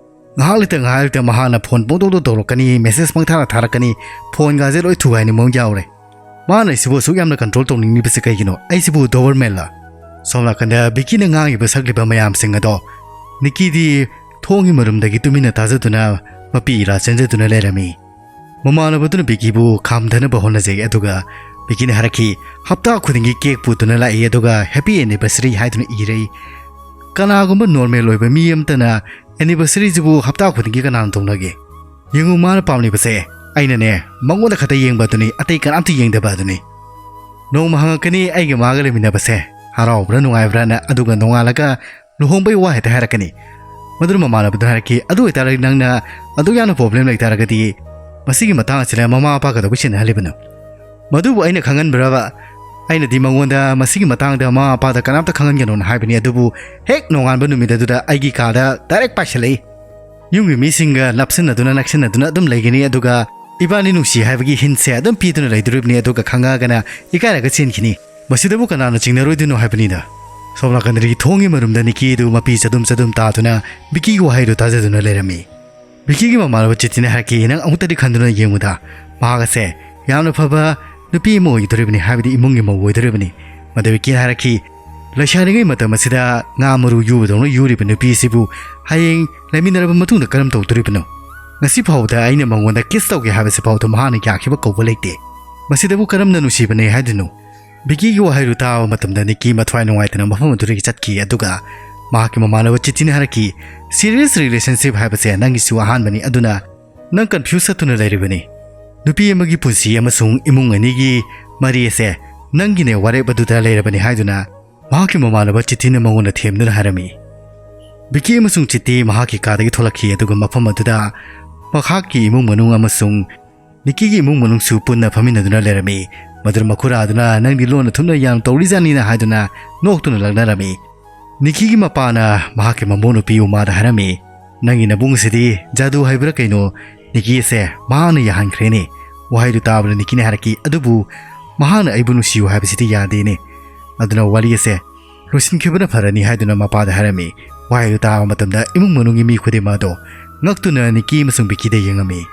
ꯉꯥꯏꯍꯥꯛ ꯂꯩꯇ ꯉꯥꯏꯍꯥꯛ ꯂꯩꯇ ꯃꯍꯥꯛꯅ phone ꯄꯪꯇꯧꯗ ꯇꯧꯔꯛꯀꯅꯤ, message ꯄꯪꯊꯥꯗ ꯊꯥꯔꯛꯀꯅꯤ, phoneꯒꯁꯦ ꯂꯣꯏ ꯊꯨꯒꯥꯏꯅꯤꯡꯕ ꯑꯃ ꯌꯥꯎꯔꯦ꯫ ꯃꯥꯅ ꯑꯩꯁꯤꯕꯨ ꯑꯁꯨꯛ ꯌꯥꯝꯅ control ꯇꯧꯅꯤꯡꯂꯤꯕꯁꯦ ꯀꯩꯒꯤꯅꯣ? ꯑꯩꯁꯤꯕꯨ Dobermanꯂ?" ꯁꯣꯝ ꯅꯥꯀꯟꯗ ꯕꯤꯀꯤꯅ ꯉꯥꯡꯉꯤꯕ ꯁꯛꯂꯤꯕ ꯃꯌꯥꯝꯁꯤꯡ ꯑꯗꯣ ꯅꯤꯀꯤꯗꯤ ꯊꯣꯡꯒꯤ ꯃꯔꯨꯝꯗꯒꯤ ꯇꯨꯃꯤꯟꯅ ꯇꯥꯖꯗꯨꯅ ꯃꯄꯤ ꯏꯔꯥ ꯆꯦꯟꯖꯗꯨꯅ ꯂꯩꯔꯝꯃꯤ꯫ ꯃꯃꯥꯟꯅꯕꯗꯨꯅ ꯕꯤꯀꯤꯕꯨ ꯈꯥꯝꯊꯅꯕ ꯍꯣꯠꯅꯖꯩ, ꯑꯗꯨꯒ ꯕꯤꯀꯤꯅ ꯍꯥꯏꯔꯛꯈꯤ, "ꯍꯞꯇꯥ ꯈꯨꯗꯤꯡꯒꯤ ꯀꯦꯛ ꯄꯨꯗꯨꯅ ꯂꯥꯛꯏ, ꯑꯗꯨꯒ Happy Anniversary ꯍꯥꯏꯗꯨꯅ ꯏꯔꯩ꯫ ꯀꯅꯥꯒꯨꯝꯕ ꯅꯣꯔꯃꯦꯜ ꯑꯣꯏꯕ ꯃꯤ ꯑꯃꯇꯅ ꯑꯦꯅꯤꯚꯔꯁꯔꯤꯁꯤꯕꯨ ꯍꯞꯇꯥ ꯈꯨꯗꯤꯡꯒꯤ ꯀꯅꯥꯅ ꯇꯧꯅꯒꯦ? ꯌꯦꯡꯉꯨ, ꯃꯥꯅ ꯄꯥꯝꯂꯤꯕꯁꯦ ꯑꯩꯅꯅꯦ, ꯃꯉꯣꯟꯗ ꯈꯛꯇ ꯌꯦꯡꯕ ꯑꯗꯨꯅꯤ, ꯑꯇꯩ ꯀꯅꯥꯝꯇ ꯌꯦꯡꯗꯕ ꯑꯗꯨꯅꯤ꯫ ꯅꯣꯡꯃ ꯍꯪꯉꯛꯀꯅꯤ ꯑꯩꯒ ꯃꯥꯒ ꯂꯩꯃꯤꯟꯅꯕꯁꯦ ꯍꯔꯥꯎꯕ꯭ꯔꯥ ꯅꯨꯡꯉꯥꯏꯕ꯭ꯔꯥꯅ, ꯑꯗꯨꯒ ꯅꯣꯡꯉꯥꯜꯂꯒ ꯂꯨꯍꯣꯡꯕꯩ ꯋꯥ ꯍꯦꯛꯇ ꯍꯥꯏꯔꯛꯀꯅꯤ꯫" ꯃꯗꯨꯅ ꯃꯃꯥꯟꯅꯕꯗꯨꯅ ꯍꯥꯏꯔꯛꯈꯤ, "ꯑꯗꯨ ꯑꯣꯏꯇꯥꯔꯗꯤ ꯅꯪꯅ ꯑꯗꯨꯛ ꯌꯥꯝꯅ ꯄ꯭ꯔꯣꯕ꯭ꯂꯦꯝ ꯂꯩꯇꯥꯔꯒꯗꯤ ꯃꯁꯤꯒꯤ ꯃꯇꯥꯡ ꯑꯁꯤꯗ ꯃꯃꯥ ꯃꯄꯥ ꯀꯩꯗꯧꯕꯩ ꯁꯤꯟꯅꯍꯜꯂꯤꯕꯅꯣ?" "ꯃꯗꯨꯕꯨ ꯑꯩꯅ ꯈꯪꯍꯟꯕ꯭ꯔꯕ? ꯑꯩꯅꯗꯤ ꯃꯉꯣꯟꯗ ꯃꯁꯤꯒꯤ ꯃꯇꯥꯡꯗ ꯃꯃꯥ ꯃꯄꯥꯗ ꯀꯅꯥꯝꯇ ꯈꯪꯍꯟꯒꯅꯣꯅ ꯍꯥꯏꯕꯅꯤ, ꯑꯗꯨꯕꯨ ꯍꯦꯛ ꯅꯣꯡꯉꯥꯟꯕ ꯅꯨꯃꯤꯠ ꯑꯗꯨꯗ ꯑꯩꯒꯤ ꯀꯥꯗ ꯗꯥꯏꯔꯦꯛ ꯄꯥꯏꯁꯤꯜꯂꯛꯏ꯫ ꯌꯨꯝꯒꯤ ꯃꯤꯁꯤꯡꯒ ꯂꯥꯞꯁꯤꯟꯅꯗꯨꯅ ꯅꯛꯁꯤꯟꯅꯗꯨꯅ ꯑꯗꯨꯝ ꯂꯩꯒꯅꯤ, ꯑꯗꯨꯒ ꯏꯕꯥꯅꯤ ꯅꯨꯡꯁꯤ ꯍꯥꯏꯕꯒꯤ ꯍꯤꯟꯁꯦ ꯑꯗꯨꯝ ꯄꯤꯗꯨꯅ ꯂꯩꯗꯣꯔꯤꯕꯅꯤ, ꯑꯗꯨꯒ ꯈꯪꯉꯛꯑꯒꯅ ꯏꯀꯥꯏꯔꯒ ꯆꯦꯟꯈꯤꯅꯤ꯫ ꯃꯁꯤꯗꯕꯨ ꯀꯅꯥꯅ ꯆꯤꯡꯅꯔꯣꯏꯗꯣꯏꯅꯣ ꯍꯥꯏꯕꯅꯤꯗ꯫ ꯁꯣꯝ ꯅꯥꯀꯟꯗꯒꯤ ꯊꯣꯡꯒꯤ ꯃꯔꯨꯝꯗ ꯅꯤꯀꯤꯗꯨ ꯃꯄꯤ ꯆꯗꯨꯝ ꯆꯗꯨꯝ ꯇꯥꯗꯨꯅ ꯕꯤꯀꯤꯒꯤ ꯋꯥꯍꯩꯗꯨ ꯇꯥꯖꯗꯨꯅ ꯂꯩꯔꯝꯃꯤ꯫ ꯕꯤꯀꯤꯒꯤ ꯃꯃꯥꯟꯅꯕ ꯆꯤꯇꯤꯅ ꯍꯥꯏꯔꯛꯈꯤ, "ꯅꯪ ꯑꯃꯨꯛꯇꯗꯤ ꯈꯟꯗꯨꯅ ꯌꯦꯡꯉꯨꯗ, ꯃꯍꯥꯛ ꯑꯁꯦ ꯌꯥꯝꯅ ꯐꯕ ꯅꯨꯄꯤ ꯑꯃ ꯑꯣꯏꯗꯣꯔꯤꯕꯅꯤ, ꯍꯥꯏꯕꯗꯤ ꯏꯃꯨꯡꯒꯤ ꯃꯧ ꯑꯣꯏꯗꯣꯔꯤꯕꯅꯤ꯫" ꯃꯗꯨ ꯕꯤꯀꯤꯅ ꯍꯥꯏꯔꯛꯈꯤ, "ꯂꯩꯁꯥꯔꯤꯉꯩ ꯃꯇꯝ ꯑꯁꯤꯗ ꯉꯥ ꯃꯔꯨ ꯌꯨꯕꯗꯧꯅ ꯌꯨꯔꯤꯕ ꯅꯨꯄꯤ ꯑꯁꯤꯕꯨ ꯍꯌꯦꯡ ꯂꯩꯃꯤꯟꯅꯔꯕ ꯃꯇꯨꯡꯗ ꯀꯔꯝ ꯇꯧꯗꯣꯔꯤꯕꯅꯣ? ꯉꯁꯤ ꯐꯥꯎꯕꯗ ꯑꯩꯅ ꯃꯉꯣꯟꯗ ꯀꯤꯁ ꯇꯧꯒꯦ ꯍꯥꯏꯕꯁꯤ ꯐꯥꯎꯗ ꯃꯍꯥꯛꯅ ꯌꯥꯈꯤꯕ ꯀꯧꯕ ꯂꯩꯇꯦ꯫ ꯃꯁꯤꯗꯕꯨ ꯀꯔꯝꯅ ꯅꯨꯡꯁꯤꯕꯅꯦ ꯍꯥꯏꯗꯣꯏꯅꯣ?" ꯕꯤꯀꯤꯒꯤ ꯋꯥꯍꯩꯗꯨ ꯇꯥꯕ ꯃꯇꯝꯗ ꯅꯤꯀꯤ ꯃꯊ꯭ꯋꯥꯏ ꯅꯨꯡꯉꯥꯏꯇꯅ ꯃꯐꯝ ꯑꯗꯨꯗꯒꯤ ꯆꯠꯈꯤ꯫ ꯑꯗꯨꯒ ꯃꯍꯥꯛꯀꯤ ꯃꯃꯥꯟꯅꯕ ꯆꯤꯇꯤꯅ ꯍꯥꯏꯔꯛꯈꯤ, "ꯁꯤꯔꯤꯌꯁ ꯔꯤꯂꯦꯁꯟꯁꯤꯞ ꯍꯥꯏꯕꯁꯦ ꯅꯪꯒꯤꯁꯨ ꯑꯍꯥꯟꯕꯅꯤ, ꯑꯗꯨꯅ ꯅꯪ ꯀꯟꯐ꯭ꯌꯨꯁ ꯆꯠꯇꯨꯅ ꯂꯩꯔꯤꯕꯅꯤ꯫ ꯅꯨꯄꯤ ꯑꯃꯒꯤ ꯄꯨꯟꯁꯤ ꯑꯃꯁꯨꯡ ꯏꯃꯨꯡ ꯑꯅꯤꯒꯤ ꯃꯔꯤ ꯑꯁꯦ ꯅꯪꯒꯤꯅꯦ ꯋꯥꯔꯦꯞ ꯑꯗꯨꯗ ꯂꯩꯔꯕꯅꯤ" ꯍꯥꯏꯗꯨꯅ ꯃꯍꯥꯛꯀꯤ ꯃꯃꯥꯟꯅꯕ ꯆꯤꯇꯤꯅ ꯃꯉꯣꯟꯗ ꯊꯦꯝꯗꯨꯅ ꯍꯥꯏꯔꯝꯃꯤ꯫ ꯕꯤꯀꯤ ꯑꯃꯁꯨꯡ ꯆꯤꯇꯤ ꯃꯍꯥꯛꯀꯤ ꯀꯥꯗꯒꯤ ꯊꯣꯛꯂꯛꯈꯤ, ꯑꯗꯨꯒ ꯃꯐꯝ ꯑꯗꯨꯗ ꯃꯍꯥꯛꯀꯤ ꯏꯃꯨꯡ ꯃꯅꯨꯡ ꯑꯃꯁꯨꯡ ꯅꯤꯀꯤꯒꯤ ꯏꯃꯨꯡ ꯃꯅꯨꯡꯁꯨ ꯄꯨꯟꯅ ꯐꯝꯃꯤꯟꯅꯗꯨꯅ ꯂꯩꯔꯝꯃꯤ꯫ ꯃꯗꯨꯅ ꯃꯈꯨꯔꯥꯗꯨꯅ "ꯅꯪꯗꯤ ꯂꯣꯟꯅ ꯊꯨꯞꯅ ꯌꯥꯝ ꯇꯧꯔꯤꯖꯥꯠꯅꯤꯅ" ꯍꯥꯏꯗꯨꯅ ꯅꯣꯛꯇꯨꯅ ꯂꯛꯅꯔꯝꯃꯤ꯫ ꯅꯤꯀꯤꯒꯤ ꯃꯄꯥꯅ ꯃꯍꯥꯛꯀꯤ ꯃꯃꯧ ꯅꯨꯄꯤ ꯎꯃꯥꯗ ꯍꯥꯏꯔꯝꯃꯤ, "ꯅꯪꯒꯤ ꯅꯕꯨꯡꯁꯤꯗꯤ ꯖꯥꯗꯨ ꯍꯩꯕ꯭ꯔꯥ ꯀꯩꯅꯣ, ꯅꯤꯀꯤ ꯑꯁꯦ ꯃꯍꯥꯛꯅ ꯌꯥꯍꯟꯈ꯭ꯔꯦꯅꯦ꯫" ꯋꯥꯍꯩꯗꯨ ꯇꯥꯕꯗ ꯅꯤꯀꯤꯅ ꯍꯥꯏꯔꯛꯈꯤ, "ꯑꯗꯨꯕꯨ ꯃꯍꯥꯛꯅ ꯑꯩꯕꯨ ꯅꯨꯡꯁꯤꯌꯨ ꯍꯥꯏꯕꯁꯤꯗꯤ ꯌꯥꯗꯦꯅꯦ꯫ ꯑꯗꯨꯅ ꯋꯥꯔꯤ ꯑꯁꯦ ꯂꯣꯏꯁꯤꯟꯈꯤꯕꯅ ꯐꯔꯅꯤ" ꯍꯥꯏꯗꯨꯅ ꯃꯄꯥꯗ ꯍꯥꯏꯔꯝꯃꯤ꯫ ꯋꯥꯍꯩꯗꯨ ꯇꯥꯕ ꯃꯇꯝꯗ ꯏꯃꯨꯡ ꯃꯅꯨꯡꯒꯤ ꯃꯤ ꯈꯨꯗꯤꯡꯃꯛ ꯑꯗꯣ ꯉꯛꯇꯨꯅ ꯅꯤꯀꯤ ꯑꯃꯁꯨꯡ ꯕꯤꯀꯤꯗ ꯌꯦꯡꯉꯝꯃꯤ꯫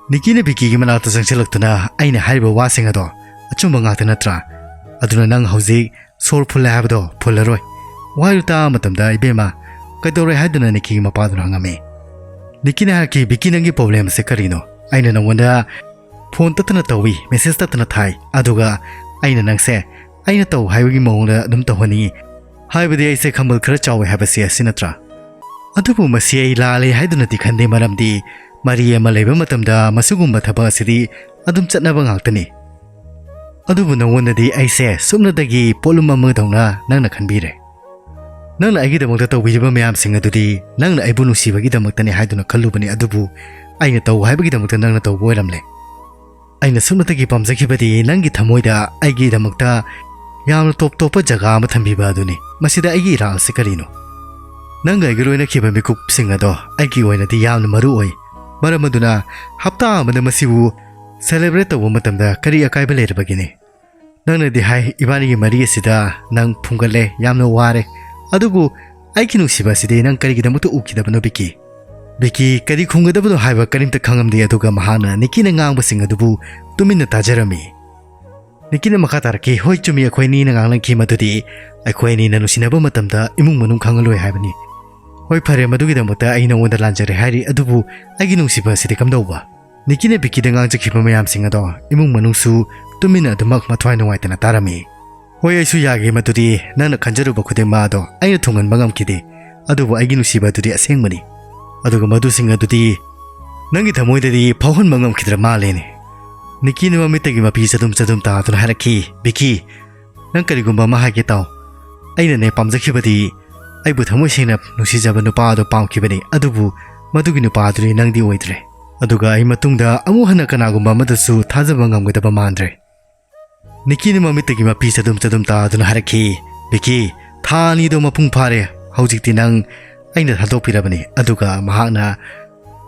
ꯅꯤꯀꯤꯅ ꯕꯤꯀꯤꯒꯤ ꯃꯅꯥꯛꯇ ꯆꯪꯁꯤꯜꯂꯛꯇꯨꯅ, "ꯑꯩꯅ ꯍꯥꯏꯔꯤꯕ ꯋꯥꯁꯤꯡ ꯑꯗꯣ ꯑꯆꯨꯝꯕ ꯉꯥꯛꯇ ꯅꯠꯇ꯭ꯔꯥ? ꯑꯗꯨꯅ ꯅꯪ ꯍꯧꯖꯤꯛ ꯁꯣꯔ ꯐꯨꯜꯂꯦ ꯍꯥꯏꯕꯗꯣ ꯐꯨꯜꯂꯔꯣꯏ꯫" ꯋꯥꯍꯩꯗꯨ ꯇꯥꯕ ꯃꯇꯝꯗ, "ꯏꯕꯦꯝꯃ, ꯀꯩꯗꯧꯔꯦ?" ꯍꯥꯏꯗꯨꯅ ꯅꯤꯀꯤꯒꯤ ꯃꯄꯥꯗꯨꯅ ꯍꯪꯉꯝꯃꯤ꯫ ꯅꯤꯀꯤꯅ ꯍꯥꯏꯔꯛꯈꯤ, "ꯕꯤꯀꯤ, ꯅꯪꯒꯤ ꯄ꯭ꯔꯣꯕ꯭ꯂꯦꯝ ꯑꯁꯦ ꯀꯔꯤꯅꯣ? ꯑꯩꯅ ꯅꯉꯣꯟꯗ ꯐꯣꯟ ꯇꯠꯇꯅ ꯇꯧꯏ, ꯃꯦꯁꯦꯖ ꯇꯠꯇꯅ ꯊꯥꯏ, ꯑꯗꯨꯒ ꯑꯩꯅ ꯅꯪꯁꯦ ꯑꯩꯅ ꯇꯧ ꯍꯥꯏꯕꯒꯤ ꯃꯑꯣꯡꯗ ꯑꯗꯨꯝ ꯇꯧꯍꯟꯅꯤꯡꯏ꯫ ꯍꯥꯏꯕꯗꯤ ꯑꯩꯁꯦ ꯈꯝꯕꯜ ꯈꯔ ꯆꯥꯎꯋꯦ ꯍꯥꯏꯕꯁꯦ ꯑꯁꯤ ꯅꯠꯇ꯭ꯔꯥ? ꯑꯗꯨꯕꯨ ꯃꯁꯤ ꯑꯩ ꯂꯥꯜꯂꯦ ꯍꯥꯏꯗꯨꯅꯗꯤ ꯈꯟꯗꯦ, ꯃꯔꯝꯗꯤ ꯃꯔꯤ ꯑꯃ ꯂꯩꯕ ꯃꯇꯝꯗ ꯃꯁꯤꯒꯨꯝꯕ ꯊꯕꯛ ꯑꯁꯤꯗꯤ ꯑꯗꯨꯝ ꯆꯠꯅꯕ ꯉꯥꯛꯇꯅꯤ꯫ ꯑꯗꯨꯕꯨ ꯅꯉꯣꯟꯗꯗꯤ ꯑꯩꯁꯦ ꯁꯨꯞꯅꯇꯒꯤ ꯄꯣꯠꯂꯨꯝ ꯑꯃꯗꯧꯅ ꯅꯪꯅ ꯈꯟꯕꯤꯔꯦ꯫ ꯅꯪꯅ ꯑꯩꯒꯤꯗꯃꯛꯇ ꯇꯧꯕꯤꯔꯤꯕ ꯃꯌꯥꯝꯁꯤꯡ ꯑꯗꯨꯗꯤ ꯅꯪꯅ ꯑꯩꯕꯨ ꯅꯨꯡꯁꯤꯕꯒꯤꯗꯃꯛꯇꯅꯤ ꯍꯥꯏꯗꯨꯅ ꯈꯜꯂꯨꯕꯅꯤ, ꯑꯗꯨꯕꯨ ꯑꯩꯅ ꯇꯧ ꯍꯥꯏꯕꯒꯤꯗꯃꯛꯇ ꯅꯪꯅ ꯇꯧꯕ ꯑꯣꯏꯔꯝꯂꯦ꯫ ꯑꯩꯅ ꯁꯨꯞꯅꯇꯒꯤ ꯄꯥꯝꯖꯈꯤꯕꯗꯤ ꯅꯪꯒꯤ ꯊꯃꯣꯏꯗ ꯑꯩꯒꯤꯗꯃꯛꯇ ꯌꯥꯝꯅ ꯇꯣꯞ ꯇꯣꯞꯄ ꯖꯒꯥ ꯑꯃ ꯊꯝꯕꯤꯕ ꯑꯗꯨꯅꯤ꯫ ꯃꯁꯤꯗ ꯑꯩꯒꯤ ꯏꯔꯥꯜꯁꯤ ꯀꯔꯤꯅꯣ? ꯅꯪꯒ ꯑꯩꯒ ꯂꯣꯏꯅꯈꯤꯕ ꯃꯤꯀꯨꯞꯁꯤꯡ ꯑꯗꯣ ꯑꯩꯒꯤ ꯑꯣꯏꯅꯗꯤ ꯌꯥꯝꯅ ꯃꯔꯨ ꯑꯣꯏ꯫ ꯃꯔꯝ ꯑꯗꯨꯅ ꯍꯞꯇꯥ ꯑꯃꯗ ꯃꯁꯤꯕꯨ ꯁꯦꯂꯦꯕ꯭ꯔꯦꯠ ꯇꯧꯕ ꯃꯇꯝꯗ ꯀꯔꯤ ꯑꯀꯥꯏꯕ ꯂꯩꯔꯕꯒꯦꯅꯦ? ꯅꯪꯅꯗꯤ ꯍꯥꯏ, ꯏꯕꯥꯅꯤꯒꯤ ꯃꯔꯤ ꯑꯁꯤꯗ ꯅꯪ ꯐꯨꯝꯒꯠꯂꯦ, ꯌꯥꯝꯅ ꯋꯥꯔꯦ꯫ ꯑꯗꯨꯕꯨ ꯑꯩꯒꯤ ꯅꯨꯡꯁꯤꯕ ꯑꯁꯤꯗꯤ ꯅꯪ ꯀꯔꯤꯒꯤꯗꯃꯛꯇ ꯎꯈꯤꯗꯕꯅꯣ, ꯕꯤꯀꯤ? ꯕꯤꯀꯤ ꯀꯔꯤ ꯈꯨꯝꯒꯗꯕꯅꯣ ꯍꯥꯏꯕ ꯀꯔꯤꯝꯇ ꯈꯪꯉꯝꯗꯦ, ꯑꯗꯨꯒ ꯃꯍꯥꯛꯅ ꯅꯤꯀꯤꯅ ꯉꯥꯡꯕꯁꯤꯡ ꯑꯗꯨꯕꯨ ꯇꯨꯃꯤꯟꯅ ꯇꯥꯖꯔꯝꯃꯤ꯫ ꯅꯤꯀꯤꯅ ꯃꯈꯥ ꯇꯥꯔꯛꯈꯤ, "ꯍꯣꯏ, ꯆꯨꯝꯃꯤ, ꯑꯩꯈꯣꯏ ꯑꯅꯤꯅ ꯉꯥꯡꯅꯈꯤ ꯃꯗꯨꯗꯤ ꯑꯩꯈꯣꯏ ꯑꯅꯤꯅ ꯅꯨꯡꯁꯤꯅꯕ ꯃꯇꯝꯗ ꯏꯃꯨꯡ ꯃꯅꯨꯡ ꯈꯪꯍꯜꯂꯣꯏ ꯍꯥꯏꯕꯅꯤ꯫ ꯍꯣꯏ, ꯐꯔꯦ, ꯃꯗꯨꯒꯤꯗꯃꯛꯇ ꯑꯩ ꯅꯉꯣꯟꯗ ꯂꯥꯟꯖꯔꯦ ꯍꯥꯏꯔꯤ, ꯑꯗꯨꯕꯨ ꯑꯩꯒꯤ ꯅꯨꯡꯁꯤꯕ ꯑꯁꯤꯗꯤ ꯀꯝꯗꯧꯕ?" ꯅꯤꯀꯤꯅ ꯕꯤꯀꯤꯗ ꯉꯥꯡꯖꯈꯤꯕ ꯃꯌꯥꯝꯁꯤꯡ ꯑꯗꯣ ꯏꯃꯨꯡ ꯃꯅꯨꯡꯁꯨ ꯇꯨꯃꯤꯟꯅ ꯑꯗꯨꯃꯛ ꯃꯊ꯭ꯋꯥꯏ ꯅꯨꯡꯉꯥꯏꯇꯅ ꯇꯥꯔꯝꯃꯤ꯫ "ꯍꯣꯏ, ꯑꯩꯁꯨ ꯌꯥꯒꯦ, ꯃꯗꯨꯗꯤ ꯅꯪꯅ ꯈꯟꯖꯔꯨꯕ ꯈꯨꯗꯤꯡꯃꯛ ꯑꯗꯣ ꯑꯩꯅ ꯊꯨꯡꯍꯟꯕ ꯉꯝꯈꯤꯗꯦ, ꯑꯗꯨꯕꯨ ꯑꯩꯒꯤ ꯅꯨꯡꯁꯤꯕ ꯑꯗꯨꯗꯤ ꯑꯁꯦꯡꯕꯅꯤ, ꯑꯗꯨꯒ ꯃꯗꯨꯁꯤꯡ ꯑꯗꯨꯗꯤ ꯅꯪꯒꯤ ꯊꯃꯣꯏꯗꯗꯤ ꯐꯥꯎꯍꯟꯕ ꯉꯝꯈꯤꯗ꯭ꯔ ꯃꯥꯜꯂꯦꯅꯦ?" ꯅꯤꯀꯤꯅ ꯃꯃꯤꯠꯇꯒꯤ ꯃꯄꯤ ꯆꯗꯨꯝ ꯆꯗꯨꯝ ꯇꯥꯗꯨꯅ ꯍꯥꯏꯔꯛꯈꯤ, "ꯕꯤꯀꯤ, ꯅꯪ ꯀꯔꯤꯒꯨꯝꯕ ꯑꯃ ꯍꯥꯏꯒꯦ ꯇꯥꯎ꯫ ꯑꯩꯅꯅꯦ ꯄꯥꯝꯖꯈꯤꯕꯗꯤ ꯑꯩꯕꯨ ꯊꯃꯣꯏ ꯁꯦꯡꯅ ꯅꯨꯡꯁꯤꯖꯕ ꯅꯨꯄꯥ ꯑꯗꯨ ꯄꯥꯝꯈꯤꯕꯅꯤ, ꯑꯗꯨꯕꯨ ꯃꯗꯨꯒꯤ ꯅꯨꯄꯥ ꯑꯗꯨꯗꯤ ꯅꯪꯗꯤ ꯑꯣꯏꯗ꯭ꯔꯦ꯫ ꯑꯗꯨꯒ ꯑꯩ ꯃꯇꯨꯡꯗ ꯑꯃꯨꯛ ꯍꯟꯅ ꯀꯅꯥꯒꯨꯝꯕ ꯑꯃꯗꯁꯨ ꯊꯥꯖꯕ ꯉꯝꯒꯗꯕ ꯃꯥꯟꯗ꯭ꯔꯦ꯫" ꯅꯤꯀꯤꯅ ꯃꯃꯤꯠꯇꯒꯤ ꯃꯄꯤ ꯆꯗꯨꯝ ꯆꯗꯨꯝ ꯇꯥꯗꯨꯅ ꯍꯥꯏꯔꯛꯈꯤ, "ꯕꯤꯀꯤ, ꯊꯥ ꯑꯅꯤꯗꯣ ꯃꯄꯨꯡ ꯐꯥꯔꯦ꯫ ꯍꯧꯖꯤꯛꯇꯤ ꯅꯪ ꯑꯩꯅ ꯊꯥꯗꯣꯛꯄꯤꯔꯕꯅꯤ꯫" ꯑꯗꯨꯒ ꯃꯍꯥꯛꯅ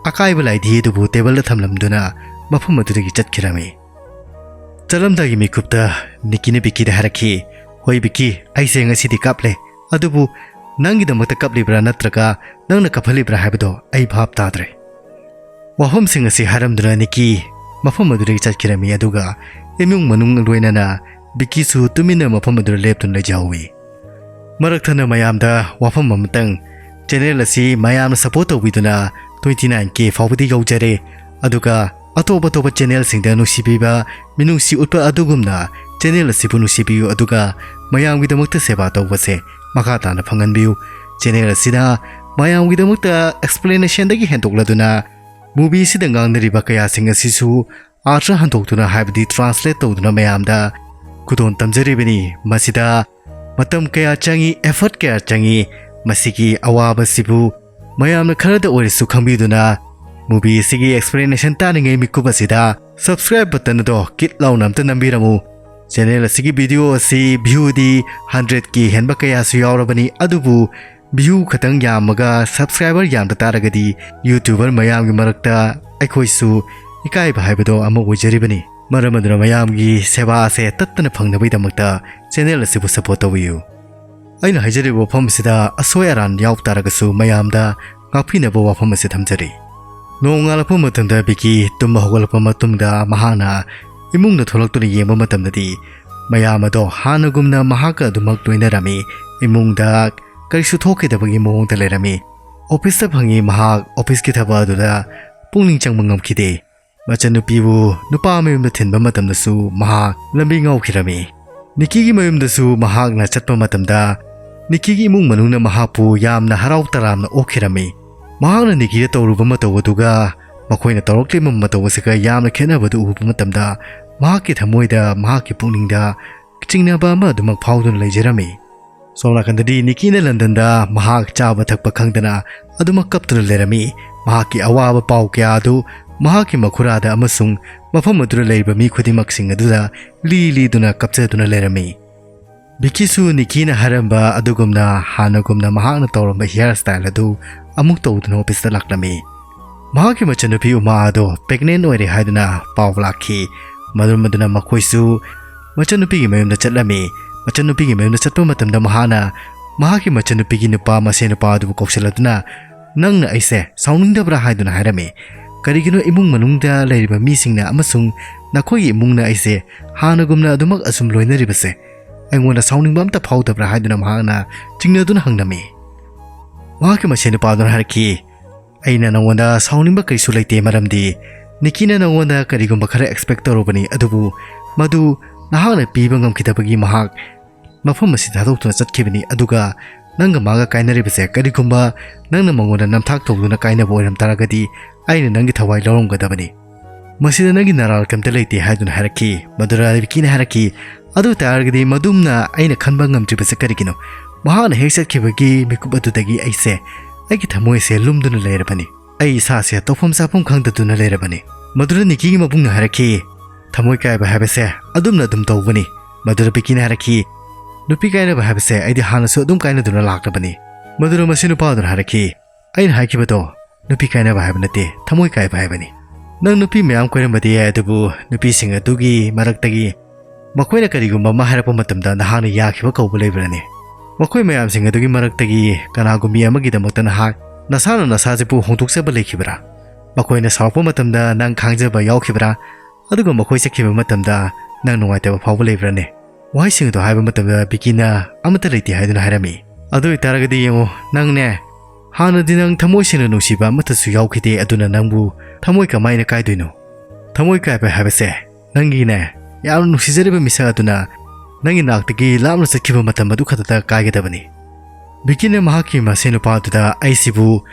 ꯑꯀꯥꯏꯕ ꯂꯥꯏꯙꯤ ꯑꯗꯨꯕꯨ ꯇꯦꯕꯜꯗ ꯊꯝꯂꯝꯗꯨꯅ ꯃꯐꯝ ꯑꯗꯨꯗꯒꯤ ꯆꯠꯈꯤꯔꯝꯃꯤ꯫ ꯆꯠꯂꯝꯗꯥꯏꯒꯤ ꯃꯤꯀꯨꯞꯇ ꯅꯤꯀꯤꯅ ꯕꯤꯀꯤꯗ ꯍꯥꯏꯔꯛꯈꯤ, "ꯍꯣꯏ ꯕꯤꯀꯤ, ꯑꯩꯁꯦ ꯉꯁꯤꯗꯤ ꯀꯞꯂꯦ, ꯑꯗꯨꯕꯨ ꯅꯪꯒꯤꯗꯃꯛꯇ ꯀꯞꯂꯤꯕ꯭ꯔꯥ ꯅꯠꯇ꯭ꯔꯒ ꯅꯪꯅ ꯀꯞꯍꯜꯂꯤꯕ꯭ꯔꯥ ꯍꯥꯏꯕꯗꯣ ꯑꯩ ꯚꯥꯞ ꯇꯥꯗ꯭ꯔꯦ꯫" ꯋꯥꯐꯝꯁꯤꯡ ꯑꯁꯤ ꯍꯥꯏꯔꯝꯗꯨꯅ ꯅꯤꯀꯤ ꯃꯐꯝ ꯑꯗꯨꯗꯒꯤ ꯆꯠꯈꯤꯔꯝꯃꯤ, ꯑꯗꯨꯒ ꯏꯃꯨꯡ ꯃꯅꯨꯡ ꯂꯣꯏꯅꯅ ꯕꯤꯀꯤꯁꯨ ꯇꯨꯃꯤꯟꯅ ꯃꯐꯝ ꯑꯗꯨꯗ ꯂꯦꯞꯇꯨꯅ ꯂꯩꯖꯍꯧꯋꯤ꯫ ꯃꯔꯛ ꯊꯠꯅ ꯃꯌꯥꯝꯗ ꯋꯥꯐꯝ ꯑꯃꯇꯪ, ꯆꯦꯅꯦꯜ ꯑꯁꯤ ꯃꯌꯥꯝꯅ ꯁꯄꯣꯔꯠ ꯇꯧꯕꯤꯗꯨꯅ twenty nine K ꯐꯥꯎꯕꯗꯤ ꯌꯧꯖꯔꯦ, ꯑꯗꯨꯒ ꯑꯇꯣꯞ ꯑꯇꯣꯞꯄ ꯆꯦꯅꯦꯜꯁꯤꯡꯗ ꯅꯨꯡꯁꯤꯕꯤꯕ, ꯃꯤꯅꯨꯡꯁꯤ ꯎꯠꯄ ꯑꯗꯨꯒꯨꯝꯅ ꯆꯦꯅꯦꯜ ꯑꯁꯤꯕꯨ ꯅꯨꯡꯁꯤꯕꯤꯌꯨ, ꯑꯗꯨꯒ ꯃꯌꯥꯝꯒꯤꯗꯃꯛꯇ ꯁꯦꯕꯥ ꯇꯧꯕꯁꯦ ꯃꯈꯥ ꯇꯥꯅ ꯐꯪꯍꯟꯕꯤꯌꯨ꯫ ꯆꯦꯅꯦꯜ ꯑꯁꯤꯅ ꯃꯌꯥꯝꯒꯤꯗꯃꯛꯇ ꯑꯦꯛꯁꯄ꯭ꯂꯦꯅꯦꯁꯟꯗꯒꯤ ꯍꯦꯟꯗꯣꯛꯂꯗꯨꯅ ꯃꯨꯚꯤ ꯑꯁꯤꯗ ꯉꯥꯡꯅꯔꯤꯕ ꯀꯌꯥꯁꯤꯡ ꯑꯁꯤꯁꯨ ꯑꯥꯔꯊ ꯍꯟꯗꯣꯛꯇꯨꯅ, ꯍꯥꯏꯕꯗꯤ ꯇ꯭ꯔꯥꯟꯁꯂꯦꯠ ꯇꯧꯗꯨꯅ ꯃꯌꯥꯝꯗ ꯈꯨꯗꯣꯜ ꯇꯝꯖꯔꯤꯕꯅꯤ꯫ ꯃꯁꯤꯗ ꯃꯇꯝ ꯀꯌꯥ ꯆꯪꯏ, ꯑꯦꯐꯔꯠ ꯀꯌꯥ ꯆꯪꯏ꯫ ꯃꯁꯤꯒꯤ ꯑꯋꯥꯕꯁꯤꯕꯨ ꯃꯌꯥꯝꯅ ꯈꯔꯗ ꯑꯣꯏꯔꯁꯨ ꯈꯪꯕꯤꯗꯨꯅ ꯃꯨꯚꯤ ꯑꯁꯤꯒꯤ ꯑꯦꯛꯁꯄ꯭ꯂꯦꯅꯦꯁꯟ ꯇꯥꯅꯤꯡꯉꯩ ꯃꯤꯀꯨꯞ ꯑꯁꯤꯗ ꯁꯕꯁꯀ꯭ꯔꯥꯏꯕ ꯕꯇꯟ ꯑꯗꯣ ꯀꯤꯠ ꯂꯥꯎꯅ ꯑꯝꯇ ꯅꯝꯕꯤꯔꯝꯃꯨ꯫ ꯆꯦꯅꯦꯜ ꯑꯁꯤꯒꯤ ꯚꯤꯗꯤꯑꯣ ꯑꯁꯤ ꯚ꯭ꯌꯨꯗꯤ ꯍꯟꯗ꯭ꯔꯦꯠꯀꯤ ꯍꯦꯟꯕ ꯀꯌꯥꯁꯨ ꯌꯥꯎꯔꯕꯅꯤ, ꯑꯗꯨꯕꯨ ꯚ꯭ꯌꯨ ꯈꯇꯪ ꯌꯥꯝꯃꯒ ꯁꯕꯁꯀ꯭ꯔꯥꯏꯕꯔ ꯌꯥꯝꯗ ꯇꯥꯔꯒꯗꯤ ꯌꯨꯇ꯭ꯌꯨꯕꯔ ꯃꯌꯥꯝꯒꯤ ꯃꯔꯛꯇ ꯑꯩꯈꯣꯏꯁꯨ ꯏꯀꯥꯏꯕ ꯍꯥꯏꯕꯗꯣ ꯑꯃ ꯑꯣꯏꯖꯔꯤꯕꯅꯤ꯫ ꯃꯔꯝ ꯑꯗꯨꯅ ꯃꯌꯥꯝꯒꯤ ꯁꯦꯕꯥ ꯑꯁꯦ ꯇꯠꯇꯅ ꯐꯪꯅꯕꯒꯤꯗꯃꯛꯇ ꯆꯦꯅꯦꯜ ꯑꯁꯤꯕꯨ ꯁꯄꯣꯔꯠ ꯇꯧꯕꯤꯌꯨ꯫ ꯑꯩꯅ ꯍꯥꯏꯖꯔꯤꯕ ꯋꯥꯐꯝ ꯑꯁꯤꯗ ꯑꯁꯣꯏ ꯑꯔꯥꯟ ꯌꯥꯎ ꯇꯥꯔꯒꯁꯨ ꯃꯌꯥꯝꯗ ꯉꯥꯛꯄꯤꯅꯕ ꯋꯥꯐꯝ ꯑꯁꯤ ꯊꯝꯖꯔꯤ꯫ ꯅꯣꯡꯉꯥꯜꯂꯛꯄ ꯃꯇꯝꯗ ꯕꯤꯀꯤ ꯇꯨꯝꯕ ꯍꯧꯒꯠꯂꯛꯄ ꯃꯇꯨꯡꯗ ꯃꯍꯥꯛꯅ ꯏꯃꯨꯡꯗ ꯊꯣꯛꯂꯛꯇꯨꯅ ꯌꯦꯡꯕ ꯃꯇꯝꯗꯗꯤ ꯃꯌꯥꯝ ꯑꯗꯣ ꯍꯥꯟꯅꯒꯨꯝꯅ ꯃꯍꯥꯛꯀ ꯑꯗꯨꯃꯛ ꯂꯣꯏꯅꯔꯝꯃꯤ꯫ ꯏꯃꯨꯡꯗ ꯀꯔꯤꯁꯨ ꯊꯣꯛꯈꯤꯗꯕꯒꯤ ꯃꯑꯣꯡꯗ ꯂꯩꯔꯝꯃꯤ꯫ ꯑꯣꯐꯤꯁꯇ ꯐꯪꯉꯤ꯫ ꯃꯍꯥꯛ ꯑꯣꯐꯤꯁꯀꯤ ꯊꯕꯛ ꯑꯗꯨꯗ ꯄꯨꯛꯅꯤꯡ ꯆꯪꯕ ꯉꯝꯈꯤꯗꯦ꯫ ꯃꯆꯟꯅꯨꯄꯤꯕꯨ ꯅꯨꯄꯥ ꯃꯌꯨꯝꯗ ꯊꯤꯟꯕ ꯃꯇꯝꯗꯁꯨ ꯃꯍꯥꯛ ꯂꯝꯕꯤ ꯉꯥꯎꯈꯤꯔꯝꯃꯤ꯫ ꯅꯤꯀꯤꯒꯤ ꯃꯌꯨꯝꯗꯁꯨ ꯃꯍꯥꯛꯅ ꯆꯠꯄ ꯃꯇꯝꯗ ꯅꯤꯀꯤꯒꯤ ꯏꯃꯨꯡ ꯃꯅꯨꯡꯅ ꯃꯍꯥꯛꯄꯨ ꯌꯥꯝꯅ ꯍꯔꯥꯎ ꯇꯔꯥꯝꯅ ꯑꯣꯛꯈꯤꯔꯝꯃꯤ꯫ ꯃꯍꯥꯛꯅ ꯅꯤꯀꯤꯗ ꯇꯧꯔꯨꯕ ꯃꯇꯧ ꯑꯗꯨꯒ ꯃꯈꯣꯏꯅ ꯇꯧꯔꯛꯂꯤꯕ ꯃꯇꯧ ꯑꯁꯤꯒ ꯌꯥꯝꯅ ꯈꯦꯠꯅꯕꯗꯨ ꯎꯕ ꯃꯇꯝꯗ ꯃꯍꯥꯛꯀꯤ ꯊꯃꯣꯏꯗ, ꯃꯍꯥꯛꯀꯤ ꯄꯨꯛꯅꯤꯡꯗ ꯆꯤꯡꯅꯕ ꯑꯃ ꯑꯗꯨꯃꯛ ꯐꯥꯎꯗꯨꯅ ꯂꯩꯖꯔꯝꯃꯤ꯫ ꯁꯣꯝ ꯅꯥꯀꯟꯗꯗꯤ ꯅꯤꯀꯤꯅ ꯂꯟꯗꯟꯗ ꯃꯍꯥꯛ ꯆꯥꯕ ꯊꯛꯄ ꯈꯪꯗꯅ ꯑꯗꯨꯃꯛ ꯀꯞꯇꯨꯅ ꯂꯩꯔꯝꯃꯤ꯫ ꯃꯍꯥꯛꯀꯤ ꯑꯋꯥꯕ ꯄꯥꯎ ꯀꯌꯥ ꯑꯗꯨ ꯃꯍꯥꯛꯀꯤ ꯃꯈꯨꯔꯥꯗ ꯑꯃꯁꯨꯡ ꯃꯐꯝ ꯑꯗꯨꯗ ꯂꯩꯔꯤꯕ ꯃꯤ ꯈꯨꯗꯤꯡꯃꯛꯁꯤꯡ ꯑꯗꯨꯗ ꯂꯤ ꯂꯤꯗꯨꯅ ꯀꯞꯆꯗꯨꯅ ꯂꯩꯔꯝꯃꯤ꯫ ꯕꯤꯀꯤꯁꯨ ꯅꯤꯀꯤꯅ ꯍꯥꯏꯔꯝꯕ ꯑꯗꯨꯒꯨꯝꯅ ꯍꯥꯟꯅꯒꯨꯝꯅ ꯃꯍꯥꯛꯅ ꯇꯧꯔꯝꯕ ꯍꯤꯌꯥꯔ ꯁ꯭ꯇꯥꯏꯜ ꯑꯗꯨ ꯑꯃꯨꯛ ꯇꯧꯗꯨꯅ ꯑꯣꯐꯤꯁꯇ ꯂꯥꯛꯂꯝꯃꯤ꯫ ꯃꯍꯥꯛꯀꯤ ꯃꯆꯟꯅꯨꯄꯤ ꯎꯃꯥ ꯑꯗꯣ ꯄ꯭ꯔꯦꯒꯅꯦꯟ ꯑꯣꯏꯔꯦ ꯍꯥꯏꯗꯨꯅ ꯄꯥꯎ ꯂꯥꯛꯈꯤ꯫ ꯃꯔꯝ ꯑꯗꯨꯅ ꯃꯈꯣꯏꯁꯨ ꯃꯆꯟꯅꯨꯄꯤꯒꯤ ꯃꯌꯨꯝꯗ ꯆꯠꯂꯝꯃꯤ꯫ ꯃꯆꯟꯅꯨꯄꯤꯒꯤ ꯃꯌꯨꯝꯗ ꯆꯠꯄ ꯃꯇꯝꯗ ꯃꯍꯥꯛꯅ ꯃꯍꯥꯛꯀꯤ ꯃꯆꯟꯅꯨꯄꯤꯒꯤ ꯅꯨꯄꯥ, ꯃꯁꯦꯟ ꯅꯨꯄꯥ ꯑꯗꯨꯕꯨ ꯀꯧꯁꯤꯜꯂꯗꯨꯅ, "ꯅꯪꯅ ꯑꯩꯁꯦ ꯁꯥꯎꯅꯤꯡꯗꯕ꯭ꯔꯥ?" ꯍꯥꯏꯗꯨꯅ ꯍꯥꯏꯔꯝꯃꯤ꯫ "ꯀꯔꯤꯒꯤꯅꯣ ꯏꯃꯨꯡ ꯃꯅꯨꯡꯗ ꯂꯩꯔꯤꯕ ꯃꯤꯁꯤꯡꯅ ꯑꯃꯁꯨꯡ ꯅꯈꯣꯏꯒꯤ ꯏꯃꯨꯡꯅ ꯑꯩꯁꯦ ꯍꯥꯟꯅꯒꯨꯝꯅ ꯑꯗꯨꯃꯛ ꯑꯁꯨꯝ ꯂꯣꯏꯅꯔꯤꯕꯁꯦ? ꯑꯩꯉꯣꯟꯗ ꯁꯥꯎꯅꯤꯡꯕ ꯑꯝꯇ ꯐꯥꯎꯗꯕ꯭ꯔꯥ?" ꯍꯥꯏꯗꯨꯅ ꯃꯍꯥꯛꯅ ꯆꯤꯡꯅꯗꯨꯅ ꯍꯪꯂꯝꯃꯤ꯫ ꯃꯍꯥꯛꯀꯤ ꯃꯁꯦꯟ ꯅꯨꯄꯥꯗꯨꯅ ꯍꯥꯏꯔꯛꯈꯤ, "ꯑꯩꯅ ꯅꯉꯣꯟꯗ ꯁꯥꯎꯅꯤꯡꯕ ꯀꯔꯤꯁꯨ ꯂꯩꯇꯦ, ꯃꯔꯝꯗꯤ ꯅꯤꯀꯤꯅ ꯅꯉꯣꯟꯗ ꯀꯔꯤꯒꯨꯝꯕ ꯈꯔ expect ꯇꯧꯔꯨꯕꯅꯤ, ꯑꯗꯨꯕꯨ ꯃꯗꯨ ꯅꯍꯥꯛꯅ ꯄꯤꯕ ꯉꯝꯈꯤꯗꯕꯒꯤ ꯃꯍꯥꯛ ꯃꯐꯝ ꯑꯁꯤ ꯊꯥꯗꯣꯛꯇꯨꯅ ꯆꯠꯈꯤꯕꯅꯤ꯫ ꯑꯗꯨꯒ ꯅꯪꯒ ꯃꯥꯒ ꯀꯥꯏꯅꯔꯤꯕꯁꯦ ꯀꯔꯤꯒꯨꯝꯕ ꯅꯪꯅ ꯃꯉꯣꯟꯗ ꯅꯝꯊꯥꯛ ꯇꯧꯗꯨꯅ ꯀꯥꯏꯅꯕ ꯑꯣꯏꯔꯝ ꯇꯥꯔꯒꯗꯤ ꯑꯩꯅ ꯅꯪꯒꯤ ꯊꯋꯥꯏ ꯂꯧꯔꯝꯒꯗꯕꯅꯤ꯫ ꯃꯁꯤꯗ ꯅꯪꯒꯤ ꯅꯔꯥꯜ ꯀꯩꯝꯇ ꯂꯩꯇꯦ ꯍꯥꯏꯗꯨꯅ ꯍꯥꯏꯔꯛꯈꯤ꯫ ꯃꯗꯨꯗ ꯕꯤꯀꯤꯅ ꯍꯥꯏꯔꯛꯈꯤ, "ꯑꯗꯨ ꯑꯣꯏ ꯇꯥꯔꯒꯗꯤ ꯃꯗꯨꯝꯅ ꯑꯩꯅ ꯈꯟꯕ ꯉꯝꯗ꯭ꯔꯤꯕꯁꯦ ꯀꯔꯤꯒꯤꯅꯣ? ꯃꯍꯥꯛꯅ ꯍꯦꯛ ꯆꯠꯈꯤꯕꯒꯤ ꯃꯤꯀꯨꯞ ꯑꯗꯨꯗꯒꯤ ꯑꯩꯁꯦ, ꯑꯩꯒꯤ ꯊꯃꯣꯏꯁꯦ ꯂꯨꯝꯗꯨꯅ ꯂꯩꯔꯕꯅꯤ꯫ ꯑꯩ ꯏꯁꯥꯁꯦ ꯇꯧꯐꯝ ꯆꯥꯐꯝ ꯈꯪꯗꯗꯨꯅ ꯂꯩꯔꯕꯅꯤ꯫" ꯃꯗꯨꯗ ꯅꯤꯀꯤꯒꯤ ꯃꯕꯨꯡꯅ ꯍꯥꯏꯔꯛꯈꯤ, "ꯊꯃꯣꯏ ꯀꯥꯏꯕ ꯍꯥꯏꯕꯁꯦ ꯑꯗꯨꯝꯅ ꯑꯗꯨꯝ ꯇꯧꯕꯅꯤ꯫" ꯃꯗꯨꯗ ꯕꯤꯀꯤꯅ ꯍꯥꯏꯔꯛꯈꯤ, "ꯅꯨꯄꯤ ꯀꯥꯏꯅꯕ ꯍꯥꯏꯕꯁꯦ ꯑꯩꯗꯤ ꯍꯥꯟꯅꯁꯨ ꯑꯗꯨꯝ ꯀꯥꯏꯅꯗꯨꯅ ꯂꯥꯛꯂꯕꯅꯤ꯫" ꯃꯗꯨꯗ ꯃꯁꯤ ꯅꯨꯄꯥꯗꯨꯅ ꯍꯥꯏꯔꯛꯈꯤ, "ꯑꯩꯅ ꯍꯥꯏꯈꯤꯕꯗꯣ ꯅꯨꯄꯤ ꯀꯥꯏꯅꯕ ꯍꯥꯏꯕ ꯅꯠꯇꯦ, ꯊꯃꯣꯏ ꯀꯥꯏꯕ ꯍꯥꯏꯕꯅꯤ꯫ ꯅꯪ ꯅꯨꯄꯤ ꯃꯌꯥꯝ ꯀꯣꯏꯔꯝꯕꯗꯤ ꯌꯥꯏ, ꯑꯗꯨꯕꯨ ꯅꯨꯄꯤꯁꯤꯡ ꯑꯗꯨꯒꯤ ꯃꯔꯛꯇꯒꯤ ꯃꯈꯣꯏꯅ ꯀꯔꯤꯒꯨꯝꯕ ꯑꯃ ꯍꯥꯏꯔꯛꯄ ꯃꯇꯝꯗ ꯅꯍꯥꯛꯅ ꯌꯥꯈꯤꯕ ꯀꯧꯕ ꯂꯩꯕ꯭ꯔꯅꯤ? ꯃꯈꯣꯏ ꯃꯌꯥꯝꯁꯤꯡ ꯑꯗꯨꯒꯤ ꯃꯔꯛꯇꯒꯤ ꯀꯅꯥꯒꯨꯝꯕꯤ ꯑꯃꯒꯤꯗꯃꯛꯇ ꯅꯍꯥꯛ ꯅꯁꯥꯅ ꯅꯁꯥꯁꯤꯕꯨ ꯍꯣꯡꯗꯣꯛꯆꯕ ꯂꯩꯈꯤꯕ꯭ꯔꯥ? ꯃꯈꯣꯏꯅ ꯁꯥꯎꯔꯛꯄ ꯃꯇꯝꯗ ꯅꯪ ꯈꯥꯡꯖꯕ ꯌꯥꯎꯈꯤꯕ꯭ꯔꯥ? ꯑꯗꯨꯒ ꯃꯈꯣꯏ ꯆꯠꯈꯤꯕ ꯃꯇꯝꯗ ꯅꯪ ꯅꯨꯡꯉꯥꯏꯇꯕ ꯐꯥꯎꯕ ꯂꯩꯕ꯭ꯔꯅꯦ?" ꯋꯥꯍꯩꯁꯤꯡ ꯑꯗꯨ ꯍꯥꯏꯕ ꯃꯇꯝꯗ ꯕꯤꯀꯤꯅ ꯑꯃꯠꯇ ꯂꯩꯇꯦ ꯍꯥꯏꯗꯨꯅ ꯍꯥꯏꯔꯝꯃꯤ꯫ "ꯑꯗꯨ ꯑꯣꯏꯇꯥꯔꯒꯗꯤ ꯌꯦꯡꯉꯨ, ꯅꯪꯅꯦ, ꯍꯥꯟꯅꯗꯤ ꯅꯪ ꯊꯃꯣꯏ ꯁꯦꯡꯅ ꯅꯨꯡꯁꯤꯕ ꯑꯃꯠꯇꯁꯨ ꯌꯥꯎꯈꯤꯗꯦ, ꯑꯗꯨꯅ ꯅꯪꯕꯨ ꯊꯃꯣꯏ ꯀꯃꯥꯏꯅ ꯀꯥꯏꯗꯣꯏꯅꯣ? ꯊꯃꯣꯏ ꯀꯥꯏꯕ ꯍꯥꯏꯕꯁꯦ ꯅꯪꯒꯤꯅꯦ, ꯌꯥꯝꯅ ꯅꯨꯡꯁꯤꯖꯔꯤꯕ ꯃꯤꯁꯛ ꯑꯗꯨꯅ ꯅꯪꯒꯤ ꯅꯥꯛꯇꯒꯤ ꯂꯥꯞꯅ ꯆꯠꯈꯤꯕ ꯃꯇꯝ ꯑꯗꯨ ꯈꯛꯇꯗ ꯀꯥꯏꯒꯗꯕꯅꯤ꯫" ꯕꯤꯀꯤꯅ ꯃꯍꯥꯛꯀꯤ ꯃꯁꯦꯟ ꯅꯨꯄꯥ ꯑꯗꯨꯗ "ꯑꯩꯁꯤꯕꯨ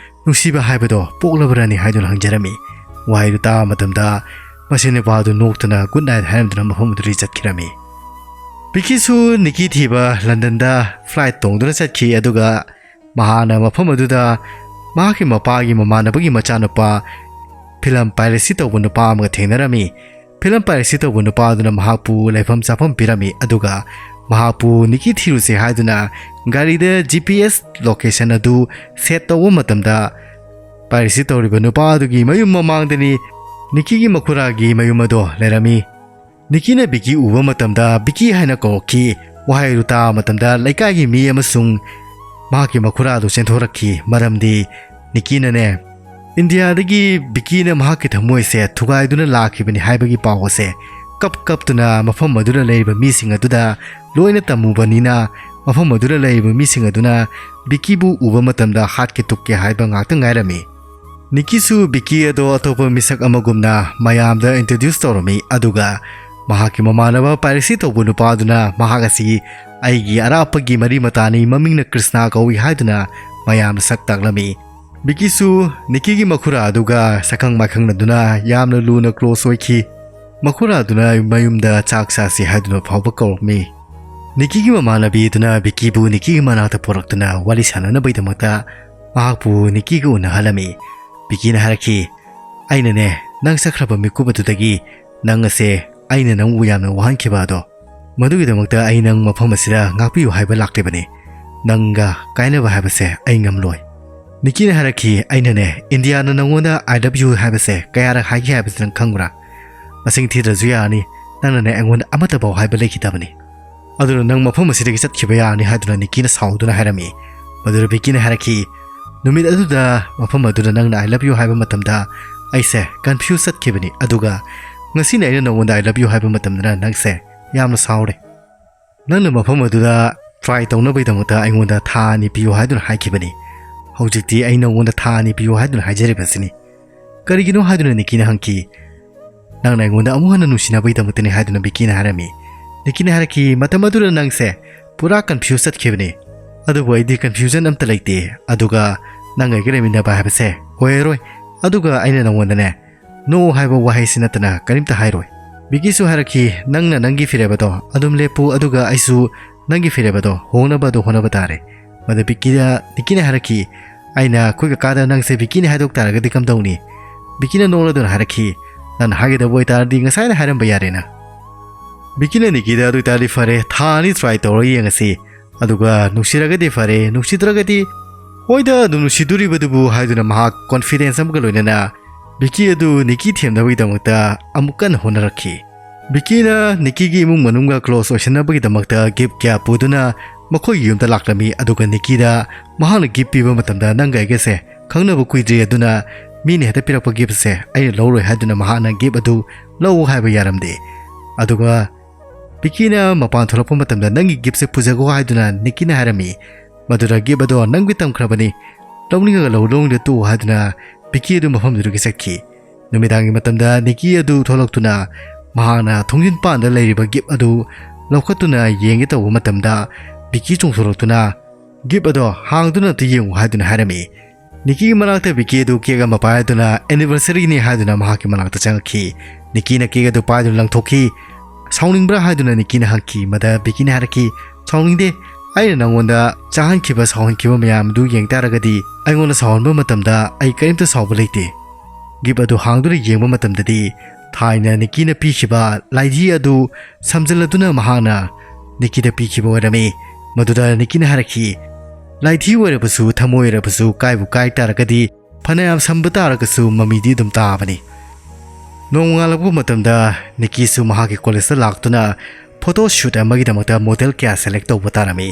ꯅꯨꯡꯁꯤꯕ ꯍꯥꯏꯕꯗꯣ ꯄꯣꯛꯂꯕ꯭ꯔꯅꯤ?" ꯍꯥꯏꯗꯨꯅ ꯍꯪꯖꯔꯝꯃꯤ꯫ ꯋꯥꯍꯩꯗꯨ ꯇꯥꯕ ꯃꯇꯝꯗ ꯃꯁꯦꯟ ꯅꯨꯄꯥ ꯑꯗꯨ ꯅꯣꯛꯇꯨꯅ good night ꯍꯥꯏꯔꯝꯗꯨꯅ ꯃꯐꯝ ꯑꯗꯨꯗꯒꯤ ꯆꯠꯈꯤꯔꯝꯃꯤ꯫ ꯕꯤꯀꯤꯁꯨ ꯅꯤꯀꯤ ꯊꯤꯕ ꯂꯟꯗꯟꯗ flight ꯇꯣꯡꯗꯨꯅ ꯆꯠꯈꯤ, ꯑꯗꯨꯒ ꯃꯍꯥꯛꯅ ꯃꯐꯝ ꯑꯗꯨꯗ ꯃꯍꯥꯛꯀꯤ ꯃꯄꯥꯒꯤ ꯃꯃꯥꯟꯅꯕꯒꯤ ꯃꯆꯥꯅꯨꯄꯥ ꯐꯤꯂꯝ piracy ꯇꯧꯕ ꯅꯨꯄꯥ ꯑꯃꯒ ꯊꯦꯡꯅꯔꯝꯃꯤ꯫ ꯐꯤꯂꯝ piracy ꯇꯧꯕ ꯅꯨꯄꯥ ꯑꯗꯨꯅ ꯃꯍꯥꯛꯄꯨ ꯂꯩꯐꯝ ꯆꯥꯐꯝ ꯄꯤꯔꯝꯃꯤ, ꯑꯗꯨꯒ ꯃꯍꯥꯛꯄꯨ ꯅꯤꯀꯤ ꯊꯤꯔꯨꯁꯦ ꯍꯥꯏꯗꯨꯅ ꯒꯥꯔꯤꯗ G P S location ꯑꯗꯨ set ꯇꯧꯕ ꯃꯇꯝꯗ piracy ꯇꯧꯔꯤꯕ ꯅꯨꯄꯥ ꯑꯗꯨꯒꯤ ꯃꯌꯨꯝ ꯃꯃꯥꯡꯗꯅꯤ ꯅꯤꯀꯤꯒꯤ ꯃꯈꯨꯔꯥꯒꯤ ꯃꯌꯨꯝ ꯑꯗꯣ ꯂꯩꯔꯝꯃꯤ꯫ ꯅꯤꯀꯤꯅ ꯕꯤꯀꯤ ꯎꯕ ꯃꯇꯝꯗ ꯕꯤꯀꯤ ꯍꯥꯏꯅ ꯀꯧꯔꯛꯈꯤ꯫ ꯋꯥꯍꯩ ꯑꯗꯨ ꯇꯥꯕ ꯃꯇꯝꯗ ꯂꯩꯀꯥꯏꯒꯤ ꯃꯤ ꯑꯃꯁꯨꯡ ꯃꯍꯥꯛꯀꯤ ꯃꯈꯨꯔꯥ ꯑꯗꯨ ꯆꯦꯟꯊꯣꯔꯛꯈꯤ, ꯃꯔꯝꯗꯤ ꯅꯤꯀꯤꯅꯅꯦ, ꯏꯟꯗꯤꯌꯥꯗꯒꯤ ꯕꯤꯀꯤꯅ ꯃꯍꯥꯛꯀꯤ ꯊꯃꯣꯏꯁꯦ ꯊꯨꯒꯥꯏꯗꯨꯅ ꯂꯥꯛꯈꯤꯕꯅꯤ ꯍꯥꯏꯕꯒꯤ ꯄꯥꯎ ꯑꯁꯦ ꯀꯞ ꯀꯞꯇꯨꯅ ꯃꯐꯝ ꯑꯗꯨꯗ ꯂꯩꯔꯤꯕ ꯃꯤꯁꯤꯡ ꯑꯗꯨꯗ ꯂꯣꯏꯅ ꯇꯝꯃꯨꯕꯅꯤꯅ, ꯃꯐꯝ ꯑꯗꯨꯗ ꯂꯩꯔꯤꯕ ꯃꯤꯁꯤꯡ ꯑꯗꯨꯅ ꯕꯤꯀꯤꯕꯨ ꯎꯕ ꯃꯇꯝꯗ ꯍꯥꯠꯀꯦ ꯇꯨꯞꯀꯦ ꯍꯥꯏꯕ ꯉꯥꯛꯇ ꯉꯥꯏꯔꯝꯃꯤ꯫ ꯅꯤꯀꯤꯁꯨ ꯕꯤꯀꯤ ꯑꯗꯣ ꯑꯇꯣꯞꯄ ꯃꯤꯁꯛ ꯑꯃꯒꯨꯝꯅ ꯃꯌꯥꯝꯗ introduce ꯇꯧꯔꯝꯃꯤ, ꯑꯗꯨꯒ ꯃꯍꯥꯛꯀꯤ ꯃꯃꯥꯟꯅꯕ piracy ꯇꯧꯕ ꯅꯨꯄꯥꯗꯨꯅ ꯃꯍꯥꯛ ꯑꯁꯤ ꯑꯩꯒꯤ ꯑꯔꯥꯞꯄꯒꯤ ꯃꯔꯤ ꯃꯇꯥꯅꯤ, ꯃꯃꯤꯡꯅ ꯀ꯭ꯔꯤꯁꯅꯥ ꯀꯧꯏ ꯍꯥꯏꯗꯨꯅ ꯃꯌꯥꯝꯗ ꯁꯛ ꯇꯥꯛꯂꯝꯃꯤ꯫ ꯕꯤꯀꯤꯁꯨ ꯅꯤꯀꯤꯒꯤ ꯃꯈꯨꯔꯥ ꯑꯗꯨꯒ ꯁꯛꯈꯪ ꯃꯥꯏꯈꯪꯅꯗꯨꯅ ꯌꯥꯝꯅ ꯂꯨꯅ close ꯑꯣꯏꯈꯤ꯫ ꯃꯈꯨꯔꯥꯗꯨꯅ ꯃꯌꯨꯝꯗ ꯆꯥꯛ ꯆꯥꯁꯤ ꯍꯥꯏꯗꯨꯅ ꯐꯥꯎꯕ ꯀꯧꯔꯝꯃꯤ꯫ ꯅꯤꯀꯤꯒꯤ ꯃꯃꯥꯟꯅꯕꯤꯗꯨꯅ ꯕꯤꯀꯤꯕꯨ ꯅꯤꯀꯤꯒꯤ ꯃꯅꯥꯛꯇ ꯄꯨꯔꯛꯇꯨꯅ ꯋꯥꯔꯤ ꯁꯥꯟꯅꯅꯕꯒꯤꯗꯃꯛꯇ ꯃꯍꯥꯛꯄꯨ ꯅꯤꯀꯤꯒ ꯎꯅꯍꯜꯂꯝꯃꯤ꯫ ꯕꯤꯀꯤꯅ ꯍꯥꯏꯔꯛꯈꯤ, "ꯑꯩꯅꯅꯦ, ꯅꯪ ꯆꯠꯈ꯭ꯔꯕ ꯃꯤꯀꯨꯞ ꯑꯗꯨꯗꯒꯤ ꯅꯪ ꯑꯁꯦ ꯑꯩꯅ ꯅꯪꯕꯨ ꯌꯥꯝꯅ ꯋꯥꯍꯟꯈꯤꯕ ꯑꯗꯣ, ꯃꯗꯨꯒꯤꯗꯃꯛꯇ ꯑꯩ ꯅꯪ ꯃꯐꯝ ꯑꯁꯤꯗ ꯉꯥꯛꯄꯤꯌꯨ ꯍꯥꯏꯕ ꯂꯥꯛꯂꯤꯕꯅꯤ꯫ ꯅꯪꯒ ꯀꯥꯏꯅꯕ ꯍꯥꯏꯕꯁꯦ ꯑꯩ ꯉꯝꯂꯣꯏ꯫" ꯅꯤꯀꯤꯅ ꯍꯥꯏꯔꯛꯈꯤ, "ꯑꯩꯅꯅꯦ, ꯏꯟꯗꯤꯌꯥꯅ ꯅꯪꯉꯣꯟꯗ I love you ꯍꯥꯏꯕꯁꯦ ꯀꯌꯥꯔꯛ ꯍꯥꯏꯒꯦ ꯍꯥꯏꯕꯁꯦ ꯅꯪ ꯈꯪꯕ꯭ꯔꯥ? ꯃꯁꯤꯡ ꯊꯤꯗ꯭ꯔꯁꯨ ꯌꯥꯔꯅꯤ, ꯅꯪꯅꯅꯦ ꯑꯩꯉꯣꯟꯗ ꯑꯃꯠꯇꯐꯥꯎ ꯍꯥꯏꯕ ꯂꯩꯈꯤꯗꯕꯅꯤ꯫ ꯑꯗꯨꯅ ꯅꯪ ꯃꯐꯝ ꯑꯁꯤꯗꯒꯤ ꯆꯠꯈꯤꯕ ꯌꯥꯔꯅꯤ" ꯍꯥꯏꯗꯨꯅ ꯅꯤꯀꯤꯅ ꯁꯥꯎꯗꯨꯅ ꯍꯥꯏꯔꯝꯃꯤ꯫ ꯃꯗꯨꯗ ꯕꯤꯀꯤꯅ ꯍꯥꯏꯔꯛꯈꯤ, "ꯅꯨꯃꯤꯠ ꯑꯗꯨꯗ ꯃꯐꯝ ꯑꯗꯨꯗ ꯅꯪꯅ I love you ꯍꯥꯏꯕ ꯃꯇꯝꯗ ꯑꯩꯁꯦ confuse ꯆꯠꯈꯤꯕꯅꯤ, ꯑꯗꯨꯒ ꯉꯁꯤꯅ ꯑꯩꯅ ꯅꯉꯣꯟꯗ I love you ꯍꯥꯏꯕ ꯃꯇꯝꯗꯅ ꯅꯪꯁꯦ ꯌꯥꯝꯅ ꯁꯥꯎꯔꯦ꯫ ꯅꯪꯅ ꯃꯐꯝ ꯑꯗꯨꯗ try ꯇꯧꯅꯕꯒꯤꯗꯃꯛꯇ ꯑꯩꯉꯣꯟꯗ ꯊꯥ ꯑꯅꯤ ꯄꯤꯌꯨ ꯍꯥꯏꯗꯨꯅ ꯍꯥꯏꯈꯤꯕꯅꯤ꯫ ꯍꯧꯖꯤꯛꯇꯤ ꯑꯩ ꯅꯉꯣꯟꯗ ꯊꯥ ꯑꯅꯤ ꯄꯤꯌꯨ ꯍꯥꯏꯗꯨꯅ ꯍꯥꯏꯖꯔꯤꯕꯁꯤꯅꯤ꯫ ꯀꯔꯤꯒꯤꯅꯣ?" ꯍꯥꯏꯗꯨꯅ ꯅꯤꯀꯤꯅ ꯍꯪꯈꯤ꯫ "ꯅꯪꯅ ꯑꯩꯉꯣꯟꯗ ꯑꯃꯨꯛ ꯍꯟꯅ ꯅꯨꯡꯁꯤꯅꯕꯒꯤꯗꯃꯛꯇꯅꯤ" ꯍꯥꯏꯗꯨꯅ ꯕꯤꯀꯤꯅ ꯍꯥꯏꯔꯝꯃꯤ꯫ ꯅꯤꯀꯤꯅ ꯍꯥꯏꯔꯛꯈꯤ, "ꯃꯇꯝ ꯑꯗꯨꯗ ꯅꯪꯁꯦ ꯄꯨꯔꯥ confuse ꯆꯠꯈꯤꯕꯅꯤ, ꯑꯗꯨꯕꯨ ꯑꯩꯗꯤ confusion ꯑꯝꯇ ꯂꯩꯇꯦ, ꯑꯗꯨꯒ ꯅꯪ ꯑꯩꯒ ꯂꯩꯃꯤꯟꯅꯕ ꯍꯥꯏꯕꯁꯦ ꯑꯣꯏꯔꯔꯣꯏ, ꯑꯗꯨꯒ ꯑꯩꯅ ꯅꯉꯣꯟꯗꯅꯦ no ꯍꯥꯏꯕ ꯋꯥꯍꯩꯁꯤ ꯅꯠꯇꯅ ꯀꯔꯤꯝꯇ ꯍꯥꯏꯔꯣꯏ꯫" ꯕꯤꯀꯤꯁꯨ ꯍꯥꯏꯔꯛꯈꯤ, "ꯅꯪꯅ ꯅꯪꯒꯤ ꯐꯤꯔꯦꯞ ꯑꯗꯣ ꯑꯗꯨꯝ ꯂꯦꯞꯄꯨ, ꯑꯗꯨꯒ ꯑꯩꯁꯨ ꯅꯪꯒꯤ ꯐꯤꯔꯦꯞ ꯑꯗꯣ ꯍꯣꯡꯅꯕ ꯑꯗꯣ ꯍꯣꯠꯅꯕ ꯇꯥꯔꯦ꯫" ꯃꯗꯨ ꯕꯤꯀꯤꯗ ꯅꯤꯀꯤꯅ ꯍꯥꯏꯔꯛꯈꯤ, "ꯑꯩꯅ ꯑꯩꯈꯣꯏ ꯀꯀꯥꯗ ꯅꯪꯁꯦ ꯕꯤꯀꯤꯅꯤ ꯍꯥꯏꯗꯣꯛ ꯇꯥꯔꯒꯗꯤ ꯀꯝꯗꯧꯅꯤ?" ꯕꯤꯀꯤꯅ ꯅꯣꯛꯂꯗꯨꯅ ꯍꯥꯏꯔꯛꯈꯤ, "ꯅꯪꯅ ꯍꯥꯏꯒꯗꯕ ꯑꯣꯏꯇꯥꯔꯗꯤ ꯉꯁꯥꯏꯅ ꯍꯥꯏꯔꯝꯕ ꯌꯥꯔꯦꯅ꯫" ꯕꯤꯀꯤꯅ ꯅꯤꯀꯤꯗ, "ꯑꯗꯨ ꯑꯣꯏꯇꯥꯔꯗꯤ ꯐꯔꯦ, ꯊꯥ ꯑꯅꯤ try ꯇꯧꯔꯒ ꯌꯦꯡꯉꯁꯤ, ꯑꯗꯨꯒ ꯅꯨꯡꯁꯤꯔꯒꯗꯤ ꯐꯔꯦ, ꯅꯨꯡꯁꯤꯗ꯭ꯔꯒꯗꯤ ꯍꯣꯏꯗ ꯑꯗꯨꯝ ꯅꯨꯡꯁꯤꯗꯣꯔꯤꯕꯗꯨꯕꯨ" ꯍꯥꯏꯗꯨꯅ ꯃꯍꯥꯛ confidence ꯑꯃꯒ ꯂꯣꯏꯅꯅ ꯕꯤꯀꯤ ꯑꯗꯨ ꯅꯤꯀꯤ ꯊꯦꯝꯅꯕꯒꯤꯗꯃꯛꯇ ꯑꯃꯨꯛ ꯀꯟꯅ ꯍꯣꯠꯅꯔꯛꯈꯤ꯫ ꯕꯤꯀꯤꯅ ꯅꯤꯀꯤꯒꯤ ꯏꯃꯨꯡ ꯃꯅꯨꯡꯒ close ꯑꯣꯏꯁꯤꯟꯅꯕꯒꯤꯗꯃꯛꯇ gift ꯀꯌꯥ ꯄꯨꯗꯨꯅ ꯃꯈꯣꯏꯒꯤ ꯌꯨꯝꯗ ꯂꯥꯛꯂꯝꯃꯤ, ꯑꯗꯨꯒ ꯅꯤꯀꯤꯗ ꯃꯍꯥꯛꯅ gift ꯄꯤꯕ ꯃꯇꯝꯗ, "ꯅꯪꯒ ꯑꯩꯒꯁꯦ ꯈꯪꯅꯕ ꯀꯨꯏꯗ꯭ꯔꯤ, ꯑꯗꯨꯅ ꯃꯤꯅ ꯍꯦꯛꯇ ꯄꯤꯔꯛꯄ giftꯁꯦ ꯑꯩꯅ ꯂꯧꯔꯣꯏ" ꯍꯥꯏꯗꯨꯅ ꯃꯍꯥꯛꯅ gift ꯑꯗꯨ ꯂꯧ ꯍꯥꯏꯕ ꯌꯥꯔꯝꯗꯦ꯫ ꯑꯗꯨꯒ ꯕꯤꯀꯤꯅ ꯃꯄꯥꯟ ꯊꯣꯛꯂꯛꯄ ꯃꯇꯝꯗ, "ꯅꯪꯒꯤ giftꯁꯦ ꯄꯨꯖꯈꯣ" ꯍꯥꯏꯗꯨꯅ ꯅꯤꯀꯤꯅ ꯍꯥꯏꯔꯝꯃꯤ꯫ ꯃꯗꯨꯗ gift ꯑꯗꯣ ꯅꯪꯒꯤ ꯇꯝꯈ꯭ꯔꯕꯅꯤ, ꯂꯧꯅꯤꯡꯉꯒ ꯂꯧ, ꯂꯧꯅꯤꯡꯗ ꯇꯣꯛꯎ ꯍꯥꯏꯗꯨꯅ ꯕꯤꯀꯤ ꯑꯗꯨ ꯃꯐꯝꯗꯨꯗꯒꯤ ꯆꯠꯈꯤ꯫ ꯅꯨꯃꯤꯗꯥꯡꯒꯤ ꯃꯇꯝꯗ ꯅꯤꯀꯤ ꯑꯗꯨ ꯊꯣꯛꯂꯛꯇꯨꯅ ꯃꯍꯥꯛꯅ ꯊꯣꯡꯖꯤꯟ ꯄꯥꯟꯗ ꯂꯩꯔꯤꯕ ꯒꯤꯞ ꯑꯗꯨ ꯂꯧꯈꯠꯇꯨꯅ ꯌꯦꯡꯒꯦ ꯇꯧꯕ ꯃꯇꯝꯗ, ꯕꯤꯀꯤ ꯆꯣꯡꯊꯣꯔꯛꯇꯨꯅ, "ꯒꯤꯞ ꯑꯗꯣ ꯍꯥꯡꯗꯨꯅ ꯑꯝꯇ ꯌꯦꯡꯉꯨ" ꯍꯥꯏꯗꯨꯅ ꯍꯥꯏꯔꯝꯃꯤ꯫ ꯅꯤꯀꯤꯒꯤ ꯃꯅꯥꯛꯇ ꯕꯤꯀꯤ ꯑꯗꯨ ꯀꯦꯛ ꯑꯃ ꯄꯥꯏꯗꯨꯅ "ꯑꯦꯅꯤꯚꯔꯁꯔꯤꯅꯤ" ꯍꯥꯏꯗꯨꯅ ꯃꯍꯥꯛꯀꯤ ꯃꯅꯥꯛꯇ ꯆꯪꯉꯛꯈꯤ꯫ ꯅꯤꯀꯤꯅ ꯀꯦꯛ ꯑꯗꯨ ꯄꯥꯏꯗꯨꯅ ꯂꯪꯊꯣꯛꯈꯤ꯫ "ꯁꯥꯎꯅꯤꯡꯕ꯭ꯔꯥ?" ꯍꯥꯏꯗꯨꯅ ꯅꯤꯀꯤꯅ ꯍꯪꯈꯤ꯫ ꯃꯗ ꯕꯤꯀꯤꯅ ꯍꯥꯏꯔꯛꯈꯤ, "ꯁꯥꯎꯅꯤꯡꯗꯦ꯫ ꯑꯩꯅ ꯅꯪꯉꯣꯟꯗ ꯆꯥꯍꯟꯈꯤꯕ, ꯁꯥꯎꯍꯟꯈꯤꯕ ꯃꯌꯥꯝ ꯑꯗꯨ ꯌꯦꯡ ꯇꯥꯔꯒꯗꯤ, ꯑꯩꯉꯣꯟꯗ ꯁꯥꯎꯍꯟꯕ ꯃꯇꯝꯗ ꯑꯩ ꯀꯔꯤꯝꯇ ꯁꯥꯎꯕ ꯂꯩꯇꯦ"꯫ ꯒꯤꯞ ꯑꯗꯨ ꯍꯥꯡꯗꯨꯅ ꯌꯦꯡꯕ ꯃꯇꯝꯗꯗꯤ, ꯊꯥꯏꯅ ꯅꯤꯀꯤꯅ ꯄꯤꯈꯤꯕ ꯂꯥꯏꯙꯤ ꯑꯗꯨ ꯁꯝꯖꯤꯜꯂꯗꯨꯅ ꯃꯍꯥꯛꯅ ꯅꯤꯀꯤꯗ ꯄꯤꯈꯤꯕ ꯑꯣꯏꯔꯝꯃꯤ꯫ ꯃꯗꯨꯗ ꯅꯤꯀꯤꯅ ꯍꯥꯏꯔꯛꯈꯤ, "ꯂꯥꯏꯙꯤ ꯑꯣꯏꯔꯕꯁꯨ, ꯊꯃꯣꯏ ꯑꯣꯏꯔꯕꯁꯨ, ꯀꯥꯏꯕꯨ ꯀꯥꯏ ꯇꯥꯔꯒꯗꯤ, ꯐꯅꯌꯥꯝ ꯁꯝꯕ ꯇꯥꯔꯒꯁꯨ, ꯃꯃꯤꯗꯤ ꯑꯗꯨꯝ ꯇꯥꯕꯅꯤ"꯫ ꯅꯣꯡꯉꯥꯜꯂꯛꯄ ꯃꯇꯝꯗ ꯅꯤꯀꯤꯁꯨ ꯃꯍꯥꯛꯀꯤ ꯀꯣꯂꯦꯖꯇ ꯂꯥꯛꯇꯨꯅ ꯐꯣꯇꯣ ꯁꯨꯠ ꯑꯃꯒꯤꯗꯃꯛꯇ ꯃꯣꯗꯦꯜ ꯀꯌꯥ ꯁꯦꯂꯦꯛ ꯇꯧꯕ ꯇꯥꯔꯝꯃꯤ꯫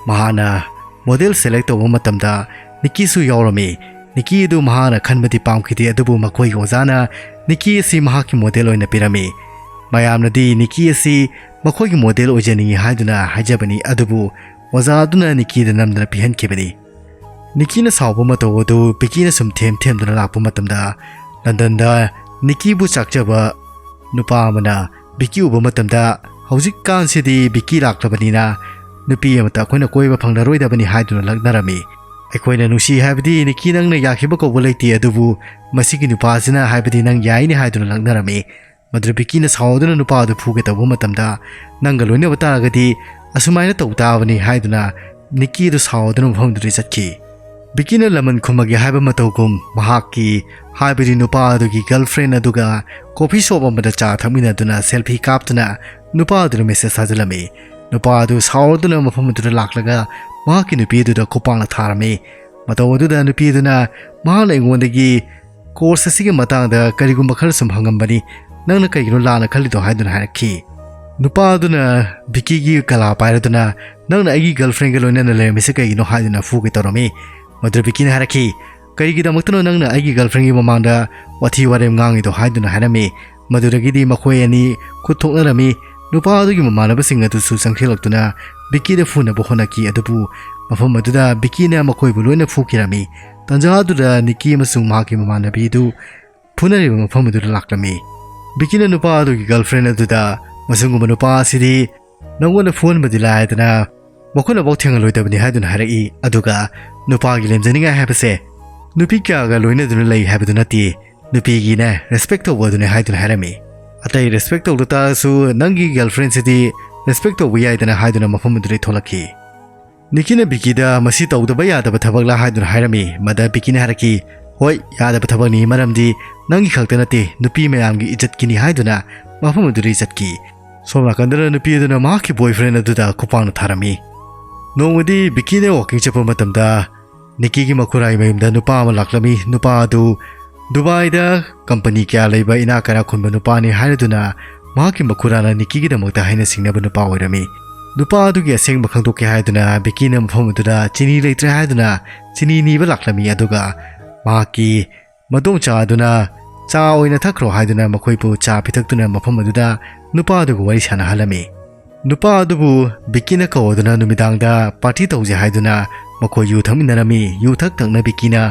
ꯃꯍꯥꯛꯅ ꯃꯣꯗꯦꯜ ꯁꯦꯂꯦꯛ ꯇꯧꯕ ꯃꯇꯝꯗ ꯅꯤꯀꯤꯁꯨ ꯌꯥꯎꯔꯝꯃꯤ꯫ ꯅꯤꯀꯤ ꯑꯗꯨ ꯃꯍꯥꯛꯅ ꯈꯟꯕꯗꯤ ꯄꯥꯝꯈꯤꯗꯦ, ꯑꯗꯨꯕꯨ ꯃꯈꯣꯏꯒꯤ ꯑꯣꯖꯥꯅ ꯅꯤꯀꯤ ꯑꯁꯤ ꯃꯍꯥꯛꯀꯤ ꯃꯣꯗꯦꯜ ꯑꯣꯏꯅ ꯄꯤꯔꯝꯃꯤ꯫ ꯃꯌꯥꯝꯅꯗꯤ ꯅꯤꯀꯤ ꯑꯁꯤ ꯃꯈꯣꯏꯒꯤ ꯃꯣꯗꯦꯜ ꯑꯣꯏꯖꯅꯤꯡꯏ ꯍꯥꯏꯗꯨꯅ ꯍꯥꯏꯖꯕꯅꯤ, ꯑꯗꯨꯕꯨ ꯑꯣꯖꯥ ꯑꯗꯨꯅ ꯅꯤꯀꯤꯗ ꯅꯝꯗꯅ ꯄꯤꯍꯟꯈꯤꯕꯅꯤ꯫ ꯅꯤꯀꯤꯅ ꯁꯥꯎꯕ ꯃꯇꯧ ꯑꯗꯨ ꯕꯤꯀꯤꯅ ꯁꯨꯝ ꯊꯦꯝ ꯊꯦꯝꯗꯨꯅ ꯂꯥꯛꯄ ꯃꯇꯝꯗ, ꯂꯟꯗꯟꯗ ꯅꯤꯀꯤꯕꯨ ꯆꯥꯛꯆꯕ ꯅꯨꯄꯥ ꯑꯃꯅ ꯕꯤꯀꯤ ꯎꯕ ꯃꯇꯝꯗ, "ꯍꯧꯖꯤꯛꯀꯥꯟꯁꯤꯗꯤ ꯕꯤꯀꯤ ꯂꯥꯛꯂꯕꯅꯤꯅ ꯅꯨꯄꯤ ꯑꯃꯠꯇ ꯑꯩꯈꯣꯏꯅ ꯀꯣꯏꯕ ꯐꯪꯂꯔꯣꯏꯗꯕꯅꯤ" ꯍꯥꯏꯗꯨꯅ ꯂꯛꯅꯔꯝꯃꯤ꯫ "ꯑꯩꯈꯣꯏꯅ ꯅꯨꯡꯁꯤ ꯍꯥꯏꯕꯗꯤ ꯅꯤꯀꯤ ꯅꯪꯅ ꯌꯥꯈꯤꯕ ꯀꯧꯕ ꯂꯩꯇꯦ, ꯑꯗꯨꯕꯨ ꯃꯁꯤꯒꯤ ꯅꯨꯄꯥꯁꯤꯅ ꯍꯥꯏꯕꯗꯤ ꯅꯪ ꯌꯥꯏꯅꯤ" ꯍꯥꯏꯗꯨꯅ ꯂꯛꯅꯔꯝꯃꯤ꯫ ꯃꯗꯨꯗ ꯕꯤꯀꯤꯅ ꯁꯥꯎꯗꯨꯅ ꯅꯨꯄꯥ ꯑꯗꯨ ꯐꯨꯒꯦ ꯇꯧꯕ ꯃꯇꯝꯗ, "ꯅꯪꯒ ꯂꯣꯏꯅꯕ ꯇꯥꯔꯒꯗꯤ ꯑꯁꯨꯃꯥꯏꯅ ꯇꯧ ꯇꯥꯕꯅꯤ" ꯍꯥꯏꯗꯨꯅ ꯅꯤꯀꯤ ꯑꯗꯨ ꯁꯥꯎꯗꯨꯅ ꯃꯐꯝꯗꯨꯗꯒꯤ ꯆꯠꯈꯤ꯫ ꯕꯤꯀꯤꯅ ꯂꯃꯟ ꯈꯨꯝꯃꯒꯦ ꯍꯥꯏꯕ ꯃꯇꯧꯒꯨꯝ ꯃꯍꯥꯛꯀꯤ, ꯍꯥꯏꯕꯗꯤ ꯅꯨꯄꯥ ꯑꯗꯨꯒꯤ ꯒꯔꯜꯐ꯭ꯔꯦꯟ ꯑꯗꯨꯒ ꯀꯣꯐꯤ ꯁꯣꯞ ꯑꯃꯗ ꯆꯥ ꯊꯛꯃꯤꯟꯅꯗꯨꯅ ꯁꯦꯜꯐꯤ ꯀꯥꯞꯇꯨꯅ ꯅꯨꯄꯥ ꯑꯗꯨꯗ ꯃꯦꯁꯦꯖ ꯊꯥꯖꯤꯜꯂꯝꯃꯤ꯫ ꯅꯨꯄꯥ ꯑꯗꯨ ꯁꯥꯎꯔꯗꯨꯅ ꯃꯐꯝ ꯑꯗꯨꯗ ꯂꯥꯛꯂꯒ ꯃꯍꯥꯛꯀꯤ ꯅꯨꯄꯤ ꯑꯗꯨꯗ ꯈꯨꯄꯥꯛꯅ ꯊꯥꯔꯝꯃꯤ꯫ ꯃꯇꯧ ꯑꯗꯨꯗ ꯅꯨꯄꯤ ꯑꯗꯨꯅ ꯃꯍꯥꯛꯅ ꯑꯩꯉꯣꯟꯗꯒꯤ ꯀꯣꯔꯁ ꯑꯁꯤꯒꯤ ꯃꯇꯥꯡꯗ ꯀꯔꯤꯒꯨꯝꯕ ꯈꯔ ꯁꯨꯝ ꯍꯪꯉꯝꯕꯅꯤ, "ꯅꯪꯅ ꯀꯩꯒꯤꯅꯣ ꯂꯥꯟꯅ ꯈꯜꯂꯤꯗꯣ?" ꯍꯥꯏꯗꯨꯅ ꯍꯥꯏꯔꯛꯈꯤ꯫ ꯅꯨꯄꯥ ꯑꯗꯨꯅ ꯕꯤꯀꯤꯒꯤ ꯒꯂꯥ ꯄꯥꯏꯔꯗꯨꯅ, "ꯅꯪꯅ ꯑꯩꯒꯤ ꯒꯔꯜꯐ꯭ꯔꯦꯟꯒ ꯂꯣꯏꯅꯅ ꯂꯩꯔꯝꯃꯤꯁꯦ ꯀꯩꯒꯤꯅꯣ?" ꯍꯥꯏꯗꯨꯅ ꯐꯨꯒꯦ ꯇꯧꯔꯝꯃꯤ꯫ ꯃꯗꯨꯗ ꯕꯤꯀꯤꯅ ꯍꯥꯏꯔꯛꯈꯤ, "ꯀꯔꯤꯒꯤꯗꯃꯛꯇꯅꯣ ꯅꯪꯅ ꯑꯩꯒꯤ ꯒꯔꯜꯐ꯭ꯔꯦꯟꯒꯤ ꯃꯃꯥꯡꯗ ꯋꯥꯊꯤ ꯋꯥꯔꯦꯝ ꯉꯥꯡꯉꯤꯗꯣ?" ꯍꯥꯏꯗꯨꯅ ꯍꯥꯏꯔꯝꯃꯤ꯫ ꯃꯗꯨꯗꯒꯤꯗꯤ ꯃꯈꯣꯏ ꯑꯅꯤ ꯈꯨꯠ ꯊꯣꯛꯅꯔꯝꯃꯤ꯫ ꯅꯨꯄꯥ ꯑꯗꯨꯒꯤ ꯃꯃꯥꯟꯅꯕꯁꯤꯡ ꯑꯗꯨꯁꯨ ꯆꯪꯁꯤꯜꯂꯛꯇꯨꯅ ꯕꯤꯀꯤꯗ ꯐꯨꯅꯕ ꯍꯣꯠꯅꯈꯤ, ꯑꯗꯨꯕꯨ ꯃꯐꯝ ꯑꯗꯨꯗ ꯕꯤꯀꯤꯅ ꯃꯈꯣꯏꯕꯨ ꯂꯣꯏꯅ ꯐꯨꯈꯤꯔꯝꯃꯤ꯫ ꯇꯥꯟꯖꯥ ꯑꯗꯨꯗ ꯅꯤꯀꯤ ꯑꯃꯁꯨꯡ ꯃꯍꯥꯛꯀꯤ ꯃꯃꯥꯟꯅꯕꯤꯗꯨ ꯐꯨꯅꯔꯤꯕ ꯃꯐꯝ ꯑꯗꯨꯗ ꯂꯥꯛꯂꯝꯃꯤ꯫ ꯕꯤꯀꯤꯅ ꯅꯨꯄꯥ ꯑꯗꯨꯒꯤ ꯒꯔꯜꯐ꯭ꯔꯦꯟ ꯑꯗꯨꯗ, "ꯃꯁꯤꯒꯨꯝꯕ ꯅꯨꯄꯥ ꯑꯁꯤꯗꯤ ꯅꯪꯉꯣꯟꯗ ꯐꯨꯍꯟꯕꯗꯤ ꯂꯥꯏꯗꯅ ꯃꯈꯨꯠꯅꯐꯥꯎ ꯊꯦꯡꯍꯜꯂꯣꯏꯗꯕꯅꯤ" ꯍꯥꯏꯗꯨꯅ ꯍꯥꯏꯔꯛꯏ꯫ ꯑꯗꯨꯒ ꯅꯨꯄꯥꯒꯤ ꯂꯦꯝꯖꯅꯤꯡꯉꯥꯏ ꯍꯥꯏꯕꯁꯦ ꯅꯨꯄꯤ ꯀꯌꯥꯒ ꯂꯣꯏꯅꯗꯨꯅ ꯂꯩ ꯍꯥꯏꯕꯗꯨ ꯅꯠꯇꯦ, ꯅꯨꯄꯤꯒꯤꯅꯦ ꯔꯦꯁꯄꯦꯛ ꯇꯧꯕ ꯑꯗꯨꯅꯦ ꯍꯥꯏꯗꯨꯅ ꯍꯥꯏꯔꯝꯃꯤ꯫ "ꯑꯇꯩ ꯔꯦꯁꯄꯦꯛ ꯇꯧꯗ ꯇꯥꯔꯁꯨ ꯅꯪꯒꯤ ꯒꯔꯜꯐ꯭ꯔꯦꯟꯁꯤꯗꯤ ꯔꯦꯁꯄꯦꯛ ꯇꯧꯕ ꯌꯥꯏꯗꯅ" ꯍꯥꯏꯗꯨꯅ ꯃꯐꯝ ꯑꯗꯨꯗꯒꯤ ꯊꯣꯛꯂꯛꯈꯤ꯫ ꯅꯤꯀꯤꯅ ꯕꯤꯀꯤꯗ ꯃꯁꯤ ꯇꯧꯗꯕ ꯌꯥꯗꯕ ꯊꯕꯛꯂꯥ ꯍꯥꯏꯗꯨꯅ ꯍꯥꯏꯔꯝꯃꯤ꯫ ꯃꯗ ꯕꯤꯀꯤꯅ ꯍꯥꯏꯔꯛꯈꯤ, "ꯍꯣꯏ, ꯌꯥꯗꯕ ꯊꯕꯛꯅꯤ, ꯃꯔꯝꯗꯤ ꯅꯪꯒꯤ ꯈꯛꯇ ꯅꯠꯇꯦ, ꯅꯨꯄꯤ ꯃꯌꯥꯝꯒꯤ ꯏꯖꯠꯀꯤꯅꯤ" ꯍꯥꯏꯗꯨꯅ ꯃꯐꯝ ꯑꯗꯨꯗꯒꯤ ꯆꯠꯈꯤ꯫ ꯁꯣꯝ ꯅꯥꯀꯟꯗꯅ ꯅꯨꯄꯤ ꯑꯗꯨꯅ ꯃꯍꯥꯛꯀꯤ ꯕꯣꯏꯐ꯭ꯔꯦꯟ ꯑꯗꯨꯗ ꯈꯨꯄꯥꯛꯅ ꯊꯥꯔꯝꯃꯤ꯫ ꯅꯣꯡꯃꯗꯤ ꯕꯤꯀꯤꯅ ꯋꯥꯀꯤꯡ ꯆꯠꯄ ꯃꯇꯝꯗ ꯅꯤꯀꯤꯒꯤ ꯃꯈꯨꯔꯥꯒꯤ ꯃꯌꯨꯝꯗ ꯅꯨꯄꯥ ꯑꯃ ꯂꯥꯛꯂꯝꯃꯤ꯫ ꯅꯨꯄꯥ ꯑꯗꯨ ꯗꯨꯕꯥꯏꯗ ꯀꯝꯄꯅꯤ ꯀꯌꯥ ꯂꯩꯕ ꯏꯅꯥꯛ ꯀꯥꯏꯅ ꯈꯨꯟꯕ ꯅꯨꯄꯥꯅꯤ ꯍꯥꯏꯔꯗꯨꯅ ꯃꯍꯥꯛꯀꯤ ꯃꯈꯨꯔꯥꯅ ꯅꯤꯀꯤꯒꯤꯗꯃꯛꯇ ꯍꯩꯅ ꯁꯤꯡꯅꯕ ꯅꯨꯄꯥ ꯑꯣꯏꯔꯝꯃꯤ꯫ ꯅꯨꯄꯥ ꯑꯗꯨꯒꯤ ꯑꯁꯦꯡꯕ ꯈꯪꯗꯣꯛꯀꯦ ꯍꯥꯏꯗꯨꯅ ꯕꯤꯀꯤꯅ ꯃꯐꯝ ꯑꯗꯨꯗ ꯆꯤꯅꯤ ꯂꯩꯇ꯭ꯔꯦ ꯍꯥꯏꯗꯨꯅ ꯆꯤꯅꯤ ꯅꯤꯕ ꯂꯥꯛꯂꯝꯃꯤ꯫ ꯑꯗꯨꯒ ꯃꯍꯥꯛꯀꯤ ꯃꯗꯣꯝꯆꯥ ꯑꯗꯨꯅ ꯆꯥ ꯑꯣꯏꯅ ꯊꯛꯈ꯭ꯔꯣ ꯍꯥꯏꯗꯨꯅ ꯃꯈꯣꯏꯕꯨ ꯆꯥ ꯄꯤꯊꯛꯇꯨꯅ ꯃꯐꯝ ꯑꯗꯨꯗ ꯅꯨꯄꯥ ꯑꯗꯨꯒ ꯋꯥꯔꯤ ꯁꯥꯟꯅꯍꯜꯂꯝꯃꯤ꯫ ꯅꯨꯄꯥ ꯑꯗꯨꯕꯨ ꯕꯤꯀꯤꯅ ꯀꯧꯗꯨꯅ ꯅꯨꯃꯤꯗꯥꯡꯗ ꯄꯥꯔꯇꯤ ꯇꯧꯁꯦ ꯍꯥꯏꯗꯨꯅ ꯃꯈꯣꯏ ꯌꯨ ꯊꯛꯃꯤꯟꯅꯔꯝꯃꯤ꯫ ꯌꯨ ꯊꯛ ꯊꯛꯅ ꯕꯤꯀꯤꯅ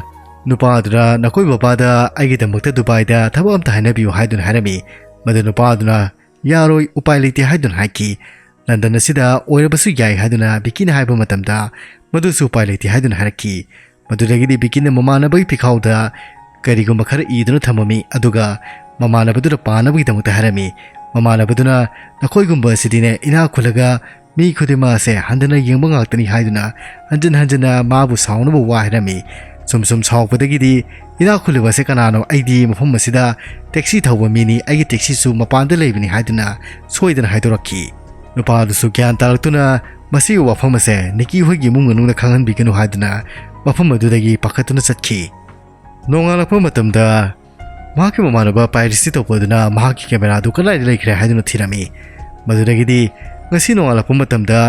ꯅꯨꯄꯥ ꯑꯗꯨꯗ "ꯅꯈꯣꯏ ꯕꯕꯥꯗ ꯑꯩꯒꯤꯗꯃꯛꯇ ꯗꯨꯕꯥꯏꯗ ꯊꯕꯛ ꯑꯝꯇ ꯍꯥꯏꯅꯕꯤꯌꯨ" ꯍꯥꯏꯗꯨꯅ ꯍꯥꯏꯔꯝꯃꯤ꯫ ꯃꯗꯨ ꯅꯨꯄꯥ ꯑꯗꯨꯅ "ꯌꯥꯔꯣꯏ, ꯎꯄꯥꯏ ꯂꯩꯇꯦ" ꯍꯥꯏꯗꯨꯅ ꯍꯥꯏꯈꯤ꯫ "ꯂꯟꯗꯟ ꯑꯁꯤꯗ ꯑꯣꯏꯔꯕꯁꯨ ꯌꯥꯏ" ꯍꯥꯏꯗꯨꯅ ꯕꯤꯀꯤꯅ ꯍꯥꯏꯕ ꯃꯇꯝꯗ ꯃꯗꯨꯁꯨ ꯎꯄꯥꯏ ꯂꯩꯇꯦ ꯍꯥꯏꯗꯨꯅ ꯍꯥꯏꯔꯛꯈꯤ꯫ ꯃꯗꯨꯗꯒꯤꯗꯤ ꯕꯤꯀꯤꯅ ꯃꯃꯥꯟꯅꯕꯒꯤ ꯄꯤꯈꯥꯎꯗ ꯀꯔꯤꯒꯨꯝꯕ ꯈꯔ ꯏꯗꯨꯅ ꯊꯝꯃꯝꯃꯤ, ꯑꯗꯨꯒ ꯃꯃꯥꯟꯅꯕꯗꯨꯗ ꯄꯥꯅꯕꯒꯤꯗꯃꯛꯇ ꯍꯥꯏꯔꯝꯃꯤ꯫ ꯃꯃꯥꯟꯅꯕꯗꯨꯅ "ꯅꯈꯣꯏꯒꯨꯝꯕ ꯑꯁꯤꯗꯤꯅꯦ, ꯏꯅꯥꯛ ꯈꯨꯜꯂꯒ ꯃꯤ ꯈꯨꯗꯤꯡꯃꯛ ꯑꯁꯦ ꯍꯟꯗꯅ ꯌꯦꯡꯕ ꯉꯥꯛꯇꯅꯤ" ꯍꯥꯏꯗꯨꯅ ꯍꯟꯖꯤꯟ ꯍꯟꯖꯤꯟꯅ ꯃꯥꯕꯨ ꯁꯥꯎꯅꯕ ꯋꯥ ꯍꯥꯏꯔꯝꯃꯤ꯫ ꯁꯨꯝ ꯁꯨꯝ ꯁꯥꯎꯔꯛꯄꯗꯒꯤꯗꯤ "ꯏꯅꯥꯛ ꯈꯨꯜꯂꯤꯕ ꯑꯁꯦ ꯀꯅꯥꯅꯣ? ꯑꯩꯗꯤ ꯃꯐꯝ ꯑꯁꯤꯗ ꯇꯦꯛꯁꯤ ꯊꯧꯕ ꯃꯤꯅꯤ, ꯑꯩꯒꯤ ꯇꯦꯛꯁꯤꯁꯨ ꯃꯄꯥꯟꯗ ꯂꯩꯕꯅꯤ" ꯍꯥꯏꯗꯨꯅ ꯁꯣꯏꯗꯅ ꯍꯥꯏꯗꯣꯔꯛꯈꯤ꯫ ꯅꯨꯄꯥ ꯑꯗꯨꯁꯨ ꯒ꯭ꯌꯥꯟ ꯇꯥꯔꯛꯇꯨꯅ ꯃꯁꯤꯒꯤ ꯋꯥꯐꯝ ꯑꯁꯦ ꯅꯤꯀꯤ ꯍꯣꯏꯒꯤ ꯏꯃꯨꯡ ꯃꯅꯨꯡꯗ ꯈꯪꯍꯟꯕꯤꯒꯅꯨ ꯍꯥꯏꯗꯨꯅ ꯃꯐꯝ ꯑꯗꯨꯗꯒꯤ ꯄꯥꯈꯠꯇꯨꯅ ꯆꯠꯈꯤ꯫ ꯅꯣꯡꯉꯥꯜꯂꯛꯄ ꯃꯇꯝꯗ ꯃꯍꯥꯛꯀꯤ ꯃꯃꯥꯟꯅꯕ ꯄꯥꯏꯔꯦꯁꯤ ꯇꯧꯕ ꯑꯗꯨꯅ ꯃꯍꯥꯛꯀꯤ ꯀꯦꯃꯦꯔꯥꯗꯨ ꯀꯗꯥꯏꯗ ꯂꯩꯈ꯭ꯔꯦ ꯍꯥꯏꯗꯨꯅ ꯊꯤꯔꯝꯃꯤ꯫ ꯃꯗꯨꯗꯒꯤꯗꯤ ꯉꯁꯤ ꯅꯣꯡꯉꯥꯜꯂꯛꯄ ꯃꯇꯝꯗ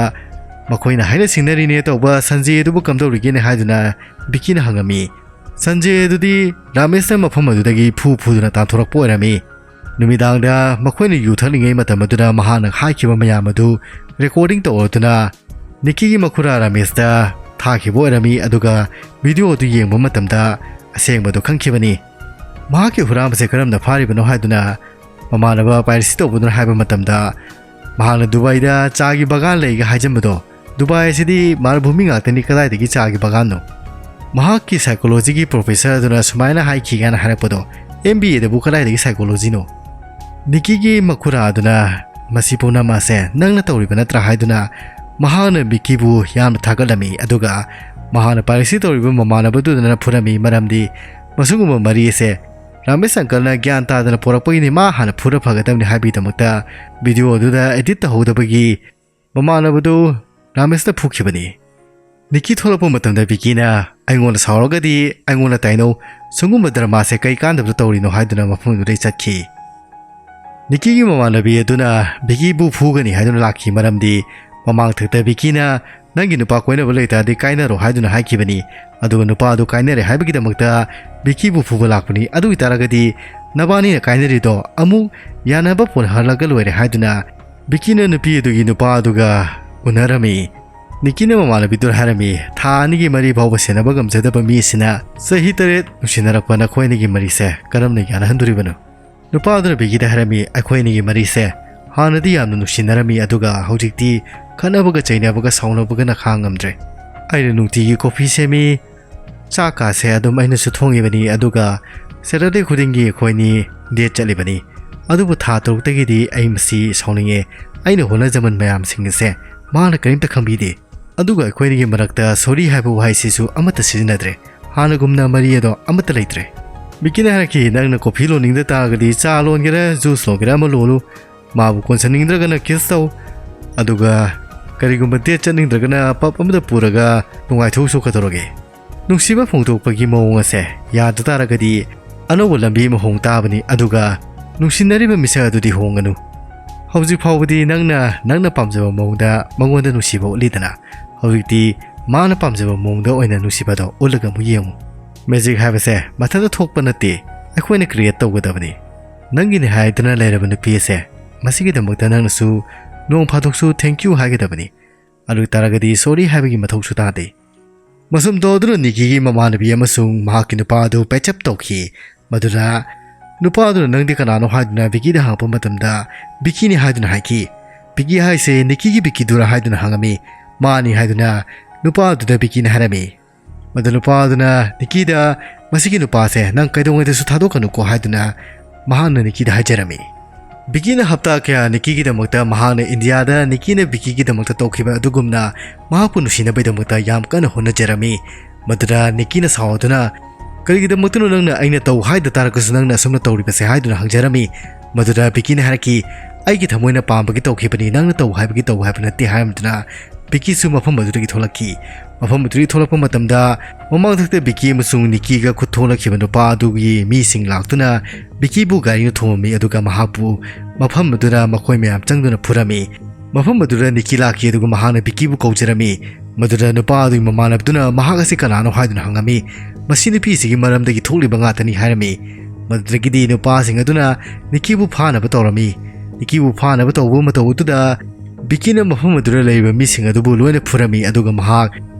ꯃꯈꯣꯏꯅ ꯍꯥꯏꯅ ꯁꯤꯡꯅꯔꯤꯅꯦ ꯇꯧꯕ ꯁꯟꯖꯦ ꯑꯗꯨꯕꯨ ꯀꯝꯗꯧꯔꯤꯒꯦꯅꯦ ꯍꯥꯏꯗꯨꯅ ꯕꯤꯀꯤꯅ ꯍꯪꯉꯝꯃꯤ꯫ ꯁꯟꯖꯦ ꯑꯗꯨꯗꯤ ꯔꯥꯃꯦꯁꯅ ꯃꯐꯝ ꯑꯗꯨꯗꯒꯤ ꯐꯨ ꯐꯨꯗꯨꯅ ꯇꯥꯟꯊꯣꯔꯛꯄ ꯑꯣꯏꯔꯝꯃꯤ꯫ ꯅꯨꯃꯤꯗꯥꯡꯗ ꯃꯈꯣꯏꯅ ꯌꯨ ꯊꯛꯂꯤꯉꯩ ꯃꯇꯝ ꯑꯗꯨꯗ ꯃꯍꯥꯛꯅ ꯍꯥꯏꯈꯤꯕ ꯃꯌꯥꯝ ꯑꯗꯨ ꯔꯦꯀꯣꯔꯗꯤꯡ ꯇꯧꯔꯗꯨꯅ ꯅꯤꯀꯤꯒꯤ ꯃꯈꯨꯔꯥ ꯔꯥꯃꯦꯁꯇ ꯊꯥꯈꯤꯕ ꯑꯣꯏꯔꯝꯃꯤ꯫ ꯑꯗꯨꯒ video ꯑꯗꯨ ꯌꯦꯡꯕ ꯃꯇꯝꯗ ꯑꯁꯦꯡꯕꯗꯨ ꯈꯪꯈꯤꯕꯅꯤ꯫ ꯃꯍꯥꯛꯀꯤ ꯍꯨꯔꯥꯟꯕꯁꯦ ꯀꯔꯝꯅ ꯐꯥꯔꯤꯕꯅꯣ ꯍꯥꯏꯗꯨꯅ ꯃꯃꯥꯟꯅꯕ piracy ꯇꯧꯕꯗꯨꯅ ꯍꯥꯏꯕ ꯃꯇꯝꯗ, ꯃꯍꯥꯛꯅ ꯗꯨꯕꯥꯏꯗ ꯆꯥꯒꯤ ꯕꯒꯥꯟ ꯂꯩꯒ ꯍꯥꯏꯖꯟꯕꯗꯣ, ꯗꯨꯕꯥꯏ ꯑꯁꯤꯗꯤ ꯃꯔꯨꯚꯨꯃꯤ ꯉꯥꯛꯇꯅꯤ, ꯀꯗꯥꯏꯗꯒꯤ ꯆꯥꯒꯤ ꯕꯒꯥꯟꯅꯣ? ꯃꯍꯥꯛꯀꯤ psychologyꯒꯤ professor ꯑꯗꯨꯅ ꯁꯨꯃꯥꯏꯅ ꯍꯥꯏꯈꯤ ꯀꯥꯏꯅ ꯍꯥꯏꯔꯛꯄꯗꯣ, MBAꯗꯕꯨ ꯀꯗꯥꯏꯗꯒꯤ psychologyꯅꯣ? ꯅꯤꯀꯤꯒꯤ ꯃꯈꯨꯔꯥ ꯑꯗꯨꯅ ꯃꯁꯤ ꯄꯨꯝꯅꯃꯛ ꯑꯁꯦ ꯅꯪꯅ ꯇꯧꯔꯤꯕ ꯅꯠꯇ꯭ꯔꯥ ꯍꯥꯏꯗꯨꯅ ꯃꯍꯥꯛꯅ ꯕꯤꯀꯤꯕꯨ ꯌꯥꯝꯅ ꯊꯥꯒꯠꯂꯝꯃꯤ꯫ ꯑꯗꯨꯒ ꯃꯍꯥꯛꯅ piracy ꯇꯧꯔꯤꯕ ꯃꯃꯥꯟꯅꯕꯗꯨꯗꯅ ꯐꯨꯔꯝꯃꯤ, ꯃꯔꯝꯗꯤ ꯃꯁꯤꯒꯨꯝꯕ ꯃꯔꯤ ꯑꯁꯦ ꯔꯥꯃꯦꯁ uncleꯅ ꯒ꯭ꯌꯥꯟ ꯇꯥꯗꯅ ꯄꯣꯔꯛꯄꯒꯤꯅꯤ, ꯃꯥ ꯍꯥꯟꯅ ꯐꯨꯔ ꯐꯒꯗꯕꯅꯤ ꯍꯥꯏꯕꯒꯤꯗꯃꯛꯇ video ꯑꯗꯨꯗ edit ꯇꯧꯍꯧꯗꯕꯒꯤ ꯃꯃꯥꯟꯅꯕꯗꯨ ꯔꯥꯃꯦꯁꯅ ꯐꯨꯈꯤꯕꯅꯤ꯫ ꯅꯤꯀꯤ ꯊꯣꯛꯂꯛꯄ ꯃꯇꯝꯗ ꯕꯤꯀꯤꯅ, "ꯑꯩꯉꯣꯟꯗ ꯁꯥꯎꯔꯒꯗꯤ ꯑꯩꯉꯣꯟꯗ ꯇꯥꯏꯅꯧ, ꯁꯤꯒꯨꯝꯕ dramaꯁꯦ ꯀꯩ ꯀꯥꯟꯗꯕꯗ ꯇꯧꯔꯤꯅꯣ?" ꯍꯥꯏꯗꯨꯅ ꯃꯐꯝꯗꯨꯗꯩ ꯆꯠꯈꯤ꯫ ꯅꯤꯀꯤꯒꯤ ꯃꯃꯥꯟꯅꯕꯤ ꯑꯗꯨꯅ ꯕꯤꯀꯤꯕꯨ ꯐꯨꯒꯅꯤ ꯍꯥꯏꯗꯨꯅ ꯂꯥꯛꯈꯤ, ꯃꯔꯝꯗꯤ ꯃꯃꯥꯡꯊꯛꯇ ꯕꯤꯀꯤꯅ, "ꯅꯪꯒꯤ ꯅꯨꯄꯥ ꯀꯣꯏꯅꯕ ꯂꯩꯇꯥꯔꯗꯤ ꯀꯥꯏꯅꯔꯣ" ꯍꯥꯏꯗꯨꯅ ꯍꯥꯏꯈꯤꯕꯅꯤ꯫ ꯑꯗꯨꯒ ꯅꯨꯄꯥ ꯑꯗꯨ ꯀꯥꯏꯅꯔꯦ ꯍꯥꯏꯕꯒꯤꯗꯃꯛꯇ ꯕꯤꯀꯤꯕꯨ ꯐꯨꯕ ꯂꯥꯛꯄꯅꯤ꯫ ꯑꯗꯨ ꯑꯣꯏꯇꯥꯔꯒꯗꯤ ꯅꯕꯥꯅꯤꯅ ꯀꯥꯏꯅꯔꯤꯗꯣ ꯑꯃꯨꯛ ꯌꯥꯅꯕ ꯄꯨꯅꯍꯜꯂꯒ ꯂꯣꯏꯔꯦ ꯍꯥꯏꯗꯨꯅ ꯕꯤꯀꯤꯅ ꯅꯨꯄꯤ ꯑꯗꯨꯒꯤ ꯅꯨꯄꯥ ꯑꯗꯨꯒ ꯎꯅꯔꯝꯃꯤ꯫ ꯅꯤꯀꯤꯅ ꯃꯃꯥꯟꯅꯕꯤꯗꯨꯗ ꯍꯥꯏꯔꯝꯃꯤ, "ꯊꯥ ꯑꯅꯤꯒꯤ ꯃꯔꯤ ꯐꯥꯎꯕ ꯁꯦꯟꯅꯕ ꯉꯝꯖꯗꯕ ꯃꯤ ꯑꯁꯤꯅ ꯆꯍꯤ ꯇꯔꯦꯠ ꯅꯨꯡꯁꯤꯅꯔꯛꯄ ꯅꯈꯣꯏ ꯑꯅꯤꯒꯤ ꯃꯔꯤꯁꯦ ꯀꯔꯝꯅ ꯌꯥꯅꯍꯟꯗꯣꯔꯤꯕꯅꯣ?" ꯅꯨꯄꯥ ꯑꯗꯨꯅ ꯕꯤꯀꯤꯗ ꯍꯥꯏꯔꯝꯃꯤ, "ꯑꯩꯈꯣꯏ ꯑꯅꯤꯒꯤ ꯃꯔꯤꯁꯦ ꯍꯥꯟꯅꯗꯤ ꯌꯥꯝꯅ ꯅꯨꯡꯁꯤꯅꯔꯝꯃꯤ, ꯑꯗꯨꯒ ꯍꯧꯖꯤꯛꯇꯤ ꯈꯠꯅꯕꯒ ꯆꯩꯅꯕꯒ ꯁꯥꯎꯅꯕꯒꯅ ꯈꯥꯡꯉꯝꯗ꯭ꯔꯦ꯫ ꯑꯩꯅ ꯅꯨꯡꯇꯤꯒꯤ coffee ꯁꯦꯝꯃꯤ, ꯆꯥꯛ ꯀꯥꯁꯦ ꯑꯗꯨꯝ ꯑꯩꯅꯁꯨ ꯊꯣꯡꯉꯤꯕꯅꯤ, ꯑꯗꯨꯒ Saturday ꯈꯨꯗꯤꯡꯒꯤ ꯑꯩꯈꯣꯏꯅꯤ date ꯆꯠꯂꯤꯕꯅꯤ꯫ ꯑꯗꯨꯕꯨ ꯊꯥ ꯇꯔꯨꯛꯇꯒꯤꯗꯤ ꯑꯩ ꯃꯁꯤ ꯁꯥꯎꯅꯤꯡꯉꯦ꯫ ꯑꯩꯅ ꯍꯣꯠꯅꯖꯃꯟ ꯃꯌꯥꯝꯁꯤꯡ ꯑꯁꯦ ꯃꯥꯅ ꯀꯔꯤꯝꯇ ꯈꯪꯕꯤꯗꯦ꯫ ꯑꯗꯨꯒ ꯑꯩꯈꯣꯏꯅꯤꯒꯤ ꯃꯔꯛꯇ sorry ꯍꯥꯏꯕ ꯋꯥꯍꯩꯁꯤꯁꯨ ꯑꯃꯠꯇ ꯁꯤꯖꯤꯟꯅꯗ꯭ꯔꯦ꯫ ꯍꯥꯟꯅꯒꯨꯝꯅ ꯃꯔꯤ ꯑꯗꯣ ꯑꯃꯠꯇ ꯂꯩꯇ꯭ꯔꯦ꯫" ꯕꯤꯀꯤꯅ ꯍꯥꯏꯔꯛꯈꯤ, "ꯅꯪꯅ coffee ꯂꯣꯟꯅꯤꯡꯗ ꯇꯥꯔꯒꯗꯤ ꯆꯥ ꯂꯣꯟꯒꯦꯔꯥ, juice ꯂꯣꯟꯒꯦꯔꯥ, ꯑꯃ ꯂꯣꯜꯂꯨ꯫ ꯃꯥꯕꯨ ꯀꯣꯟꯁꯟꯅꯤꯡꯗ꯭ꯔꯒꯅ kiss ꯇꯧ꯫ ꯑꯗꯨꯒ ꯀꯔꯤꯒꯨꯝꯕ date ꯆꯠꯅꯤꯡꯗ꯭ꯔꯒꯅ pub ꯑꯃꯗ ꯄꯨꯔꯒ ꯅꯨꯡꯉꯥꯏꯊꯣꯛꯎꯁꯨ ꯀꯩꯗꯧꯔꯒꯦ?" ꯅꯨꯡꯁꯤꯕ ꯐꯣꯡꯗꯣꯛꯄꯒꯤ ꯃꯑꯣꯡ ꯑꯁꯦ ꯌꯥꯗ ꯇꯥꯔꯒꯗꯤ ꯑꯅꯧꯕ ꯂꯝꯕꯤ ꯑꯃ ꯍꯣꯡ ꯇꯥꯕꯅꯤ, ꯑꯗꯨꯒ ꯅꯨꯡꯁꯤꯅꯔꯤꯕ ꯃꯤꯁꯛ ꯑꯗꯨꯗꯤ ꯍꯣꯡꯒꯅꯨ꯫ ꯍꯧꯖꯤꯛ ꯐꯥꯎꯕꯗꯤ ꯅꯪꯅ, ꯅꯪꯅ ꯄꯥꯝꯖꯕ ꯃꯑꯣꯡꯗ ꯃꯉꯣꯟꯗ ꯅꯨꯡꯁꯤꯕ ꯎꯠꯂꯤꯗꯅ, ꯍꯧꯖꯤꯛꯇꯤ ꯃꯥꯅ ꯄꯥꯝꯖꯕ ꯃꯑꯣꯡꯗ ꯑꯣꯏꯅ ꯅꯨꯡꯁꯤꯕꯗꯣ ꯎꯠꯂꯒ ꯑꯃꯨꯛ ꯌꯦꯡꯉꯨ꯫ Magic ꯍꯥꯏꯕꯁꯦ ꯃꯊꯟꯇ ꯊꯣꯛꯄ ꯅꯠꯇꯦ, ꯑꯩꯈꯣꯏꯅ create ꯇꯧꯒꯗꯕꯅꯤ꯫ ꯅꯪꯒꯤꯅꯤ ꯍꯥꯏꯗꯨꯅ ꯂꯩꯔꯕ ꯅꯨꯄꯤ ꯑꯁꯦ, ꯃꯁꯤꯒꯤꯗꯃꯛꯇ ꯅꯪꯅꯁꯨ ꯅꯣꯡ ꯐꯥꯗꯣꯛꯁꯨ thank you ꯍꯥꯏꯒꯗꯕꯅꯤ꯫ ꯑꯗꯨ ꯇꯥꯔꯒꯗꯤ sorry ꯍꯥꯏꯕꯒꯤ ꯃꯊꯧꯁꯨ ꯇꯥꯗꯦ꯫ ꯃꯁꯨꯝ ꯇꯧꯗꯨꯅ ꯅꯤꯀꯤꯒꯤ ꯃꯃꯥꯟꯅꯕꯤ ꯑꯃꯁꯨꯡ ꯃꯍꯥꯛꯀꯤ ꯅꯨꯄꯥ ꯑꯗꯨ ꯄꯦꯆꯞ ꯇꯧꯈꯤ꯫ ꯃꯗꯨꯗ ꯅꯨꯄꯥ ꯑꯗꯨꯅ "ꯅꯪꯗꯤ ꯀꯅꯥꯅꯣ?" ꯍꯥꯏꯗꯨꯅ ꯕꯤꯀꯤꯗ ꯍꯪꯉꯛꯄ ꯃꯇꯝꯗ, ꯕꯤꯀꯤꯅꯤ ꯍꯥꯏꯗꯨꯅ ꯍꯥꯏꯈꯤ꯫ ꯕꯤꯀꯤ ꯍꯥꯏꯁꯦ ꯅꯤꯀꯤꯒꯤ ꯕꯤꯀꯤꯗꯨꯔꯥ ꯍꯥꯏꯗꯨꯅ ꯍꯪꯉꯝꯃꯤ꯫ "ꯃꯥꯅꯤ" ꯍꯥꯏꯗꯨꯅ ꯅꯨꯄꯥ ꯑꯗꯨꯗ ꯕꯤꯀꯤꯅ ꯍꯥꯏꯔꯝꯃꯤ꯫ ꯃꯗꯨ ꯅꯨꯄꯥ ꯑꯗꯨꯅ ꯅꯤꯀꯤꯗ, "ꯃꯁꯤꯒꯤ ꯅꯨꯄꯥꯁꯦ ꯅꯪ ꯀꯩꯗꯧꯉꯩꯗꯁꯨ ꯊꯥꯗꯣꯛꯀꯅꯨꯀꯣ" ꯍꯥꯏꯗꯨꯅ ꯃꯍꯥꯛꯅ ꯅꯤꯀꯤꯗ ꯍꯥꯏꯖꯔꯝꯃꯤ꯫ ꯕꯤꯀꯤꯅ ꯍꯞꯇꯥ ꯀꯌꯥ ꯅꯤꯀꯤꯒꯤꯗꯃꯛꯇ, ꯃꯍꯥꯛꯅ ꯏꯟꯗꯤꯌꯥꯗ ꯅꯤꯀꯤꯅ ꯕꯤꯀꯤꯒꯤꯗꯃꯛꯇ ꯇꯧꯈꯤꯕ ꯑꯗꯨꯒꯨꯝꯅ, ꯃꯍꯥꯛꯄꯨ ꯅꯨꯡꯁꯤꯅꯕꯒꯤꯗꯃꯛꯇ ꯌꯥꯝ ꯀꯟꯅ ꯍꯣꯠꯅꯖꯔꯝꯃꯤ꯫ ꯃꯗꯨꯗ ꯅꯤꯀꯤꯅ ꯁꯥꯎꯗꯨꯅ, "ꯀꯔꯤꯒꯤꯗꯃꯛꯇꯅꯣ ꯅꯪꯅ ꯑꯩꯅ ꯇꯧ ꯍꯥꯏꯗ ꯇꯥꯔꯒꯁꯨ ꯅꯪꯅ ꯑꯁꯨꯝꯅ ꯇꯧꯔꯤꯕꯁꯦ?" ꯍꯥꯏꯗꯨꯅ ꯍꯪꯖꯔꯝꯃꯤ꯫ ꯃꯗꯨꯗ ꯕꯤꯀꯤꯅ ꯍꯥꯏꯔꯛꯈꯤ, "ꯑꯩꯒꯤ ꯊꯃꯣꯏꯅ ꯄꯥꯝꯕꯒꯤ ꯇꯧꯈꯤꯕꯅꯤ, ꯅꯪꯅ ꯇꯧ ꯍꯥꯏꯕꯒꯤ ꯇꯧ ꯍꯥꯏꯕ ꯅꯠꯇꯦ" ꯍꯥꯏꯔꯝꯗꯨꯅ ꯕꯤꯀꯤꯁꯨ ꯃꯐꯝ ꯑꯗꯨꯗꯒꯤ ꯊꯣꯛꯂꯛꯈꯤ꯫ ꯃꯐꯝ ꯑꯗꯨꯗꯒꯤ ꯊꯣꯛꯂꯛꯄ ꯃꯇꯝꯗ, ꯃꯃꯥꯡꯊꯛꯇ ꯕꯤꯀꯤ ꯑꯃꯁꯨꯡ ꯅꯤꯀꯤꯒ ꯈꯨꯠ ꯊꯣꯛꯅꯈꯤꯕ ꯅꯨꯄꯥ ꯑꯗꯨꯒꯤ ꯃꯤꯁꯤꯡ ꯂꯥꯛꯇꯨꯅ ꯕꯤꯀꯤꯕꯨ ꯒꯥꯔꯤꯅ ꯊꯣꯝꯃꯝꯃꯤ, ꯑꯗꯨꯒ ꯃꯍꯥꯛꯄꯨ ꯃꯐꯝ ꯑꯗꯨꯗ ꯃꯈꯣꯏ ꯃꯌꯥꯝ ꯆꯪꯗꯨꯅ ꯐꯨꯔꯝꯃꯤ꯫ ꯃꯐꯝ ꯑꯗꯨꯗ ꯅꯤꯀꯤ ꯂꯥꯛꯈꯤ, ꯑꯗꯨꯒ ꯃꯍꯥꯛꯅ ꯕꯤꯀꯤꯕꯨ ꯀꯧꯖꯔꯝꯃꯤ꯫ ꯃꯗꯨꯗ ꯅꯨꯄꯥ ꯑꯗꯨꯒꯤ ꯃꯃꯥꯟꯅꯕꯗꯨꯅ ꯃꯍꯥꯛ ꯑꯁꯤ ꯀꯅꯥꯅꯣ ꯍꯥꯏꯗꯨꯅ ꯍꯪꯉꯝꯃꯤ꯫ "ꯃꯁꯤ ꯅꯨꯄꯤꯁꯤꯒꯤ ꯃꯔꯝꯗꯒꯤ ꯊꯣꯛꯂꯤꯕ ꯉꯥꯛꯇꯅꯤ" ꯍꯥꯏꯔꯝꯃꯤ꯫ ꯃꯗꯨꯗꯒꯤꯗꯤ ꯅꯨꯄꯥꯁꯤꯡ ꯑꯗꯨꯅ ꯅꯤꯀꯤꯕꯨ ꯐꯥꯅꯕ ꯇꯧꯔꯝꯃꯤ꯫ ꯅꯤꯀꯤꯕꯨ ꯐꯥꯅꯕ ꯇꯧꯕ ꯃꯇꯧ ꯑꯗꯨꯗ ꯕꯤꯀꯤꯅ ꯃꯐꯝ ꯑꯗꯨꯗ ꯂꯩꯔꯤꯕ ꯃꯤꯁꯤꯡ ꯑꯗꯨꯕꯨ ꯂꯣꯏꯅ ꯐꯨꯔꯝꯃꯤ, ꯑꯗꯨꯒ ꯃꯍꯥꯛ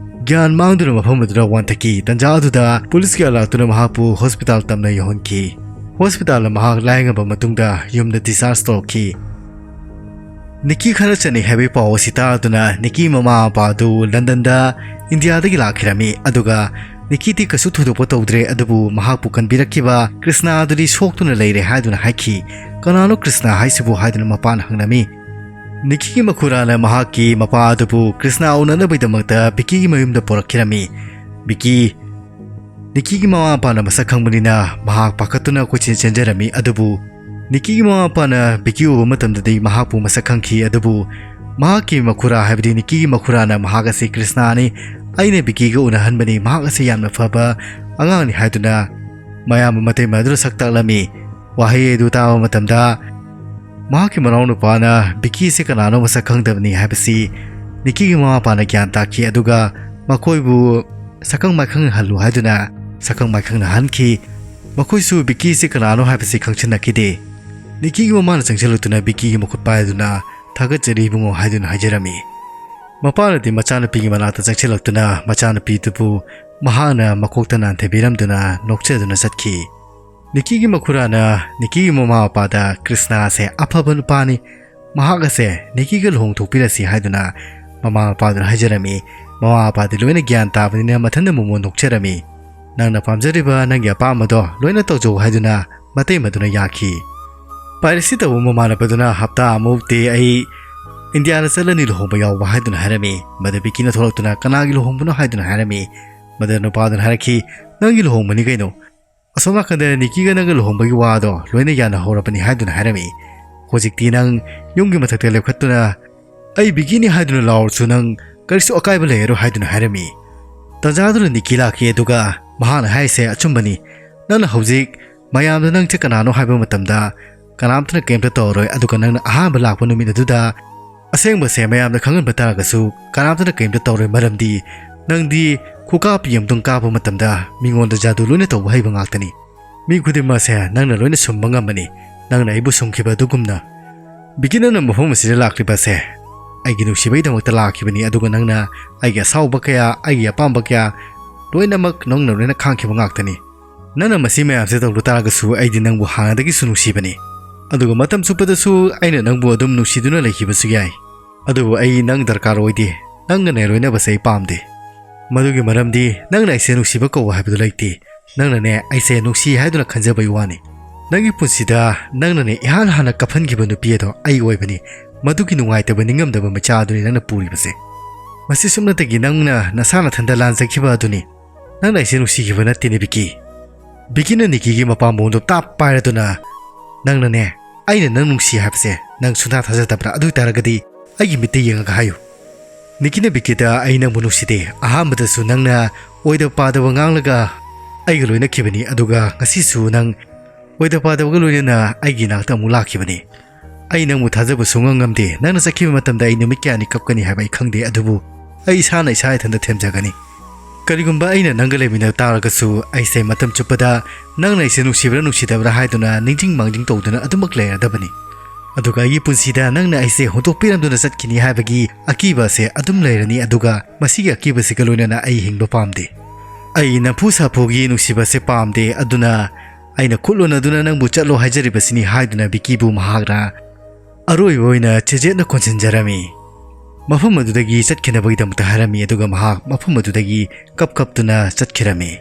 ꯒ꯭ꯌꯥꯟ ꯃꯥꯡꯗꯨꯅ ꯃꯐꯝ ꯑꯗꯨꯗ ꯋꯥꯟꯊꯈꯤ꯫ ꯇꯟꯖꯥ ꯑꯗꯨꯗ ꯄꯨꯂꯤꯁ ꯀꯌꯥ ꯂꯥꯛꯇꯨꯅ ꯃꯍꯥꯛꯄꯨ ꯍꯣꯁꯄꯤꯇꯥꯜ ꯇꯝꯅ ꯌꯧꯍꯟꯈꯤ꯫ ꯍꯣꯁꯄꯤꯇꯥꯜꯗ ꯃꯍꯥꯛ ꯂꯥꯌꯦꯡꯉꯕ ꯃꯇꯨꯡꯗ ꯌꯨꯝꯗ ꯗꯤꯁꯆꯥꯔꯖ ꯇꯧꯔꯛꯈꯤ꯫ ꯅꯤꯀꯤ ꯈꯔ ꯆꯠꯅꯩ ꯍꯥꯏꯕꯒꯤ ꯄꯥꯎ ꯑꯁꯤ ꯇꯥꯗꯨꯅ ꯅꯤꯀꯤ ꯃꯃꯥ ꯃꯄꯥ ꯑꯗꯨ ꯂꯟꯗꯟꯗ ꯏꯟꯗꯤꯌꯥꯗꯒꯤ ꯂꯥꯛꯈꯤꯔꯝꯃꯤ, ꯑꯗꯨꯒ ꯅꯤꯀꯤꯗꯤ ꯀꯩꯁꯨ ꯊꯣꯏꯗꯣꯛꯄ ꯇꯧꯗ꯭ꯔꯦ, ꯑꯗꯨꯕꯨ ꯃꯍꯥꯛꯄꯨ ꯀꯟꯕꯤꯔꯛꯈꯤꯕ ꯀ꯭ꯔꯤꯁꯅꯥ ꯑꯗꯨꯗꯤ ꯁꯣꯛꯇꯨꯅ ꯂꯩꯔꯦ ꯍꯥꯏꯗꯨꯅ ꯍꯥꯏꯈꯤ꯫ "ꯀꯅꯥꯅꯣ ꯀ꯭ꯔꯤꯁꯅꯥ ꯍꯥꯏꯁꯤꯕꯨ?" ꯍꯥꯏꯗꯨꯅ ꯃꯄꯥꯅ ꯍꯪꯂꯝꯃꯤ꯫ ꯅꯤꯀꯤꯒꯤ ꯃꯈꯨꯔꯥꯅ ꯃꯍꯥꯛꯀꯤ ꯃꯄꯥ ꯑꯗꯨꯕꯨ ꯀ꯭ꯔꯤꯁꯅꯥ ꯎꯅꯅꯕꯒꯤꯗꯃꯛꯇ ꯕꯤꯀꯤꯒꯤ ꯃꯌꯨꯝꯗ ꯄꯨꯔꯛꯈꯤꯔꯝꯃꯤ꯫ ꯕꯤꯀꯤ, ꯅꯤꯀꯤꯒꯤ ꯃꯃꯥ ꯃꯄꯥꯅ ꯃꯁꯛ ꯈꯪꯕꯅꯤꯅ ꯃꯍꯥꯛ ꯄꯥꯈꯠꯇꯨꯅ ꯀꯣꯏꯆꯦꯟ ꯆꯦꯟꯖꯔꯝꯃꯤ, ꯑꯗꯨꯕꯨ ꯅꯤꯀꯤꯒꯤ ꯃꯃꯥ ꯃꯄꯥꯅ ꯕꯤꯀꯤ ꯎꯕ ꯃꯇꯝꯗꯗꯤ ꯃꯍꯥꯛꯄꯨ ꯃꯁꯛ ꯈꯪꯈꯤ, ꯑꯗꯨꯕꯨ ꯃꯍꯥꯛꯀꯤ ꯃꯈꯨꯔꯥ, ꯍꯥꯏꯕꯗꯤ ꯅꯤꯀꯤꯒꯤ ꯃꯈꯨꯔꯥꯅ ꯃꯍꯥꯛ ꯑꯁꯤ ꯀ꯭ꯔꯤꯁꯅꯥꯅꯤ, ꯑꯩꯅ ꯕꯤꯀꯤꯒ ꯎꯅꯍꯟꯕꯅꯤ, ꯃꯍꯥꯛ ꯑꯁꯤ ꯌꯥꯝꯅ ꯐꯕ ꯑꯉꯥꯡꯅꯤ ꯍꯥꯏꯗꯨꯅ ꯃꯌꯥꯝꯕ ꯃꯇꯩꯃ ꯑꯗꯨꯅ ꯁꯛ ꯇꯥꯛꯂꯝꯃꯤ꯫ ꯋꯥꯍꯩ ꯑꯗꯨ ꯇꯥꯕ ꯃꯇꯝꯗ ꯃꯍꯥꯛꯀꯤ ꯃꯅꯥꯎꯅꯨꯄꯥꯅ ꯕꯤꯀꯤ ꯑꯁꯤ ꯀꯅꯥꯅꯣ ꯃꯁꯛ ꯈꯪꯗꯕꯅꯤ ꯍꯥꯏꯕꯁꯤ ꯅꯤꯀꯤꯒꯤ ꯃꯃꯥ ꯃꯄꯥꯅ ꯒ꯭ꯌꯥꯟ ꯇꯥꯈꯤ, ꯑꯗꯨꯒ ꯃꯈꯣꯏꯕꯨ ꯁꯛꯈꯪ ꯃꯥꯏꯈꯪꯅꯍꯜꯂꯨ ꯍꯥꯏꯗꯨꯅ ꯁꯛꯈꯪ ꯃꯥꯏꯈꯪꯅꯍꯟꯈꯤ꯫ ꯃꯈꯣꯏꯁꯨ ꯕꯤꯀꯤ ꯑꯁꯤ ꯀꯅꯥꯅꯣ ꯍꯥꯏꯕꯁꯤ ꯈꯪꯁꯤꯟꯅꯈꯤꯗꯦ꯫ ꯅꯤꯀꯤꯒꯤ ꯃꯃꯥꯅ ꯆꯪꯁꯤꯜꯂꯛꯇꯨꯅ ꯕꯤꯀꯤꯒꯤ ꯃꯈꯨꯠ ꯄꯥꯏꯗꯨꯅ, "ꯊꯥꯒꯠꯆꯔꯤ ꯏꯕꯨꯡꯉꯣ" ꯍꯥꯏꯗꯨꯅ ꯍꯥꯏꯖꯔꯝꯃꯤ꯫ ꯃꯄꯥꯅꯗꯤ ꯃꯆꯥꯅꯨꯄꯤꯒꯤ ꯃꯅꯥꯛꯇ ꯆꯪꯁꯤꯜꯂꯛꯇꯨꯅ ꯃꯆꯥꯅꯨꯄꯤꯗꯨꯕꯨ ꯃꯍꯥꯛꯅ ꯃꯀꯣꯛꯇ ꯅꯥꯟꯊꯕꯤꯔꯝꯗꯨꯅ ꯅꯣꯛꯆꯗꯨꯅ ꯆꯠꯈꯤ꯫ ꯅꯤꯀꯤꯒꯤ ꯃꯈꯨꯔꯥꯅ ꯅꯤꯀꯤꯒꯤ ꯃꯃꯥ ꯃꯄꯥꯗ ꯀ꯭ꯔꯤꯁꯅꯥꯁꯦ ꯑꯐꯕ ꯅꯨꯄꯥꯅꯤ, ꯃꯍꯥꯛ ꯑꯁꯦ ꯅꯤꯀꯤꯒ ꯂꯨꯍꯣꯡꯊꯣꯛꯄꯤꯔꯁꯤ ꯍꯥꯏꯗꯨꯅ ꯃꯃꯥ ꯃꯄꯥꯗꯨꯅ ꯍꯥꯏꯖꯔꯝꯃꯤ꯫ ꯃꯃꯥ ꯃꯄꯥꯗꯤ ꯂꯣꯏꯅ ꯒ꯭ꯌꯥꯟ ꯇꯥꯕꯅꯤꯅ ꯃꯊꯟꯇ ꯃꯣꯃꯣꯟ ꯅꯣꯛꯆꯔꯝꯃꯤ꯫ "ꯅꯪꯅ ꯄꯥꯝꯖꯔꯤꯕ ꯅꯪꯒꯤ ꯑꯄꯥꯝꯕꯗꯣ ꯂꯣꯏꯅ ꯇꯧꯖꯧ" ꯍꯥꯏꯗꯨꯅ ꯃꯇꯩꯃꯗꯨꯅ ꯌꯥꯈꯤ꯫ ꯄꯥꯏꯔꯦꯁꯤ ꯇꯧꯕ ꯃꯃꯥꯟꯅꯕꯗꯨꯅ ꯍꯞꯇꯥ ꯑꯃꯃꯨꯛꯇꯤ ꯑꯩ ꯏꯟꯗꯤꯌꯥꯗ ꯆꯠꯂꯅꯤ ꯂꯨꯍꯣꯡꯕ ꯌꯥꯎꯕ ꯍꯥꯏꯗꯨꯅ ꯍꯥꯏꯔꯝꯃꯤ꯫ ꯃꯗꯨ ꯕꯤꯀꯤꯅ ꯊꯣꯛꯂꯛꯇꯨꯅ "ꯀꯅꯥꯒꯤ ꯂꯨꯍꯣꯡꯕꯅꯣ?" ꯍꯥꯏꯗꯨꯅ ꯍꯥꯏꯔꯝꯃꯤ꯫ ꯃꯗꯨ ꯅꯨꯄꯥꯗꯨꯅ ꯍꯥꯏꯔꯛꯈꯤ, "ꯅꯪꯒꯤ ꯂꯨꯍꯣꯡꯕꯅꯤ ꯀꯩꯅꯣ꯫ ꯑꯁꯣꯝ ꯅꯥꯀꯟꯗ ꯅꯤꯀꯤꯒ ꯅꯪꯒ ꯂꯨꯍꯣꯡꯕꯒꯤ ꯋꯥꯗꯣ ꯂꯣꯏꯅ ꯌꯥꯅꯍꯧꯔꯕꯅꯤ" ꯍꯥꯏꯗꯨꯅ ꯍꯥꯏꯔꯝꯃꯤ꯫ "ꯍꯧꯖꯤꯛꯇꯤ ꯅꯪ ꯌꯨꯝꯒꯤ ꯃꯊꯛꯇ ꯂꯦꯞꯈꯠꯇꯨꯅ ꯑꯩ ꯕꯤꯀꯤꯅꯤ ꯍꯥꯏꯗꯨꯅ ꯂꯥꯎꯔꯁꯨ ꯅꯪ ꯀꯔꯤꯁꯨ ꯑꯀꯥꯏꯕ ꯂꯩꯔꯔꯣꯏ" ꯍꯥꯏꯗꯨꯅ ꯍꯥꯏꯔꯝꯃꯤ꯫ ꯇꯟꯖꯥꯗꯨꯗ ꯅꯤꯀꯤ ꯂꯥꯛꯈꯤ, ꯑꯗꯨꯒ ꯃꯍꯥꯛꯅ ꯍꯥꯏꯔꯤꯁꯦ ꯑꯆꯨꯝꯕꯅꯤ꯫ ꯅꯪꯅ ꯍꯧꯖꯤꯛ ꯃꯌꯥꯝꯗ ꯅꯪꯁꯦ ꯀꯅꯥꯅꯣ ꯍꯥꯏꯕ ꯃꯇꯝꯗ ꯀꯅꯥꯝꯇꯅ ꯀꯔꯤꯝꯇ ꯇꯧꯔꯔꯣꯏ, ꯑꯗꯨꯒ ꯅꯪꯅ ꯑꯍꯥꯟꯕ ꯂꯥꯛꯄ ꯅꯨꯃꯤꯠ ꯑꯗꯨꯗ ꯑꯁꯦꯡꯕꯁꯦ ꯃꯌꯥꯝꯗ ꯈꯪꯍꯟꯕ ꯇꯥꯔꯒꯁꯨ ꯀꯅꯥꯝꯇꯅ ꯀꯔꯤꯝꯇ ꯇꯧꯔꯣꯏ, ꯃꯔꯝꯗꯤ ꯅꯪꯗꯤ ꯈꯨꯀꯥꯞꯄꯤ ꯑꯃꯇꯪ ꯀꯥꯞꯄ ꯃꯇꯝꯗ ꯃꯤꯉꯣꯟꯗ ꯖꯥꯗꯨ ꯂꯣꯏꯅ ꯇꯧꯕ ꯍꯩꯕ ꯉꯥꯛꯇꯅꯤ꯫ ꯃꯤ ꯈꯨꯗꯤꯡꯃꯛꯁꯦ ꯅꯪꯅ ꯂꯣꯏꯅ ꯁꯨꯝꯕ ꯉꯝꯕꯅꯤ꯫ ꯅꯪꯅ ꯑꯩꯕꯨ ꯁꯨꯝꯈꯤꯕ ꯑꯗꯨꯒꯨꯝꯅ꯫ ꯕꯤꯀꯤ, ꯅꯪꯅ ꯃꯐꯝ ꯑꯁꯤꯗ ꯂꯥꯛꯂꯤꯕꯁꯦ ꯑꯩꯒꯤ ꯅꯨꯡꯁꯤꯕꯒꯤꯗꯃꯛꯇ ꯂꯥꯛꯈꯤꯕꯅꯤ, ꯑꯗꯨꯒ ꯅꯪꯅ ꯑꯩꯒꯤ ꯑꯁꯥꯎꯕ ꯀꯌꯥ, ꯑꯩꯒꯤ ꯑꯄꯥꯝꯕ ꯀꯌꯥ ꯂꯣꯏꯅꯃꯛ ꯅꯪꯅ ꯂꯣꯏꯅ ꯈꯥꯡꯈꯤꯕ ꯉꯥꯛꯇꯅꯤ꯫ ꯅꯪꯅ ꯃꯁꯤ ꯃꯌꯥꯝꯁꯦ ꯇꯧꯔꯨ ꯇꯥꯔꯒꯁꯨ ꯑꯩꯗꯤ ꯅꯪꯕꯨ ꯍꯥꯟꯅꯗꯒꯤꯁꯨ ꯅꯨꯡꯁꯤꯕꯅꯤ, ꯑꯗꯨꯒ ꯃꯇꯝ ꯆꯨꯞꯄꯗꯁꯨ ꯑꯩꯅ ꯅꯪꯕꯨ ꯑꯗꯨꯝ ꯅꯨꯡꯁꯤꯗꯨꯅ ꯂꯩꯈꯤꯕꯁꯨ ꯌꯥꯏ꯫ ꯑꯗꯨꯕꯨ ꯑꯩ ꯅꯪ ꯗꯔꯀꯥꯔ ꯑꯣꯏꯗꯦ꯫ ꯅꯪꯒꯅꯦ ꯂꯣꯏꯅꯕꯁꯦ ꯑꯩ ꯄꯥꯝꯗꯦ꯫ ꯃꯗꯨꯒꯤ ꯃꯔꯝꯗꯤ ꯅꯪꯅ ꯑꯩꯁꯦ ꯅꯨꯡꯁꯤꯕ ꯀꯧꯕ ꯍꯥꯏꯕꯗꯨ ꯂꯩꯇꯦ꯫ ꯅꯪꯅꯅꯦ ꯑꯩꯁꯦ ꯅꯨꯡꯁꯤ ꯍꯥꯏꯗꯨꯅ ꯈꯟꯖꯕꯒꯤ ꯋꯥꯅꯤ꯫ ꯅꯪꯒꯤ ꯄꯨꯟꯁꯤꯗ ꯅꯪꯅꯅꯦ ꯏꯍꯥꯟ ꯍꯥꯟꯅ ꯀꯞꯍꯟꯈꯤꯕ ꯅꯨꯄꯤ ꯑꯗꯣ ꯑꯩ ꯑꯣꯏꯕꯅꯤ꯫ ꯃꯗꯨꯒꯤ ꯅꯨꯡꯉꯥꯏꯇꯕ ꯅꯤꯡꯉꯝꯗꯕ ꯃꯩꯆꯥ ꯑꯗꯨꯅꯤ ꯅꯪꯅ ꯄꯨꯔꯤꯕꯁꯦ꯫ ꯃꯁꯤ ꯁꯨꯞꯅꯇꯒꯤ ꯅꯪꯅ ꯅꯁꯥ ꯅꯊꯟꯗ ꯂꯥꯟꯖꯈꯤꯕ ꯑꯗꯨꯅꯤ꯫ ꯅꯪꯅ ꯑꯩꯁꯦ ꯅꯨꯡꯁꯤꯈꯤꯕ ꯅꯠꯇꯦꯅꯦ, ꯕꯤꯀꯤ꯫ ꯕꯤꯀꯤꯅ ꯅꯤꯀꯤꯒꯤ ꯃꯄꯥꯝꯕꯣꯝꯗꯣ ꯇꯥꯞ ꯄꯥꯏꯔꯗꯨꯅ, "ꯅꯪꯅꯅꯦ ꯑꯩꯅ ꯅꯪ ꯅꯨꯡꯁꯤ ꯍꯥꯏꯕꯁꯦ ꯅꯪ ꯁꯨꯡꯊꯥ ꯊꯥꯖꯗꯕ꯭ꯔꯥ? ꯑꯗꯨ ꯑꯣꯏꯇꯥꯔꯒꯗꯤ ꯑꯩꯒꯤ ꯃꯤꯠꯇ ꯌꯦꯡꯉꯒ ꯍꯥꯏꯌꯨ꯫" ꯅꯤꯀꯤꯅ ꯕꯤꯀꯤꯗ, "ꯑꯩ ꯅꯪꯕꯨ ꯅꯨꯡꯁꯤꯗꯦ꯫ ꯑꯍꯥꯟꯕꯗꯁꯨ ꯅꯪꯅ ꯑꯣꯏꯗ ꯄꯥꯗꯕ ꯉꯥꯡꯂꯒ ꯑꯩꯒ ꯂꯣꯏꯅꯈꯤꯕꯅꯤ, ꯑꯗꯨꯒ ꯉꯁꯤꯁꯨ ꯅꯪ ꯑꯣꯏꯗ ꯄꯥꯗꯕꯒ ꯂꯣꯏꯅꯅ ꯑꯩꯒꯤ ꯏꯅꯥꯛꯇ ꯑꯃꯨꯛ ꯂꯥꯛꯈꯤꯕꯅꯤ꯫ ꯑꯩ ꯅꯪꯕꯨ ꯊꯥꯖꯕ ꯁꯨꯡꯉꯝ ꯉꯝꯗꯦ꯫ ꯅꯪꯅ ꯆꯠꯈꯤꯕ ꯃꯇꯝꯗ ꯑꯩ ꯅꯨꯃꯤꯠ ꯀꯌꯥꯅꯤ ꯀꯞꯀꯅꯤ ꯍꯥꯏꯕ ꯑꯩ ꯈꯪꯗꯦ, ꯑꯗꯨꯕꯨ ꯑꯩ ꯏꯁꯥꯅ ꯏꯁꯥ ꯏꯊꯟꯇ ꯊꯦꯝꯖꯒꯅꯤ꯫ ꯀꯔꯤꯒꯨꯝꯕ ꯑꯩꯅ ꯅꯪꯒ ꯂꯩꯃꯤꯟꯅ ꯇꯥꯔꯒꯁꯨ ꯑꯩꯁꯦ ꯃꯇꯝ ꯆꯨꯞꯄꯗ ꯅꯪꯅ ꯑꯩꯁꯦ ꯅꯨꯡꯁꯤꯕ꯭ꯔꯥ ꯅꯨꯡꯁꯤꯗꯕ꯭ꯔꯥ ꯍꯥꯏꯗꯨꯅ ꯅꯤꯡꯁꯤꯡ ꯃꯥꯡꯖꯤꯡ ꯇꯧꯗꯨꯅ ꯑꯗꯨꯃꯛ ꯂꯩꯔꯗꯕꯅꯤ꯫" ꯑꯗꯨꯒ ꯑꯩꯒꯤ ꯄꯨꯟꯁꯤꯗ ꯅꯪꯅ ꯑꯩꯁꯦ ꯍꯨꯟꯗꯣꯛꯄꯤꯔꯝꯗꯨꯅ ꯆꯠꯈꯤꯅꯤ ꯍꯥꯏꯕꯒꯤ ꯑꯀꯤꯕ ꯑꯁꯦ ꯑꯗꯨꯝ ꯂꯩꯔꯅꯤ, ꯑꯗꯨꯒ ꯃꯁꯤꯒꯤ ꯑꯀꯤꯕꯁꯤꯒ ꯂꯣꯏꯅꯅ ꯑꯩ ꯍꯤꯡꯕ ꯄꯥꯝꯗꯦ꯫ ꯑꯩ ꯅꯝꯐꯨ ꯁꯥꯐꯨꯒꯤ ꯅꯨꯡꯁꯤꯕ ꯑꯁꯦ ꯄꯥꯝꯗꯦ, ꯑꯗꯨꯅ ꯑꯩꯅ ꯈꯨꯠ ꯂꯣꯟꯅꯗꯨꯅ ꯅꯪꯕꯨ ꯆꯠꯂꯣ ꯍꯥꯏꯖꯔꯤꯕꯁꯤꯅꯤ ꯍꯥꯏꯗꯨꯅ ꯕꯤꯀꯤꯕꯨ ꯃꯍꯥꯛꯅ ꯑꯔꯣꯏꯕ ꯑꯣꯏꯅ ꯆꯦꯖꯦꯠꯅ ꯀꯣꯟꯁꯤꯟꯖꯔꯝꯃꯤ꯫ ꯃꯐꯝ ꯑꯗꯨꯗꯒꯤ ꯆꯠꯈꯤꯅꯕꯒꯤꯗꯃꯛꯇ ꯍꯥꯏꯔꯝꯃꯤ, ꯑꯗꯨꯒ ꯃꯍꯥꯛ ꯃꯐꯝ ꯑꯗꯨꯗꯒꯤ ꯀꯞ ꯀꯞꯇꯨꯅ ꯆꯠꯈꯤꯔꯝꯃꯤ꯫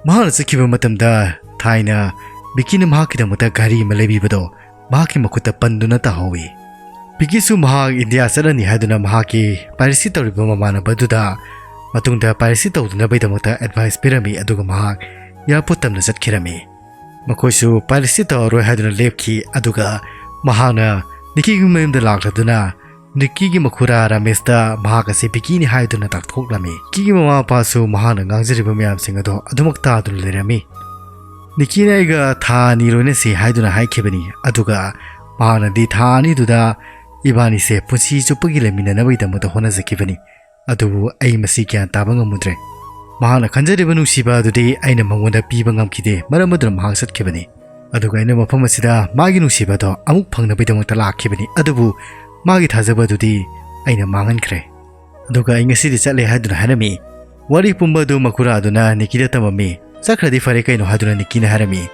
ꯃꯍꯥꯛꯅ ꯆꯠꯈꯤꯕ ꯃꯇꯝꯗ ꯊꯥꯏꯅ ꯕꯤꯀꯤꯅ ꯃꯍꯥꯛꯀꯤꯗꯃꯛꯇ ꯘꯔꯤ ꯑꯃ ꯂꯩꯕꯤꯕꯗꯣ ꯃꯍꯥꯛꯀꯤ ꯃꯈꯨꯠꯇ ꯄꯟꯗꯨꯅ ꯇꯥꯍꯧꯏ꯫ ꯕꯤꯀꯤꯁꯨ ꯃꯍꯥꯛ ꯏꯟꯗꯤꯌꯥ ꯆꯠꯂꯅꯤ ꯍꯥꯏꯗꯨꯅ ꯃꯍꯥꯛꯀꯤ ꯄꯥꯏꯔꯦꯁꯤ ꯇꯧꯔꯤꯕ ꯃꯃꯥꯟꯅꯕꯗꯨꯗ ꯃꯇꯨꯡꯗ ꯄꯥꯏꯔꯦꯁꯤ ꯇꯧꯗꯅꯕꯒꯤꯗꯃꯛꯇ ꯑꯦꯗꯚꯥꯏꯁ ꯄꯤꯔꯝꯃꯤ, ꯑꯗꯨꯒ ꯃꯍꯥꯛ ꯑꯦꯌꯥꯔꯄꯣꯔꯠ ꯇꯝꯅ ꯆꯠꯈꯤꯔꯝꯃꯤ꯫ ꯃꯈꯣꯏꯁꯨ ꯄꯥꯏꯔꯦꯁꯤ ꯇꯧꯔꯔꯣꯏ ꯍꯥꯏꯗꯨꯅ ꯂꯦꯞꯈꯤ, ꯑꯗꯨꯒ ꯃꯍꯥꯛꯅ ꯅꯤꯀꯤꯒꯤ ꯃꯌꯨꯝꯗ ꯂꯥꯛꯂꯗꯨꯅ ꯅꯤꯀꯤꯒꯤ ꯃꯈꯨꯔꯥ ꯔꯥꯃꯦꯁꯇ ꯃꯍꯥꯛ ꯑꯁꯤ ꯕꯤꯀꯤꯅꯤ ꯍꯥꯏꯗꯨꯅ ꯇꯥꯛꯊꯣꯛꯂꯝꯃꯤ꯫ ꯅꯤꯀꯤꯒꯤ ꯃꯃꯥ ꯃꯄꯥꯁꯨ ꯃꯍꯥꯛꯅ ꯉꯥꯡꯖꯔꯤꯕ ꯃꯌꯥꯝꯁꯤꯡ ꯑꯗꯣ ꯑꯗꯨꯃꯛ ꯇꯥꯗꯨꯅ ꯂꯩꯔꯝꯃꯤ꯫ ꯅꯤꯀꯤꯅ ꯑꯩꯒ ꯊꯥ ꯑꯅꯤ ꯂꯣꯏꯅꯁꯤ ꯍꯥꯏꯗꯨꯅ ꯍꯥꯏꯈꯤꯕꯅꯤ, ꯑꯗꯨꯒ ꯃꯍꯥꯛꯅꯗꯤ ꯊꯥ ꯑꯅꯤꯗꯨꯗ ꯏꯕꯥꯅꯤꯁꯦ ꯄꯨꯟꯁꯤ ꯆꯨꯞꯄꯒꯤ ꯂꯩꯃꯤꯟꯅꯅꯕꯒꯤꯗꯃꯛꯇ ꯍꯣꯠꯅꯖꯈꯤꯕꯅꯤ꯫ ꯑꯗꯨꯕꯨ ꯑꯩ ꯃꯁꯤ ꯒ꯭ꯌꯥꯟ ꯇꯥꯕ ꯉꯝꯃꯨꯗ꯭ꯔꯦ꯫ ꯃꯍꯥꯛꯅ ꯈꯟꯖꯔꯤꯕ ꯅꯨꯡꯁꯤꯕ ꯑꯗꯨꯗꯤ ꯑꯩꯅ ꯃꯉꯣꯟꯗ ꯄꯤꯕ ꯉꯝꯈꯤꯗꯦ, ꯃꯔꯝ ꯑꯗꯨꯅ ꯃꯍꯥꯛ ꯆꯠꯈꯤꯕꯅꯤ꯫ ꯑꯗꯨꯒ ꯑꯩꯅ ꯃꯐꯝ ꯑꯁꯤꯗ ꯃꯥꯒꯤ ꯅꯨꯡꯁꯤꯕ ꯑꯗꯣ ꯑꯃꯨꯛ ꯐꯪꯅꯕꯒꯤꯗꯃꯛꯇ ꯂꯥꯛꯈꯤꯕꯅꯤ, ꯑꯗꯨꯕꯨ ꯃꯥꯒꯤ ꯊꯥꯖꯕ ꯑꯗꯨꯗꯤ ꯑꯩꯅ ꯃꯥꯡꯍꯟꯈ꯭ꯔꯦ꯫ ꯑꯗꯨꯒ ꯑꯩ ꯉꯁꯤꯗꯤ ꯆꯠꯂꯦ ꯍꯥꯏꯗꯨꯅ ꯍꯥꯏꯔꯝꯃꯤ꯫ ꯋꯥꯔꯤ ꯄꯨꯝꯕ ꯑꯗꯨ ꯃꯈꯨꯔꯥ ꯑꯗꯨꯅ ꯅꯤꯀꯤꯗ ꯇꯝꯃꯝꯃꯤ꯫ "ꯆꯠꯈ꯭ꯔꯗꯤ ꯐꯔꯦ ꯀꯩꯅꯣ?" ꯍꯥꯏꯗꯨꯅ ꯅꯤꯀꯤꯅ ꯍꯥꯏꯔꯝꯃꯤ꯫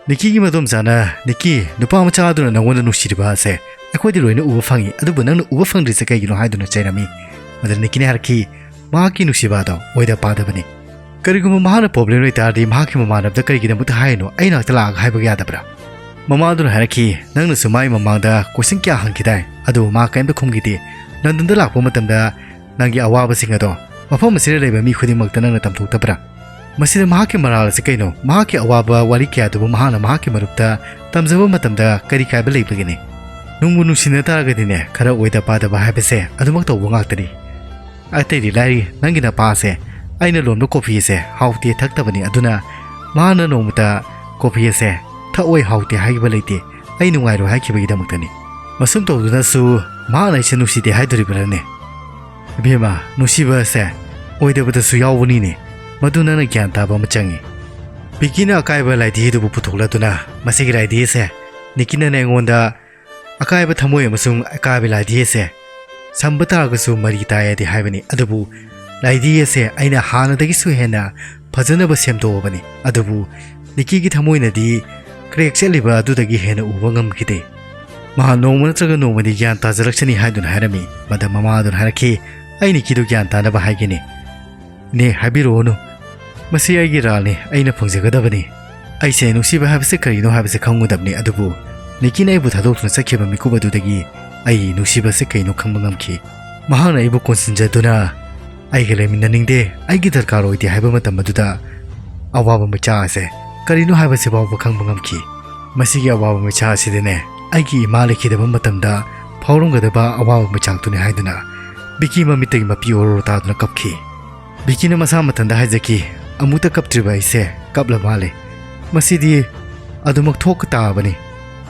ꯅꯤꯀꯤꯒꯤ ꯃꯗꯣꯝꯆꯥꯅ, "ꯅꯤꯀꯤ, ꯅꯨꯄꯥ ꯃꯆꯥ ꯑꯗꯨꯅ ꯅꯪꯉꯣꯟꯗ ꯅꯨꯡꯁꯤꯔꯤꯕ ꯑꯁꯦ ꯑꯩꯈꯣꯏꯗꯤ ꯂꯣꯏꯅ ꯎꯕ ꯐꯪꯉꯤ, ꯑꯗꯨꯕꯨ ꯅꯪꯅ ꯎꯕ ꯐꯪꯗ꯭ꯔꯤꯁꯦ ꯀꯩꯒꯤꯅꯣ?" ꯍꯥꯏꯗꯨꯅ ꯆꯩꯔꯝꯃꯤ꯫ ꯃꯗꯨꯗ ꯅꯤꯀꯤꯅ ꯍꯥꯏꯔꯛꯈꯤ, "ꯃꯍꯥꯛꯀꯤ ꯅꯨꯡꯁꯤꯕ ꯑꯗꯣ ꯑꯣꯏꯗ ꯄꯥꯗꯕꯅꯤ꯫ ꯀꯔꯤꯒꯨꯝꯕ ꯃꯍꯥꯛꯅ ꯄ꯭ꯔꯣꯕ꯭ꯂꯦꯝ ꯂꯩꯇꯥꯔꯗꯤ ꯃꯍꯥꯛꯀꯤ ꯃꯃꯥꯟꯅꯕꯗ ꯀꯔꯤꯒꯤꯗꯃꯛꯇ ꯍꯥꯏꯔꯤꯅꯣ? ꯑꯩ ꯅꯥꯛꯇ ꯂꯥꯛꯑꯒ ꯍꯥꯏꯕꯒ ꯌꯥꯗꯕ꯭ꯔꯥ?" ꯃꯃꯥ ꯑꯗꯨꯅ ꯍꯥꯏꯔꯛꯈꯤ, "ꯅꯪꯅꯁꯨ ꯃꯥꯒꯤ ꯃꯃꯥꯡꯗ ꯀꯣꯏꯁꯟ ꯀꯌꯥ ꯍꯪꯈꯤꯗꯥꯏ? ꯑꯗꯨꯕꯨ ꯃꯥ ꯀꯔꯤꯝꯇ ꯈꯨꯝꯈꯤꯗꯦ꯫ ꯂꯟꯗꯟꯗ ꯂꯥꯛꯄ ꯃꯇꯝꯗ ꯅꯪꯒꯤ ꯑꯋꯥꯕꯁꯤꯡ ꯑꯗꯣ ꯃꯐꯝ ꯑꯁꯤꯗ ꯂꯩꯕ ꯃꯤ ꯈꯨꯗꯤꯡꯃꯛꯇ ꯅꯪꯅ ꯇꯝꯊꯣꯛꯇꯕ꯭ꯔꯥ? ꯃꯁꯤꯗ ꯃꯍꯥꯛꯀꯤ ꯃꯔꯥꯜ ꯑꯁꯤ ꯀꯩꯅꯣ? ꯃꯍꯥꯛꯀꯤ ꯑꯋꯥꯕ ꯋꯥꯔꯤ ꯀꯌꯥꯗꯨꯕꯨ ꯃꯍꯥꯛꯅ ꯃꯍꯥꯛꯀꯤ ꯃꯔꯨꯞꯇ ꯇꯝꯖꯕ ꯃꯇꯝꯗ ꯀꯔꯤ ꯀꯥꯏꯕ ꯂꯩꯕꯒꯦꯅꯦ? ꯅꯨꯡꯕꯨ ꯅꯨꯡꯁꯤꯅ ꯇꯥꯔꯒꯗꯤꯅꯦ, ꯈꯔ ꯑꯣꯏꯗ ꯄꯥꯗꯕ ꯍꯥꯏꯕꯁꯦ ꯑꯗꯨꯃꯛ ꯇꯧꯕ ꯉꯥꯛꯇꯅꯤ꯫ ꯑꯇꯩꯗꯤ ꯂꯥꯏꯔꯤ, ꯅꯪꯒꯤ ꯅꯄꯥꯁꯦ ꯑꯩꯅ ꯂꯣꯟꯕ ꯀꯣꯐꯤ ꯑꯁꯦ ꯍꯥꯎꯇꯦ, ꯊꯛꯇꯕꯅꯤ, ꯑꯗꯨꯅ ꯃꯥꯅ ꯅꯣꯡꯃꯇ ꯀꯣꯐꯤ ꯑꯁꯦ ꯊꯛꯑꯣꯏ, ꯍꯥꯎꯇꯦ ꯍꯥꯏꯈꯤꯕ ꯂꯩꯇꯦ, ꯑꯩ ꯅꯨꯡꯉꯥꯏꯔꯣꯏ ꯍꯥꯏꯈꯤꯕꯒꯤꯗꯃꯛꯇꯅꯤ꯫ ꯃꯁꯨꯝ ꯇꯧꯗꯨꯅꯁꯨ ꯃꯍꯥꯛꯅ ꯑꯩꯁꯦ ꯅꯨꯡꯁꯤꯗꯦ ꯍꯥꯏꯗꯣꯔꯤꯕ꯭ꯔꯥꯅꯦ?" "ꯏꯕꯦꯝꯃ, ꯅꯨꯡꯁꯤꯕ ꯑꯁꯦ ꯑꯣꯏꯗꯕꯗꯁꯨ ꯌꯥꯎꯕꯅꯤꯅꯦ, ꯃꯗꯨ ꯅꯪꯅ ꯒ꯭ꯌꯥꯟ ꯇꯥꯕ ꯑꯃ ꯆꯪꯉꯤ꯫" ꯕꯤꯀꯤꯅ ꯑꯀꯥꯏꯕ ꯂꯥꯏꯙꯤ ꯑꯗꯨꯕꯨ ꯄꯨꯊꯣꯛꯂꯗꯨꯅ, "ꯃꯁꯤꯒꯤ ꯂꯥꯏꯙꯤ ꯑꯁꯦ ꯅꯤꯀꯤꯅꯅꯦ ꯑꯩꯉꯣꯟꯗ ꯑꯀꯥꯏꯕ ꯊꯃꯣꯏ ꯑꯃꯁꯨꯡ ꯑꯀꯥꯏꯕ ꯂꯥꯏꯙꯤ ꯑꯁꯦ ꯁꯝꯕ ꯇꯥꯔꯒꯁꯨ ꯃꯔꯤ ꯇꯥꯏ ꯍꯥꯏꯗꯤ ꯍꯥꯏꯕꯅꯤ꯫ ꯑꯗꯨꯕꯨ ꯂꯥꯏꯙꯤ ꯑꯁꯦ ꯑꯩꯅ ꯍꯥꯟꯅꯗꯒꯤꯁꯨ ꯍꯦꯟꯅ ꯐꯖꯅꯕ ꯁꯦꯝꯗꯣꯛꯑꯕꯅꯤ꯫ ꯑꯗꯨꯕꯨ ꯅꯤꯀꯤꯒꯤ ꯊꯃꯣꯏꯅꯗꯤ ꯀ꯭ꯔꯦꯛ ꯆꯠꯂꯤꯕ ꯑꯗꯨꯗꯒꯤ ꯍꯦꯟꯅ ꯎꯕ ꯉꯝꯈꯤꯗꯦ꯫ ꯃꯍꯥꯛ ꯅꯣꯡꯃ ꯅꯠꯇ꯭ꯔꯒ ꯅꯣꯡꯃꯗꯤ ꯒ꯭ꯌꯥꯟ ꯇꯥꯖꯔꯛꯆꯅꯤ ꯍꯥꯏꯗꯨꯅ ꯍꯥꯏꯔꯝꯃꯤ꯫ ꯃꯗ ꯃꯃꯥ ꯑꯗꯨꯅ ꯍꯥꯏꯔꯛꯈꯤ, "ꯑꯩ ꯅꯤꯀꯤꯗꯨ ꯒ꯭ꯌꯥꯟ ꯇꯥꯅꯕ ꯍꯥꯏꯒꯅꯤ꯫" "ꯏꯅꯦ, ꯍꯥꯏꯕꯤꯔꯛꯑꯣꯅꯨ꯫ ꯃꯁꯤ ꯑꯩꯒꯤ ꯔꯥꯜꯅꯤ, ꯑꯩꯅ ꯐꯪꯖꯒꯗꯕꯅꯤ꯫ ꯑꯩꯁꯦ ꯅꯨꯡꯁꯤꯕ ꯍꯥꯏꯕꯁꯤ ꯀꯔꯤꯅꯣ ꯍꯥꯏꯕꯁꯤ ꯈꯪꯉꯨꯗꯕꯅꯤ, ꯑꯗꯨꯕꯨ ꯅꯤꯀꯤꯅ ꯑꯩꯕꯨ ꯊꯥꯗꯣꯛꯇꯨꯅ ꯆꯠꯈꯤꯕ ꯃꯤꯀꯨꯞ ꯑꯗꯨꯗꯒꯤ ꯑꯩ ꯅꯨꯡꯁꯤꯕꯁꯤ ꯀꯩꯅꯣ ꯈꯪꯕ ꯉꯝꯈꯤ꯫ ꯃꯍꯥꯛꯅ ꯑꯩꯕꯨ ꯀꯣꯟꯁꯤꯟꯖꯗꯨꯅ ꯑꯩꯒ ꯂꯩꯃꯤꯟꯅꯅꯤꯡꯗꯦ, ꯑꯩꯒꯤ ꯗꯔꯀꯥꯔ ꯑꯣꯏꯗꯦ ꯍꯥꯏꯕ ꯃꯇꯝ ꯑꯗꯨꯗ ꯑꯋꯥꯕ ꯃꯩꯆꯥꯛ ꯑꯁꯦ ꯀꯔꯤꯅꯣ ꯍꯥꯏꯕꯁꯤ ꯐꯥꯎꯕ ꯈꯪꯕ ꯉꯝꯈꯤ꯫ ꯃꯁꯤꯒꯤ ꯑꯋꯥꯕ ꯃꯩꯆꯥꯛ ꯑꯁꯤꯗꯅꯦ ꯑꯩꯒꯤ ꯏꯃꯥ ꯂꯩꯈꯤꯗꯕ ꯃꯇꯝꯗ ꯐꯥꯎꯔꯝꯒꯗꯕ ꯑꯋꯥꯕ ꯃꯩꯆꯥꯛꯇꯨꯅꯤ" ꯍꯥꯏꯗꯨꯅ ꯕꯤꯀꯤ ꯃꯃꯤꯠꯇꯒꯤ ꯃꯄꯤ ꯑꯣꯔꯣ ꯇꯥꯗꯨꯅ ꯀꯞꯈꯤ꯫ ꯕꯤꯀꯤꯅ ꯃꯁꯥ ꯃꯊꯟꯇ ꯍꯥꯏꯖꯈꯤ, "ꯑꯃꯨꯛꯇ ꯀꯞꯇ꯭ꯔꯤꯕ ꯑꯩꯁꯦ ꯀꯞꯂ ꯃꯥꯜꯂꯦ꯫ ꯃꯁꯤꯗꯤ ꯑꯗꯨꯃꯛ ꯊꯣꯛꯄ ꯇꯥꯕꯅꯤ꯫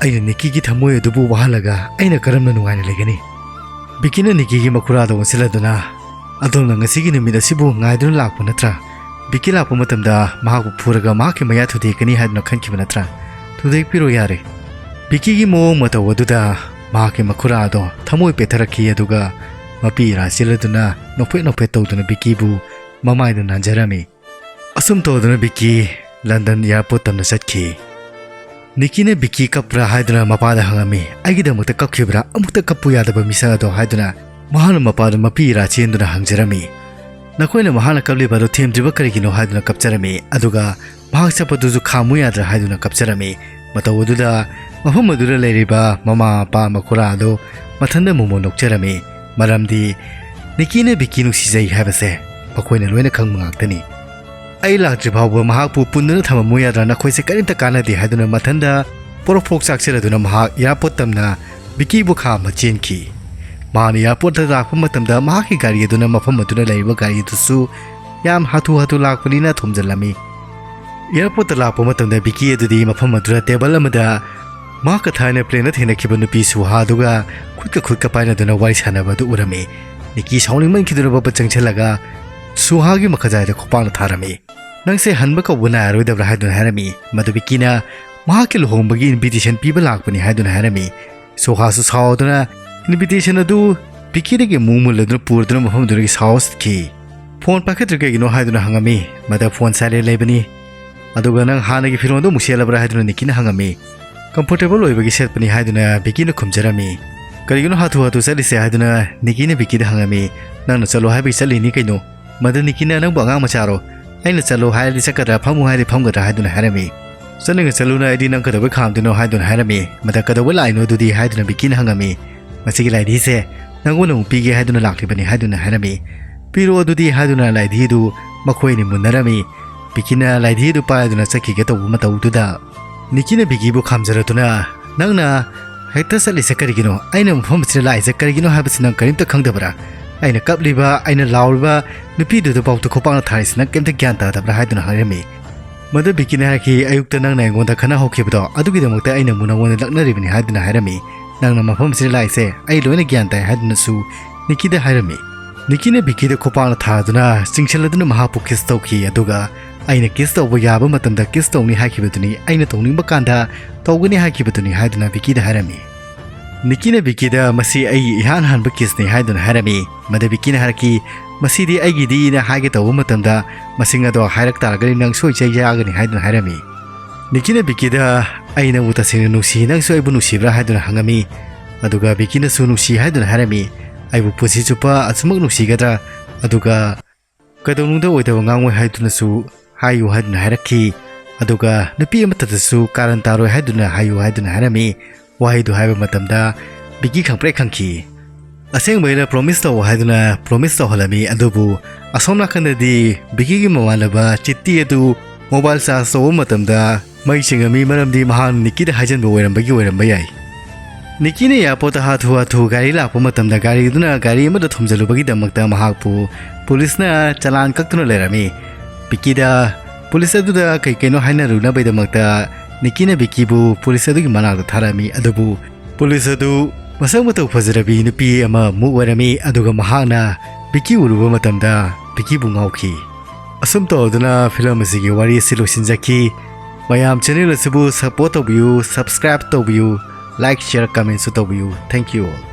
ꯑꯩꯅ ꯅꯤꯀꯤꯒꯤ ꯊꯃꯣꯏ ꯑꯗꯨꯕꯨ ꯋꯥꯍꯜꯂꯒ ꯑꯩꯅ ꯀꯔꯝꯅ ꯅꯨꯡꯉꯥꯏꯅ ꯂꯩꯒꯅꯤ?" ꯕꯤꯀꯤꯅ ꯅꯤꯀꯤꯒꯤ ꯃꯈꯨꯔꯥꯗ ꯑꯣꯟꯁꯤꯜꯂꯗꯨꯅ, "ꯑꯗꯣꯝꯅ ꯉꯁꯤꯒꯤ ꯅꯨꯃꯤꯠ ꯑꯁꯤꯕꯨ ꯉꯥꯏꯗꯨꯅ ꯂꯥꯛꯄ ꯅꯠꯇ꯭ꯔꯥ? ꯕꯤꯀꯤ ꯂꯥꯛꯄ ꯃꯇꯝꯗ ꯃꯍꯥꯛꯄꯨ ꯐꯨꯔꯒ ꯃꯍꯥꯛꯀꯤ ꯃꯌꯥ ꯊꯨꯗꯦꯛꯀꯅꯤ ꯍꯥꯏꯗꯨꯅ ꯈꯟꯈꯤꯕ ꯅꯠꯇ꯭ꯔꯥ? ꯊꯨꯗꯦꯛꯄꯤꯔꯣ ꯌꯥꯔꯦ꯫" ꯕꯤꯀꯤꯒꯤ ꯃꯑꯣꯡ ꯃꯇꯧ ꯑꯗꯨꯗ ꯃꯍꯥꯛꯀꯤ ꯃꯈꯨꯔꯥ ꯑꯗꯣ ꯊꯃꯣꯏ ꯄꯦꯠꯊꯔꯛꯈꯤ, ꯑꯗꯨꯒ ꯃꯄꯤ ꯏꯔꯥ ꯆꯦꯜꯂꯗꯨꯅ ꯅꯣꯛꯐꯦꯠ ꯅꯣꯛꯐꯦꯠ ꯇꯧꯗꯨꯅ ꯕꯤꯀꯤꯕꯨ ꯃꯃꯥꯏꯗ ꯅꯥꯟꯖꯔꯝꯃꯤ꯫ ꯑꯁꯨꯝ ꯇꯧꯗꯨꯅ ꯕꯤꯀꯤ ꯂꯟꯗꯟ ꯑꯦꯌꯥꯔꯄꯣꯔꯠ ꯇꯝꯅ ꯆꯠꯈꯤ꯫ ꯅꯤꯀꯤꯅ ꯕꯤꯀꯤ ꯀꯞꯄ꯭ꯔꯥ ꯍꯥꯏꯗꯨꯅ ꯃꯄꯥꯗ ꯍꯪꯉꯝꯃꯤ꯫ "ꯑꯩꯒꯤꯗꯃꯛꯇ ꯀꯞꯈꯤꯕ꯭ꯔꯥ? ꯑꯃꯨꯛꯇ ꯀꯞꯄꯨ ꯌꯥꯗꯕ ꯃꯤꯁꯛ ꯑꯗꯣ?" ꯍꯥꯏꯗꯨꯅ ꯃꯍꯥꯛꯅ ꯃꯄꯥꯗ ꯃꯄꯤ ꯏꯔꯥ ꯆꯦꯟꯗꯨꯅ ꯍꯪꯖꯔꯝꯃꯤ꯫ "ꯅꯈꯣꯏꯅ ꯃꯍꯥꯛꯅ ꯀꯞꯂꯤꯕ ꯑꯗꯨ ꯊꯦꯝꯗ꯭ꯔꯤꯕ ꯀꯔꯤꯒꯤꯅꯣ?" ꯍꯥꯏꯗꯨꯅ ꯀꯞꯆꯔꯝꯃꯤ꯫ ꯑꯗꯨꯒ ꯃꯍꯥꯛ ꯆꯠꯄꯗꯨꯁꯨ ꯈꯥꯝꯃꯨ ꯌꯥꯗ꯭ꯔꯥ ꯍꯥꯏꯗꯨꯅ ꯀꯞꯆꯔꯝꯃꯤ꯫ ꯃꯇꯧ ꯑꯗꯨꯗ ꯃꯐꯝ ꯑꯗꯨꯗ ꯂꯩꯔꯤꯕ ꯃꯃꯥ, ꯃꯄꯥ, ꯃꯈꯨꯔꯥ ꯑꯗꯨ ꯃꯊꯟꯇ ꯃꯣꯃꯣꯟ ꯅꯣꯛꯆꯔꯝꯃꯤ꯫ ꯃꯔꯝꯗꯤ ꯅꯤꯀꯤꯅ ꯕꯤꯀꯤ ꯅꯨꯡꯁꯤꯖꯩ ꯍꯥꯏꯕꯁꯦ ꯃꯈꯣꯏꯅ ꯂꯣꯏꯅ ꯈꯪꯕ ꯉꯥꯛꯇꯅꯤ꯫ "ꯑꯩ ꯂꯥꯛꯇ꯭ꯔꯤ ꯐꯥꯎꯕ ꯃꯍꯥꯛꯄꯨ ꯄꯨꯟꯗꯨꯅ ꯊꯝꯃꯝꯃꯨ ꯌꯥꯗ꯭ꯔꯥ? ꯅꯈꯣꯏꯁꯦ ꯀꯔꯤꯝꯇ ꯀꯥꯟꯅꯗꯦ" ꯍꯥꯏꯗꯨꯅ ꯃꯊꯟꯇ ꯄꯣꯔꯣꯛ ꯄꯣꯔꯣꯛ ꯆꯥꯛꯆꯔꯗꯨꯅ ꯃꯍꯥꯛ ꯑꯦꯌꯥꯔꯄꯣꯔꯠ ꯇꯝꯅ ꯕꯤꯀꯤꯕꯨ ꯈꯥꯝꯃ ꯆꯦꯟꯈꯤ꯫ ꯃꯍꯥꯛꯅ ꯑꯦꯌꯥꯔꯄꯣꯔꯠꯇ ꯂꯥꯛꯄ ꯃꯇꯝꯗ ꯃꯍꯥꯛꯀꯤ ꯒꯥꯔꯤ ꯑꯗꯨꯅ ꯃꯐꯝ ꯑꯗꯨꯗ ꯂꯩꯔꯤꯕ ꯒꯥꯔꯤ ꯑꯗꯨꯁꯨ ꯌꯥꯝ ꯍꯥꯊꯨ ꯍꯥꯊꯨ ꯂꯥꯛꯄꯅꯤꯅ ꯊꯣꯝꯖꯤꯜꯂꯝꯃꯤ꯫ ꯑꯦꯌꯥꯔꯄꯣꯔꯠꯇ ꯂꯥꯛꯄ ꯃꯇꯝꯗ ꯕꯤꯀꯤ ꯑꯗꯨꯗꯤ ꯃꯐꯝ ꯑꯗꯨꯗ ꯇꯦꯕꯜ ꯑꯃꯗ ꯃꯍꯥꯛꯀ ꯊꯥꯏꯅ ꯄ꯭ꯂꯦꯟꯗ ꯊꯦꯡꯅꯈꯤꯕ ꯅꯨꯄꯤ ꯁꯨꯍꯥꯗꯨꯒ ꯈꯨꯠꯀ ꯈꯨꯠꯀ ꯄꯥꯏꯅꯗꯨꯅ ꯋꯥꯔꯤ ꯁꯥꯟꯅꯕ ꯑꯗꯨ ꯎꯔꯝꯃꯤ꯫ ꯅꯤꯀꯤ ꯁꯥꯎꯅꯤꯡꯃꯟꯈꯤꯗꯨꯅ ꯕꯕꯠ ꯆꯪꯁꯤꯜꯂꯒ ꯁꯨꯍꯥꯒꯤ ꯃꯈꯖꯥꯏꯗ ꯈꯨꯄꯥꯛꯅ ꯊꯥꯔꯝꯃꯤ꯫ "ꯅꯪꯁꯦ ꯍꯟꯕ ꯀꯧꯕ ꯅꯥꯏꯔꯔꯣꯏꯗꯕ꯭ꯔꯥ?" ꯍꯥꯏꯗꯨꯅ ꯍꯥꯏꯔꯝꯃꯤ꯫ ꯃꯗꯨ ꯕꯤꯀꯤꯅ ꯃꯍꯥꯛꯀꯤ ꯂꯨꯍꯣꯡꯕꯒꯤ ꯏꯟꯚꯤꯇꯦꯁꯟ ꯄꯤꯕ ꯂꯥꯛꯄꯅꯤ ꯍꯥꯏꯗꯨꯅ ꯍꯥꯏꯔꯝꯃꯤ꯫ ꯁꯣꯍꯥꯁꯨ ꯁꯥꯎꯗꯨꯅ invitation ꯑꯗꯨ ꯕꯤꯀꯤꯗꯒꯤ ꯑꯃꯨꯛ ꯃꯨꯜꯂꯗꯨꯅ ꯄꯨꯔꯗꯨꯅ ꯃꯐꯝꯗꯨꯗꯒꯤ ꯁꯥꯎ ꯆꯠꯈꯤ꯫ "ꯐꯣꯟ ꯄꯥꯏꯈꯠꯇ꯭ꯔꯤ ꯀꯩꯒꯤꯅꯣ?" ꯍꯥꯏꯗꯨꯅ ꯍꯪꯉꯝꯃꯤ꯫ "ꯃꯗ ꯐꯣꯟ silent ꯂꯩꯕꯅꯤ꯫ ꯑꯗꯨꯒ ꯅꯪ ꯍꯥꯟꯅꯒꯤ ꯐꯤꯔꯣꯟꯗꯣ ꯑꯃꯨꯛ ꯁꯦꯠꯂꯕ꯭ꯔꯥ?" ꯍꯥꯏꯗꯨꯅ ꯅꯤꯀꯤꯅ ꯍꯪꯉꯝꯃꯤ꯫ "Comfortable ꯑꯣꯏꯕꯒꯤ ꯁꯦꯠꯄꯅꯤ," ꯍꯥꯏꯗꯨꯅ ꯕꯤꯀꯤꯅ ꯈꯨꯝꯖꯔꯝꯃꯤ꯫ "ꯀꯔꯤꯒꯤꯅꯣ ꯍꯥꯊꯨ ꯍꯥꯊꯨ ꯆꯠꯂꯤꯁꯦ?" ꯍꯥꯏꯗꯨꯅ ꯅꯤꯀꯤꯅ ꯕꯤꯀꯤꯗ ꯍꯪꯉꯝꯃꯤ꯫ "ꯅꯪꯅ ꯆꯠꯂꯣ ꯍꯥꯏꯕꯒꯤ ꯆꯠꯂꯤꯅꯤ ꯀꯩꯅꯣ꯫ ꯃꯗ ꯅꯤꯀꯤꯅ ꯅꯪꯕꯨ ꯑꯉꯥꯡ ꯃꯆꯥꯔꯣ? ꯑꯩꯅ ꯆꯠꯂꯣ ꯍꯥꯏꯔꯗꯤ ꯆꯠꯀꯗ꯭ꯔꯥ, ꯐꯝꯃꯨ ꯍꯥꯏꯔꯗꯤ ꯐꯝꯒꯗ꯭ꯔꯥ?" ꯍꯥꯏꯗꯨꯅ ꯍꯥꯏꯔꯝꯃꯤ꯫ "ꯆꯠꯅꯤꯡꯉ ꯆꯠꯂꯨꯅ, ꯑꯩꯗꯤ ꯅꯪ ꯀꯩꯗꯧꯕꯩ ꯈꯥꯝꯗꯣꯏꯅꯣ?" ꯍꯥꯏꯗꯨꯅ ꯍꯥꯏꯔꯝꯃꯤ꯫ "ꯃꯗ ꯀꯩꯗꯧꯕꯩ ꯂꯥꯛꯏꯅꯣ ꯑꯗꯨꯗꯤ?" ꯍꯥꯏꯗꯨꯅ ꯕꯤꯀꯤꯅ ꯍꯪꯉꯝꯃꯤ꯫ "ꯃꯁꯤꯒꯤ ꯂꯥꯏꯙꯤꯁꯦ ꯅꯪꯉꯣꯟꯗ ꯑꯃꯨꯛ ꯄꯤꯒꯦ ꯍꯥꯏꯗꯨꯅ ꯂꯥꯛꯂꯤꯕꯅꯤ," ꯍꯥꯏꯗꯨꯅ ꯍꯥꯏꯔꯝꯃꯤ꯫ "ꯄꯤꯔꯣ ꯑꯗꯨꯗꯤ," ꯍꯥꯏꯗꯨꯅ ꯂꯥꯏꯙꯤꯗꯨ ꯃꯈꯣꯏ ꯑꯅꯤ ꯃꯨꯟꯅꯔꯝꯃꯤ꯫ ꯕꯤꯀꯤꯅ ꯂꯥꯏꯙꯤꯗꯨ ꯄꯥꯏꯗꯨꯅ ꯆꯠꯈꯤꯒꯦ ꯇꯧꯕ ꯃꯇꯧꯗꯨꯗ, ꯅꯤꯀꯤꯅ ꯕꯤꯀꯤꯕꯨ ꯈꯥꯝꯖꯔꯗꯨꯅ, "ꯅꯪꯅ ꯍꯦꯛꯇ ꯆꯠꯂꯤꯁꯦ ꯀꯔꯤꯒꯤꯅꯣ? ꯑꯩꯅ ꯃꯐꯝ ꯑꯁꯤꯗ ꯂꯥꯛꯏꯁꯦ ꯀꯔꯤꯒꯤꯅꯣ ꯍꯥꯏꯕꯁꯤ ꯅꯪ ꯀꯔꯤꯝꯇ ꯈꯪꯗꯕ꯭ꯔꯥ? ꯑꯩꯅ ꯀꯞꯂꯤꯕ, ꯑꯩꯅ ꯂꯥꯎꯔꯤꯕ ꯅꯨꯄꯤꯗꯨꯗ ꯐꯥꯎꯗ ꯈꯨꯄꯥꯛꯅ ꯊꯥꯔꯤꯁꯤ ꯅꯪ ꯀꯔꯤꯝꯇ ꯒ꯭ꯌꯥꯟ ꯇꯥꯗꯕ꯭ꯔꯥ?" ꯍꯥꯏꯗꯨꯅ ꯍꯥꯏꯔꯝꯃꯤ꯫ ꯃꯗꯨ ꯕꯤꯀꯤꯅ ꯍꯥꯏꯔꯛꯈꯤ, "ꯑꯌꯨꯛꯇ ꯅꯪꯅ ꯑꯩꯉꯣꯟꯗ ꯈꯠꯅ ꯍꯧꯈꯤꯕꯗꯣ, ꯑꯗꯨꯒꯤꯗꯃꯛꯇ ꯑꯩꯅ ꯑꯃꯨꯛ ꯅꯉꯣꯟꯗ ꯂꯛꯅꯔꯤꯕꯅꯤ," ꯍꯥꯏꯗꯨꯅ ꯍꯥꯏꯔꯝꯃꯤ꯫ "ꯅꯪꯅ ꯃꯐꯝ ꯑꯁꯤꯗ ꯂꯥꯛꯏꯁꯦ ꯑꯩ ꯂꯣꯏꯅ ꯒ꯭ꯌꯥꯟ ꯇꯥꯏ," ꯍꯥꯏꯗꯨꯅꯁꯨ ꯅꯤꯀꯤꯗ ꯍꯥꯏꯔꯝꯃꯤ꯫ ꯅꯤꯀꯤꯅ ꯕꯤꯀꯤꯗ ꯈꯨꯄꯥꯛꯅ ꯊꯥꯗꯨꯅ ꯆꯤꯡꯁꯤꯜꯂꯗꯨꯅ ꯃꯍꯥꯛꯄꯨ kiss ꯇꯧꯈꯤ, ꯑꯗꯨꯒ "ꯑꯩꯅ kiss ꯇꯧꯕ ꯌꯥꯕ ꯃꯇꯝꯗ kiss ꯇꯧꯅꯤ ꯍꯥꯏꯈꯤꯕꯗꯨꯅꯤ, ꯑꯩꯅ ꯇꯧꯅꯤꯡꯕ ꯀꯥꯟꯗ ꯇꯧꯒꯅꯤ ꯍꯥꯏꯈꯤꯕꯗꯨꯅꯤ," ꯍꯥꯏꯗꯨꯅ ꯕꯤꯀꯤꯗ ꯍꯥꯏꯔꯝꯃꯤ꯫ ꯅꯤꯀꯤꯅ ꯕꯤꯀꯤꯗ "ꯃꯁꯤ ꯑꯩꯒꯤ ꯏꯍꯥꯟ ꯍꯥꯟꯕ kissꯅꯤ," ꯍꯥꯏꯗꯨꯅ ꯍꯥꯏꯔꯝꯃꯤ꯫ ꯃꯗ ꯕꯤꯀꯤꯅ ꯍꯥꯏꯔꯛꯈꯤ, "ꯃꯁꯤꯗꯤ ꯑꯩꯒꯤꯗꯤꯅ ꯍꯥꯏꯒꯦ ꯇꯧꯕ ꯃꯇꯝꯗ ꯃꯁꯤꯡ ꯑꯗꯣ ꯍꯥꯏꯔꯛ ꯇꯥꯔꯒꯗꯤ ꯅꯪ ꯁꯣꯏ ꯆꯩ ꯆꯥꯒꯅꯤ," ꯍꯥꯏꯗꯨꯅ ꯍꯥꯏꯔꯝꯃꯤ꯫ ꯅꯤꯀꯤꯅ ꯕꯤꯀꯤꯗ "ꯑꯩ ꯅꯪꯕꯨ ꯇꯁꯦꯡꯅ ꯅꯨꯡꯁꯤ, ꯅꯪꯁꯨ ꯑꯩꯕꯨ ꯅꯨꯡꯁꯤꯕ꯭ꯔꯥ?" ꯍꯥꯏꯗꯨꯅ ꯍꯪꯉꯝꯃꯤ꯫ ꯑꯗꯨꯒ ꯕꯤꯀꯤꯅꯁꯨ "ꯅꯨꯡꯁꯤ," ꯍꯥꯏꯗꯨꯅ ꯍꯥꯏꯔꯝꯃꯤ꯫ "ꯑꯩꯕꯨ ꯄꯨꯟꯁꯤ ꯆꯨꯞꯄ ꯑꯁꯨꯃꯛ ꯅꯨꯡꯁꯤꯒꯗ꯭ꯔꯥ? ꯑꯗꯨꯒ ꯀꯩꯗꯧꯅꯨꯡꯗ ꯑꯣꯏꯗꯕ ꯉꯥꯡꯉꯣꯏ ꯍꯥꯏꯗꯨꯅꯁꯨ ꯍꯥꯏꯌꯨ," ꯍꯥꯏꯗꯨꯅ ꯍꯥꯏꯔꯛꯈꯤ꯫ ꯑꯗꯨꯒ "ꯅꯨꯄꯤ ꯑꯃꯠꯇꯗꯁꯨ ꯀꯥꯔꯟ ꯇꯥꯔꯣꯏ ꯍꯥꯏꯗꯨꯅ ꯍꯥꯏꯌꯨ," ꯍꯥꯏꯗꯨꯅ ꯍꯥꯏꯔꯝꯃꯤ꯫ ꯋꯥꯍꯩꯗꯨ ꯍꯥꯏꯕ ꯃꯇꯝꯗ ꯕꯤꯀꯤ ꯈꯪꯄ꯭ꯔꯦꯛ ꯈꯪꯈꯤ꯫ "ꯑꯁꯦꯡꯕꯩꯅ promise ꯇꯧ," ꯍꯥꯏꯗꯨꯅ promise ꯇꯧꯍꯜꯂꯝꯃꯤ꯫ ꯑꯗꯨꯕꯨ ꯑꯁꯣꯝ ꯅꯥꯀꯟꯗꯗꯤ ꯕꯤꯀꯤꯒꯤ ꯃꯃꯥꯟꯅꯕ ꯆꯤꯠꯇꯤ ꯑꯗꯨ mobile charge ꯇꯧꯕ ꯃꯇꯝꯗ ꯃꯩ ꯆꯤꯡꯉꯝꯃꯤ, ꯃꯔꯝꯗꯤ ꯃꯍꯥꯛꯅ ꯅꯤꯀꯤꯗ ꯍꯥꯏꯖꯟꯕ ꯑꯣꯏꯔꯝꯕꯒꯤ ꯑꯣꯏꯔꯝꯕ ꯌꯥꯏ꯫ ꯅꯤꯀꯤꯅ airport ꯇ ꯍꯥꯊꯨ ꯍꯥꯊꯨ ꯒꯥꯔꯤ ꯂꯥꯛꯄ ꯃꯇꯝꯗ ꯒꯥꯔꯤꯗꯨꯅ ꯒꯥꯔꯤ ꯑꯃꯗ ꯊꯣꯝꯖꯤꯜꯂꯨꯕꯒꯤꯗꯃꯛꯇ ꯃꯍꯥꯛꯄꯨ ꯄꯨꯂꯤꯁꯅ ꯆꯂꯥꯟ ꯀꯛꯇꯨꯅ ꯂꯩꯔꯝꯃꯤ꯫ ꯕꯤꯀꯤꯗ ꯄꯨꯂꯤꯁ ꯑꯗꯨꯗ ꯀꯩ ꯀꯩꯅꯣ ꯍꯥꯏꯅꯔꯨꯅꯕꯒꯤꯗꯃꯛꯇ ꯅꯤꯀꯤꯅ ꯕꯤꯀꯤꯕꯨ ꯄꯨꯂꯤꯁ ꯑꯗꯨꯒꯤ ꯃꯅꯥꯛꯇ ꯊꯥꯔꯛꯑꯝꯃꯤ꯫ ꯑꯗꯨꯕꯨ ꯄꯨꯂꯤꯁ ꯑꯗꯨ ꯃꯁꯛ ꯃꯇꯧ ꯐꯖꯔꯕꯤ ꯅꯨꯄꯤ ꯑꯃꯃꯨꯛ ꯑꯣꯏꯔꯝꯃꯤ, ꯑꯗꯨꯒ ꯃꯍꯥꯛꯅ ꯕꯤꯀꯤ ꯎꯔꯨꯕ ꯃꯇꯝꯗ ꯕꯤꯀꯤꯕꯨ ꯉꯥꯎꯈꯤ꯫ ꯑꯁꯨꯝ ꯇꯧꯗꯨꯅ ꯐꯤꯂꯝ ꯑꯁꯤꯒꯤ ꯋꯥꯔꯤ ꯑꯁꯤ ꯂꯣꯏꯁꯤꯟꯖꯈꯤ꯫ ꯃꯌꯥꯝ channel ꯑꯁꯤꯕꯨ support ꯇꯧꯕꯤꯌꯨ, subscribe ꯇꯧꯕꯤꯌꯨ, like, share, comment ꯁꯨ ꯇꯧꯕꯤꯌꯨ꯫ Thank you all.